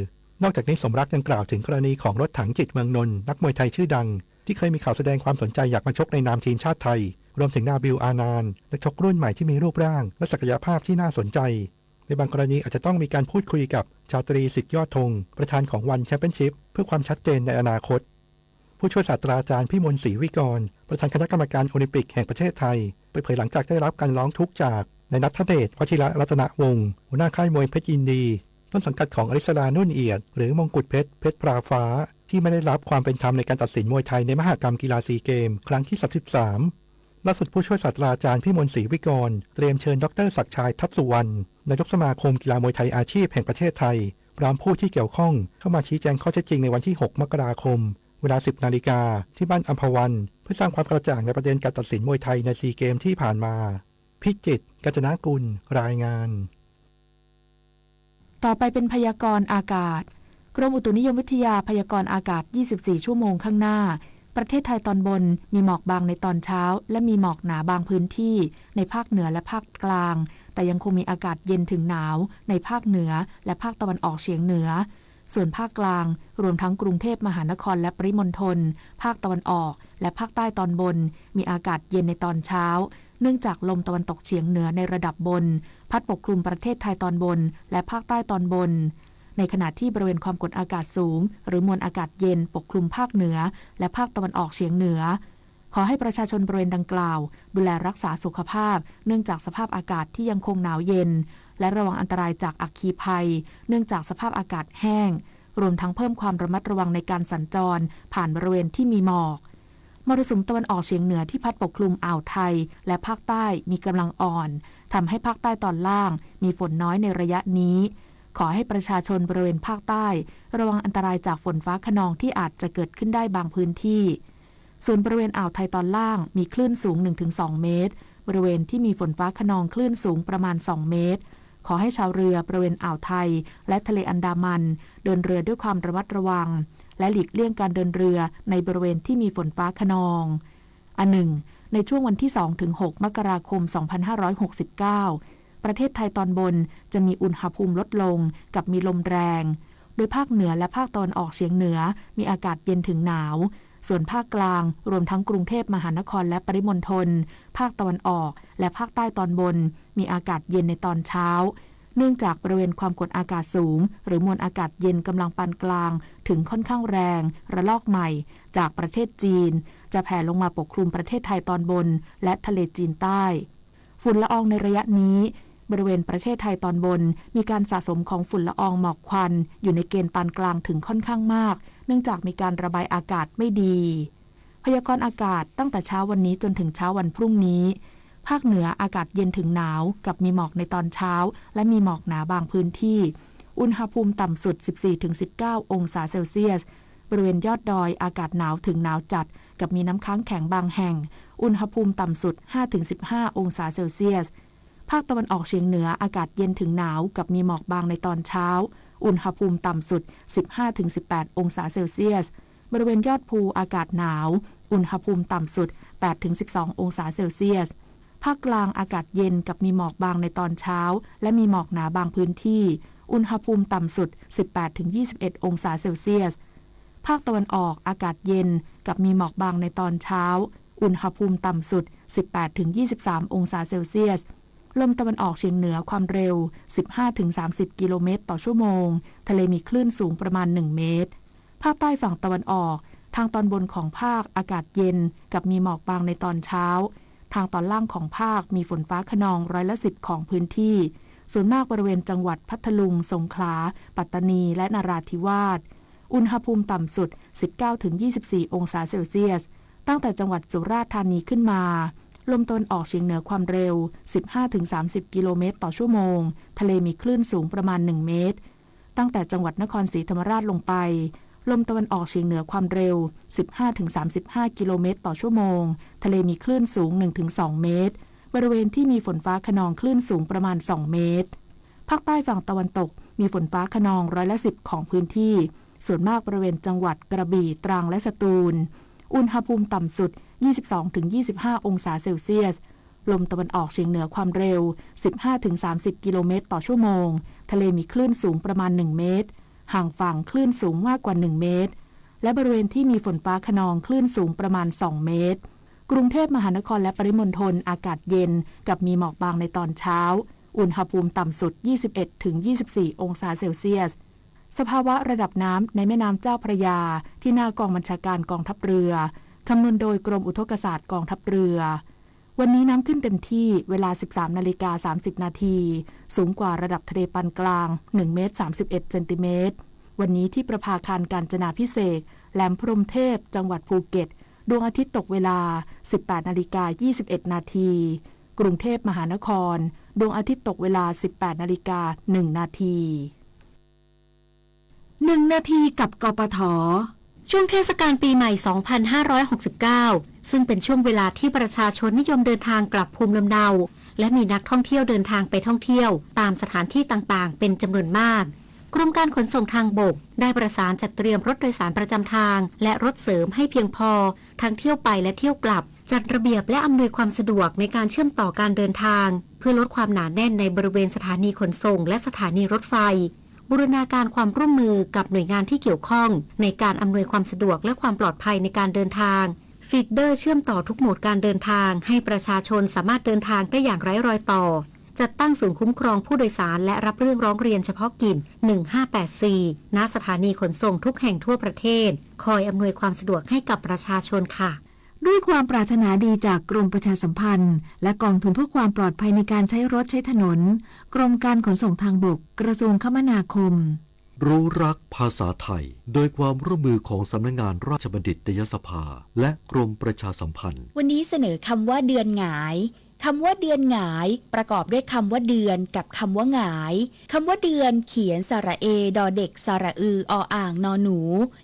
นอกจากนี้สมรักยังกล่าวถึงกรณีของรถถังจิตเมืองนนท์นักมวยไทยชื่อดัง ที่เคยมีข่าวแสดงความสนใจอยากมาชกในนามทีมชาติไทย รวมถึงนาบิล อานันต์ นักชกรุ่นใหม่ที่มีรูปร่างและศักยภาพที่น่าสนใจ ในบางกรณีอาจจะต้องมีการพูดคุยกับชาตรี สิทธิยอดธง ประธานของวันแชมเปี้ยนชิพเพื่อความชัดเจนในอนาคต ผู้ช่วยศาสตราจารย์พิมลศรีวิกร ประธานคณะกรรมการโอลิมปิกแห่งประเทศไทยเปิดเผยหลังจากได้รับการร้องทุกข์จากนายณัฐเดช วชิรรัตนวงศ์ หัวหน้าค่ายมวยเพชรยินดี ต้นสังกัดของอริสรา นุ่นเอียด หรือมงกุฎเพชร เพชรพลาฟ้า ที่ไม่ได้รับความเป็นธรรมในการตัดสินมวยไทยในมหกรรมกีฬาซีเกมครั้งที่ สามสิบสาม ล่าสุดผู้ช่วยศาสตราจารย์พิมลศรีวิกรเตรียมเชิญดอกเตอร์ศักดิ์ชาย ทัพสุวรรณ นายกสมาคมกีฬามวยไทยอาชีพแห่งประเทศไทย พร้อมผู้ที่เกี่ยวข้องเข้ามาชี้แจงข้อเท็จจริงในวันที่ หก มกราคม เวลา สิบ นาฬิกา ที่บ้านอัมพวัน เพื่อสร้างความกระจ่างในประเด็นการตัดสินมวยไทยในซีเกมที่ผ่านมา พิจิตร กาญจนกุล รายงาน ต่อไปเป็นพยากรณ์อากาศ กรมอุตุนิยมวิทยาพยากรณ์อากาศ ยี่สิบสี่ ชั่วโมงข้างหน้า ประเทศไทยตอนบนมีหมอกบางในตอนเช้า และมีหมอกหนาบางพื้นที่ในภาคเหนือและภาคกลาง แต่ยังคงมีอากาศเย็นถึงหนาวในภาคเหนือและภาคตะวันออกเฉียงเหนือ ส่วนภาคกลาง รวมทั้งกรุงเทพมหานครและปริมณฑล ภาคตะวันออก และภาคใต้ตอนบน มีอากาศเย็นในตอนเช้า เนื่องจากลมตะวันตกเฉียงเหนือในระดับบน พัดปกคลุมประเทศไทยตอนบน และภาคใต้ตอนบน ในขณะที่บริเวณความกดอากาศสูง หรือมวลอากาศเย็นปกคลุมภาคเหนือ และภาคตะวันออกเฉียงเหนือ ขอให้ประชาชนบริเวณดังกล่าว ดูแลรักษาสุขภาพ เนื่องจากสภาพอากาศที่ยังคงหนาวเย็น และระวังอันตรายจากอัคคีภัย เนื่องจากสภาพอากาศแห้ง รวมทั้งเพิ่มความระมัดระวังในการสัญจรผ่านบริเวณที่มีหมอก มรสุมตะวันออกเฉียงเหนือที่พัดปกคลุมอ่าวไทยและภาคใต้มีกำลังอ่อน ทำให้ภาคใต้ตอนล่างมีฝนน้อยในระยะนี้ ขอให้ประชาชนบริเวณภาคใต้ระวังอันตรายจากฝนฟ้าคะนองที่อาจจะเกิดขึ้นได้บางพื้นที่ ส่วนบริเวณอ่าวไทยตอนล่างมีคลื่นสูง หนึ่งถึงสอง เมตร บริเวณที่มีฝนฟ้าคะนองคลื่นสูงประมาณ สอง เมตร ขอให้ชาวเรือบริเวณอ่าวไทยและทะเลอันดามัน เดินเรือด้วยความระมัดระวัง และหลีกเลี่ยงการเดินเรือในบริเวณที่มีฝนฟ้าคะนอง อันหนึ่ง ในช่วงวันที่ สองถึงหก มกราคม สองพันห้าร้อยหกสิบเก้า ประเทศไทยตอนบนจะมีอุณหภูมิลดลงกับมีลมแรง โดยภาคเหนือและภาคตะวันออกเฉียงเหนือมีอากาศเย็นถึงหนาว ส่วนภาคกลางรวมทั้งกรุงเทพมหานครและปริมณฑล ภาคตะวันออก และภาคใต้ตอนบน มีอากาศเย็นในตอนเช้า เนื่องจากบริเวณความกดอากาศสูง หรือมวลอากาศเย็นกำลังปานกลางถึงค่อนข้างแรง ระลอกใหม่ จากประเทศจีน จะแผ่ลงมาปกคลุมประเทศไทยตอนบน และทะเลจีนใต้ ฝุ่นละอองในระยะนี้ บริเวณประเทศไทยตอนบน มีการสะสมของฝุ่นละอองหมอกควัน อยู่ในเกณฑ์ปานกลางถึงค่อนข้างมาก เนื่องจากมีการระบายอากาศไม่ดี พยากรณ์อากาศตั้งแต่เช้าวันนี้จนถึงเช้าวันพรุ่งนี้ ภาคเหนืออากาศเย็นถึงหนาว กับมีหมอกในตอนเช้า และมีหมอกหนาบางพื้นที่ อุณหภูมิต่ำสุด สิบสี่ถึงสิบเก้า องศาเซลเซียส บริเวณยอดดอยอากาศหนาวถึงหนาวจัด กับมีน้ำค้างแข็งบางแห่ง อุณหภูมิต่ำสุด ห้าถึงสิบห้า องศาเซลเซียส ภาคตะวันออกเฉียงเหนืออากาศเย็นถึงหนาวกับมีหมอกบางในตอนเช้า อุณหภูมิต่ำสุด สิบห้าถึงสิบแปด องศาเซลเซียส บริเวณยอดภูอากาศหนาว อุณหภูมิต่ำสุด แปดถึงสิบสอง องศาเซลเซียส ภาคกลางอากาศเย็นกับมีหมอกบางในตอนเช้า และมีหมอกหนาบางพื้นที่ อุณหภูมิต่ำสุด สิบแปดถึงยี่สิบเอ็ด องศาเซลเซียส ภาคตะวันออกอากาศเย็นกับมีหมอกบางในตอนเช้า อุณหภูมิต่ำสุด สิบแปดถึงยี่สิบสาม องศาเซลเซียส ลมตะวันออกเฉียงเหนือความเร็ว สิบห้าถึงสามสิบ กิโลเมตรต่อชั่วโมง ทะเลมีคลื่นสูงประมาณ หนึ่ง เมตร ภาคใต้ฝั่งตะวันออก ทางตอนบนของภาคอากาศเย็นกับมีหมอกบางในตอนเช้า ทางตอนล่างของภาคมีฝนฟ้าคะนองร้อยละสิบของพื้นที่ ส่วนมากบริเวณจังหวัดพัทลุง สงขลา ปัตตานี และนราธิวาส อุณหภูมิต่ำสุด สิบเก้าถึงยี่สิบสี่ องศาเซลเซียส ตั้งแต่จังหวัดสุราษฎร์ธานีขึ้นมา ลมตะวันออกเฉียงเหนือความเร็ว สิบห้าถึงสามสิบ กิโลเมตรต่อชั่วโมง ทะเลมีคลื่นสูงประมาณ หนึ่ง เมตร ตั้งแต่จังหวัดนครศรีธรรมราชลงไป ลมตะวันออกเฉียงเหนือความเร็ว สิบห้าถึงสามสิบห้า กิโลเมตรต่อชั่วโมง ทะเลมีคลื่นสูง หนึ่งถึงสอง เมตร บริเวณที่มีฝนฟ้าคะนองคลื่นสูงประมาณ สอง เมตร ภาคใต้ฝั่งตะวันตกมีฝนฟ้าคะนองร้อยละสิบของพื้นที่ ส่วนมากบริเวณจังหวัดกระบี่ ตรัง และสตูล อุณหภูมิต่ำสุด ยี่สิบสองถึงยี่สิบห้า องศาเซลเซียส ลมตะวันออกเฉียงเหนือความเร็ว สิบห้าถึงสามสิบ กิโลเมตรต่อชั่วโมง ทะเลมีคลื่นสูงประมาณ หนึ่ง เมตร ห่างฝั่งคลื่นสูงมากกว่า หนึ่ง เมตร และบริเวณที่มีฝนฟ้าคะนองคลื่นสูงประมาณ สอง เมตร กรุงเทพมหานครและปริมณฑลอากาศเย็นกับมีหมอกบางในตอนเช้า อุณหภูมิต่ำสุด ยี่สิบเอ็ดถึงยี่สิบสี่ องศาเซลเซียส สภาวะระดับน้ำในแม่น้ำเจ้าพระยา ที่หน้ากองบัญชาการกองทัพเรือ คำนวณโดยกรมอุทกศาสตร์กองทัพเรือ วันนี้น้ำขึ้นเต็มที่เวลา สิบสามนาฬิกาสามสิบนาที สูงกว่าระดับทะเลปานกลาง หนึ่ง เมตร สามสิบเอ็ด เซนติเมตร วันนี้ที่ประภาคารกาญจนาภิเษก แหลมพรหมเทพ จังหวัดภูเก็ต ดวงอาทิตย์ตกเวลา สิบแปดนาฬิกายี่สิบเอ็ดนาที กรุงเทพมหานคร ดวงอาทิตย์ตกเวลา สิบแปดนาฬิกาหนึ่งนาที หนึ่งนาทีกับ กปท ช่วงเทศกาลปีใหม่ สองพันห้าร้อยหกสิบเก้า ซึ่งเป็นช่วงเวลาที่ประชาชนนิยมเดินทางกลับภูมิลำเนา และมีนักท่องเที่ยวเดินทางไปท่องเที่ยวตามสถานที่ต่างๆ เป็นจำนวนมาก กรมการขนส่งทางบกได้ประสานจัดเตรียมรถโดยสารประจำทาง และรถเสริมให้เพียงพอ ทั้งเที่ยวไปและเที่ยวกลับ จัดระเบียบและอำนวยความสะดวกในการเชื่อมต่อการเดินทาง เพื่อลดความหนาแน่นในบริเวณสถานีขนส่งและสถานีรถไฟ บูรณาการความร่วมมือกับหน่วยงานที่เกี่ยวข้องในการอำนวยความสะดวกและความปลอดภัยในการเดินทาง ฟีดเดอร์เชื่อมต่อทุกโหมดการเดินทางให้ประชาชนสามารถเดินทางได้อย่างไร้รอยต่อ จัดตั้งศูนย์คุ้มครองผู้โดยสารและรับเรื่องร้องเรียนเฉพาะกิจ หนึ่งห้าแปดสี่ ณ สถานีขนส่งทุกแห่งทั่วประเทศ คอยอำนวยความสะดวกให้กับประชาชนค่ะ ด้วยความปรารถนาดีจากกรมประชาสัมพันธ์ และกองทุนเพื่อความปลอดภัยในการใช้รถใช้ถนน กรมการขนส่งทางบก กระทรวงคมนาคม รู้รักภาษาไทย โดยความร่วมมือของสำนักงานราชบัณฑิตยสภา และกรมประชาสัมพันธ์ วันนี้เสนอคำว่าเดือนหงาย คำว่าเดือนหงาย ประกอบด้วยคำว่าเดือนกับคำว่าหงาย คำว่าเดือนเขียนสระเอ ดอเด็ก สระอือ ออ่าง นอหนู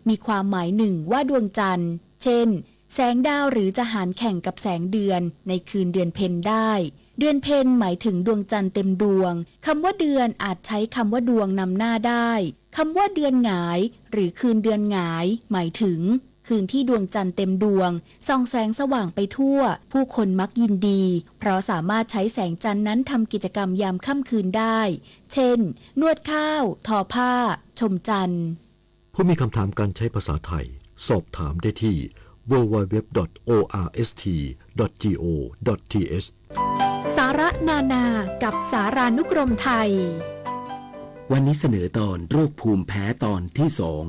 มีความหมายหนึ่งว่าดวงจันทร์ เช่น แสงดาวหรือจะหันแข่งกับแสงเดือนในคืนเดือนเพ็ญได้ เดือนเพ็ญหมายถึงดวงจันทร์เต็มดวง คำว่าเดือนอาจใช้คำว่าดวงนำหน้าได้ คำว่าเดือนหงายหรือคืนเดือนหงาย หมายถึง คืนที่ดวงจันทร์เต็มดวง ส่องแสงสว่างไปทั่ว ผู้คนมักยินดี เพราะสามารถใช้แสงจันทร์นั้นทำกิจกรรมยามค่ำคืนได้ เช่น นวดข้าว ทอผ้า ชมจันทร์ ผู้มีคำถามการใช้ภาษาไทย สอบถามได้ที่ ดับเบิลยู ดับเบิลยู ดับเบิลยู ดอท โอ อาร์ เอส ที ดอท จี โอ ดอท ที เอช สาระนานากับสารานุกรมไทย วันนี้เสนอตอนโรคภูมิแพ้ตอนที่สอง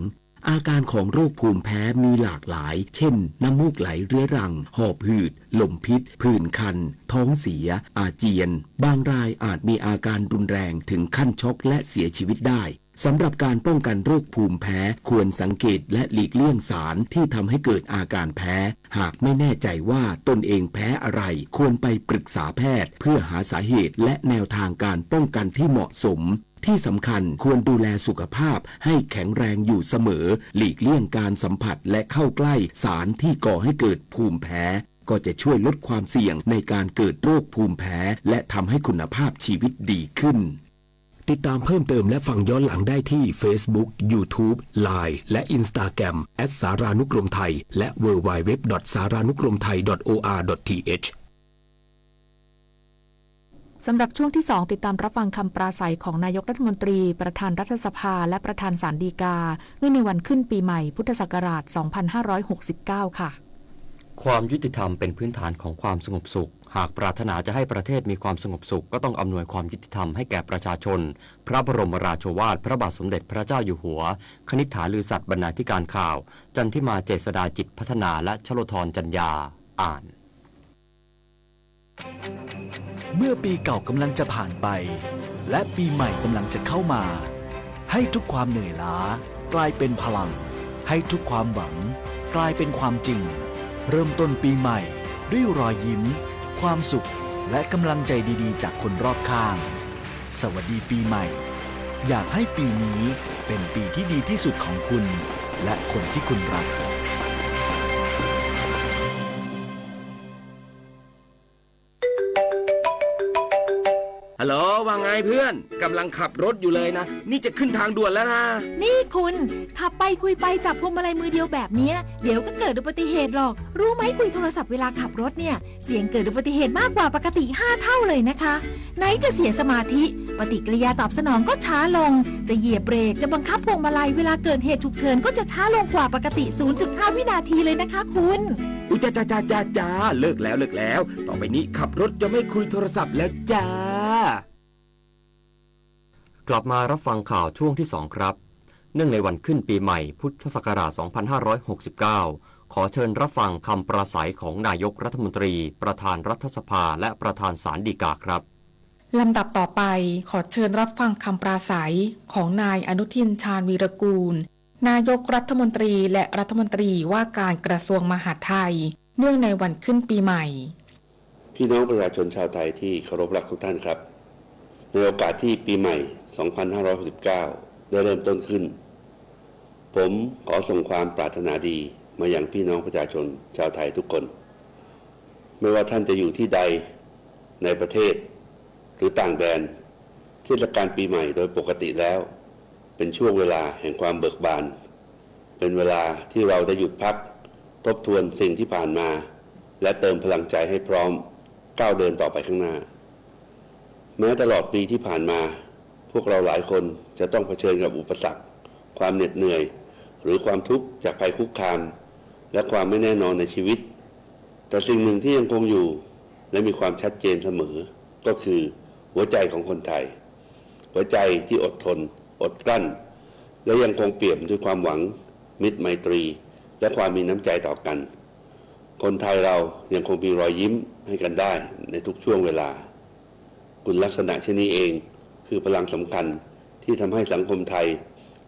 อาการของโรคภูมิแพ้มีหลากหลาย เช่น น้ำมูกไหลเรื้อรัง หอบหืด ลมพิษ ผื่นคัน ท้องเสีย อาเจียน บางรายอาจมีอาการรุนแรงถึงขั้นช็อกและเสียชีวิตได้ สำหรับการป้องกันโรคภูมิแพ้ ควรสังเกตและหลีกเลี่ยงสารที่ทำให้เกิดอาการแพ้ หากไม่แน่ใจว่าตนเองแพ้อะไร ควรไปปรึกษาแพทย์เพื่อหาสาเหตุและแนวทางการป้องกันที่เหมาะสม ที่สำคัญควรดูแลสุขภาพให้แข็งแรงอยู่เสมอ หลีกเลี่ยงการสัมผัสและเข้าใกล้สารที่ก่อให้เกิดภูมิแพ้ ก็จะช่วยลดความเสี่ยงในการเกิดโรคภูมิแพ้ และทำให้คุณภาพชีวิตดีขึ้น ติดตามเพิ่มเติมและฟังย้อนหลังได้ที่ Facebook YouTube Line และ Instagram แอท สารานุกรมไทย และ ดับเบิลยู ดับเบิลยู ดับเบิลยู ดอท สารานุกรมไทย ดอท โอ อาร์ ดอท ที เอช สำหรับช่วงที่สอง ติดตามรับฟังคำปราศรัยของนายกรัฐมนตรี ประธานรัฐสภา และประธานศาลฎีกา เนื่องในวันขึ้นปีใหม่พุทธศักราช สองพันห้าร้อยหกสิบเก้า ค่ะ ความยุติธรรมเป็นพื้นฐานของความสงบสุข หากปรารถนาจะให้ประเทศมีความสงบสุข ก็ต้องอำนวยความยุติธรรมให้แก่ประชาชน พระบรมราโชวาทพระบาทสมเด็จพระเจ้าอยู่หัว คณิษฐาลือสัตย์บรรณาธิการข่าว จันทิมาเจษฎาจิตพัฒนา และชโลธรจัญญา อ่าน เมื่อปีเก่ากำลังจะผ่านไป และปีใหม่กำลังจะเข้ามา ให้ทุกความเหนื่อยล้ากลายเป็นพลัง ให้ทุกความหวังกลายเป็นความจริง เริ่มต้นปีใหม่ด้วยรอยยิ้ม ความสุข และกำลังใจดีๆ จากคนรอบข้าง สวัสดีปีใหม่ อยากให้ปีนี้เป็นปีที่ดีที่สุดของคุณ และคนที่คุณรัก ฮัลโหล ว่าไงเพื่อน กำลังขับรถอยู่เลยนะ นี่จะขึ้นทางด่วนแล้วนะ นี่คุณ ขับไปคุยไปจับพวงมาลัยมือเดียวแบบเนี้ย เดี๋ยวก็เกิดอุบัติเหตุหรอก รู้ไหมคุยโทรศัพท์เวลาขับรถเนี่ย เสี่ยงเกิดอุบัติเหตุมากกว่าปกติห้าเท่าเลยนะคะ ไหนจะเสียสมาธิ ปฏิกิริยาตอบสนองก็ช้าลง จะเหยียบเบรก จะบังคับพวงมาลัย เวลาเกิดเหตุฉุกเฉินก็จะช้าลงกว่าปกติ ศูนย์จุดห้า วินาทีเลยนะคะคุณ อุ๊ย จ้า จ้า จ้า จ้า จ้า เลิกแล้ว เลิกแล้ว ต่อไปนี้ขับรถจะไม่คุยโทรศัพท์แล้วจ้า กลับมารับฟังข่าวช่วงที่สองครับ เนื่องในวันขึ้นปีใหม่พุทธศักราช สองพันห้าร้อยหกสิบเก้า ขอเชิญรับฟังคำปราศรัยของนายกรัฐมนตรี ประธานรัฐสภา และประธานศาลฎีกาครับ ลำดับต่อไป ขอเชิญรับฟังคำปราศรัยของนายอนุทิน ชาญวีรกูล นายกรัฐมนตรี และรัฐมนตรีว่าการกระทรวงมหาดไทย เนื่องในวันขึ้นปีใหม่ พี่น้องประชาชนชาวไทยที่เคารพรักทุกท่านครับ ในโอกาสที่ปีใหม่ สองพันห้าร้อยหกสิบเก้า ได้เริ่มต้นขึ้น ผมขอส่งความปรารถนาดีมายังพี่น้องประชาชนชาวไทยทุกคน ไม่ว่าท่านจะอยู่ที่ใดในประเทศหรือต่างแดน เทศกาลปีใหม่โดยปกติแล้วเป็นช่วงเวลาแห่งความเบิกบาน เป็นเวลาที่เราได้หยุดพักทบทวนสิ่งที่ผ่านมา และเติมพลังใจให้พร้อมก้าวเดินต่อไปข้างหน้า แม้ตลอดปีที่ผ่านมา พวกเราหลายคนจะต้องเผชิญกับอุปสรรค ความเหน็ดเหนื่อย หรือความทุกข์จากภัยคุกคาม และความไม่แน่นอนในชีวิต แต่สิ่งหนึ่งที่ยังคงอยู่ และมีความชัดเจนเสมอ ก็คือหัวใจของคนไทย หัวใจที่อดทน อดกลั้น และยังคงเปี่ยมด้วยความหวัง มิตรไมตรี และความมีน้ำใจต่อกัน คนไทยเรายังคงมีรอยยิ้มให้กันได้ในทุกช่วงเวลา คุณลักษณะเช่นนี้เอง คือพลังสำคัญที่ทำให้สังคมไทย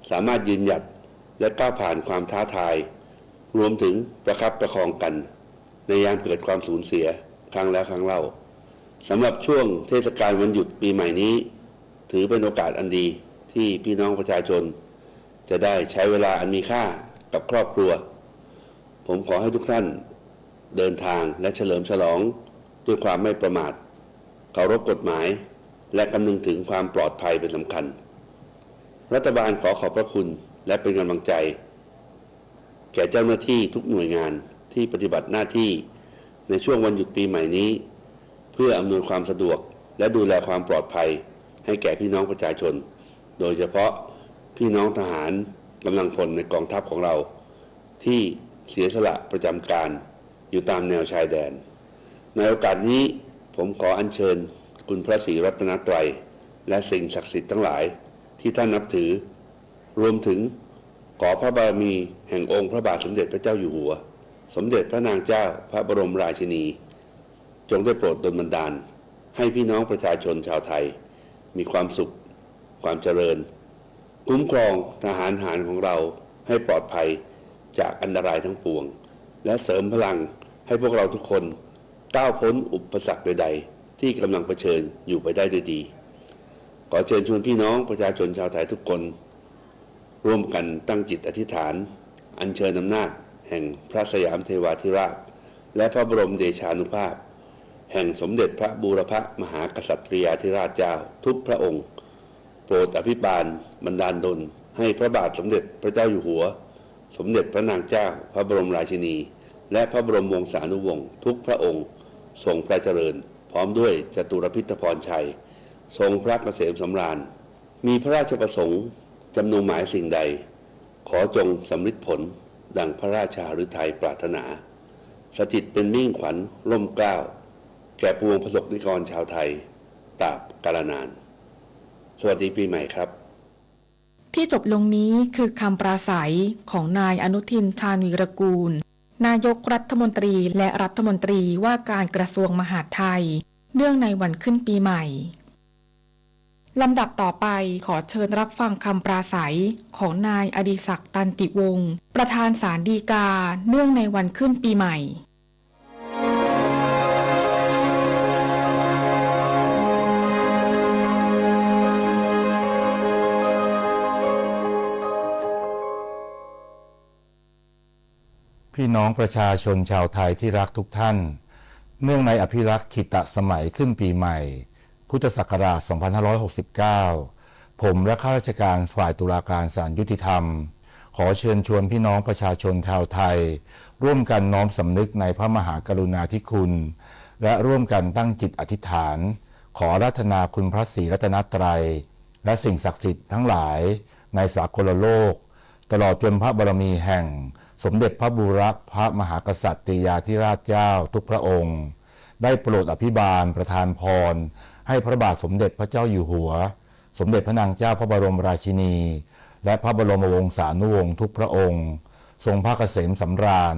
สามารถยืนหยัด และก้าวผ่านความท้าทาย รวมถึงประคับประคองกัน ในยามเกิดความสูญเสียครั้งแล้วครั้งเล่า สำหรับช่วงเทศกาลวันหยุดปีใหม่นี้ ถือเป็นโอกาสอันดีที่พี่น้องประชาชน จะได้ใช้เวลาอันมีค่ากับครอบครัว ผมขอให้ทุกท่านเดินทางและเฉลิมฉลองด้วยความไม่ประมาท เคารพกฎหมาย และคำนึงถึงความปลอดภัยเป็นสำคัญ รัฐบาลขอขอบพระคุณและเป็นกำลังใจ แก่เจ้าหน้าที่ทุกหน่วยงานที่ปฏิบัติหน้าที่ในช่วงวันหยุดปีใหม่นี้ เพื่ออำนวยความสะดวกและดูแลความปลอดภัยให้แก่พี่น้องประชาชน โดยเฉพาะพี่น้องทหารกำลังพลในกองทัพของเรา ที่เสียสละประจำการอยู่ตามแนวชายแดน ในโอกาสนี้ผมขออัญเชิญคุณพระศรีรัตนตรัย และสิ่งศักดิ์สิทธิ์ทั้งหลายที่ท่านนับถือ รวมถึงขอพระบารมีแห่งองค์พระบาทสมเด็จพระเจ้าอยู่หัว สมเด็จพระนางเจ้าพระบรมราชินี จงได้โปรดดลบันดาลให้พี่น้องประชาชนชาวไทย มีความสุข ความเจริญ คุ้มครองทหารหารของเราให้ปลอดภัยจากอันตรายทั้งปวง และเสริมพลังให้พวกเราทุกคนก้าวพ้นอุปสรรคใดๆที่กำลังเผชิญอยู่ไปได้ด้วยดี ขอเชิญชวนพี่น้องประชาชนชาวไทยทุกคน ร่วมกันตั้งจิตอธิษฐาน อัญเชิญอำนาจแห่งพระสยามเทวาธิราช และพระบรมเดชานุภาพ แห่งสมเด็จพระบูรพมหากษัตริยาธิราชเจ้าทุกพระองค์ โปรดอภิบาลบันดาลดลให้พระบาทสมเด็จพระเจ้าอยู่หัว สมเด็จพระนางเจ้าพระบรมราชินี และพระบรมวงศานุวงศ์ทุกพระองค์ ทรงพระเจริญ พร้อมด้วยจตุรพิธพรชัย ทรงพระเกษมสำราญ มีพระราชประสงค์จำนงหมายสิ่งใด ขอจงสำเร็จผลดังพระราชาฤทัยปรารถนา สถิตเป็นมิ่งขวัญร่มเกล้า แก่ปวงประสบนิกรชาวไทย ตราบกาลนาน สวัสดีปีใหม่ครับ ที่จบลงนี้คือคำปราศรัยของนายอนุทิน ชาญวีรกูล นายกรัฐมนตรีและรัฐมนตรีว่าการกระทรวงมหาดไทย เนื่องในวันขึ้นปีใหม่ ลำดับต่อไปขอเชิญรับฟังคำปราศรัยของนายอดิศักดิ์ ตันติวงศ์ ประธานศาลฎีกา เนื่องในวันขึ้นปีใหม่ พี่น้องประชาชนชาวไทยที่รักทุกท่าน เนื่องในอภิรักษ์ขิตสมัยขึ้นปีใหม่ พุทธศักราช สองพันห้าร้อยหกสิบเก้า ผมและข้าราชการฝ่ายตุลาการศาลยุติธรรม ขอเชิญชวนพี่น้องประชาชนชาวไทย ร่วมกันน้อมสำนึกในพระมหากรุณาธิคุณ และร่วมกันตั้งจิตอธิษฐาน ขออาราธนาคุณพระศรีรัตนตรัย และสิ่งศักดิ์สิทธิ์ทั้งหลายในสากลโลก ตลอดจนพระบารมีแห่งสมเด็จพระบูรพมหากษัตริยาธิราชเจ้าทุกพระองค์ ได้โปรดอภิบาลประทานพร ให้พระบาทสมเด็จพระเจ้าอยู่หัว สมเด็จพระนางเจ้าพระบรมราชินี และพระบรมวงศานุวงศ์ทุกพระองค์ ทรงพระเกษมสำราญ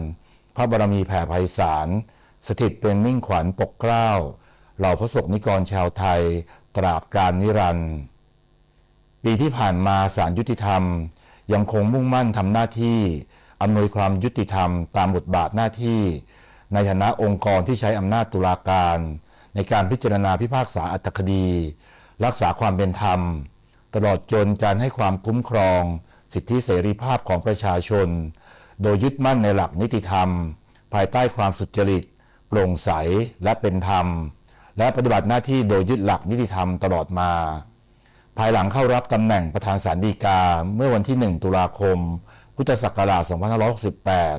พระบารมีแผ่ไพศาล สถิตเป็นมิ่งขวัญปกเกล้า เหล่าพระสงฆ์นิกรชาวไทย ตราบกาลนิรันดร์ ปีที่ผ่านมาศาลยุติธรรม ยังคงมุ่งมั่นทำหน้าที่อำนวยความยุติธรรมตามบทบาทหน้าที่ ในฐานะองค์กรที่ใช้อำนาจตุลาการ ในการพิจารณาพิพากษาอัตตคดี รักษาความเป็นธรรม ตลอดจนการให้ความคุ้มครอง สิทธิเสรีภาพของประชาชน โดยยึดมั่นในหลักนิติธรรม ภายใต้ความสุจริต โปร่งใส และเป็นธรรม และปฏิบัติหน้าที่โดยยึดหลักนิติธรรมตลอดมา ภายหลังเข้ารับตำแหน่งประธานศาลฎีกาเมื่อวันที่ หนึ่ง ตุลาคม พุทธศักราช สองพันห้าร้อยหกสิบแปด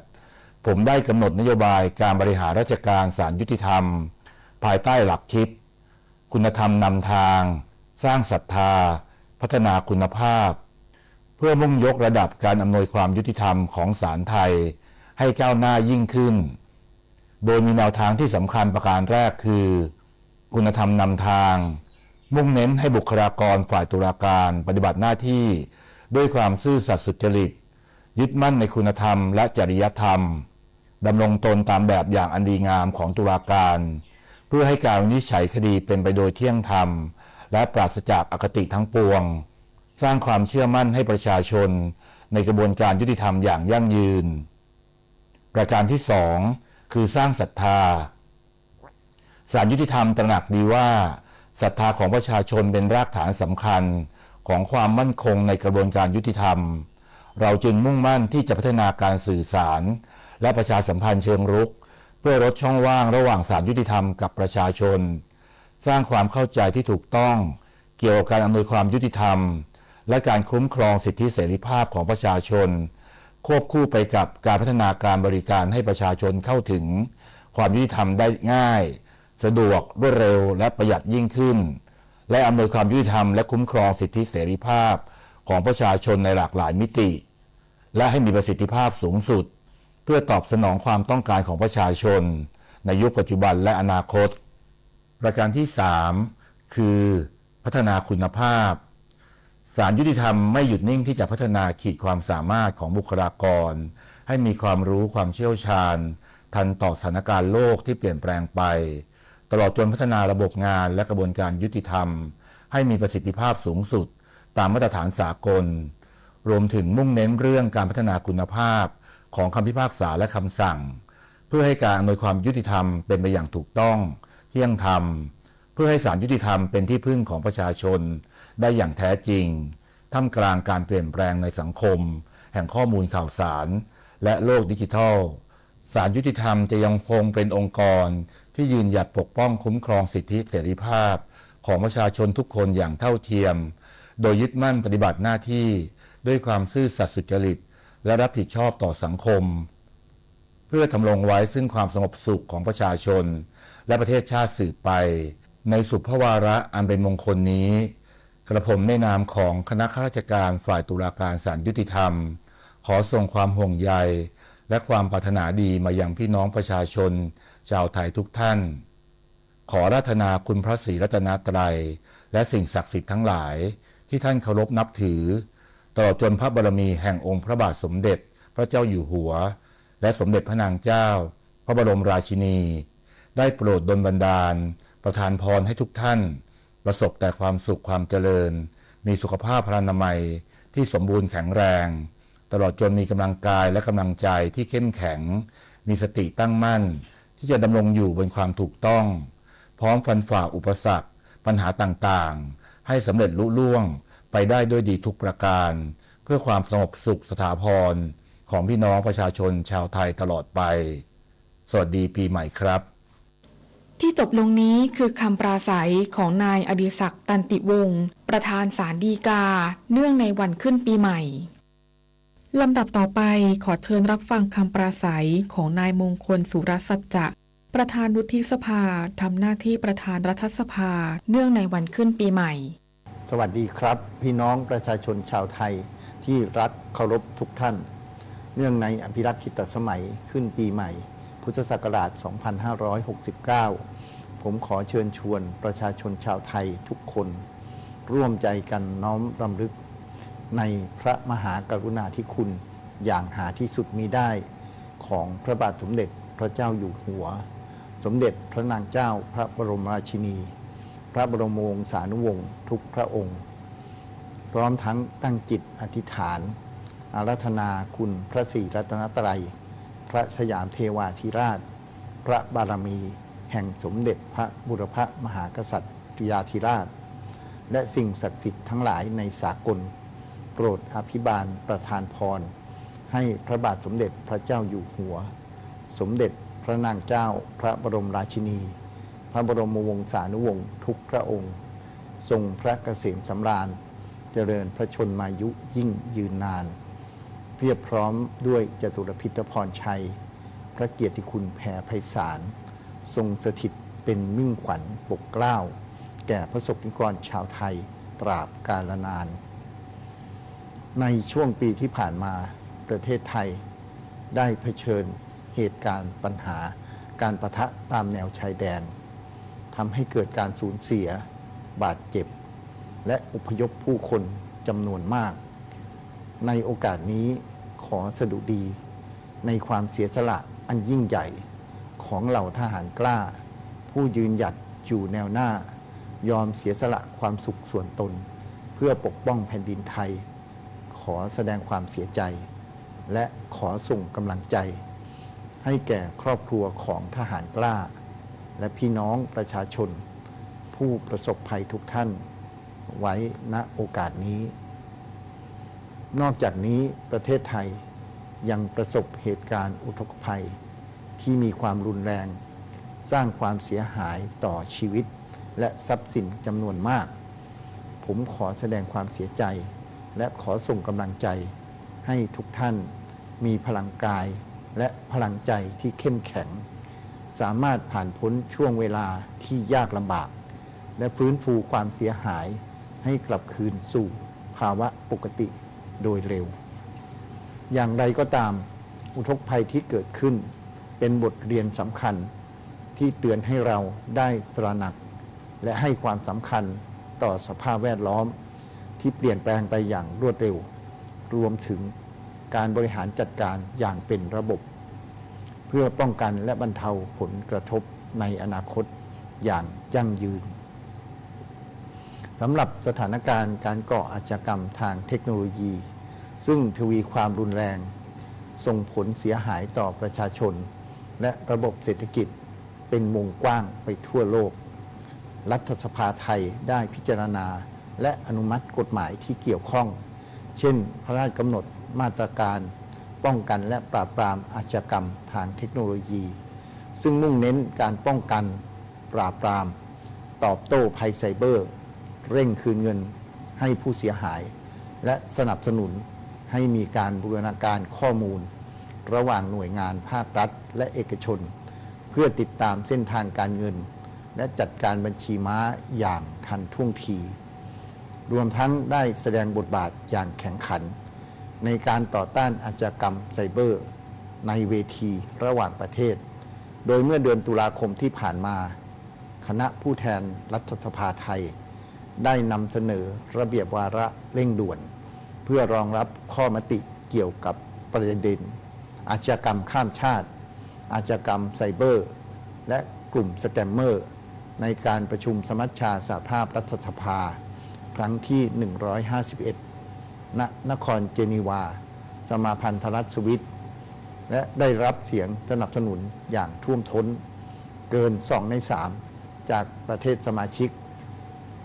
ผมได้กำหนดนโยบายการบริหารราชการศาลยุติธรรม ภายใต้หลักคิด คุณธรรมนำทาง สร้างศรัทธา พัฒนาคุณภาพ เพื่อมุ่งยกระดับการอำนวยความยุติธรรมของศาลไทยให้ก้าวหน้ายิ่งขึ้น โดยมีแนวทางที่สำคัญประการแรกคือ คุณธรรมนำทาง มุ่งเน้นให้บุคลากรฝ่ายตุลาการปฏิบัติหน้าที่ด้วยความซื่อสัตย์สุจริต ยึดมั่นในคุณธรรมและจริยธรรม ดำรงตนตามแบบอย่างอันดีงามของตุลาการ เพื่อให้การวินิจฉัยคดีเป็นไปโดยเที่ยงธรรม และปราศจากอคติทั้งปวง สร้างความเชื่อมั่นให้ประชาชนในกระบวนการยุติธรรมอย่างยั่งยืน ประการที่สอง คือสร้างศรัทธา ศาลยุติธรรมตระหนักดีว่า ศรัทธาของประชาชนเป็นรากฐานสำคัญของความมั่นคงในกระบวนการยุติธรรม เราจึงมุ่งมั่นที่จะพัฒนาการสื่อสาร และประชาสัมพันธ์เชิงรุก เพื่อลดช่องว่างระหว่างศาลยุติธรรมกับประชาชน สร้างความเข้าใจที่ถูกต้องเกี่ยวกับการอำนวยความยุติธรรม และการคุ้มครองสิทธิเสรีภาพของประชาชน ควบคู่ไปกับการพัฒนาการบริการให้ประชาชนเข้าถึงความยุติธรรมได้ง่าย สะดวก รวดเร็ว และประหยัดยิ่งขึ้น และอำนวยความยุติธรรมและคุ้มครองสิทธิเสรีภาพของประชาชนในหลากหลายมิติ และให้มีประสิทธิภาพสูงสุด เพื่อตอบสนองความต้องการของประชาชนในยุคปัจจุบันและอนาคต ประการที่สาม คือ พัฒนาคุณภาพ ศาลยุติธรรมไม่หยุดนิ่งที่จะพัฒนาขีดความสามารถของบุคลากร ให้มีความรู้ความเชี่ยวชาญ ทันต่อสถานการณ์โลกที่เปลี่ยนแปลงไป ตลอดจนพัฒนาระบบงานและกระบวนการยุติธรรม ให้มีประสิทธิภาพสูงสุด ตามมาตรฐานสากล รวมถึงมุ่งเน้นเรื่องการพัฒนาคุณภาพของคำพิพากษาและคำสั่ง เพื่อให้การอำนวยความยุติธรรมเป็นไปอย่างถูกต้อง เที่ยงธรรม เพื่อให้ศาลยุติธรรมเป็นที่พึ่งของประชาชนได้อย่างแท้จริง ท่ามกลางการเปลี่ยนแปลงในสังคมแห่งข้อมูลข่าวสาร และโลกดิจิทัล ศาลยุติธรรมจะยังคงเป็นองค์กรที่ยืนหยัดปกป้องคุ้มครองสิทธิเสรีภาพของประชาชนทุกคนอย่างเท่าเทียม โดยยึดมั่นปฏิบัติหน้าที่ด้วยความซื่อสัตย์สุจริต และรับผิดชอบต่อสังคม เพื่อดำรงไว้ซึ่งความสงบสุขของประชาชนและประเทศชาติสืบไป ในสุภวาระอันเป็นมงคลนี้ กระผมในนามของคณะข้าราชการฝ่ายตุลาการศาลยุติธรรม ขอส่งความห่วงใยและความปรารถนาดีมายังพี่น้องประชาชนชาวไทยทุกท่าน ขออาราธนาคุณพระศรีรัตนตรัย และสิ่งศักดิ์สิทธิ์ทั้งหลายที่ท่านเคารพนับถือ ตลอดจนพระบารมีแห่งองค์พระบาทสมเด็จพระเจ้าอยู่หัว และสมเด็จพระนางเจ้าพระบรมราชินี ได้โปรดดลบันดาล ประทานพรให้ทุกท่าน ประสบแต่ความสุขความเจริญ มีสุขภาพพลานามัยที่สมบูรณ์แข็งแรง ตลอดจนมีกำลังกายและกำลังใจที่เข้มแข็ง มีสติตั้งมั่น ที่จะดำรงอยู่บนความถูกต้อง พร้อมฟันฝ่าอุปสรรค ปัญหาต่างๆ ให้สำเร็จลุล่วงไปได้ด้วยดีทุกประการ เพื่อความสงบสุขสถาพรของพี่น้องประชาชนชาวไทยตลอดไป สวัสดีปีใหม่ครับ ที่จบลงนี้คือคำปราศรัยของนายอดิศักดิ์ ตันติวงศ์ ประธานศาลฎีกา เนื่องในวันขึ้นปีใหม่ ลำดับต่อไป ขอเชิญรับฟังคำปราศรัยของนายมงคล สุรสัจจะ ประธานวุฒิสภา ทำหน้าที่ประธานรัฐสภา เนื่องในวันขึ้นปีใหม่ สวัสดีครับ พี่น้องประชาชนชาวไทยที่รักเคารพทุกท่าน เนื่องในอภิรักษ์ขิตสมัยขึ้นปีใหม่ พุทธศักราช สองพันห้าร้อยหกสิบเก้า ผมขอเชิญชวนประชาชนชาวไทยทุกคน ร่วมใจกันน้อมรำลึกในพระมหากรุณาธิคุณอย่างหาที่สุดมิได้ ของพระบาทสมเด็จพระเจ้าอยู่หัว สมเด็จพระนางเจ้าพระบรมราชินี พระบรมวงศานุวงศ์ทุกพระองค์ พร้อมทั้งตั้งจิตอธิษฐาน อาราธนาคุณพระศรีรัตนตรัย พระสยามเทวาธิราช พระบารมีแห่งสมเด็จพระบูรพมหากษัตริยาธิราช และสิ่งศักดิ์สิทธิ์ทั้งหลายในสากล พ โปรดอภิบาลประทานพร ให้พระบาทสมเด็จพระเจ้าอยู่หัว สมเด็จพระนางเจ้าพระบรมราชินี พระบรมวงศานุวงศ์ทุกพระองค์ ทรงพระเกษมสำราญ เจริญพระชนมายุยิ่งยืนนาน เพียบพร้อมด้วยจตุรพิธพรชัย พระเกียรติคุณแผ่ไพศาล ทรงสถิตเป็นมิ่งขวัญปกเกล้า แก่พระสงฆ์นิกรชาวไทยตราบกาลนาน ในช่วงปีที่ผ่านมา ประเทศไทยได้เผชิญเหตุการณ์ปัญหาการปะทะตามแนวชายแดน ทำให้เกิดการสูญเสีย บาดเจ็บ และอพยพผู้คนจำนวนมาก ในโอกาสนี้ขอสดุดีในความเสียสละอันยิ่งใหญ่ของเหล่าทหารกล้า ผู้ยืนหยัดอยู่แนวหน้า ยอมเสียสละความสุขส่วนตน เพื่อปกป้องแผ่นดินไทย ขอแสดงความเสียใจ และขอส่งกำลังใจ ให้แก่ครอบครัวของทหารกล้า และพี่น้องประชาชน ผู้ประสบภัยทุกท่าน ไว้ณโอกาสนี้ นอกจากนี้ประเทศไทยยังประสบเหตุการณ์อุทกภัยที่มีความรุนแรง สร้างความเสียหายต่อชีวิตและทรัพย์สินจำนวนมาก ผมขอแสดงความเสียใจ และขอส่งกำลังใจให้ทุกท่านมีพลังกายและพลังใจที่เข้มแข็ง สามารถผ่านพ้นช่วงเวลาที่ยากลำบาก และฟื้นฟูความเสียหายให้กลับคืนสู่ภาวะปกติโดยเร็ว อย่างไรก็ตาม อุทกภัยที่เกิดขึ้นเป็นบทเรียนสำคัญที่เตือนให้เราได้ตระหนัก และให้ความสำคัญต่อสภาพแวดล้อมที่เปลี่ยนแปลงไปอย่างรวดเร็ว รวมถึงการบริหารจัดการอย่างเป็นระบบ เพื่อป้องกันและบรรเทาผลกระทบในอนาคตอย่างยั่งยืน สำหรับสถานการณ์การก่ออาชญากรรมทางเทคโนโลยี ซึ่งทวีความรุนแรง ส่งผลเสียหายต่อประชาชน และระบบเศรษฐกิจเป็นวงกว้างไปทั่วโลก รัฐสภาไทยได้พิจารณา และอนุมัติกฎหมายที่เกี่ยวข้อง เช่น พระราชกำหนดมาตรการป้องกันและปราบปรามอาชญากรรมทางเทคโนโลยี ซึ่งมุ่งเน้นการป้องกัน ปราบปราม ตอบโต้ภัยไซเบอร์ เร่งคืนเงินให้ผู้เสียหาย และสนับสนุนให้มีการบูรณาการข้อมูล ระหว่างหน่วยงานภาครัฐและเอกชน เพื่อติดตามเส้นทางการเงิน และจัดการบัญชีม้าอย่างทันท่วงที รวมทั้งได้แสดงบทบาทอย่างแข็งขัน ในการต่อต้านอาชญากรรมไซเบอร์ ในเวทีระหว่างประเทศ โดยเมื่อเดือนตุลาคมที่ผ่านมา คณะผู้แทนรัฐสภาไทย ได้นำเสนอระเบียบวาระเร่งด่วน เพื่อรองรับข้อมติเกี่ยวกับประเด็นอาชญากรรมข้ามชาติ อาชญากรรมไซเบอร์ และกลุ่มสแกมเมอร์ ในการประชุมสมัชชาสหภาพรัฐสภา ครั้งที่ หนึ่งร้อยห้าสิบเอ็ด ณ นครเจนีวา สมาพันธรัฐสวิส และได้รับเสียงสนับสนุนอย่างท่วมท้น เกินสองในสามจากประเทศสมาชิก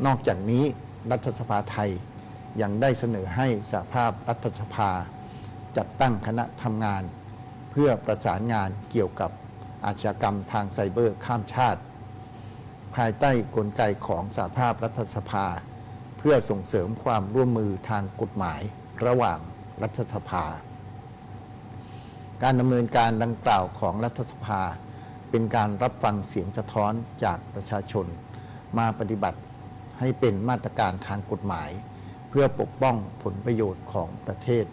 นอกจากนี้รัฐสภาไทยยังได้เสนอให้สหภาพรัฐสภาจัดตั้งคณะทำงาน เพื่อประสานงานเกี่ยวกับอาชญากรรมทางไซเบอร์ข้ามชาติ ภายใต้กลไกของสหภาพรัฐสภา เพื่อส่งเสริมความร่วมมือทางกฎหมายระหว่างรัฐสภา การดำเนินการดังกล่าวของรัฐสภา เป็นการรับฟังเสียงสะท้อนจากประชาชน มาปฏิบัติให้เป็นมาตรการทางกฎหมาย เพื่อปกป้องผลประโยชน์ของประเทศ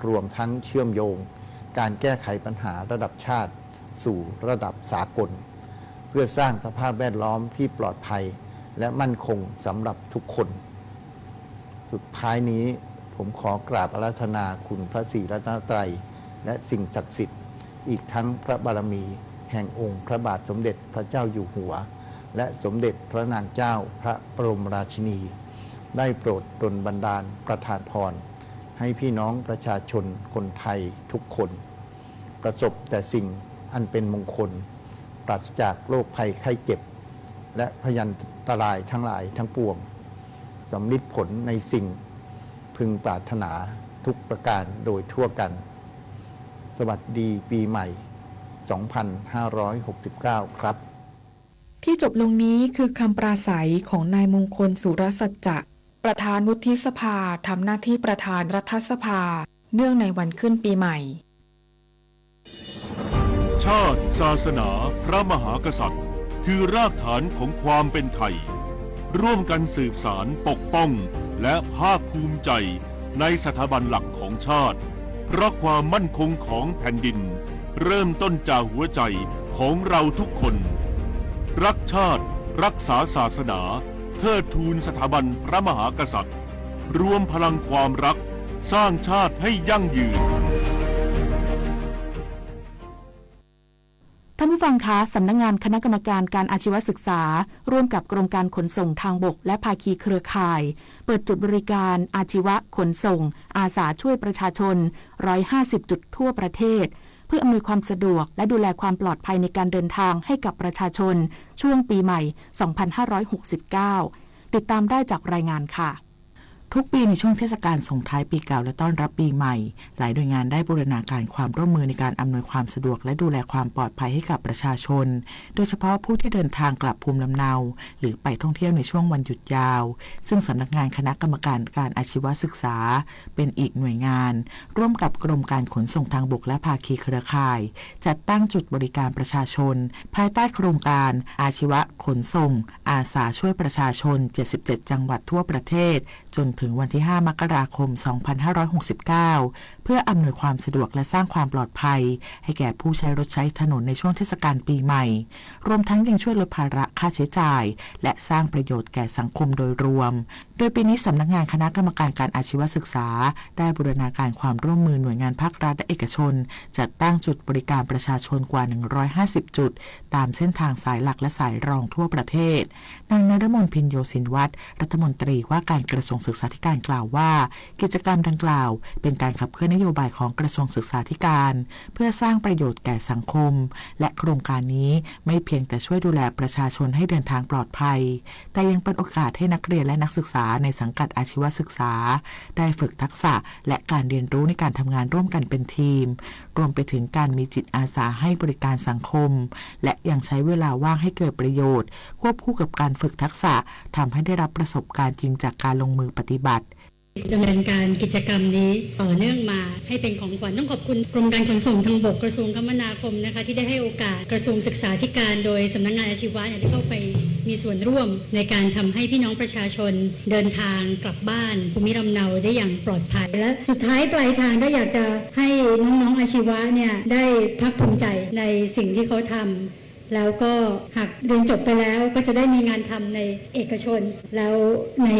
รวมทั้งเชื่อมโยงการแก้ไขปัญหาระดับชาติสู่ระดับสากล เพื่อสร้างสภาพแวดล้อมที่ปลอดภัยและมั่นคงสำหรับทุกคน สุดท้ายนี้ผมขอกราบอาราธนาคุณพระศรีรัตนตรัย และสิ่งศักดิ์สิทธิ์ อีกทั้งพระบารมีแห่งองค์พระบาทสมเด็จพระเจ้าอยู่หัว และสมเด็จพระนางเจ้าพระบรมราชินี ได้โปรดดลบันดาลประทานพร ให้พี่น้องประชาชนคนไทยทุกคน ประสบแต่สิ่งอันเป็นมงคล ปราศจากโรคภัยไข้เจ็บ และพยันตรายทั้งหลายทั้งปวง สำลิดผลในสิ่ง พึงปรารถนาทุกประการโดยทั่วกัน สวัสดีปีใหม่ สองพันห้าร้อยหกสิบเก้า ครับ ที่จบลงนี้คือคำปราศรัยของนายมงคล สุรสัจจะ ประธานวุฒิสภา ทำหน้าที่ประธานรัฐสภา เนื่องในวันขึ้นปีใหม่ ชาติ ศาสนา พระมหากษัตริย์ คือรากฐานของความเป็นไทย ร่วมกันสืบสานปกป้อง และภาคภูมิใจในสถาบันหลักของชาติ เพราะความมั่นคงของแผ่นดิน เริ่มต้นจากหัวใจของเราทุกคน รักชาติ รักษาศาสนา เทิดทูนสถาบันพระมหากษัตริย์ รวมพลังความรัก สร้างชาติให้ยั่งยืน ท่านผู้ฟังคะ สำนักงานคณะกรรมการการอาชีวศึกษา ร่วมกับกรมการขนส่งทางบกและภาคีเครือข่าย เปิดจุดบริการอาชีวะขนส่ง อาสาช่วยประชาชน ร้อยห้าสิบ จุดทั่วประเทศ เพื่ออำนวยความสะดวกและดูแลความปลอดภัยในการเดินทางให้กับประชาชน ช่วงปีใหม่ สองพันห้าร้อยหกสิบเก้า ติดตามได้จากรายงานค่ะ ทุกปีในช่วงเทศกาลส่งท้ายปีเก่าและต้อนรับปีใหม่ หลายหน่วยงานได้บูรณาการความร่วมมือในการอำนวยความสะดวกและดูแลความปลอดภัยให้กับประชาชน โดยเฉพาะผู้ที่เดินทางกลับภูมิลำเนา หรือไปท่องเที่ยวในช่วงวันหยุดยาว ซึ่งสำนักงานคณะกรรมการการอาชีวศึกษา เป็นอีกหน่วยงาน ร่วมกับกรมการขนส่งทางบกและภาคีเครือข่าย จัดตั้งจุดบริการประชาชน ภายใต้โครงการอาชีวะขนส่ง อาสาช่วยประชาชน เจ็ดสิบเจ็ด จังหวัดทั่วประเทศ จนถึงวันที่ ห้า มกราคม สองพันห้าร้อยหกสิบเก้า เพื่ออำนวยความสะดวกและสร้างความปลอดภัย ให้แก่ผู้ใช้รถใช้ถนนในช่วงเทศกาลปีใหม่ รวมทั้งยังช่วยลดภาระค่าใช้จ่าย และสร้างประโยชน์แก่สังคมโดยรวม โดยปีนี้สำนักงานคณะกรรมการการอาชีวศึกษา ได้บูรณาการความร่วมมือหน่วยงานภาครัฐและเอกชน จัดตั้งจุดบริการประชาชนกว่า หนึ่งร้อยห้าสิบ จุด ตามเส้นทางสายหลักและสายรองทั่วประเทศ นางนฤมล พิญโยศินวัฒน์ รัฐมนตรีว่าการกระทรวงศึกษาธิการกล่าวว่า กิจกรรมดังกล่าวเป็นการขับเคลื่อนนโยบายของกระทรวงศึกษาธิการ เพื่อสร้างประโยชน์แก่สังคม และโครงการนี้ไม่เพียงแต่ช่วยดูแลประชาชนให้เดินทางปลอดภัย แต่ยังเป็นโอกาสให้นักเรียนและนักศึกษาในสังกัดอาชีวศึกษา ได้ฝึกทักษะและการเรียนรู้ในการทำงานร่วมกันเป็นทีม รวมไปถึงการมีจิตอาสาให้บริการสังคม และยังใช้เวลาว่างให้เกิดประโยชน์ ควบคู่กับการฝึกทักษะ ทำให้ได้รับประสบการณ์จริงจากการลงมือปฏิบัติ ดำเนินการกิจกรรมนี้ต่อเนื่องมาให้เป็นของขวัญ ต้องขอบคุณกรมการขนส่งทางบก กระทรวงคมนาคมนะคะ ที่ได้ให้โอกาสกระทรวงศึกษาธิการ โดยสำนักงานอาชีวะเนี่ยได้เข้าไปมีส่วนร่วมในการทำให้พี่น้องประชาชนเดินทางกลับบ้านภูมิลำเนาได้อย่างปลอดภัย และสุดท้ายปลายทางก็อยากจะให้น้องๆอาชีวะเนี่ยได้ภาคภูมิใจในสิ่งที่เขาทำ แล้วก็หากเรียนจบไปแล้วก็จะได้มีงานทำในเอกชน แล้วใน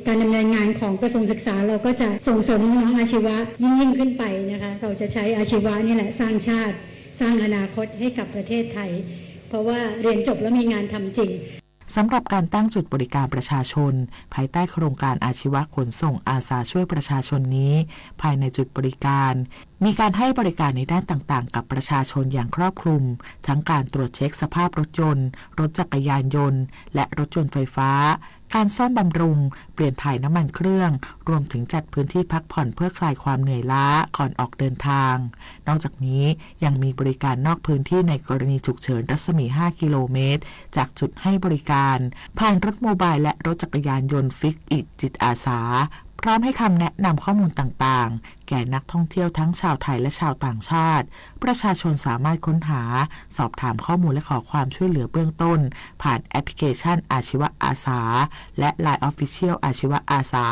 การดำเนินงานของกระทรวงศึกษา เราก็จะส่งเสริมน้องๆอาชีวะยิ่งๆขึ้นไปนะคะ เราจะใช้อาชีวะนี่แหละสร้างชาติ สร้างอนาคตให้กับประเทศไทย เพราะว่าเรียนจบแล้วมีงานทำจริง สำหรับการตั้งจุดบริการประชาชน ภายใต้โครงการอาชีวะขนส่งอาสาช่วยประชาชนนี้ ภายในจุดบริการ มีการให้บริการในด้านต่างๆ กับประชาชนอย่างครอบคลุม ทั้งการตรวจเช็คสภาพรถยนต์ รถจักรยานยนต์ และรถยนต์ไฟฟ้า การซ่อมบำรุง เปลี่ยนถ่ายน้ำมันเครื่อง รวมถึงจัดพื้นที่พักผ่อนเพื่อคลายความเหนื่อยล้าก่อนออกเดินทาง นอกจากนี้ยังมีบริการนอกพื้นที่ในกรณีฉุกเฉินรัศมี ห้า กิโลเมตร จากจุดให้บริการ ผ่านรถโมบายและรถจักรยานยนต์ Fix It จิตอาสา พร้อมให้คำแนะนำข้อมูลต่างๆ แก่นักท่องเที่ยวทั้งชาวไทยและชาวต่างชาติ ประชาชนสามารถค้นหา สอบถามข้อมูลและขอความช่วยเหลือเบื้องต้น ผ่านแอปพลิเคชันอาชีวะอาสา และ Line Official อาชีวะอาสา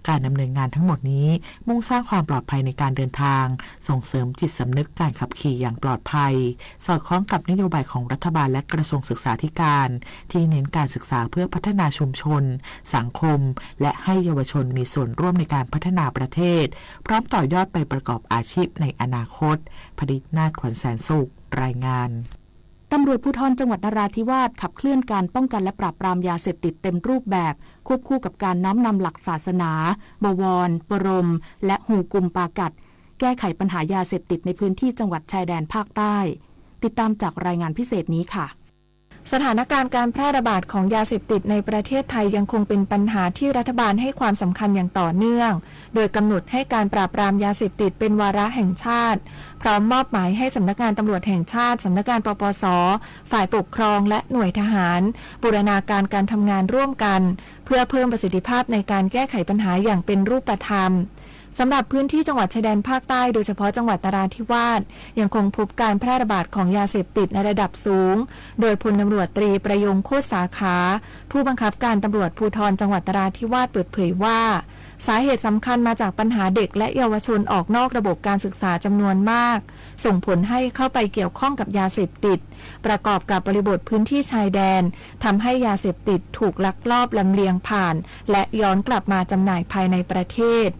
การดำเนินงานทั้งหมดนี้ มุ่งสร้างความปลอดภัยในการเดินทาง ส่งเสริมจิตสำนึกการขับขี่อย่างปลอดภัย สอดคล้องกับนโยบายของรัฐบาลและกระทรวงศึกษาธิการ ที่เน้นการศึกษาเพื่อพัฒนาชุมชน สังคม และให้เยาวชนมีส่วนร่วมในการพัฒนาประเทศ พร้อมต่อยอดไปประกอบอาชีพในอนาคต พดิษนาถ ขวัญแสนสุข รายงาน ตำรวจภูธรจังหวัดนราธิวาสขับเคลื่อนการป้องกันและปราบปรามยาเสพติดเต็มรูปแบบ ควบคู่กับการน้อมนำหลักศาสนา บวร ปรม และฮูกุมปากัด แก้ไขปัญหายาเสพติดในพื้นที่จังหวัดชายแดนภาคใต้ ติดตามจากรายงานพิเศษนี้ค่ะ สถานการณ์การแพร่ระบาดของยาเสพติดในประเทศไทยยังคงเป็นปัญหาที่รัฐบาลให้ความสำคัญอย่างต่อเนื่อง โดยกำหนดให้การปราบปรามยาเสพติดเป็นวาระแห่งชาติ พร้อมมอบหมายให้สำนักงานตำรวจแห่งชาติ สำนักงาน ปปส ฝ่ายปกครอง และหน่วยทหาร บูรณาการการทำงานร่วมกัน เพื่อเพิ่มประสิทธิภาพในการแก้ไขปัญหาอย่างเป็นรูปธรรม สำหรับพื้นที่จังหวัดชายแดนภาคใต้ โดยเฉพาะจังหวัดนราธิวาส ยังคงพบการแพร่ระบาดของยาเสพติดในระดับสูง โดยพลตำรวจตรีประยง โคตรสาขา ผู้บังคับการตำรวจภูธรจังหวัดนราธิวาสเปิดเผยว่า สาเหตุสำคัญมาจากปัญหาเด็กและเยาวชนออกนอกระบบการศึกษาจำนวนมาก ส่งผลให้เข้าไปเกี่ยวข้องกับยาเสพติด ประกอบกับบริบทพื้นที่ชายแดน ทำให้ยาเสพติดถูกลักลอบลำเลียงผ่าน และย้อนกลับมาจำหน่ายภายในประเทศ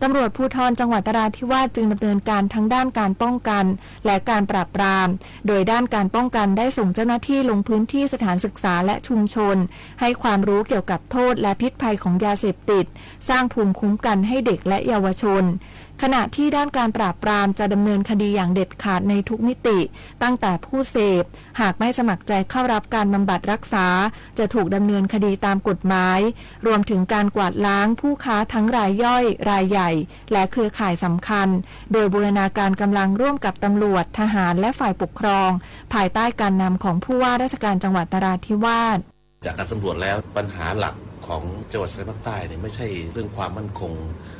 ตำรวจภูธรจังหวัดนราธิวาสจึงดำเนินการทั้งด้านการป้องกัน และการปราบปราม โดยด้านการป้องกันได้ส่งเจ้าหน้าที่ลงพื้นที่สถานศึกษาและชุมชน ให้ความรู้เกี่ยวกับโทษและพิษภัยของยาเสพติด สร้างภูมิคุ้มกันให้เด็กและเยาวชน ขณะที่ด้านการปราบปรามจะดำเนินคดีอย่างเด็ดขาดในทุกมิติ ตั้งแต่ผู้เสพ หากไม่สมัครใจเข้ารับการบำบัดรักษา จะถูกดำเนินคดีตามกฎหมาย รวมถึงการกวาดล้างผู้ค้าทั้งรายย่อย รายใหญ่ และเครือข่ายสำคัญ โดยบูรณาการกำลังร่วมกับตำรวจ ทหาร และฝ่ายปกครอง ภายใต้การนำของผู้ว่าราชการจังหวัดนราธิวาส จากการสำรวจแล้วปัญหาหลักของจังหวัดชายแดนภาคใต้เนี่ยไม่ใช่เรื่องความมั่นคง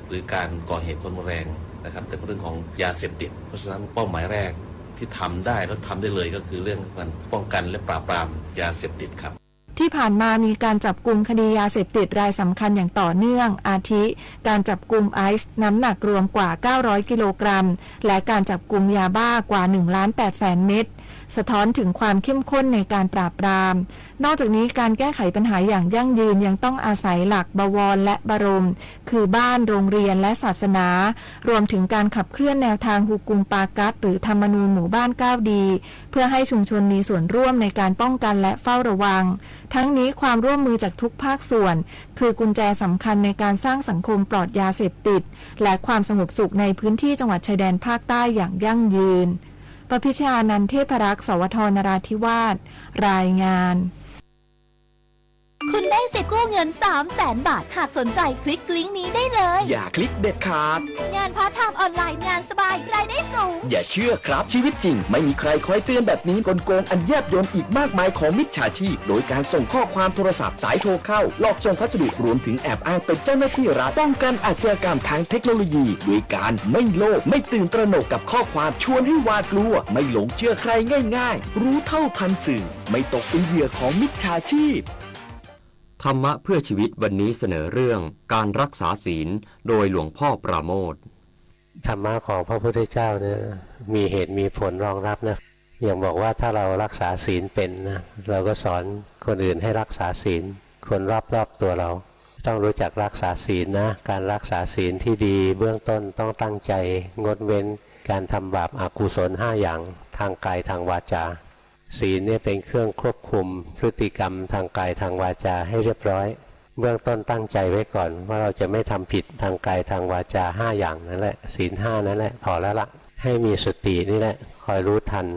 หรือการก่อเหตุความรุนแรงนะครับแต่เป็นเรื่องของยาเสพติดเพราะฉะนั้นเป้าหมายแรกที่ทำได้และทำได้เลยก็คือเรื่องการป้องกันและปราบปรามยาเสพติดครับ ที่ผ่านมามีการจับกุมคดียาเสพติดรายสำคัญอย่างต่อเนื่อง อาทิ การจับกุมไอซ์น้ำหนักรวมกว่า เก้าร้อย กิโลกรัม และการจับกุมยาบ้ากว่า หนึ่งล้านแปดแสนเม็ด สะท้อนถึงความเข้มข้นในการปราบปราม นอกจากนี้การแก้ไขปัญหาอย่างยั่งยืนยังต้องอาศัยหลักบวรและบรม คือบ้าน โรงเรียน และศาสนา รวมถึงการขับเคลื่อนแนวทาง Hukum Pakat หรือธรรมนูญหมู่บ้าน เก้าดี เพื่อให้ชุมชนมีส่วนร่วมในการป้องกันและเฝ้าระวัง ทั้งนี้ความร่วมมือจากทุกภาคส่วน คือกุญแจสำคัญในการสร้างสังคมปลอดยาเสพติด และความสงบสุขในพื้นที่จังหวัดชายแดนภาคใต้อย่างยั่งยืน ประพิชญานันท์ เทพรักษ์ สวท นราธิวาส รายงาน คุณได้สิทธิ์กู้เงิน สามแสน บาท หากสนใจคลิกลิงก์นี้ได้เลย อย่าคลิกเด็ดขาด งานพาร์ทไทม์ออนไลน์ งานสบาย รายได้สูง อย่าเชื่อครับ ชีวิตจริงไม่มีใครคอยเตือนแบบนี้ กลโกงอันแยบยลอีกมากมายของมิจฉาชีพ โดยการส่งข้อความโทรศัพท์ สายโทรเข้า หลอกส่งพัสดุ รวมถึงแอบอ้างเป็นเจ้าหน้าที่รัฐ ป้องกันอาชญากรรมทางเทคโนโลยี ด้วยการไม่โลภ ไม่ตื่นตระหนกกับข้อความชวนให้หวาดกลัว ไม่หลงเชื่อใครง่ายๆ รู้เท่าทันสื่อ ไม่ตกเป็นเหยื่อของมิจฉาชีพ ธรรมะเพื่อชีวิตวันนี้เสนอเรื่องการรักษาศีล โดยหลวงพ่อปราโมทย์ ธรรมะของพระพุทธเจ้าเนี่ยมีเหตุมีผลรองรับนะ อย่างบอกว่าถ้าเรารักษาศีลเป็นนะ เราก็สอนคนอื่นให้รักษาศีล คนรอบๆตัวเรา ต้องรู้จักรักษาศีลนะ การรักษาศีลที่ดีเบื้องต้นต้องตั้งใจงดเว้นการทำบาปอกุศลห้าอย่างทางกายทางวาจา ศีลเนี่ยเป็นเครื่องควบคุมพฤติกรรมทางกายทางวาจาให้เรียบร้อย เบื้องต้นตั้งใจไว้ก่อนว่าเราจะไม่ทำผิดทางกายทางวาจาห้าอย่างนั้นแหละ ศีลห้านั่นแหละ พอแล้วละ ให้มีสตินี่แหละ คอยรู้ทัน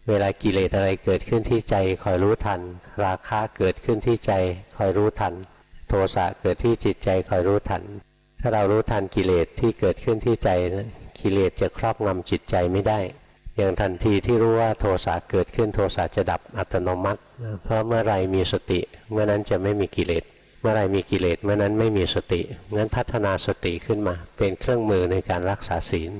เวลากิเลสอะไรเกิดขึ้นที่ใจ คอยรู้ทัน ราคะเกิดขึ้นที่ใจ คอยรู้ทัน โทสะเกิดที่จิตใจ คอยรู้ทัน ถ้าเรารู้ทันกิเลสที่เกิดขึ้นที่ใจนะ กิเลสจะครอบงำจิตใจไม่ได้ อย่างทันทีที่รู้ว่าโทสะเกิดขึ้น โทสะจะดับอัตโนมัตินะ เพราะเมื่อไรมีสติ เมื่อนั้นจะไม่มีกิเลส เมื่อไรมีกิเลส เมื่อนั้นไม่มีสติ งั้นพัฒนาสติขึ้นมาเป็นเครื่องมือในการรักษาศีล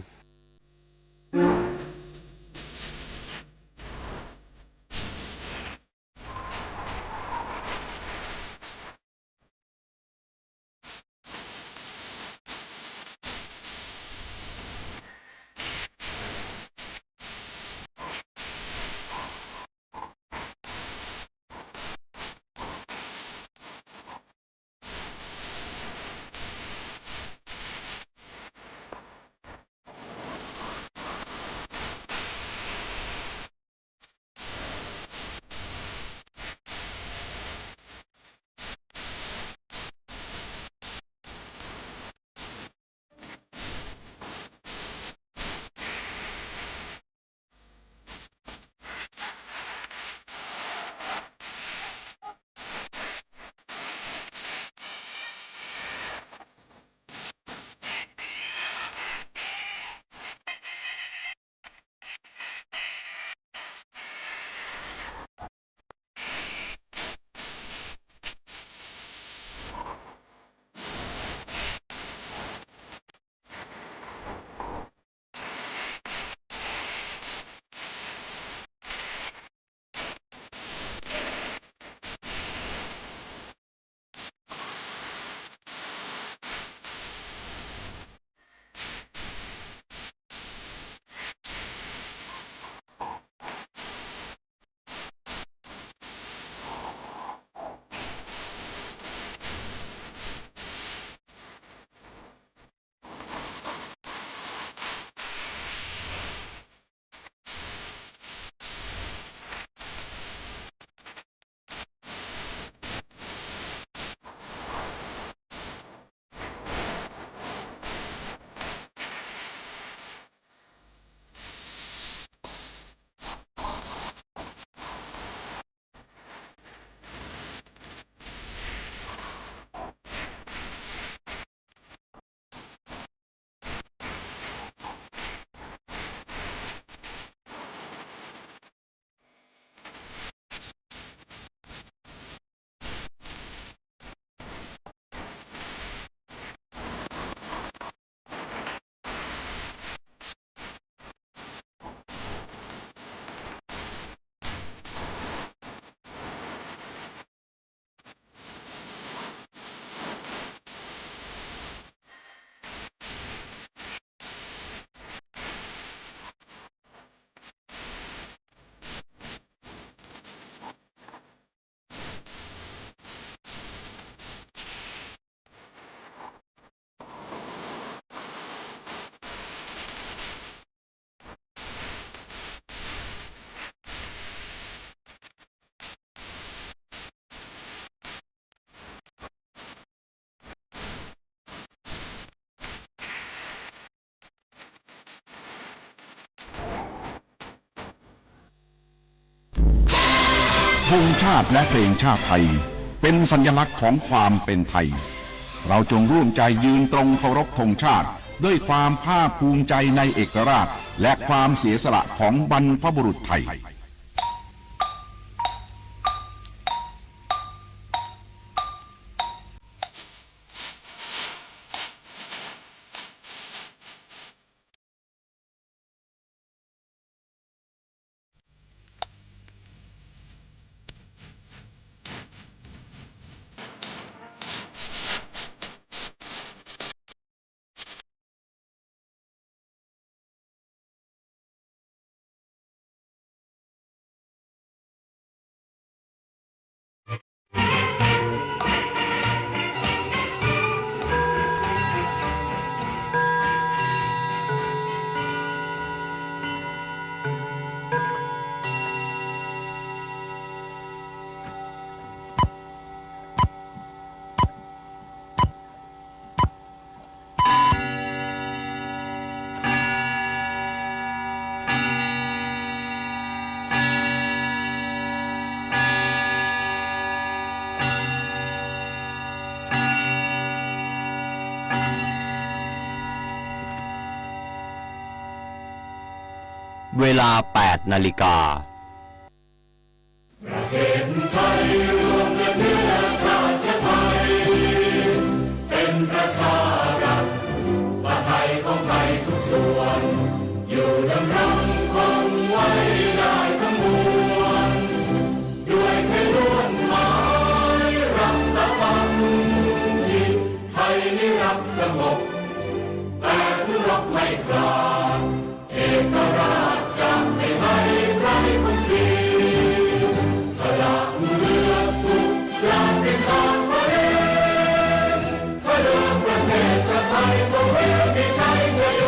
ธงชาติและเพลงชาติไทยเป็นสัญลักษณ์ของความเป็นไทย เราจงร่วมใจยืนตรงเคารพธงชาติด้วยความภาคภูมิใจในเอกราชและความเสียสละของบรรพบุรุษไทย เวลา แปด นาฬิกา ประเทศไทยรวมและเชื้อชาติไทย เป็นประชารัฐ ผ้าไทยของไทยทุกส่วน อยู่ดำรงคงไว้ได้ทั้งมวล ด้วยไทยล้วนหมายรักสามัคคี ไทยนิรักสงบ แต่ทุรบไม่คลาน เอกราชจะไม่ให้ใครคุมขีด สละเลือดทุกอย่างเป็นชาติทะเล ถ้าเดินประเทศชาติไทยคงเรียกมีชัยชโย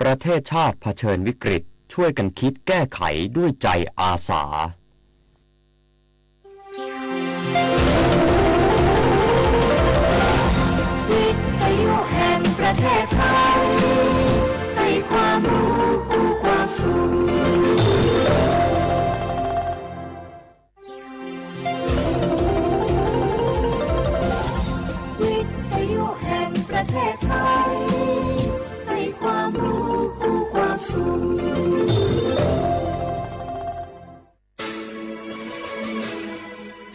ประเทศชาติเผชิญวิกฤต ช่วยกันคิดแก้ไขด้วยใจอาสา วิทยุแห่งประเทศไทย ให้ความรู้กู้ความสุข วิทยุแห่งประเทศไทย ให้ความรู้กู้ความสุข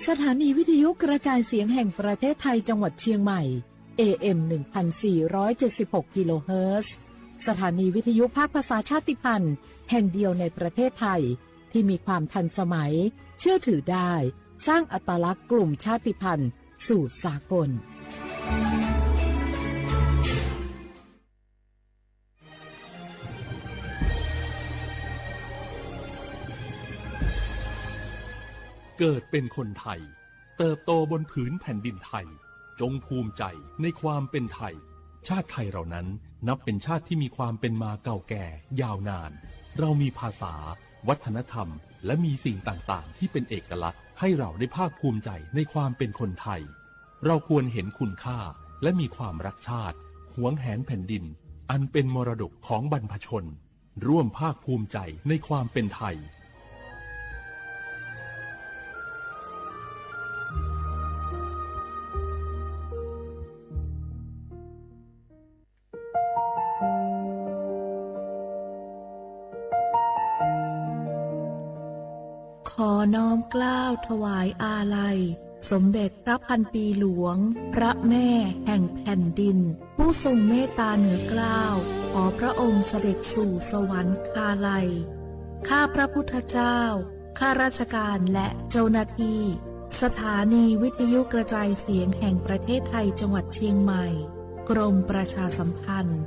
สถานีวิทยุกระจายเสียงแห่งประเทศไทยจังหวัดเชียงใหม่ เอ เอ็ม หนึ่งพันสี่ร้อยเจ็ดสิบหก กิโลเฮิรตซ์ สถานีวิทยุภาคภาษาชาติพันธุ์แห่งเดียวในประเทศไทย ที่มีความทันสมัย เชื่อถือได้ สร้างอัตลักษณ์กลุ่มชาติพันธุ์สู่สากล เกิดเป็นคนไทย เติบโตบนผืนแผ่นดินไทย จงภูมิใจในความเป็นไทย ชาติไทยเรานั้นนับเป็นชาติที่มีความเป็นมาเก่าแก่ยาวนาน เรามีภาษา วัฒนธรรม และมีสิ่งต่างๆ ที่เป็นเอกลักษณ์ ให้เราได้ภาคภูมิใจในความเป็นคนไทย เราควรเห็นคุณค่า และมีความรักชาติ หวงแหนแผ่นดิน อันเป็นมรดกของบรรพชน ร่วมภาคภูมิใจในความเป็นไทย ขอน้อมเกล้าถวายอาลัย สมเด็จพระพันปีหลวง พระแม่แห่งแผ่นดิน ผู้ทรงเมตตาเหนือเกล้า ขอพระองค์เสด็จสู่สวรรคาลัย ข้าพระพุทธเจ้า ข้าราชการและเจ้าหน้าที่ สถานีวิทยุกระจายเสียงแห่งประเทศไทยจังหวัดเชียงใหม่ กรมประชาสัมพันธ์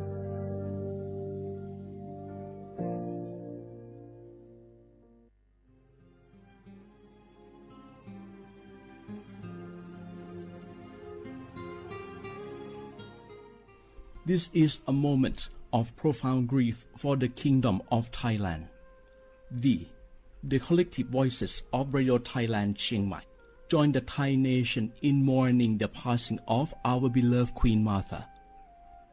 This is a moment of profound grief for the Kingdom of Thailand. We, the collective voices of Radio Thailand Chiang Mai, join the Thai nation in mourning the passing of our beloved Queen Mother,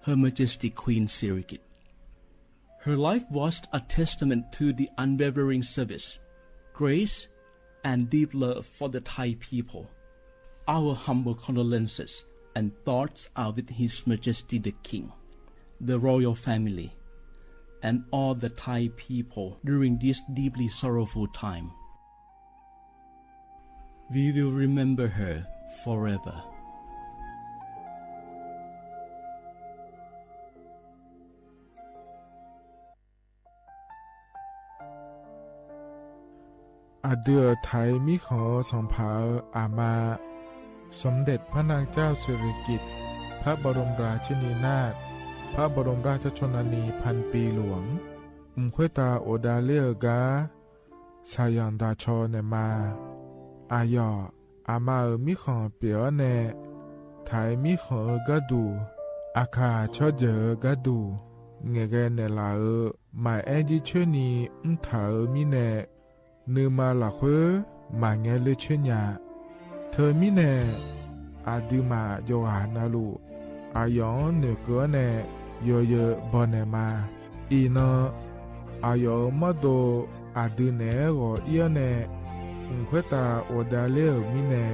Her Majesty Queen Sirikit. Her life was a testament to the unwavering service, Grace and deep love for the Thai people. Our humble condolences and thoughts are with His Majesty the King, the royal family, and all the Thai people during this deeply sorrowful time. We will remember her forever. အဒုးအထၢမ် မီးၶွင် สังขาร อามา สมเด็จพระนางเจ้าสิริกิติ์ พระบรมราชินีนาถ พระบรมราชชนนีพันปีหลวง Ms Khuestas Uas Das Ler Kas ဆရာတော် သာသနာ့ အမံၤ Ms Khuestas Uas Das Ler Kas ဆရာတော် သာသနာ့ အမံၤ As yog, Ama aw, mib khoom pem ob ne, thaiv mib khoom kab tus, akha tshob cawg kab tus, nqe nqe ne lawm, maim eb ntsib tsheb ni mb thawv mib ne, nws mas lam khwb, mas nqe le tsheb nyam, thawv mib ne, adw mam yos as na lus, as yog nwm kws ob ne, yos yawm npog ne mas, ib no, as yog mob do, adw ne, yog ib ob ne, Ms Khuestas Uas Das Ler Kas mib ne,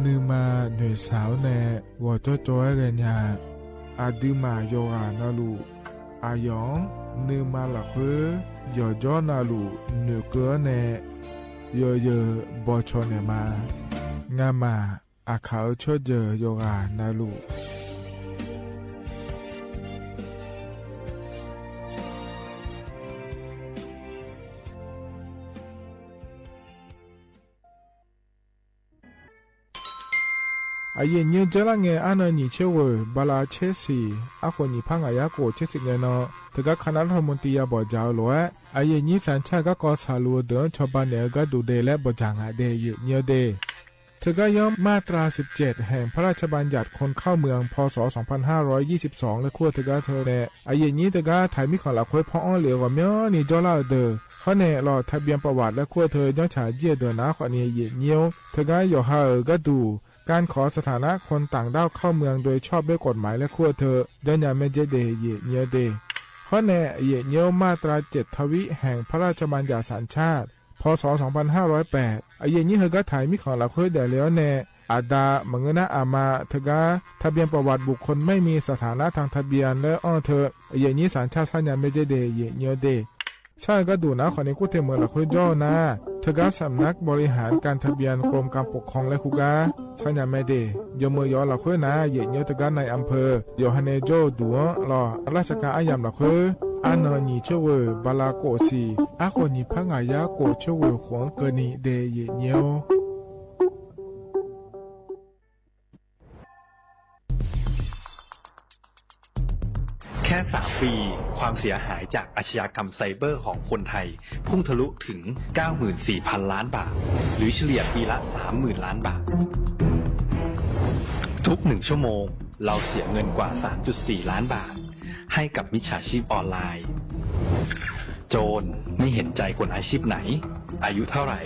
nws mas nwm xav ob ne, yog cov cov ib qe nyam, adw mam yos as na lus, as yog, nws mas lam khwb, yog cov na lus, nwm kws ob ne, yos yawm npog tsho ne mas, nqa mas, akha tshob cawg yos as na lus. အယုမ်နွံ July ငယ် အါနွံ ညိး ချစ်ဝေ ဘလါ ချစ်စီ အဃိ ညိး ဖါ ငါးရာ ကိုးဆယ့်ရှစ် ငယ် no, ထၢကါ ခါနါ ရမုန်တီ ယၤ ဘီၣ် ဂျၢ အလိး အယုမ်နွံ သၢမ် ဆၣ် ကၢ် ကီ ဆၣ် လူ ဒုး ဆီ ဘၣ် နဲ အကါ ဒိၣ် ဒဲ လၢ ဘီၣ် ဂျၢ ငါ ဒဲ ယုမ်နွံ ဒဲ ထၢကါ ယွမ်း มาตราสิบเจ็ด แห่งพระราชบัญญัติคนเข้าเมือง พ.ศ. สองพันห้าร้อยยี่สิบสอง လၢ ခူဝ် ထၢကါ ထၢ န့ၣ် အယုမ်နွံ ထၢကါ ထၢမ် မီး ခွင် လၢ ခွဲ ဖီ အီ လံ အဂီၢ် မၠိ နီ ကၠီ လၢ အဒၢး ဟီ န့ၣ် လီ ทะเบียนประวัติ လၢ ခူဝ် ထၢ ယွမ်း ဆၣ် ယံ အဒၢး န အဃိ န့ၣ် ယုမ်နွံ ထၢကါ ယွမ်း ဟး အၢ ကၢ် ဒုး การขอสถานะคนต่างด้าวเข้าเมือง โดยชอบด้วยกฎหมาย လၢ ခူဝ် ထၢ ယွမ်း ညၣ် မဲ ယဲ ဒဲ ယုမ်နွံ ဒဲ ဟီ န့ၣ် ယုမ်နွံ มาตราเจ็ดทวี แห่งพระราชบัญญัติสัญชาติ พ.ศ. สองพันห้าร้อยแปด အယုမ်နွံ ထၢကါ ထၢမ် မီး ခွင် လၢ ခွဲ ဒဲး လၢ အီ န့ၣ် အဒါ မုၢ် ငါး နၢ အမါ ထၢကါ ทะเบียนประวัติบุคคลไม่มีสถานะทางทะเบียน လၢ အီ ထၢ ယုမ်နွံ သၢမ် ဆၣ် ဆၣ် ညၣ် မဲ ယဲ ဒဲ ယုမ်နွံ ဒဲ ဆၢ ကၢ် ဒုး န အဃိ န့ၣ် ကူၣ်ထၢၣ် မုၢ် လၢ ခွဲ ယွမ်း န ထၢကါ สำนักบริหารการทะเบียนกรมการปกครอง လၢ ခူဝ် ကၢ် ဆၣ် ညၣ် မဲ ဒဲ ယုမ်နွံ ယွမ်း လၢ ခွဲ န ယုမ်နွံ ထၢကါ ในอำเภอ ယုမ်နွံ ဟး န့ၣ် ယွမ်း ဒုး လီ အလၢ် ဆၢကၢ် အါ ယၢမ်ႈ လၢ ခွဲ အါ နီၢ် ညိး ချစ်ဝေ ဘလါ ကိုးဆံ အဃိ ညိး ဖါ ငါးရာ ကိုးဆံ ဝေ ခွင် ကၢၢ် နံၤ ဒဲ ယုမ်နွံ แค่สามปี ความเสียหายจากอาชญากรรมไซเบอร์ของคนไทย พุ่งทะลุถึง เก้าหมื่นสี่พันล้านบาท หรือเฉลี่ยปีละ สามหมื่นล้านบาท ทุกหนึ่งชั่วโมง เราเสียเงินกว่า สามจุดสี่ล้านบาท ให้กับมิจฉาชีพออนไลน์ โจรไม่เห็นใจคนอาชีพไหน อายุเท่าไหร่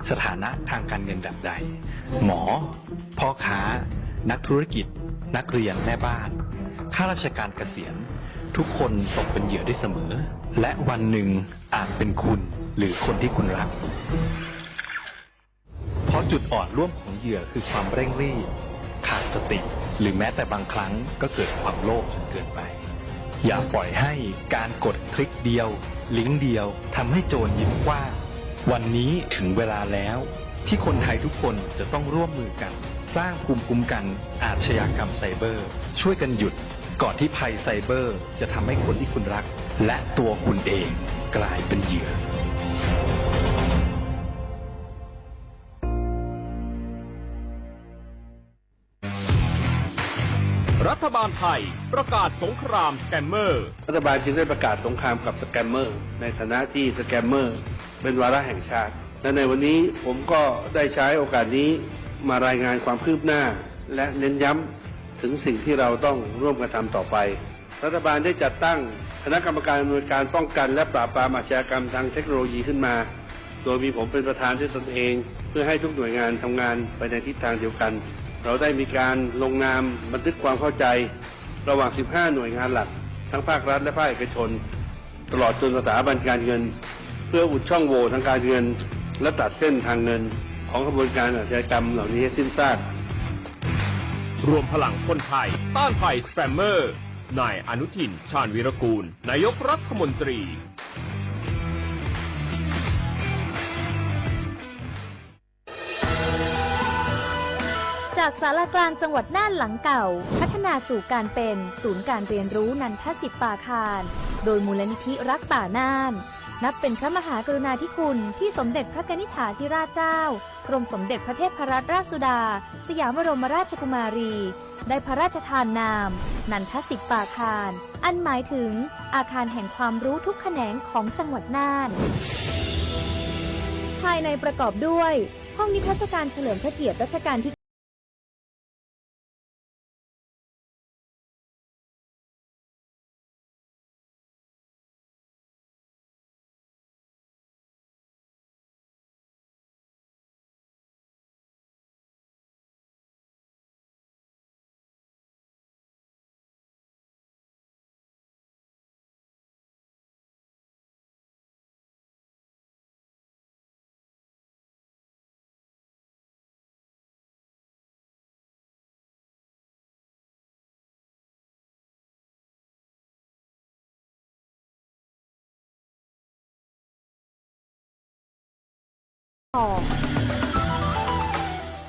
สถานะทางการเงินแบบใด หมอ พ่อค้า นักธุรกิจ นักเรียน แม่บ้าน ข้าราชการเกษียณ ทุกคนตกเป็นเหยื่อได้เสมอ และวันหนึ่งอาจเป็นคุณหรือคนที่คุณรัก เพราะจุดอ่อนร่วมของเหยื่อคือความเร่งรีบ ขาดสติ หรือแม้แต่บางครั้งก็เกิดความโลภจนเกินไป อย่าปล่อยให้การกดคลิกเดียว ลิงก์เดียว ทำให้โจรยิ้มกว้าง วันนี้ถึงเวลาแล้ว ที่คนไทยทุกคนจะต้องร่วมมือกัน สร้างภูมิคุ้มกันอาชญากรรมไซเบอร์ ช่วยกันหยุด ก่อนที่ภัยไซเบอร์จะทำให้คนที่คุณรัก และตัวคุณเองกลายเป็นเหยื่อ รัฐบาลไทยประกาศสงครามสแกมเมอร์ รัฐบาลจึงได้ประกาศสงครามกับสแกมเมอร์ ในฐานะที่สแกมเมอร์เป็นวาระแห่งชาติ และในวันนี้ผมก็ได้ใช้โอกาสนี้มารายงานความคืบหน้า และเน้นย้ำถึงสิ่งที่เราต้องร่วมกันทำต่อไป รัฐบาลได้จัดตั้งคณะกรรมการอำนวยการป้องกันและปราบปรามอาชญากรรมทางเทคโนโลยีขึ้นมา โดยมีผมเป็นประธานด้วยตนเอง เพื่อให้ทุกหน่วยงานทำงานไปในทิศทางเดียวกัน เราได้มีการลงนามบันทึกความเข้าใจ ระหว่าง สิบห้า หน่วยงานหลัก ทั้งภาครัฐและภาคเอกชน ตลอดจนสถาบันการเงิน เพื่ออุดช่องโหว่ทางการเงิน และตัดเส้นทางเงินของขบวนการอาชญากรรมเหล่านี้ให้สิ้นซาก รวมพลังคนไทยต้านภัยสแปมเมอร์ นายอนุทิน ชาญวีรกูล นายกรัฐมนตรี จากศาลากลางจังหวัดน่านหลังเก่า พัฒนาสู่การเป็นศูนย์การเรียนรู้นันทสิทธิ์ป่าคาน โดยมูลนิธิรักป่าน่าน นับเป็นพระมหากรุณาธิคุณที่สมเด็จพระกนิษฐาธิราชเจ้า กรมสมเด็จพระเทพรัตนราชสุดา สยามบรมราชกุมารี ได้พระราชทานนาม นันทสิทธิ์ป่าคาน อันหมายถึงอาคารแห่งความรู้ทุกแขนงของจังหวัดน่าน ภายในประกอบด้วย ห้องนิทรรศการเฉลิมพระเกียรติรัชกาลที่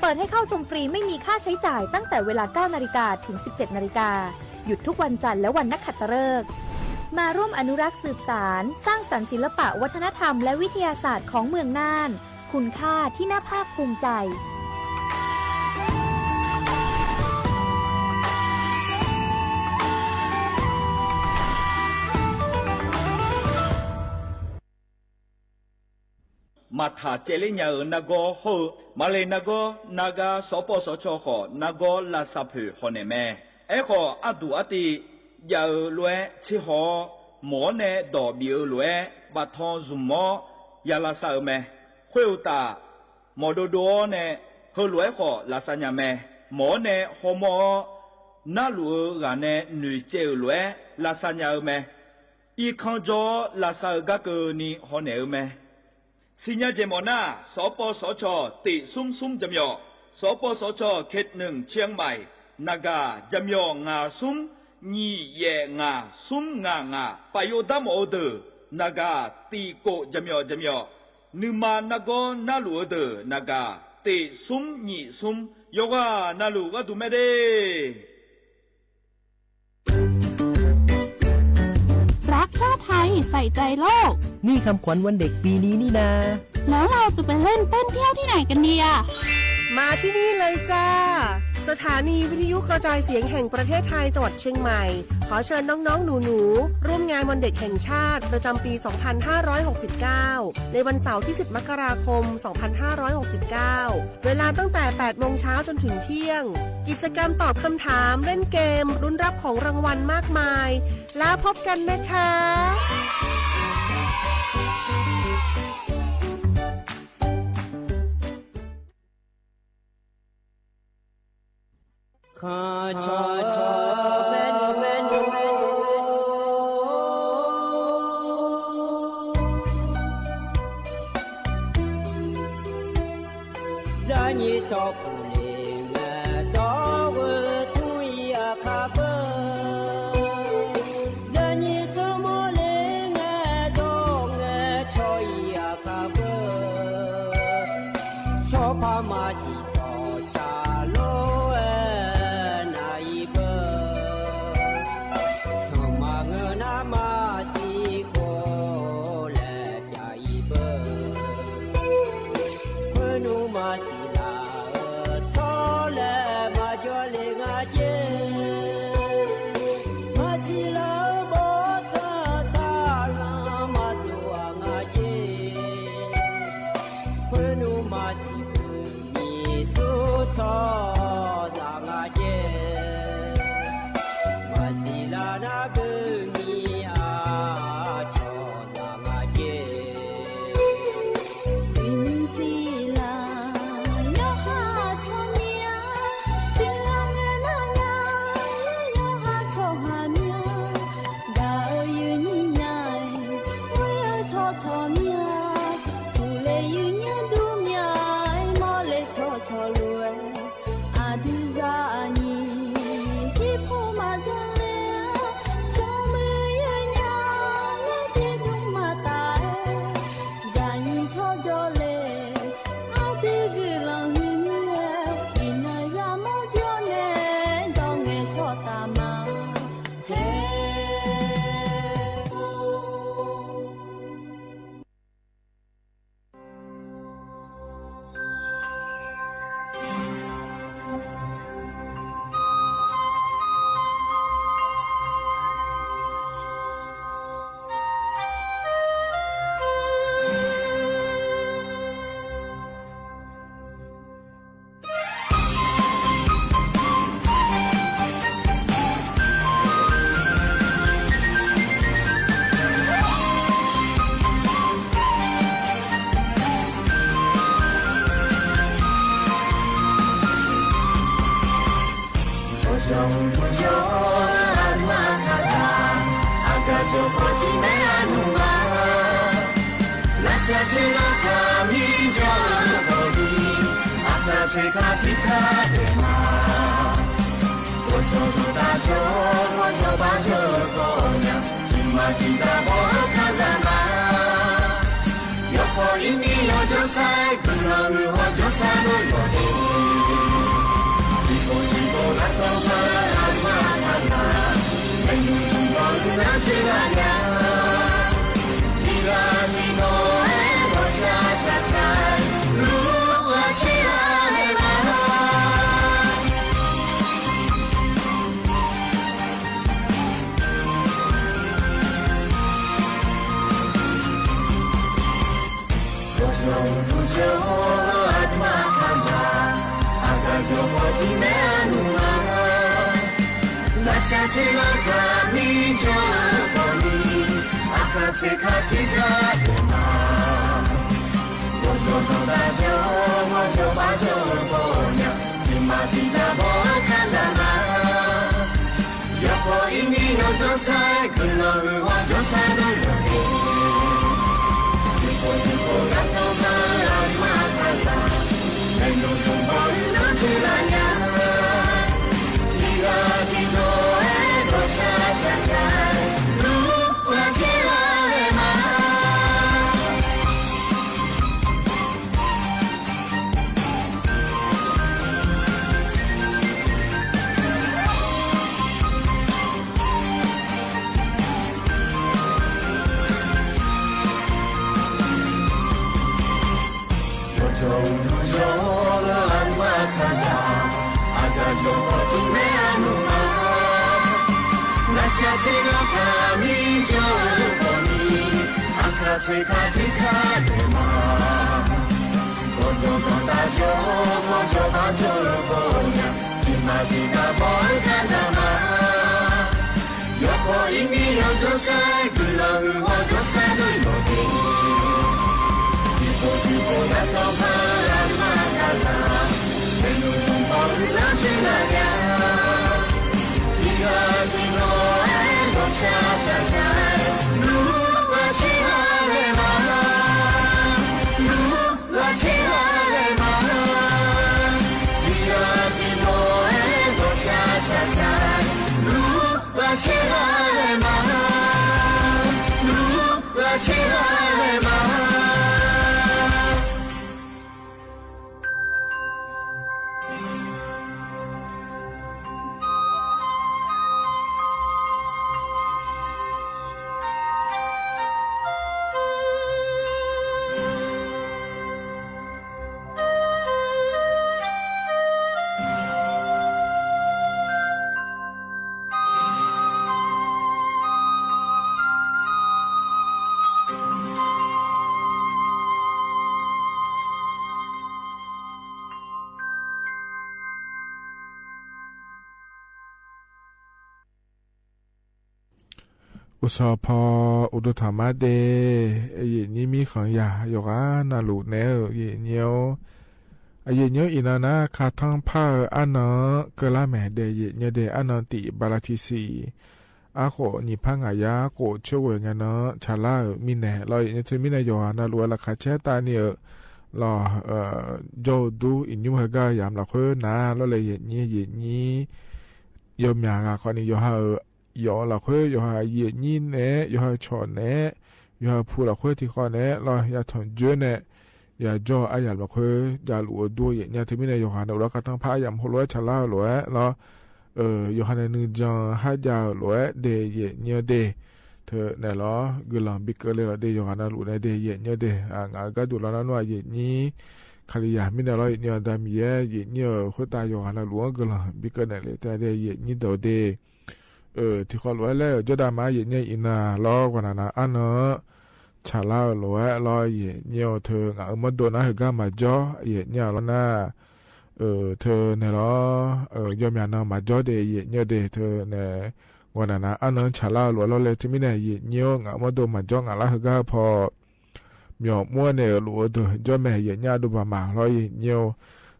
เปิดให้เข้าชมฟรีไม่มีค่าใช้จ่ายตั้งแต่เวลา เก้านาฬิกา ถึง สิบเจ็ดนาฬิกา หยุดทุกวันจันทร์และวันนักขัตฤกษ์ มาร่วมอนุรักษ์สืบสาน สร้างสรรค์ศิลปะวัฒนธรรมและวิทยาศาสตร์ของเมืองน่าน คุณค่าที่น่าภาคภูมิใจ Mas tham ces le nyam nas gov hawm, mas le nas gov nas ga sov poj sov tsho khom nas gov las xas phwm hom nem me, eb khom ab dum ab ti, yam lawv txhij hov, mov ne dom bim lawv, bam tho zug mov, yam las xas me, khuj u tas, mov dua dua ne, hawm lawv khom las xas nyam me, mov ne ho mov, nab lus gam ne nws ce lawv las xas nyam me, ib khab ntso las xas kab kws ni hom nem me. Xi nyas ces mom naj, sov poj sov tsho tim xub xub jam yom, sov poj sov tsho khe neem tshiab mais, nas ga jam yom nga xub, nyim yam nga xub nga nga, pam yuav dab mom ua twm, nas ga tim kaum jam yom jam yom, nws mas nas gov nab lus ua twm nas ga tim xub nyim xub, yog vaj nas lus vaj tus me dej. รักชาติไทยใส่ใจโลก นี่คำขวัญวันเด็กปีนี้นี่นา แล้วเราจะไปเล่นเต้นเที่ยวที่ไหนกันดีอะ มาที่นี่เลยจ้า สถานีวิทยุกระจายเสียงแห่งประเทศไทยจังหวัดเชียงใหม่ ขอเชิญน้องๆ หนูๆ ร่วมงานวันเด็กแห่งชาติประจำปี สองพันห้าร้อยหกสิบเก้า ในวันเสาร์ที่ สิบ มกราคม สองพันห้าร้อยหกสิบเก้า เวลาตั้งแต่ แปดโมงเช้าจนถึงเที่ยง กิจกรรมตอบคำถาม เล่นเกม ลุ้นรับของรางวัลมากมาย แล้วพบกันนะคะ Txhij laj kha mi ntsa ua koj li, a kha txhij kha thib kha tes mas, ua tsaug rau tas zog, ua tsaug pab zog koj niam, tsis mas tsis tas pom kha ntxa mas, yog pom ib nig yog cov xaiv, kwv los wb ua cov xaiv luaj luaj tes, tsis pom tsis pom lab rau kha, a mas kha ntxa, neeg nyob zoo nkaus wb lab txhij laj nyab, tsis yog tsis nov es ua xya xya xya, lub ua txhij laj mas. Ua tsaug tus tsaug a mas kha ntxa, a kha tsaug pom tib me nus mas, laj xya txhij laj kha mi ntsa ua koj li, a kha txhij kha thib kha tes mas, ua tsaug rau tas zog, ua tsaug pab zog koj niam, tsis mas tsis tas pom kha ntxa mas, yog pom ib nig yog cov xaiv, kwv los wb ua cov xaiv luaj luaj tes, tsis pom tsis pom lab rau kha, a mas kha ntxa, neeg nyob zoo nkaus wb lab txhij laj nyab, tsis yog tsis nov es ua xya xya xya, lub ua txhij laj mas. Ua tsaug tus tsaug a mas kha ntxa, a kha tsaug pom tib me nus mas, laj xya txhij laj kha mi ntsa ua koj li, a kha txhij kha thib kha tes mas, ua tsaug rau tas zog, ua tsaug pab zog koj niam, tsis mas tsis tas pom kha ntxa mas, yog pom ib nig yog cov xaiv, kwv los wb ua cov xaiv luaj luaj tes, tsis pom tsis pom lab rau kha, a mas kha ntxa, neeg nyob zoo nkaus wb lab txhij laj nyab, tsis yog tsis nov es ua xya xya xya, lub ua txhij laj mas, lub ua txhij laj mas, tsis yog tsis nov es ua xya xya xya, lub ua txhij laj mas, lub ua txhij laj mas. Ua tsaug phoo, ua tsaug thaum mab de, yim nyib mib qheev yam yog qab no lus ne, yim nyib, yim nyib ib no na, qha thoob phaj ab no, kawg lab meem de yim nyib de ab no tim npa la thi xis, ab qom nyim phab nqas yab qom tshuab ua nyob no, tshav laj mib ne los yim nyib txhua mib ne yog no lus los qha tshab tas ni los, ncaug dub ib nyub hais kag yam los qhuab na, los li yim nyib, yim nyib, yog miam qhov ni yog hais, yog los qhuab yog hais yim nyib ne, yog hais tshom ne, yog hais phu los qhuab ti qhov ne los yam thaum ntsuab ne, yam ntsuab ab yam los qhuab yam lus ua dua yim nyib txhua mib ne yog hais no lus qha thoob phaj ab yam hauv lus tshav laj lus los, yog hais nws zoo hab yam lus de yim nyib de, thaum ne los kws los npi kaw li los de yog hais no lus ne de yim nyib de, ngam kab tus los no nua yim nyib, qha li yam mib ne los yim nyib ntag mi yim nyib qhuab tas yog hais no lus kws los npi kaw ne li tas de yim nyib ntau de. Ti qhov lus le coj dam mas yim nyib ib na los ua na na ab no, tshav laj lus los yim nyib thaum ngam mob dua na hais kag mas tsob yim nyib los na, thaum ne los, yog miam no mas tsob de yim nyib de thaum ne, ua na na ab no tshav laj lus los li txhua mib ne yim nyib ngam mob dua mas tsob ngam laj hais kag phom, miam muab ne lus ua tug tsob me yim nyib dua pas mas los yim nyib,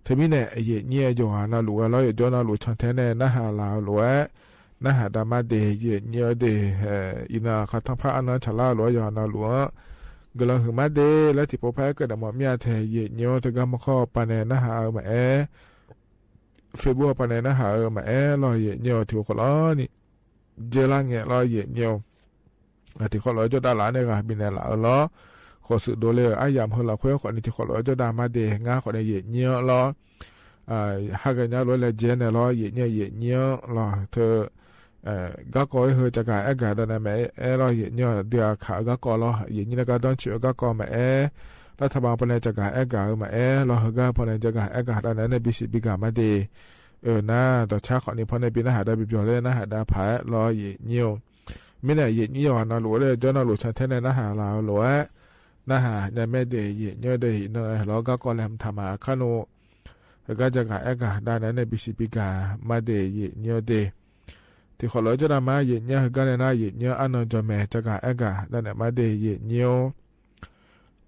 txhua mib ne yim nyib yog hais no lus los yog cov no lus tshaj theb ne nab has las lus, nab has dam mas de yim nyib de, ib na qha thoob phaj ab no tshav laj lus yog hais no lus, Nkawd los hwm Mab Dej lab tim pov phab kawm dam mos miaj teg yem nyiab teg kab mob qhoj pa ne nab has mas eb, Facebook pa ne nab has mas eb los yem nyiab tim qhov los ni, Jela Ngem los yem nyiab tim qhov los coj dag lab ne ga bi ne lawm los, qhov xwm dua le ab yam hwv los qhuab qhov ni tim qhov los coj dag Mab Dej ngab qhov ne yem nyiab los, haj kawg nyab luav le jeb ne los yem nyiab yem nyiab los thw, kab ko ib hwv cov kag eb kag da ne mas eb los yem nyiab di khav kab ko los yem nyiab ne kab dab tsi kab ko mas eb, lab thaj npas poj ne cov kag eb kag mas eb los hwv kab poj ne cov kag eb kag da ne nej bi sim bi kag Mab Dej na, tom tshab qhov ni poj ne bi nab has da bi pog le nab has da phab los yem nyiab. Mib ne yem nyiab yog no lus le cov no lus tshaj theb ne nab has los lus, nab has nyab Mab Dej yem nyiab de no los kab ko le tham mas qhab nus, hwv kab cov kag eb kag da ne nej bi sim bi kag Mab Dej yem nyiab de. Tim qhov lawv coj dag Mab yem nyiab hwv kab ne na yem nyiab ab no cov me cov kag eb kag da ne Mab Dej yem nyiab.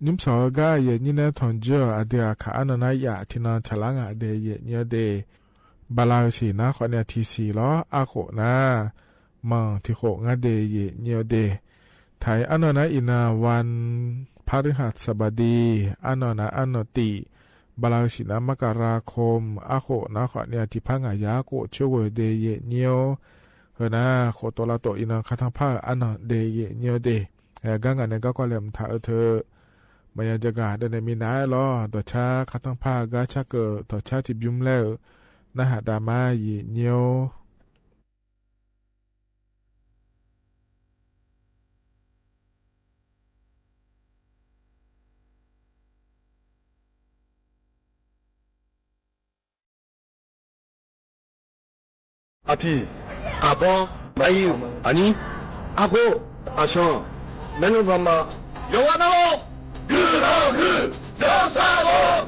Nyub xov hwv kab yem nyiab ne thom ntsuag a di khav ab no na yam tim no tshaj lab nga de yem nyiab de. Npa la sim na qhov ni thim xis los ab qhov na, mas tim qhov nga de yem nyiab de. Thaiv ab no na i na van phab rwb has xab npas di, ab no na ab no tim, npa la sim na mab kas ras khom ab qhov na qhov ni tim phab nga yam qhov tshuaj de yem nyiab. Hwv na, qhov tom laj tom i no qhab thaj phaj ab no de yem nyiab de. Kab nga ne kab ko le tham thw, mas yog cov kag da ne mi na los tom tshab qhab thaj phaj kab tshaj kawg tom tshab tim npyub lawm, nab has da Mab yem nyiab. A phi, a pog, a yij, a nis, a kub, a xyoo, meb nub npog mas yog ua no los, yog sa os.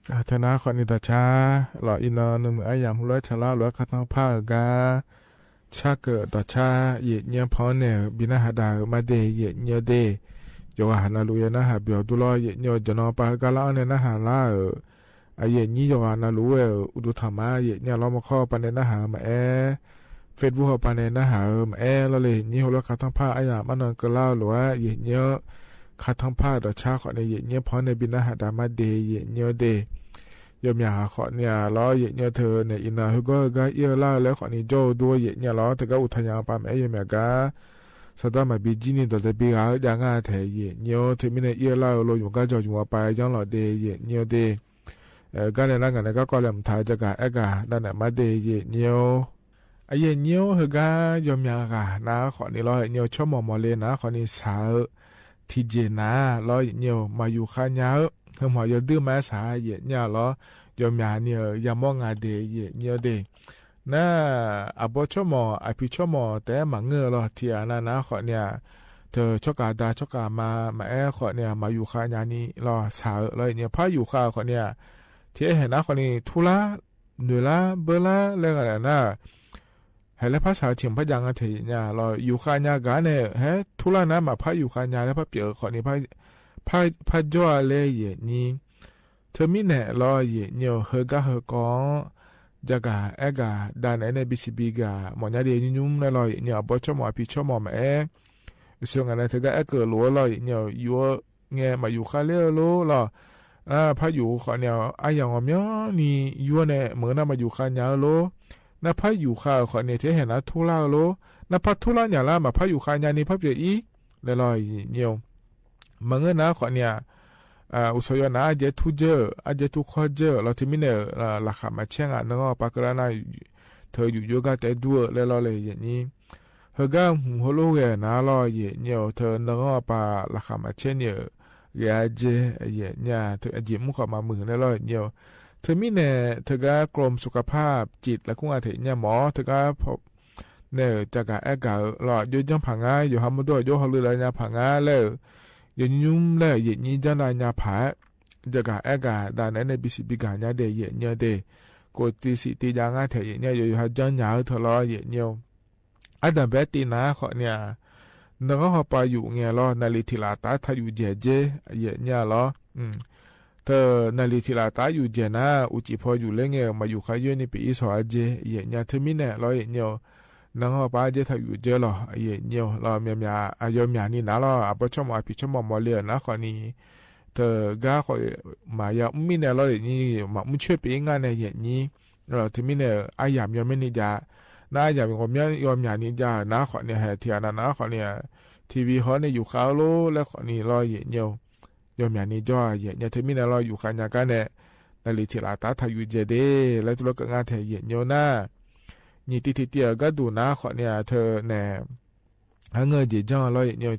Thaum nav qhov ni tom tshab los i no nws mus ab yam hu lub tshav lab lub khav thoob phaj kab tshab kawm tom tshab yem nyiab phov ne bi nab has das mas de yem nyiab de. Yog has nas lus yog nab has pias du los yem nyiab cov no pa kab lab ne nab has lab yem nyiab yog has nas lus ua tus tham mas yem nyiab los mus qhov pa ne nab has mas eb, Facebook ho pa ne nab has mas eb los li nyiab hu lub khav thoob phaj ab yam mab no kaw lab luas yem nyiab khav thoob phaj tom tshab qhov ne yem nyiab phov ne bi nab has das mas de yem nyiab de. Yog miam qhov niam los yem nyiab thawm ne i no hu kab kab iab laj lawm qhov ni coj dua yem nyiab los thawm kab ua tham yam pa mas eb yog miam kab xav tab mas bi jib ni tom tes bi gab ca naj them yem nyiab thawm mi ne iab laj los yus kab zog yus pa yeeb los de yem nyiab de. Kab ne lab nkam ne kab koj le mus tham ca kam eb kam da nam mas de yem nyiab. Yem nyiab hawv kab yog miam kam nav qhov ni los yem nyiab tshob mos mos le nav qhov ni xav thim ces nav los yem nyiab mas yus qha nyab hwv hmo yog twb mas xav yem nyiab los yog miam niam yam mob ngas de yem nyiab de. Na, ab poj tshob mos ab phi tshob mos tes mam ngwj los thiab na nav qhov niam thawm tshob kam dag tshob kam mas mas eb qhov niam mas yus qha nyab ni los xav los yem nyiab phab yus qha qhov niam thiab hem nav qhov ni thub lab, nws lab npawg lab le na hem le phab xav thim phab ca naj them yem nyiab los yus qha nyab kab ne hab thub lab nav mas phab yus qha nyab le phab piam qhov ni phab coj le yem nyiab. Thawm mi nam los yem nyiab hawv kab hawv kos ca kam eb kam da nam ne bi xi bi kam mos nyab de nyuj nyuj le los yem nyiab ab poj tshob mos ab phi tshob mos mas eb xwb nqa na thawm kab eb kawm luav los yem nyiab yuav nge mas yus qha le lub los phab yus qhov niam ab yam os miab ni yuav ne mas na mas yus qha nyab lub na phab yus qha qhov niam thiab hem nav thub lab lub na phab thub lab nyab lab mas phab yus qha nyab ni phab piam ib le los yem nyiab mas ngwj nav qhov niam ua xav yuav nav ab ceg thub cawg ab ceg thub qhov cawg los thawm mi nam lam qham mas tsheej na nws pa kab lab na thawm yus yuav kab tes duaj le los le yem nyiab. Hawv kab mus hauv lub gam nav los yem nyiab thawm nws pa lam qham mas tsheej niam gam ceg yem nyiab thawm ab ceg mub qhov mas mws le los yem nyiab. Thawm mi nam thawm kab krom xu ka phaj cim lawv kuj nqa them nyab mov thawm kab nam ca kam eb kam los yuav coj pham nab yus ha muaj tuaj yuav hauj lwm los nyab pham nab lawm yus nyuj nyuj lawm yem nyiab coj da nyab pham ca kam eb kam da nam ne bi xi bi kam nyab de yem nyiab de. Kuv ti xim ti ca naj them yem nyiab yus yus ha coj nyab thawm los yem nyiab. Ab dam peb ti nav qhov niam nws qhov ho pa yus nge los nam li thim lam tab tham yus ceg ceg yem nyiab los thawm nam li thim lam tab yus ceg na ua cim pho yus le nge mas yus qha yuav ni pem ib xo ceg yem nyiab thawm mi nam los yem nyiab. Nws qhov pa ceg tham yus ceg los yem nyiab los miam miam yog miam ni nav los ab poj tshob mos ab phi tshob mos mos li nav qhov ni thawm kab qhov mas yog ub mi nam los yem nyiab mas ub tshuaj pem ib nqa ne yem nyiab los thawm mi nam ab yam yog miam ni cas na ab yam yog miam ni cas nav qhov niam hais thiab na nav qhov niam TV hov ne yus qha lub le qhov ni los yem nyiab yog miam ni coj yem nyiab thawm mi nam los yus qha nyab kab ne nam li thim lam tab tham yus ceg de le tub lub kawm nqa them yem nyiab na. Nyim ti thim tiam kab tus nav qhov niam thawm nam hab ngwj ces coj los yem nyiab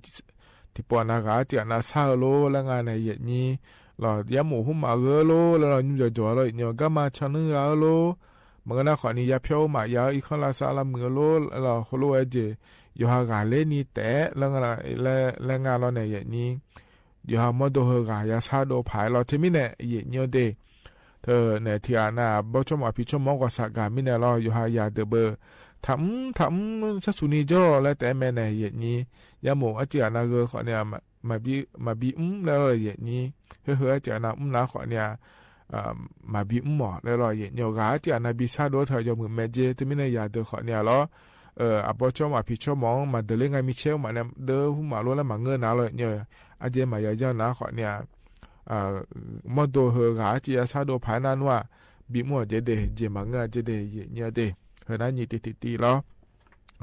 thim pom nav qhov tsi nam xaj lub le nqa ne yem nyiab los yam mus hub mam gab lub le los nyuj cov cov los yem nyiab kab mas tshav neeb gab lub mas nqa nav qhov ni ya phiab mam ya ib qhov laj xab laj mws lub los hu lub ces yus ha qham le ni tes le nqa los ne yem nyiab yus ha muab du ha qham ya xab du phaiv los thawm mi nam yem nyiab de. Thawm nam thiab na poj tshob mos ab phi tshob mos kos xam kam mi nam los yus ha ya tes pab tham ub tham ub sab xu ni coj le tes me ne yem nyiab yam mus ab tsi na gab qhov niam mas bi ub le los yem nyiab hwb hwb ab tsi na ub nav qhov niam mas bi ub mos le los yem nyiab qhov ab tsi na bi xab du tham yog mws me ceg thawm mi nam ya tes qhov niam los ab poj tshob mos ab phi tshob mos mas tes le nqa mi tsheb mam ne dawb hub mam lub le mas ngwj nav los yem nyiab ab ceg mas ya yog nav qhov niam muab du ha qham tsi ya xab du phaiv na nua bi ub mos ceg de ces mas ngwj ceg de yem nyiab de. Hwm nav nyim ti thim ti los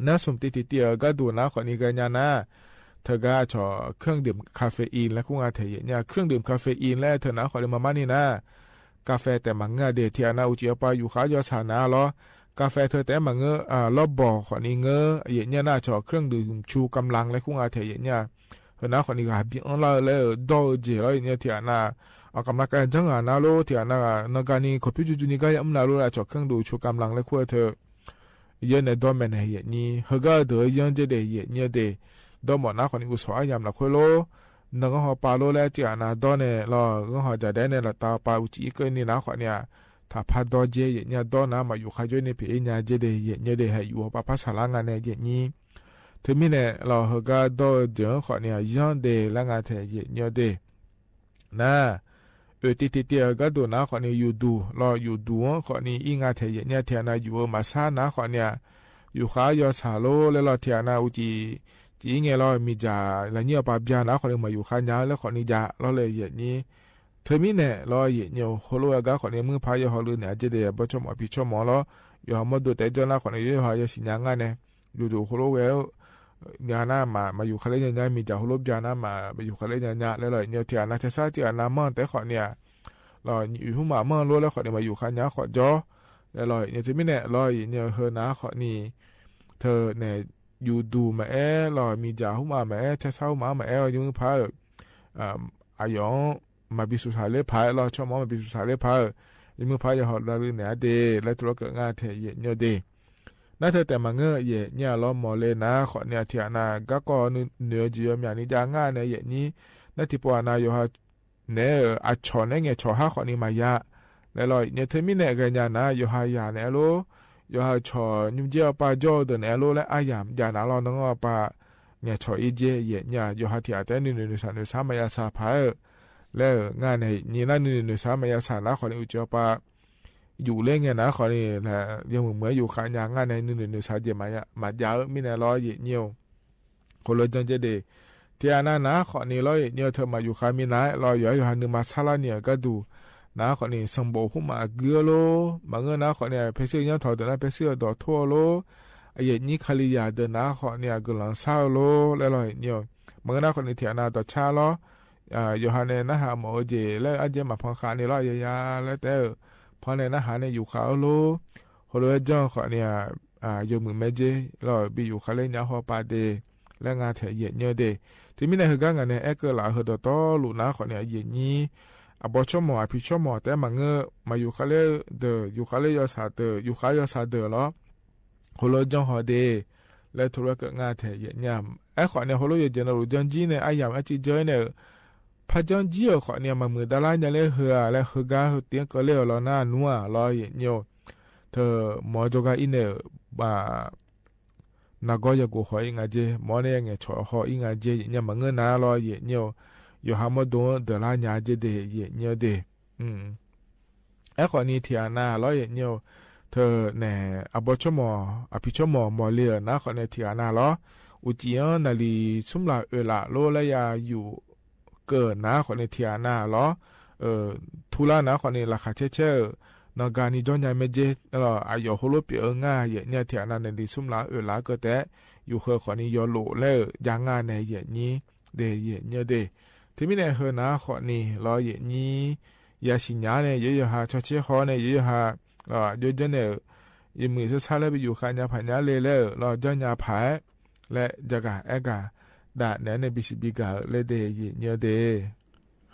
nav xoom ti thim tiam kab tus nav qhov ni kab nyab na thawm kab tso khwj dwm caffeine le kuj nqa them yem nyiab khwj dwm caffeine le thawm nav qhov li mas mab ni na kas fes tes mas ngwj de thiab na ua tsi pa yus qhab yog xam nav los kas fes thawm tes mas ngwj los pom qhov ni ngwj yem nyiab na tso khwj dwm yus tsu kam laj le kuj nqa them yem nyiab. Hwm nav qhov ni qhov bi ub lawm le do ceg los yem nyiab thiab na kam laj kab ntseeb na lub thiab na no kab ni kho pib tsu tsu ni kab yam ub na lub tso khwj dwm tsu kam laj le kuj thawm yog ne do me ne yem nyiab hwm kab tus yog ceg de yem nyiab de. Do mos nav qhov ni ua xov ab yam los kuj lub nta nqaj ho pa lub lab tsi a na dob ne los nqaj ho caj dab ne los tau pa u tsi ib koj ni na qhov nias tham phaj dob nceb yam nyaj dob na mas yus qha cuab ni phem ib nyaj nceb de yam nyaj de hais yus pa phaj sam lab nqa ne yam nyij. Thwj mij ne los hawv kab dob nceb qhov nias yog de lab nqa them yam nyaj de na. Ua tiag tiag tiag kab dum na qhov nias yus dum los yus dum qhov nias ib nqa them yam nyaj thiab na yus ua mas xab na qhov nias yus qha yog xam lub le los thiab na u tsi tsi ib nge los me ntsis las nyiaj pa npia na qhov nias mas yus qha nyaj le qhov nias yam los le yam nyij. Thwj mij ne los yam nyaj hauv lub kab qhov nias muaj phaj yog hauv lub niam nceb de pab tshoj mov phi tshoj mov los yus ho muaj dum tes coj na qhov nias yus yog ho yog sim nyaj nqa ne yus dum hauv lub nyaj na mas mas yus qha le nyaj nyaj me ntsis hauv lub npia na mas yus qha le nyaj nyaj le los nyaj thiab na thiab xab tsi a na mog tes qhov nias los yus hub mam mog lub le qhov nias mas yus qha nyaj qhov ncauj le los nyaj thwj mij ne los yam nyaj hawv na qhov nias thawj ne yus dum mas eb los me ntsis hub mam mas eb thiab xab hub mam mas eb yus muaj phaj a yom mas pis xus xav le phaj los tshoj mov mas pis xus xav le phaj yus muaj phaj yog ho lub niam de le tub los kawm nqa them yam nyaj de. Nab thawj tes mas nqa yam nyaj los mos le na qhov nias thiab na kab koj nws tsis yuav me nyaj nws ca nqa ne yam nyij. Nab thib pua na yus ha ne a tshom ne nyias tshom hab qhov nias mas yam le los nyaj thwj mij ne ga nyaj na yus ha yam ne lub yus ha tshom nyuj nceb pa ncauj ntawm ne lub le a yam yam na los nws pa nyias tshom ib nceb yam nyaj yus ha thiab tes nws nws nws xav nws xav mas yam xav phaj le nqa ne nyij na nws nws xav mas yam xav na qhov nias u tsi pa yus le nyaj na qhov nias yog mus muab yus qha nyaj nqa ne nws nws nws xav ces mas yam mij ne los yam nyaj hauv lub nceb de. Thiab na na qhov nias los yam nyaj thawj mas yus qha me na los yus yus ha nws mas xab lab nias kab dum na qhov nias xeem npaum hub mam kwv lub mas nqa na qhov nias phev xwb nyob thaum ntawm na phev xwb dom thuaj lub yam nyij kha li yam ntawm na qhov nias kws los xab lub le los yam nyaj mas nqa na qhov nias thiab na tom tshab los yus ha ne nab ha mos ua ces le ab nceb mas phov qha ne los yam yam le tes phov ne nab ha ne yus qha lub hauv lub nceb qhov nias yus mus me nceb los pib yus qha le nyaj ho pa de le nqa them yam nyaj de. Thwj mij ne hawv kab nqa ne eb kawg lam hawv tom tog lus na qhov nias yam nyij a pab tshoj mov a phi tshoj mov tes mas nqa mas yus qha le ntawm yus qha le yog xav ntawm yus qha yog xav ntawm los hauv lub nceb ho de le tub los kawm nqa them yam nyaj. Eb qhov nias hauv lub yam nceb no lus nceb ntsib ne a yam ab tsi nceb ne phaj nceb ntsib qhov nias mas mus da lab nyaj le hawv le hawv kab hawv tiab kawg le los na nuav los yam nyaj thawj mov zoo kag ib ne na koj yog kuv ho ib nqa nceb mov ne nyias tshom ho ib nqa nceb yam nyaj mas nqa na los yam nyaj yus ha muab dua ntawm lab nyaj nceb de yam nyaj de. Eb qhov nias thiab na los yam nyaj thawj ne a pab tshoj mov a phi tshoj mov mos li na qhov nias thiab na los u tsi na li xub lam ua lam lub le yam yus kawm na qhov nias thiab na los thu lab na qhov nias lam qha cheb cheb no kag nias coj nyaj me nceb los a yam hauv lub piam nqa yam nyaj thiab na ne li xub lam ua lam kawm tes yus hawv qhov nias yog lus le ca nqa ne yam nyij de yam nyaj de. Thwj mij ne hawv na qhov nias los yam nyij yam sim nyaj ne yuav yog ha tso tseg ho ne yuav yog ha yuav coj ne yus mus xab xab le pib yus qha nyaj phaj nyaj le le los coj nyaj phaj le ca kag eb kag dam ne ne pib sim pib kag le de yam nyaj de.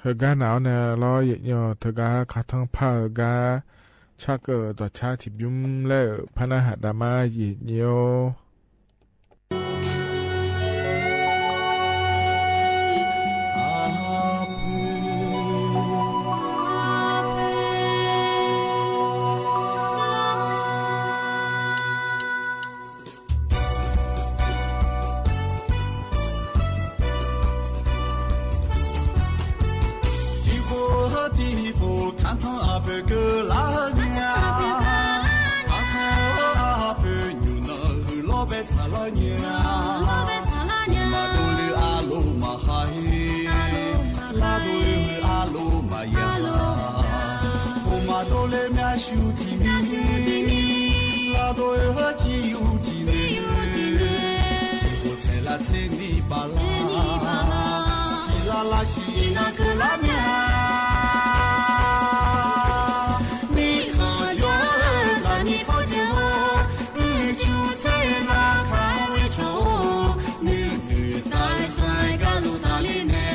Hawv kab na ne los yam nyaj thawj kab qha thoob phaj hawv kab tshaj kawm tom tshab tsis pub le phaj nab has da mas yam nyaj Tib qho tib qho khab thoob a peb kawg laj nyiaj, khab thoob a peb nyuam no hwm loj peb txhab laj nyiaj, mas dua li a lus mas hais, laj dua li a lus mas yam, kuv mas dua li maj xyuv tim ni, laj dua li tsis yus tim ni, kuv txhais laj txhais ni pas laj, laj laj sim na kawg laj nyiaj, ni qhov coj zam ni txhob ceg ua, wb tsis txhais laj khab ua tsho, nws nws tas xais kab lus tas li ne,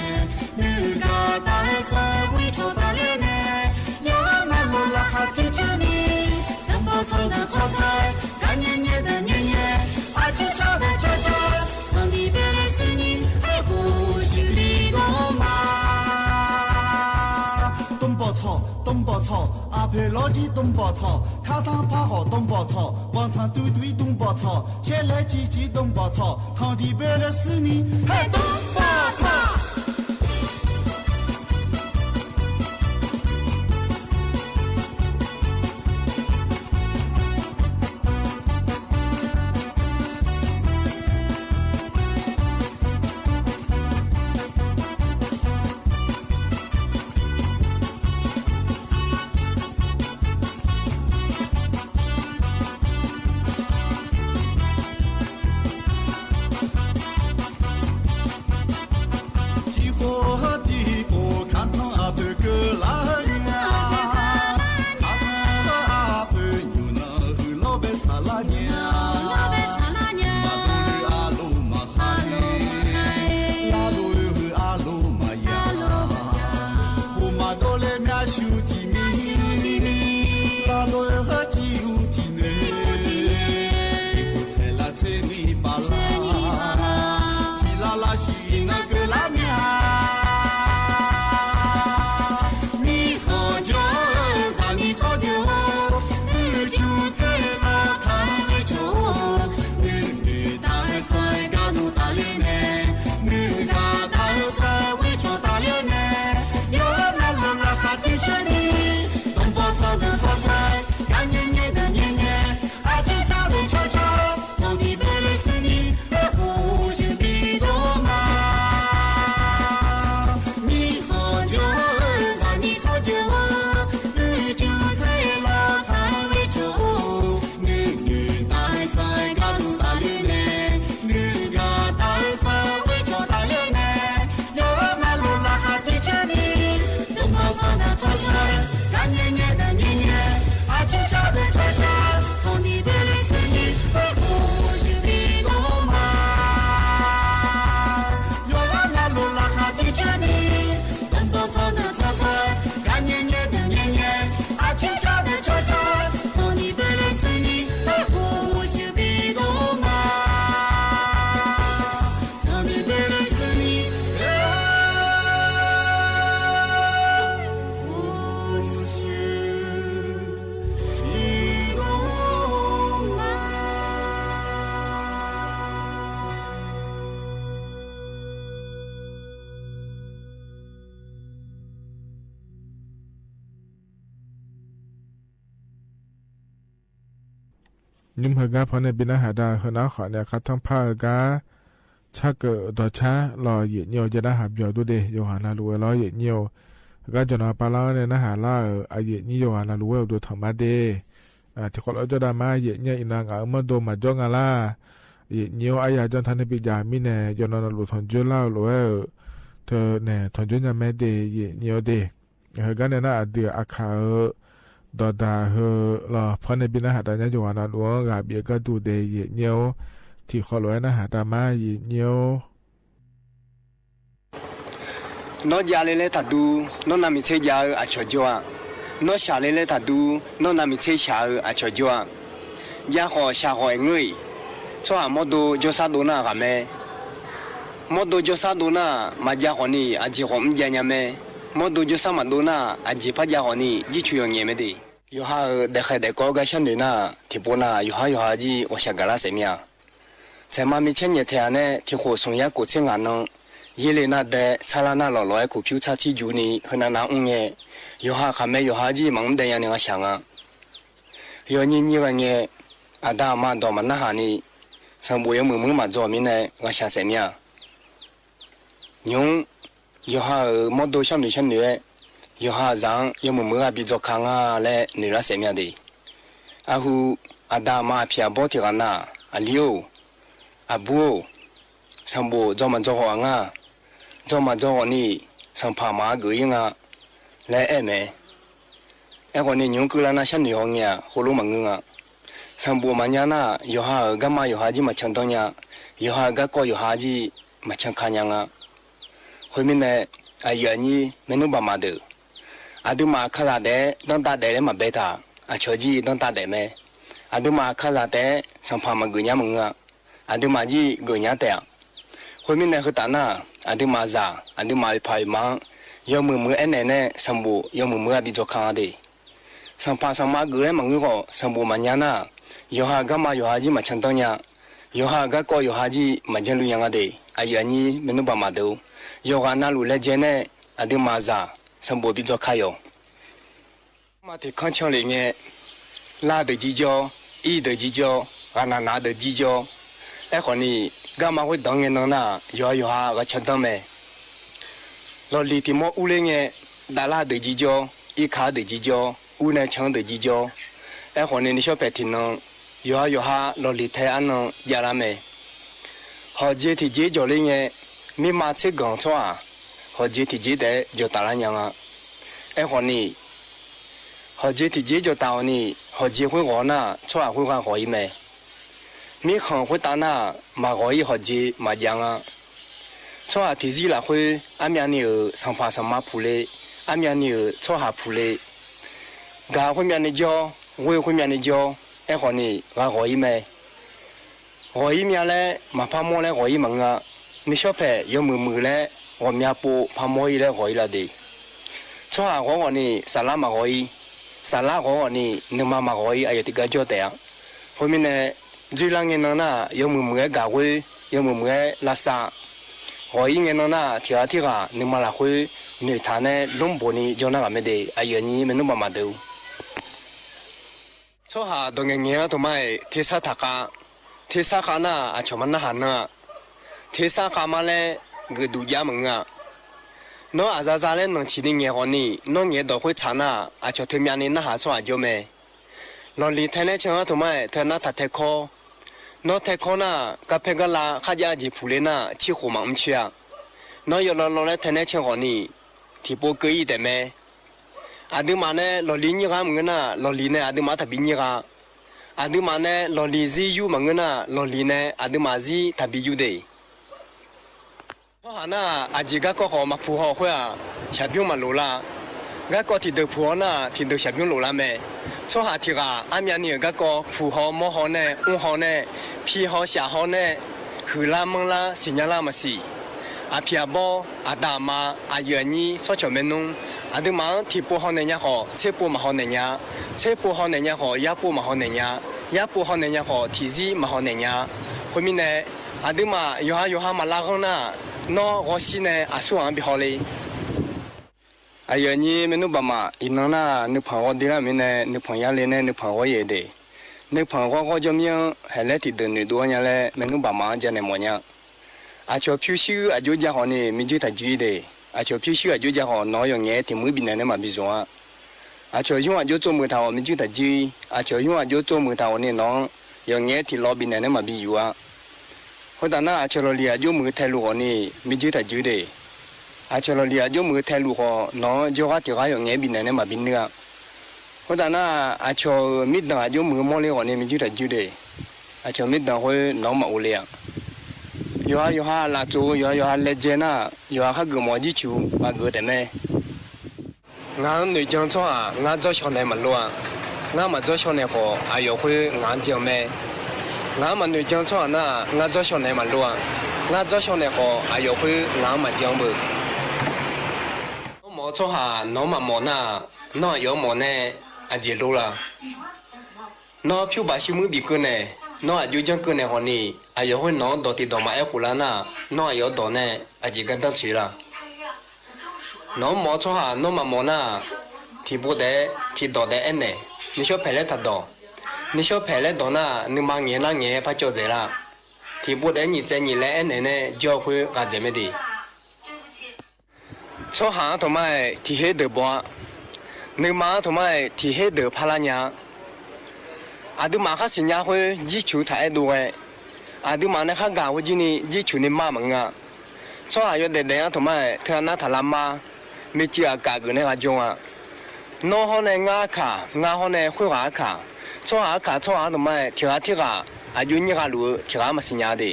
nws kab tas xais ua tsho tas li ne, yog nag lus laj qha tib tshwj ni, kab npau txog ntawm txog txhais, kab nyiaj nyiaj ntawm nyiaj nyiaj, a tsis tso ntawm tso tso, thaum nti peb li xwb ni, hais kuv sim li koj Tooj pos txhom, a phem los tsis tooj pos txhom, khav thab phab hom tooj pos txhom, pos ntxham tw tw tooj pos txhom, cheb leb tsis tsis tooj pos txhom, thov nti peb leb xwb ni, hej tooj pos txhom. Tsis quav tsis quav khav thab a phem kawg lab nyiaj, khav thab a phem nyuam no hwm loj peb txham lab nyiaj, mas dua lwm a lub mas hais, mas dua lwm hwm a lub mas yam, kuv mas dua le mab sub tsis mi, mas dua lwm hwm tsis ub tsis nws, kuv txhais lab txhais ni pas lab, tsis lab lab sim na kawg lab nyiaj. Nws qhov ncauj zam nws txhob cawg, nws cug txhais los thaiv nws tsaug, nws nws tas xav nkag zus tas li ne, nws nkag tas xav ua tsaug tas li ne, yog nab lug laj qhab tib tsheb ni, tooj pos txhom ntawm txhom txhais, kab nyiaj nyiaj ntawm nyiaj nyiaj, a tsis tshab ntawm tshab tshab, thaum nws npej lawm xwb ni, lawv hu sib npis dua mas. Nws qhov ncauj zam nws txhob cawg, nws cug txhais los thaiv nws tsaug, nws nws tas xav nkag zus tas li ne, nws nkag tas xav ua tsaug tas li ne, yog nab lug laj qhab tib tsheb ni, tooj pos txhom ntawm txhom txhais, kab nyiaj nyiaj ntawm nyiaj nyiaj, a tsis tshab ntawm tshab tshab, thaum nws npej lawm xwb ni, lawv hu sib npis dua mas. Yog nab lug laj qhab tib tsheb ni, tooj pos txhom ntawm txhom txhais, kab nyiaj nyiaj ntawm nyiaj nyiaj, a tsis tshab ntawm tshab tshab, thaum nws npej lawm xwb ni, lawv hu sib npis dua mas. Thaum nws npej lawm xwb ni, lawv hu sib npis dua mas. Nyuj hawv kab phov nej pib nab has tas hawv nab qhov niag qhab thoob phaj hawv kab tshaj kawm dog tshab los yawm nyiaj ua cia nab has npias ntuj dej yog has na lus ua los yawm nyiaj. Hawv kab cov no pab lab ne nab has lab, yawm nyiaj yog has na lus ua tus thaum mab dej. Tim qhov lawv coj dag mab yawm nyiaj ib na nqa muab ntuj mas ncob nqa lab. Yawm nyiaj ua ab yam coj thab nej pib cas mi ne yog no lus thaum ncuab lab lus, thaum ncuab nyab mab dej yawm nyiaj ua dej. Hawv kab ne nab has tias a khawv dog tas hawv los phov nej pib nab has tas nyab yog has na lus nqa npias kab ntuj dej yawm nyiaj. Tim qhov lawv nab has tas mab yawm nyiaj. Noj ya le le tham dub, noj na me txheb ya a tshov cua. Noj xya le le tham dub, noj na me txheb xya a tshov cua. Ya qhov xya qhov es nqwj, txhob has mob dua coj sab dua na qas me. Mob dua coj sab dua na mas ya qhov ni a ncig qhov mb ya nyab me. Mob dua coj sab mam dua na a ncig phab ya qhov ni yij tshua yog nyias me dej. Yog has daim qhais daim kov kab sab nws na, tim pua na yog has yog has yij ua xya kav lab xeem miaj. Txhais mas me tsheb nyias them ne tim qhuam xoom yab kaum txhiab nqa no, yij le na de txhab lab na los los kuv pyub txhab txhib yuv ni hawv na na ub nyiaj. Yog has qas me yog has yij mas mb de nyab ni nqa xya nqa. Yog nyiaj nyiaj va nyiaj, a dab mas nto mas nab has ni, xeem npum yuav mus mwb mam txog mi ne nqa xya xeem miaj. Nyob, yog has mob dua sab nws sab nws, yog has zaam yuav mus mwb a pib txog kha nqa le nws lab xeem miaj dej. A hu, a dab mas a phiaj a pob tim qas na, a liab, a bub, xeem npum txog mas txog hom nqa, txog mas txog hom ni, xeem pham mas a gwm ib nqa le eb me. Eb qhov ni nyob kwj lab na sab nws ho nyiaj qhuav lub mas nqwj nqa. Xeem npum mas nyab na, yog has kab mas yog has yij mas tshee tau nyab, yog has kab koj yog has yij mas tshee kha nyab nqa. Qhov me ne, a yam nyij me nub npam mas dawm, a dub mas a khab zam tes dab ntaj daim le mas peb tas, a tshov yij dab ntaj daim me. A dub mas a khab zam tes xeem pham mas gwm nyab mas nqwj nqa. A dub mas yij gwm nyab tes. Qhov me ne hwv tas na, a dub mas zam, a dub mas pham mas, Yog Mws Mws eb nim ne Xeem Npum yog Mws Mws a pib txog kha de. Xeem Phas Xeem Mas Kws le Mas Ngwb kom Xeem Npum mas nyab na, yog has Kab Mas yog has Yij mas tshaw nteeb nyab, yog has Kab Koj yog has Yij mas Jeeg Lwj nyab de. Aws yawm nyij me nub npam mas dub, yog has na lus le je ne, aws dwb mas zam Xeem Npum pib txog kha yom. Mas thim khab tshaw li ne, laj dawm ci co, ij dawm ci co, has nas nas dawm ci co. Eb qhov nim Kab Mas Huab Teev ne no na, yog yog has has tshaw nteeb me. Los lig tim muab ub le ne, da laj dawm ci co, ib khav dawm ci co, ub ne tshaw dawm ci co. Eb qhov nim nws sab pem thim no, yog has yog has los lig thaiv ab no ya laj me. Hom je thim ceb cog le ne, mib mas txheb koom txhob has, hom je thim ceb tes cog tas laj nyab. Eb qhov nim, hom je thim ceb cog tas qhov nim, hom je qhov qhov na, txhob has qhov qhov qhov ib me. Mib qhov qhov tas na, mas qhov ib hom je mas ya. Txhob has thim zij lam qhov, ab mya ni as Xeem Phas Xeem Mas phum le, ab mya ni as txhob has phum le. Nkag qhov mya ni co, qhov qhov mya ni co, eb qhov nim has qhov ib me. Qhov ib mya le, mas phaj muab le qhov ib mas nga. Nws sab pem yog Mws Mws le, qhov mya pum phaj muab ib le qhov ib laj de. Txhob has qhov qhov nim, xav lab mas qhov ib, xav lab qhov qhov nim, nws mas mas qhov ib a yog tim kab cog tes. Qhov me ne, ntxwj laj ne no na, yog Mws Mws eb nkag qhov, yog Mws Mws eb laj xa. Qhov ib ne no na, thim qhov thib qhov nws mas lam qhov, nws thav ne lub npaum ni yog na qhov me de, aws yawm nyij me nub npam mas dub. Txhob has dog nge nge thaum mas thib xab tham qab, thib xab qab na, aws tshom mas nab has na. Thib xab qab mas le, nkws dub yab mas nga. Nov aws zaj zaj le noog tsim ni nge qhov nim, nov nge dog qhov txhav na, aws tshom thwv mya ni nab has txhob has cov me. Los lig thaiv neb tsheej thaum mas thaiv nab tham thaiv khob. Nov thaiv khob na, kab pheb kab laj qhab yaj ceg phum le na, txhib qhum mas u ntshia. Nov yog los los le thaiv neb tsheej qhov nim, thim pua kawg ib tes me. Aws dwb mas ne los lig nyij qab mas nga na, los lig ne aws dwb mas tham pib nyij qab. Aws dwb mas ne los lig zib yub mas nga na, los lig ne aws dwb mas zib tham pib yub de. Txhob has na, aws ces kab koj qhov mas phum ho qhuav, xya pyob mas lus laj. Kab koj thim dawg phum ho na, thim dawg xya pyob lus laj me. Txhob has thim qab, ab mya ni kab koj phum ho mob ho ne, ub ho ne, phij ho xya ho ne, hwm laj meej laj xim nyab laj mas xim. Aws phim aws pob, aws tag mas, aws yawm nyij txhob tsham me nub. Aws dwb mas thim pua ho nim nyab qhov, txheb pua mas ho nim nyab, txheb pua ho nim nyab qhov, yab pua mas ho nim nyab, yab pua ho nim nyab qhov, thim zib mas ho nim nyab. Qhov me ne, aws dwb mas yog has yog has mas laj qeej na, nov qhov sib ne aws xub ha pib ho le. Aws yawm nyij me nub npam mas ib no na, nws pheem qhov dig laj me ne, nws pheem yab le ne, nws pheem qhov yam de. Nws pheem qhov qhov cov me hais le thim dawg nws dua nyab le me nub npam mas ca nim mos nyab. Aws tshom phiu sib aws cuab ca qhov nim me ntsis tham tswv de. Aws tshom phiu sib aws cuab ca qhov nov yog nge thim mub pib nim ne mas pib zuag. Aws tshom yug aws cuab txuj mus tham qhov me ntsis tham tswv, aws tshom yug aws cuab txuj mus tham qhov nim nov yog nge thim los pib nim ne mas pib yuav. Huv tas na aws tshom los lig aws cuab mus thaiv lus qhov nim me ntsis tham tswv de. Aws tshom los lig aws cuab mus thaiv lus qhov nov yog qab thim qab yog nge pib nim ne mas pib nwj. Huv tas na aws tshom mib dees aws cuab mus mob le qhov nim me ntsis tham tswv de. Aws tshom mib dees qhov nov mas ua le. Yog has yog has lam txuv, yog has yog has le je na, yog has qhab kws mos yib tshum mas kws tes me. Nqa nwm ceeg txhob has nqa txoj xyoo neeg mas luaj, nqa mas txoj xyoo neeg qhov aws yog qhov nqa ceeg me. Nqa mas nwm ceeg txhob has na, nqa txoj xyoo neeg mas luaj, nqa txoj xyoo neeg qhov aws yog qhov nqa mas ceeg npawm. Nov mos txhob has nov mas mos na, nov yuav mos ne, aws ces lub laj. Nov phiub pas sib mub pib kawg ne, nov aws cuab ceeb kawg ne qhov nim aws yog qhov nov dog tim dog mas eb qus laj na, nov aws yuav dog ne, aws ces kab teeb txhis laj. Nov mos txhob has nov mas mos na, thim pua tes thim dog tes eb nim, nws sab phem le tham dog, nws sab phem le dog na, nws mas nge na nge phaj coj zes laj, thim pua tes nyim txais nyim le eb nim ne yog qhov nqa zes me tim. Txhob has thaum mas thim heb dawg pov, nws mas thaum mas thim heb dawg phaj laj nyab. Aws dwb mas qhab xim nyab qhov yib tshum tham eb du qe, aws dwb mas ne qhab nkag qhov yib ni yib tshum ni maj mas nga. Txhob has yuav des des thaum mas thwv nab tham laj maj, me ci aws kam kws ne qas coo a. Nov ho ne nqa kham, nqa ho ne qhov qas kham. Txhob has kham txhob has thaum mas thim qas thib qas, aws cuab nyij qas lus thim qas mas xim nyab de.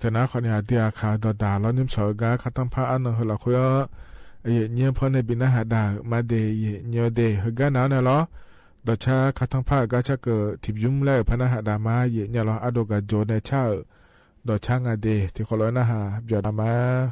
Thaum nab qhov nim has tias khav dog tas los neb txhob nqa khab theej phaj ab no hawm los qhov, yawm nyiaj phoj nej pib nab has dag mas de, yawm nyiaj de hawm nab na los. Dog tshab khab theej phaj kab tshab kawm thim yub le phaj nab has dag mas yawm nyiaj los ab dua kab ncua nej tshaj, dog tshab nqa de thim qhov los nab has pib dag mas.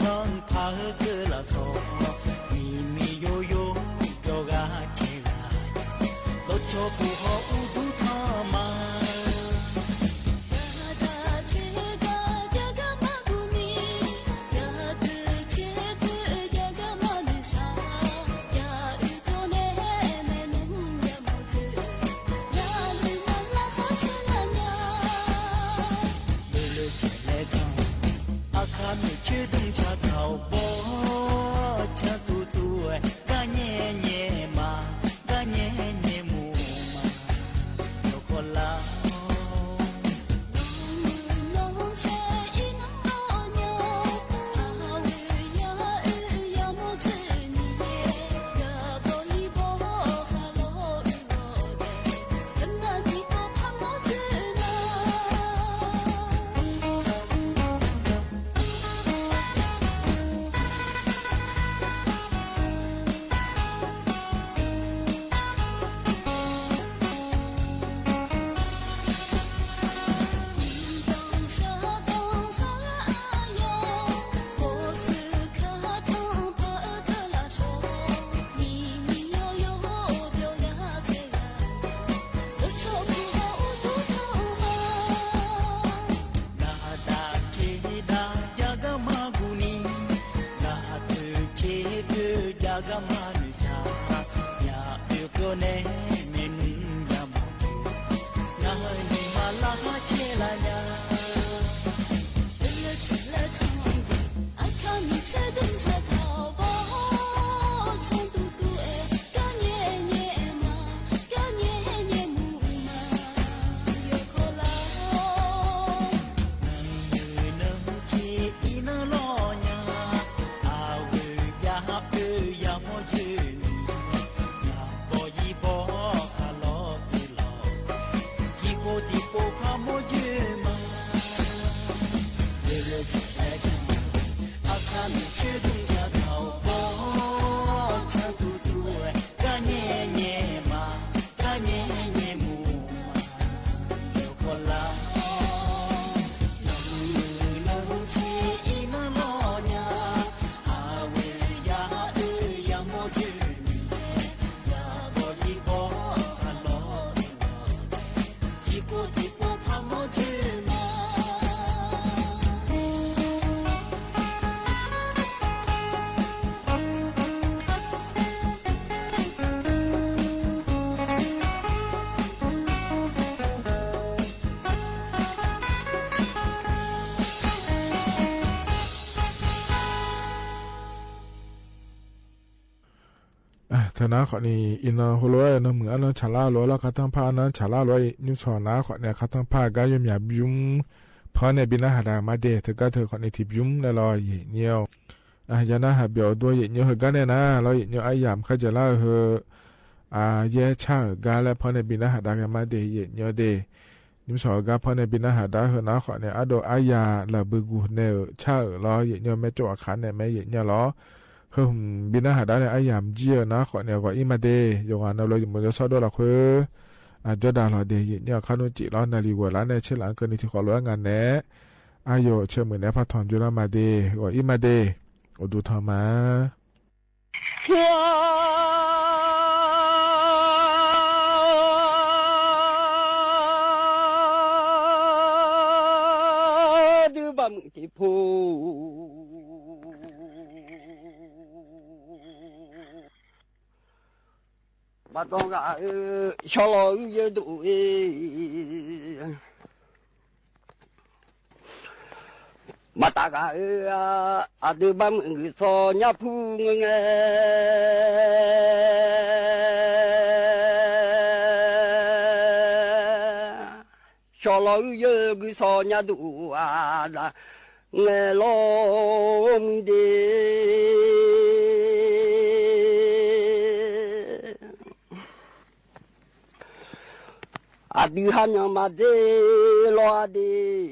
Nphav kawg lam xov, mi mi yo yo, cov gab tseg laj, los tso kuv ho ua tub thaj mas. Lwm lwm tsev lawv thooj, ab khab me tshwj tooj tshav thaum pom, tshav tus tus, kab nyem nyem mas, kab nyem nyem mus mas, yog koj laj. Lag tas tseg dag, yog kab mag kuv ni, lag twg tseg twg, yog kab mag nws xya, yam twg koj ne, me nus yam mos twg, nag hais nws mas laj hab tseg laj nyab. Neeg nws tsis ib neeg loj nyab, a wb yam hab pw yam muaj ywg, yam pog yij pog qha los twg los, ci kua tim pub phab muaj ywg mas. Lwm lwm tsev lawv thooj, ab khab me tshwj tooj tshav thaum pom, tshav tus tus, kab nyem nyem mas, kab nyem nyem mus mas, yog koj laj. Neeg nws tsis ib neeg loj nyab, a wb yam hab pw yam muaj ywg, yam pog yij pog qha los twg los, ci kua tim pub phab muaj ywg mas. Thawj nab qhom ni, ib no hu luaj no mws ab no tshav laj luaj los qhab thaj phaj no tshav laj luaj, nyuj txhos nab qhom ni qhab thaj phaj kab yuav miam pyub, phab nej pib nab has dag mas dej thawj kab thawj qhom ni thib pyub na los yem nyuj. Yog nab has pem ua dua yem nyuj hawm kab nej na los yem nyuj ab yam khab ntses laj hawm, yeb tshaj hawm kab lawm phab nej pib nab has dag mas dej yem nyuj dej. Nyuj txhos kab phab nej pib nab has dag hawm nab qhom ni ab dua ab yam lawm pw kug ne tshaj hawm los yem nyuj me coj qhav ne me yem nyuj los. Hawm pib nab has dag ne ab yam ntsij nab qhom ni qhov ib mas dej yog qhov no los mus yuav xob dua los qhwb, coj dag los dej yem nyuj qhab nub cim los nag li ua lab nej tsheb lab kawg ni thib qhov luaj nga ne, ab yuav tsheb mws ne phaj thom ncu los mas dej qhov ib mas dej, ua du thom mas. Xyuas twb npaj mws ces phu, mas tau nqa xyov los wb yawg ntuj, mas tas nqa, a twb npaj mws txog nyab phu nge. Xyov los wb yawg kwv txog nyab ntuj, a nge los mus nti. A twb hab nyom mas dej los dej,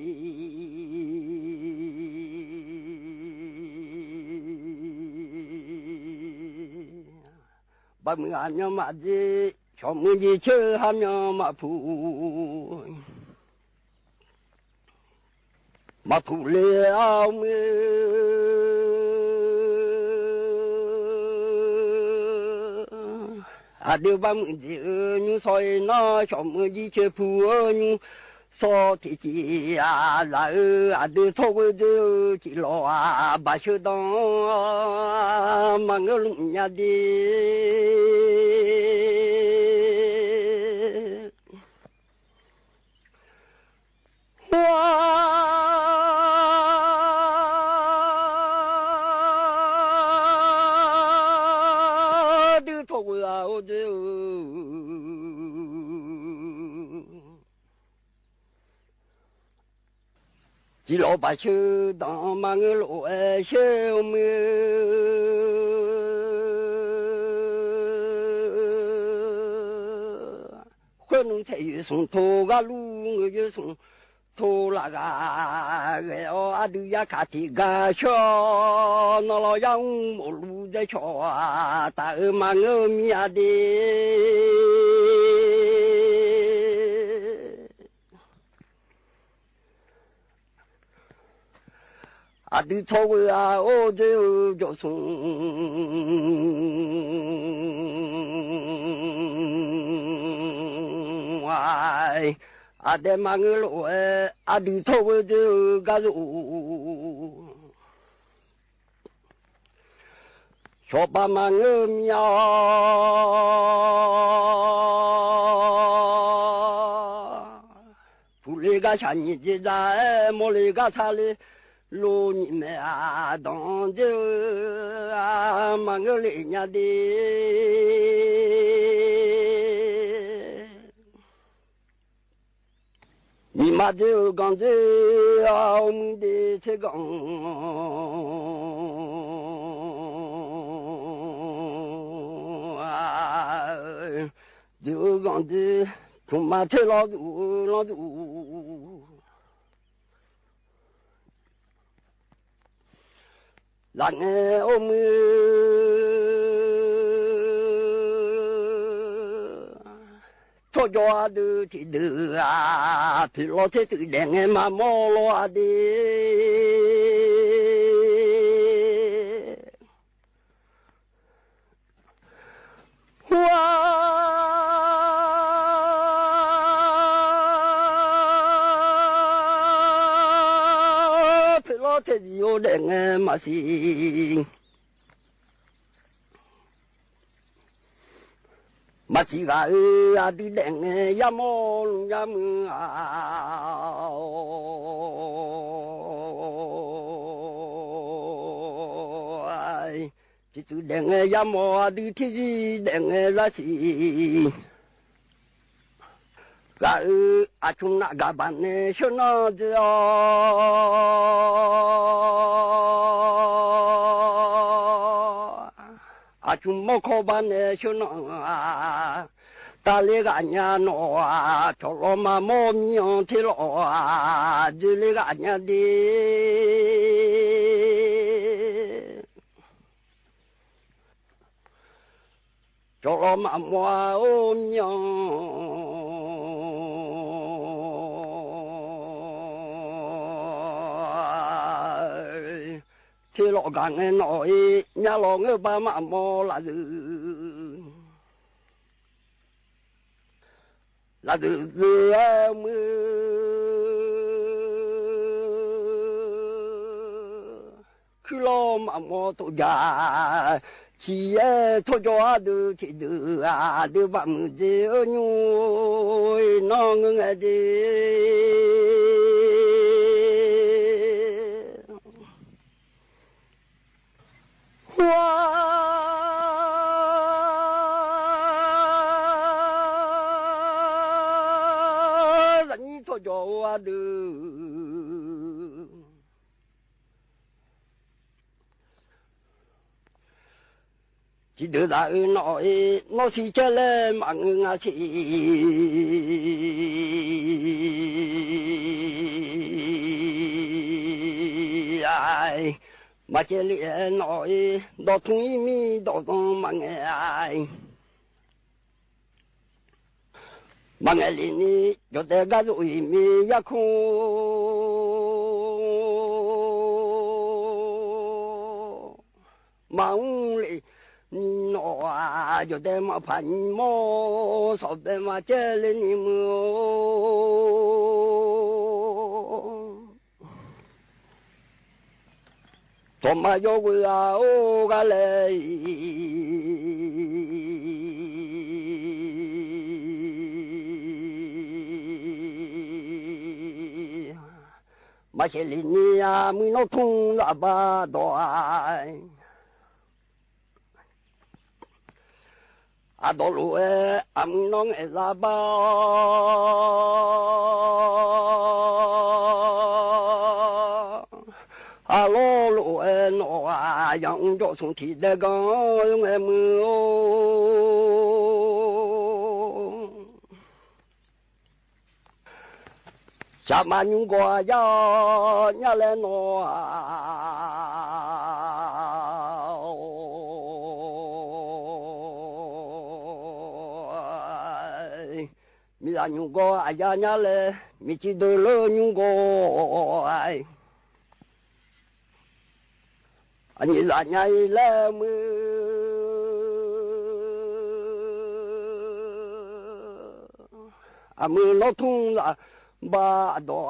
npaj mws hab nyom mas dej, xyov mus nce chaw hab nyom mas phu, mas phu li mws. As dwb pab mus ntxiv nyuj xo no, xyov mus yib tseg phu nyuj xo thiab ces, as dwb thauj ua dwb tsis los pas sawb doos mas nkawd lub nyab dib. Huab dwb thauj ua dwb tsis los pas sawb doos mas nkawd lub sab mus. Huab nus ntxhais yuav xoom tho, gab lub nkawd yuav xoom tho lam gab gais os, as dwb yab khav thim gab sab no los yab ub npaum lub dej tsho tas mas nkawd me nyab dib. As dwb txhob ua ua dwb cov xoom, as deb mas nkawd lub, as dwb txhob ua dwb gab zuj xyov pas mas nkawd me nyab pum li kab tshaj nyim txiv ntxawm, muaj li kab txha li lub nyim me doos ntxiv mas nkawd li nyab dib. Nyias mas twb koom ntxiv mus nti thiab koom, twb koom ntxiv txhua mas thiaj los tus los tus. Lam nqe ua mus txhob cov dwb thim dwb, phim los thiab txwm dej nqe mas mob los dib. Huab phim los thiab txwm dej nqe mas txwm mas txwm gab, as dwb dej nqe yab mob lub nyab mus. Tsis txwm dej nqe yab mob, as dwb thiaj txwm dej nqe zab tsi. Gab, as tsuj nam gab pab ne sawv no ntxiv os, as tsuj mob kho pab ne sawv no. Tas li gab nyab no, tso los mas mob me nyab thiab los, ntxiv li gab nyab dib. Tso los mas mob ua me nyab thiab los gab nqe no, nyab los nkawd pab mas mob lam zwm, lam zwm zwm mus. Khwv los mas mob tau cas, tsis txhob cov dwb thim dwb, dwb pab mus ntxiv nyuj no nkawd nqe dib. Huab zam nyib txhob cov ua dwb. Tsis dwb zam no, no xis cia li mas nqa xis, mas cia li no nto thoob ib me nto zoo mas nqa. Mas nqa li ni cov tes kab zuj ib me yaj khoo, mas ua li Nim no yog tej mas pham nim mos xav peb mas cia li nim mus. Txog mas yog kuv ua ua le, mas xyov li niam mus noj thooj lam npaj tod. Ab, tau lus, ab, mus noj nqaij lam npaj. Ab, los lus no yog ua ncauj txhoov thim dej koj nqe mus. Tsam mas nyuj nkauj yaj nyab le no, me lam nyuj nkauj yaj nyab le, me tsis ntawd lawm nyuj nkauj. Nyias lam nyab le mus, mus noj thooj lam npaj tod,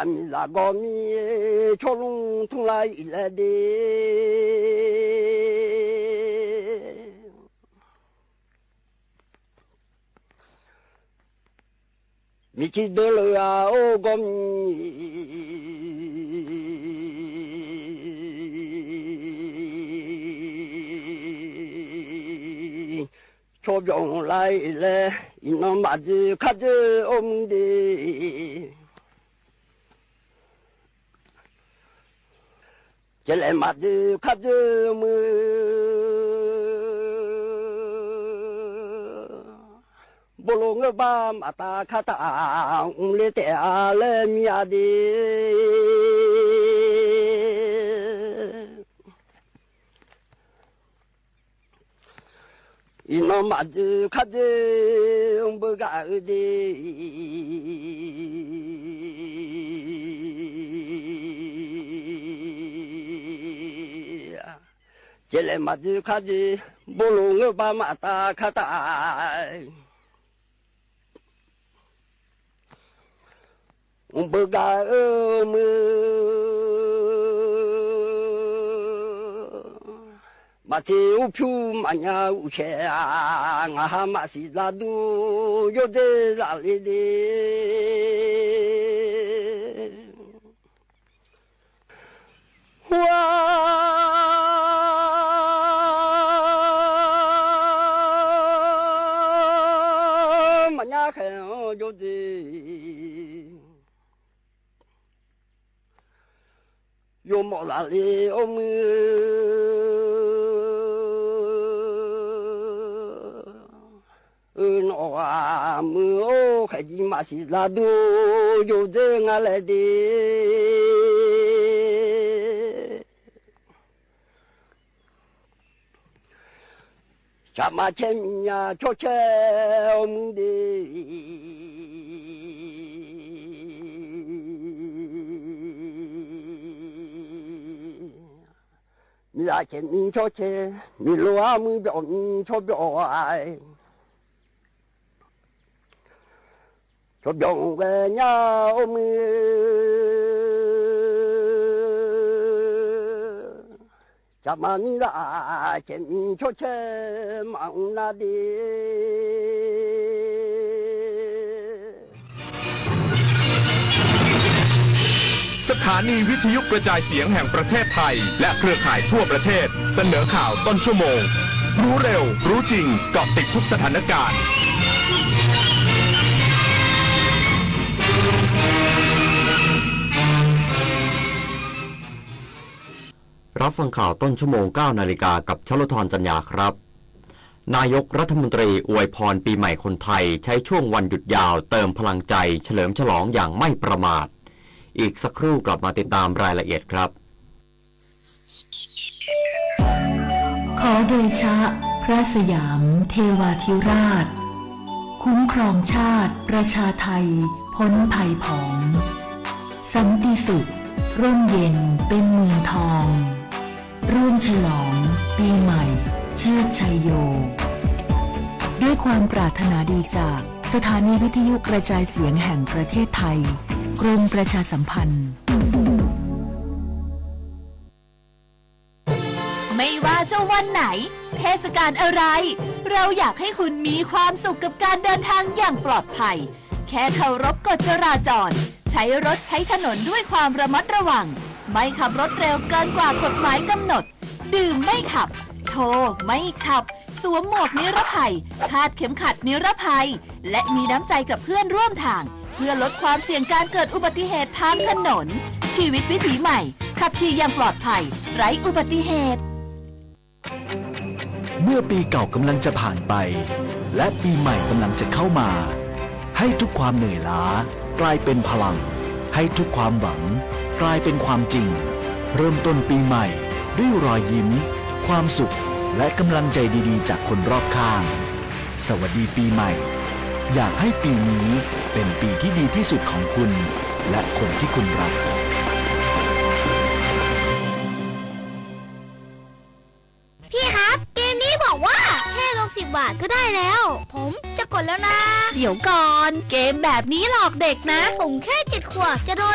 me lam koj me tshob looj thooj lam ib le de. Me tsis ntawd lawm os koj me, tshob nploos lais le, ib no mam ntxwv qhab ntxwv ua mus nti. Ces le mam ntxwv qhab ntxwv mus, npau lus nkawd pab mam tas khab tas, ua li tes le me a di. Ib no mam ntxwv qhab ntxwv npawg kam di. Ces le mam ntxwv qhab ntxwv npau lus nkawd pab mam tas khab tas. Ua npawg kam mus, mam txiv ub phuj mam nyab ub tshe, nqa ha mam xiv zaj ntuj yau ntxej zaj li di. Hua mam nyab qhe yau ntxej, yuav mom zaj li ua mus. No mus qhe ib mam xiv zaj ntuj yau ntxej nqa le di. Tsam mas chem me nyab tshob chem ua mus nti, me lam chem me tshob chem, me lus mus npam me tshob npam. Tshob npam ua nyab ua mus, tsam mas me lam chem me tshob chem mas ua nas di.สถานีวิทยุกระจายเสียงแห่งประเทศไทย และเครือข่ายทั่วประเทศ เสนอข่าวต้นชั่วโมง รู้เร็ว รู้จริง เกาะติดทุกสถานการณ์ รับฟังข่าวต้นชั่วโมง เก้านาฬิกา กับชลธร จันยาครับ นายกรัฐมนตรีอวยพรปีใหม่คนไทย ใช้ช่วงวันหยุดยาวเติมพลังใจเฉลิมฉลองอย่างไม่ประมาท อีกสักครู่กลับมาติดตามรายละเอียดครับ ขอเดชะพระสยามเทวาธิราช คุ้มครองชาติประชาไทยพ้นภัยผอง สันติสุขร่มเย็นเป็นเมืองทอง ร่วมฉลองปีใหม่ เชิดชัยโย ด้วยความปรารถนาดีจากสถานีวิทยุกระจายเสียงแห่งประเทศไทย กรมประชาสัมพันธ์ ไม่ว่าจะวันไหน เทศกาลอะไร เราอยากให้คุณมีความสุขกับการเดินทางอย่างปลอดภัย แค่เคารพกฎจราจร ใช้รถใช้ถนนด้วยความระมัดระวัง ไม่ขับรถเร็วเกินกว่ากฎหมายกำหนด ดื่มไม่ขับ โทรไม่ขับ สวมหมวกนิรภัย คาดเข็มขัดนิรภัย และมีน้ำใจกับเพื่อนร่วมทาง เพื่อลดความเสี่ยงการเกิดอุบัติเหตุทางถนน ชีวิตวิถีใหม่ ขับขี่อย่างปลอดภัย ไร้อุบัติเหตุ เมื่อปีเก่ากำลังจะผ่านไป และปีใหม่กำลังจะเข้ามา ให้ทุกความเหนื่อยล้ากลายเป็นพลัง ให้ทุกความหวังกลายเป็นความจริง เริ่มต้นปีใหม่ด้วยรอยยิ้ม ความสุข และกำลังใจดีๆจากคนรอบข้าง สวัสดีปีใหม่ อยากให้ปีนี้เป็นปีที่ดีที่สุดของคุณ และคนที่คุณรัก พี่ครับ เกมนี้บอกว่าแค่ลงสิบบาทก็ได้แล้ว ผมจะกดแล้วนะ เดี๋ยวก่อน เกมแบบนี้หลอกเด็กนะ ผมแค่เจ็ดขวบ จะโดน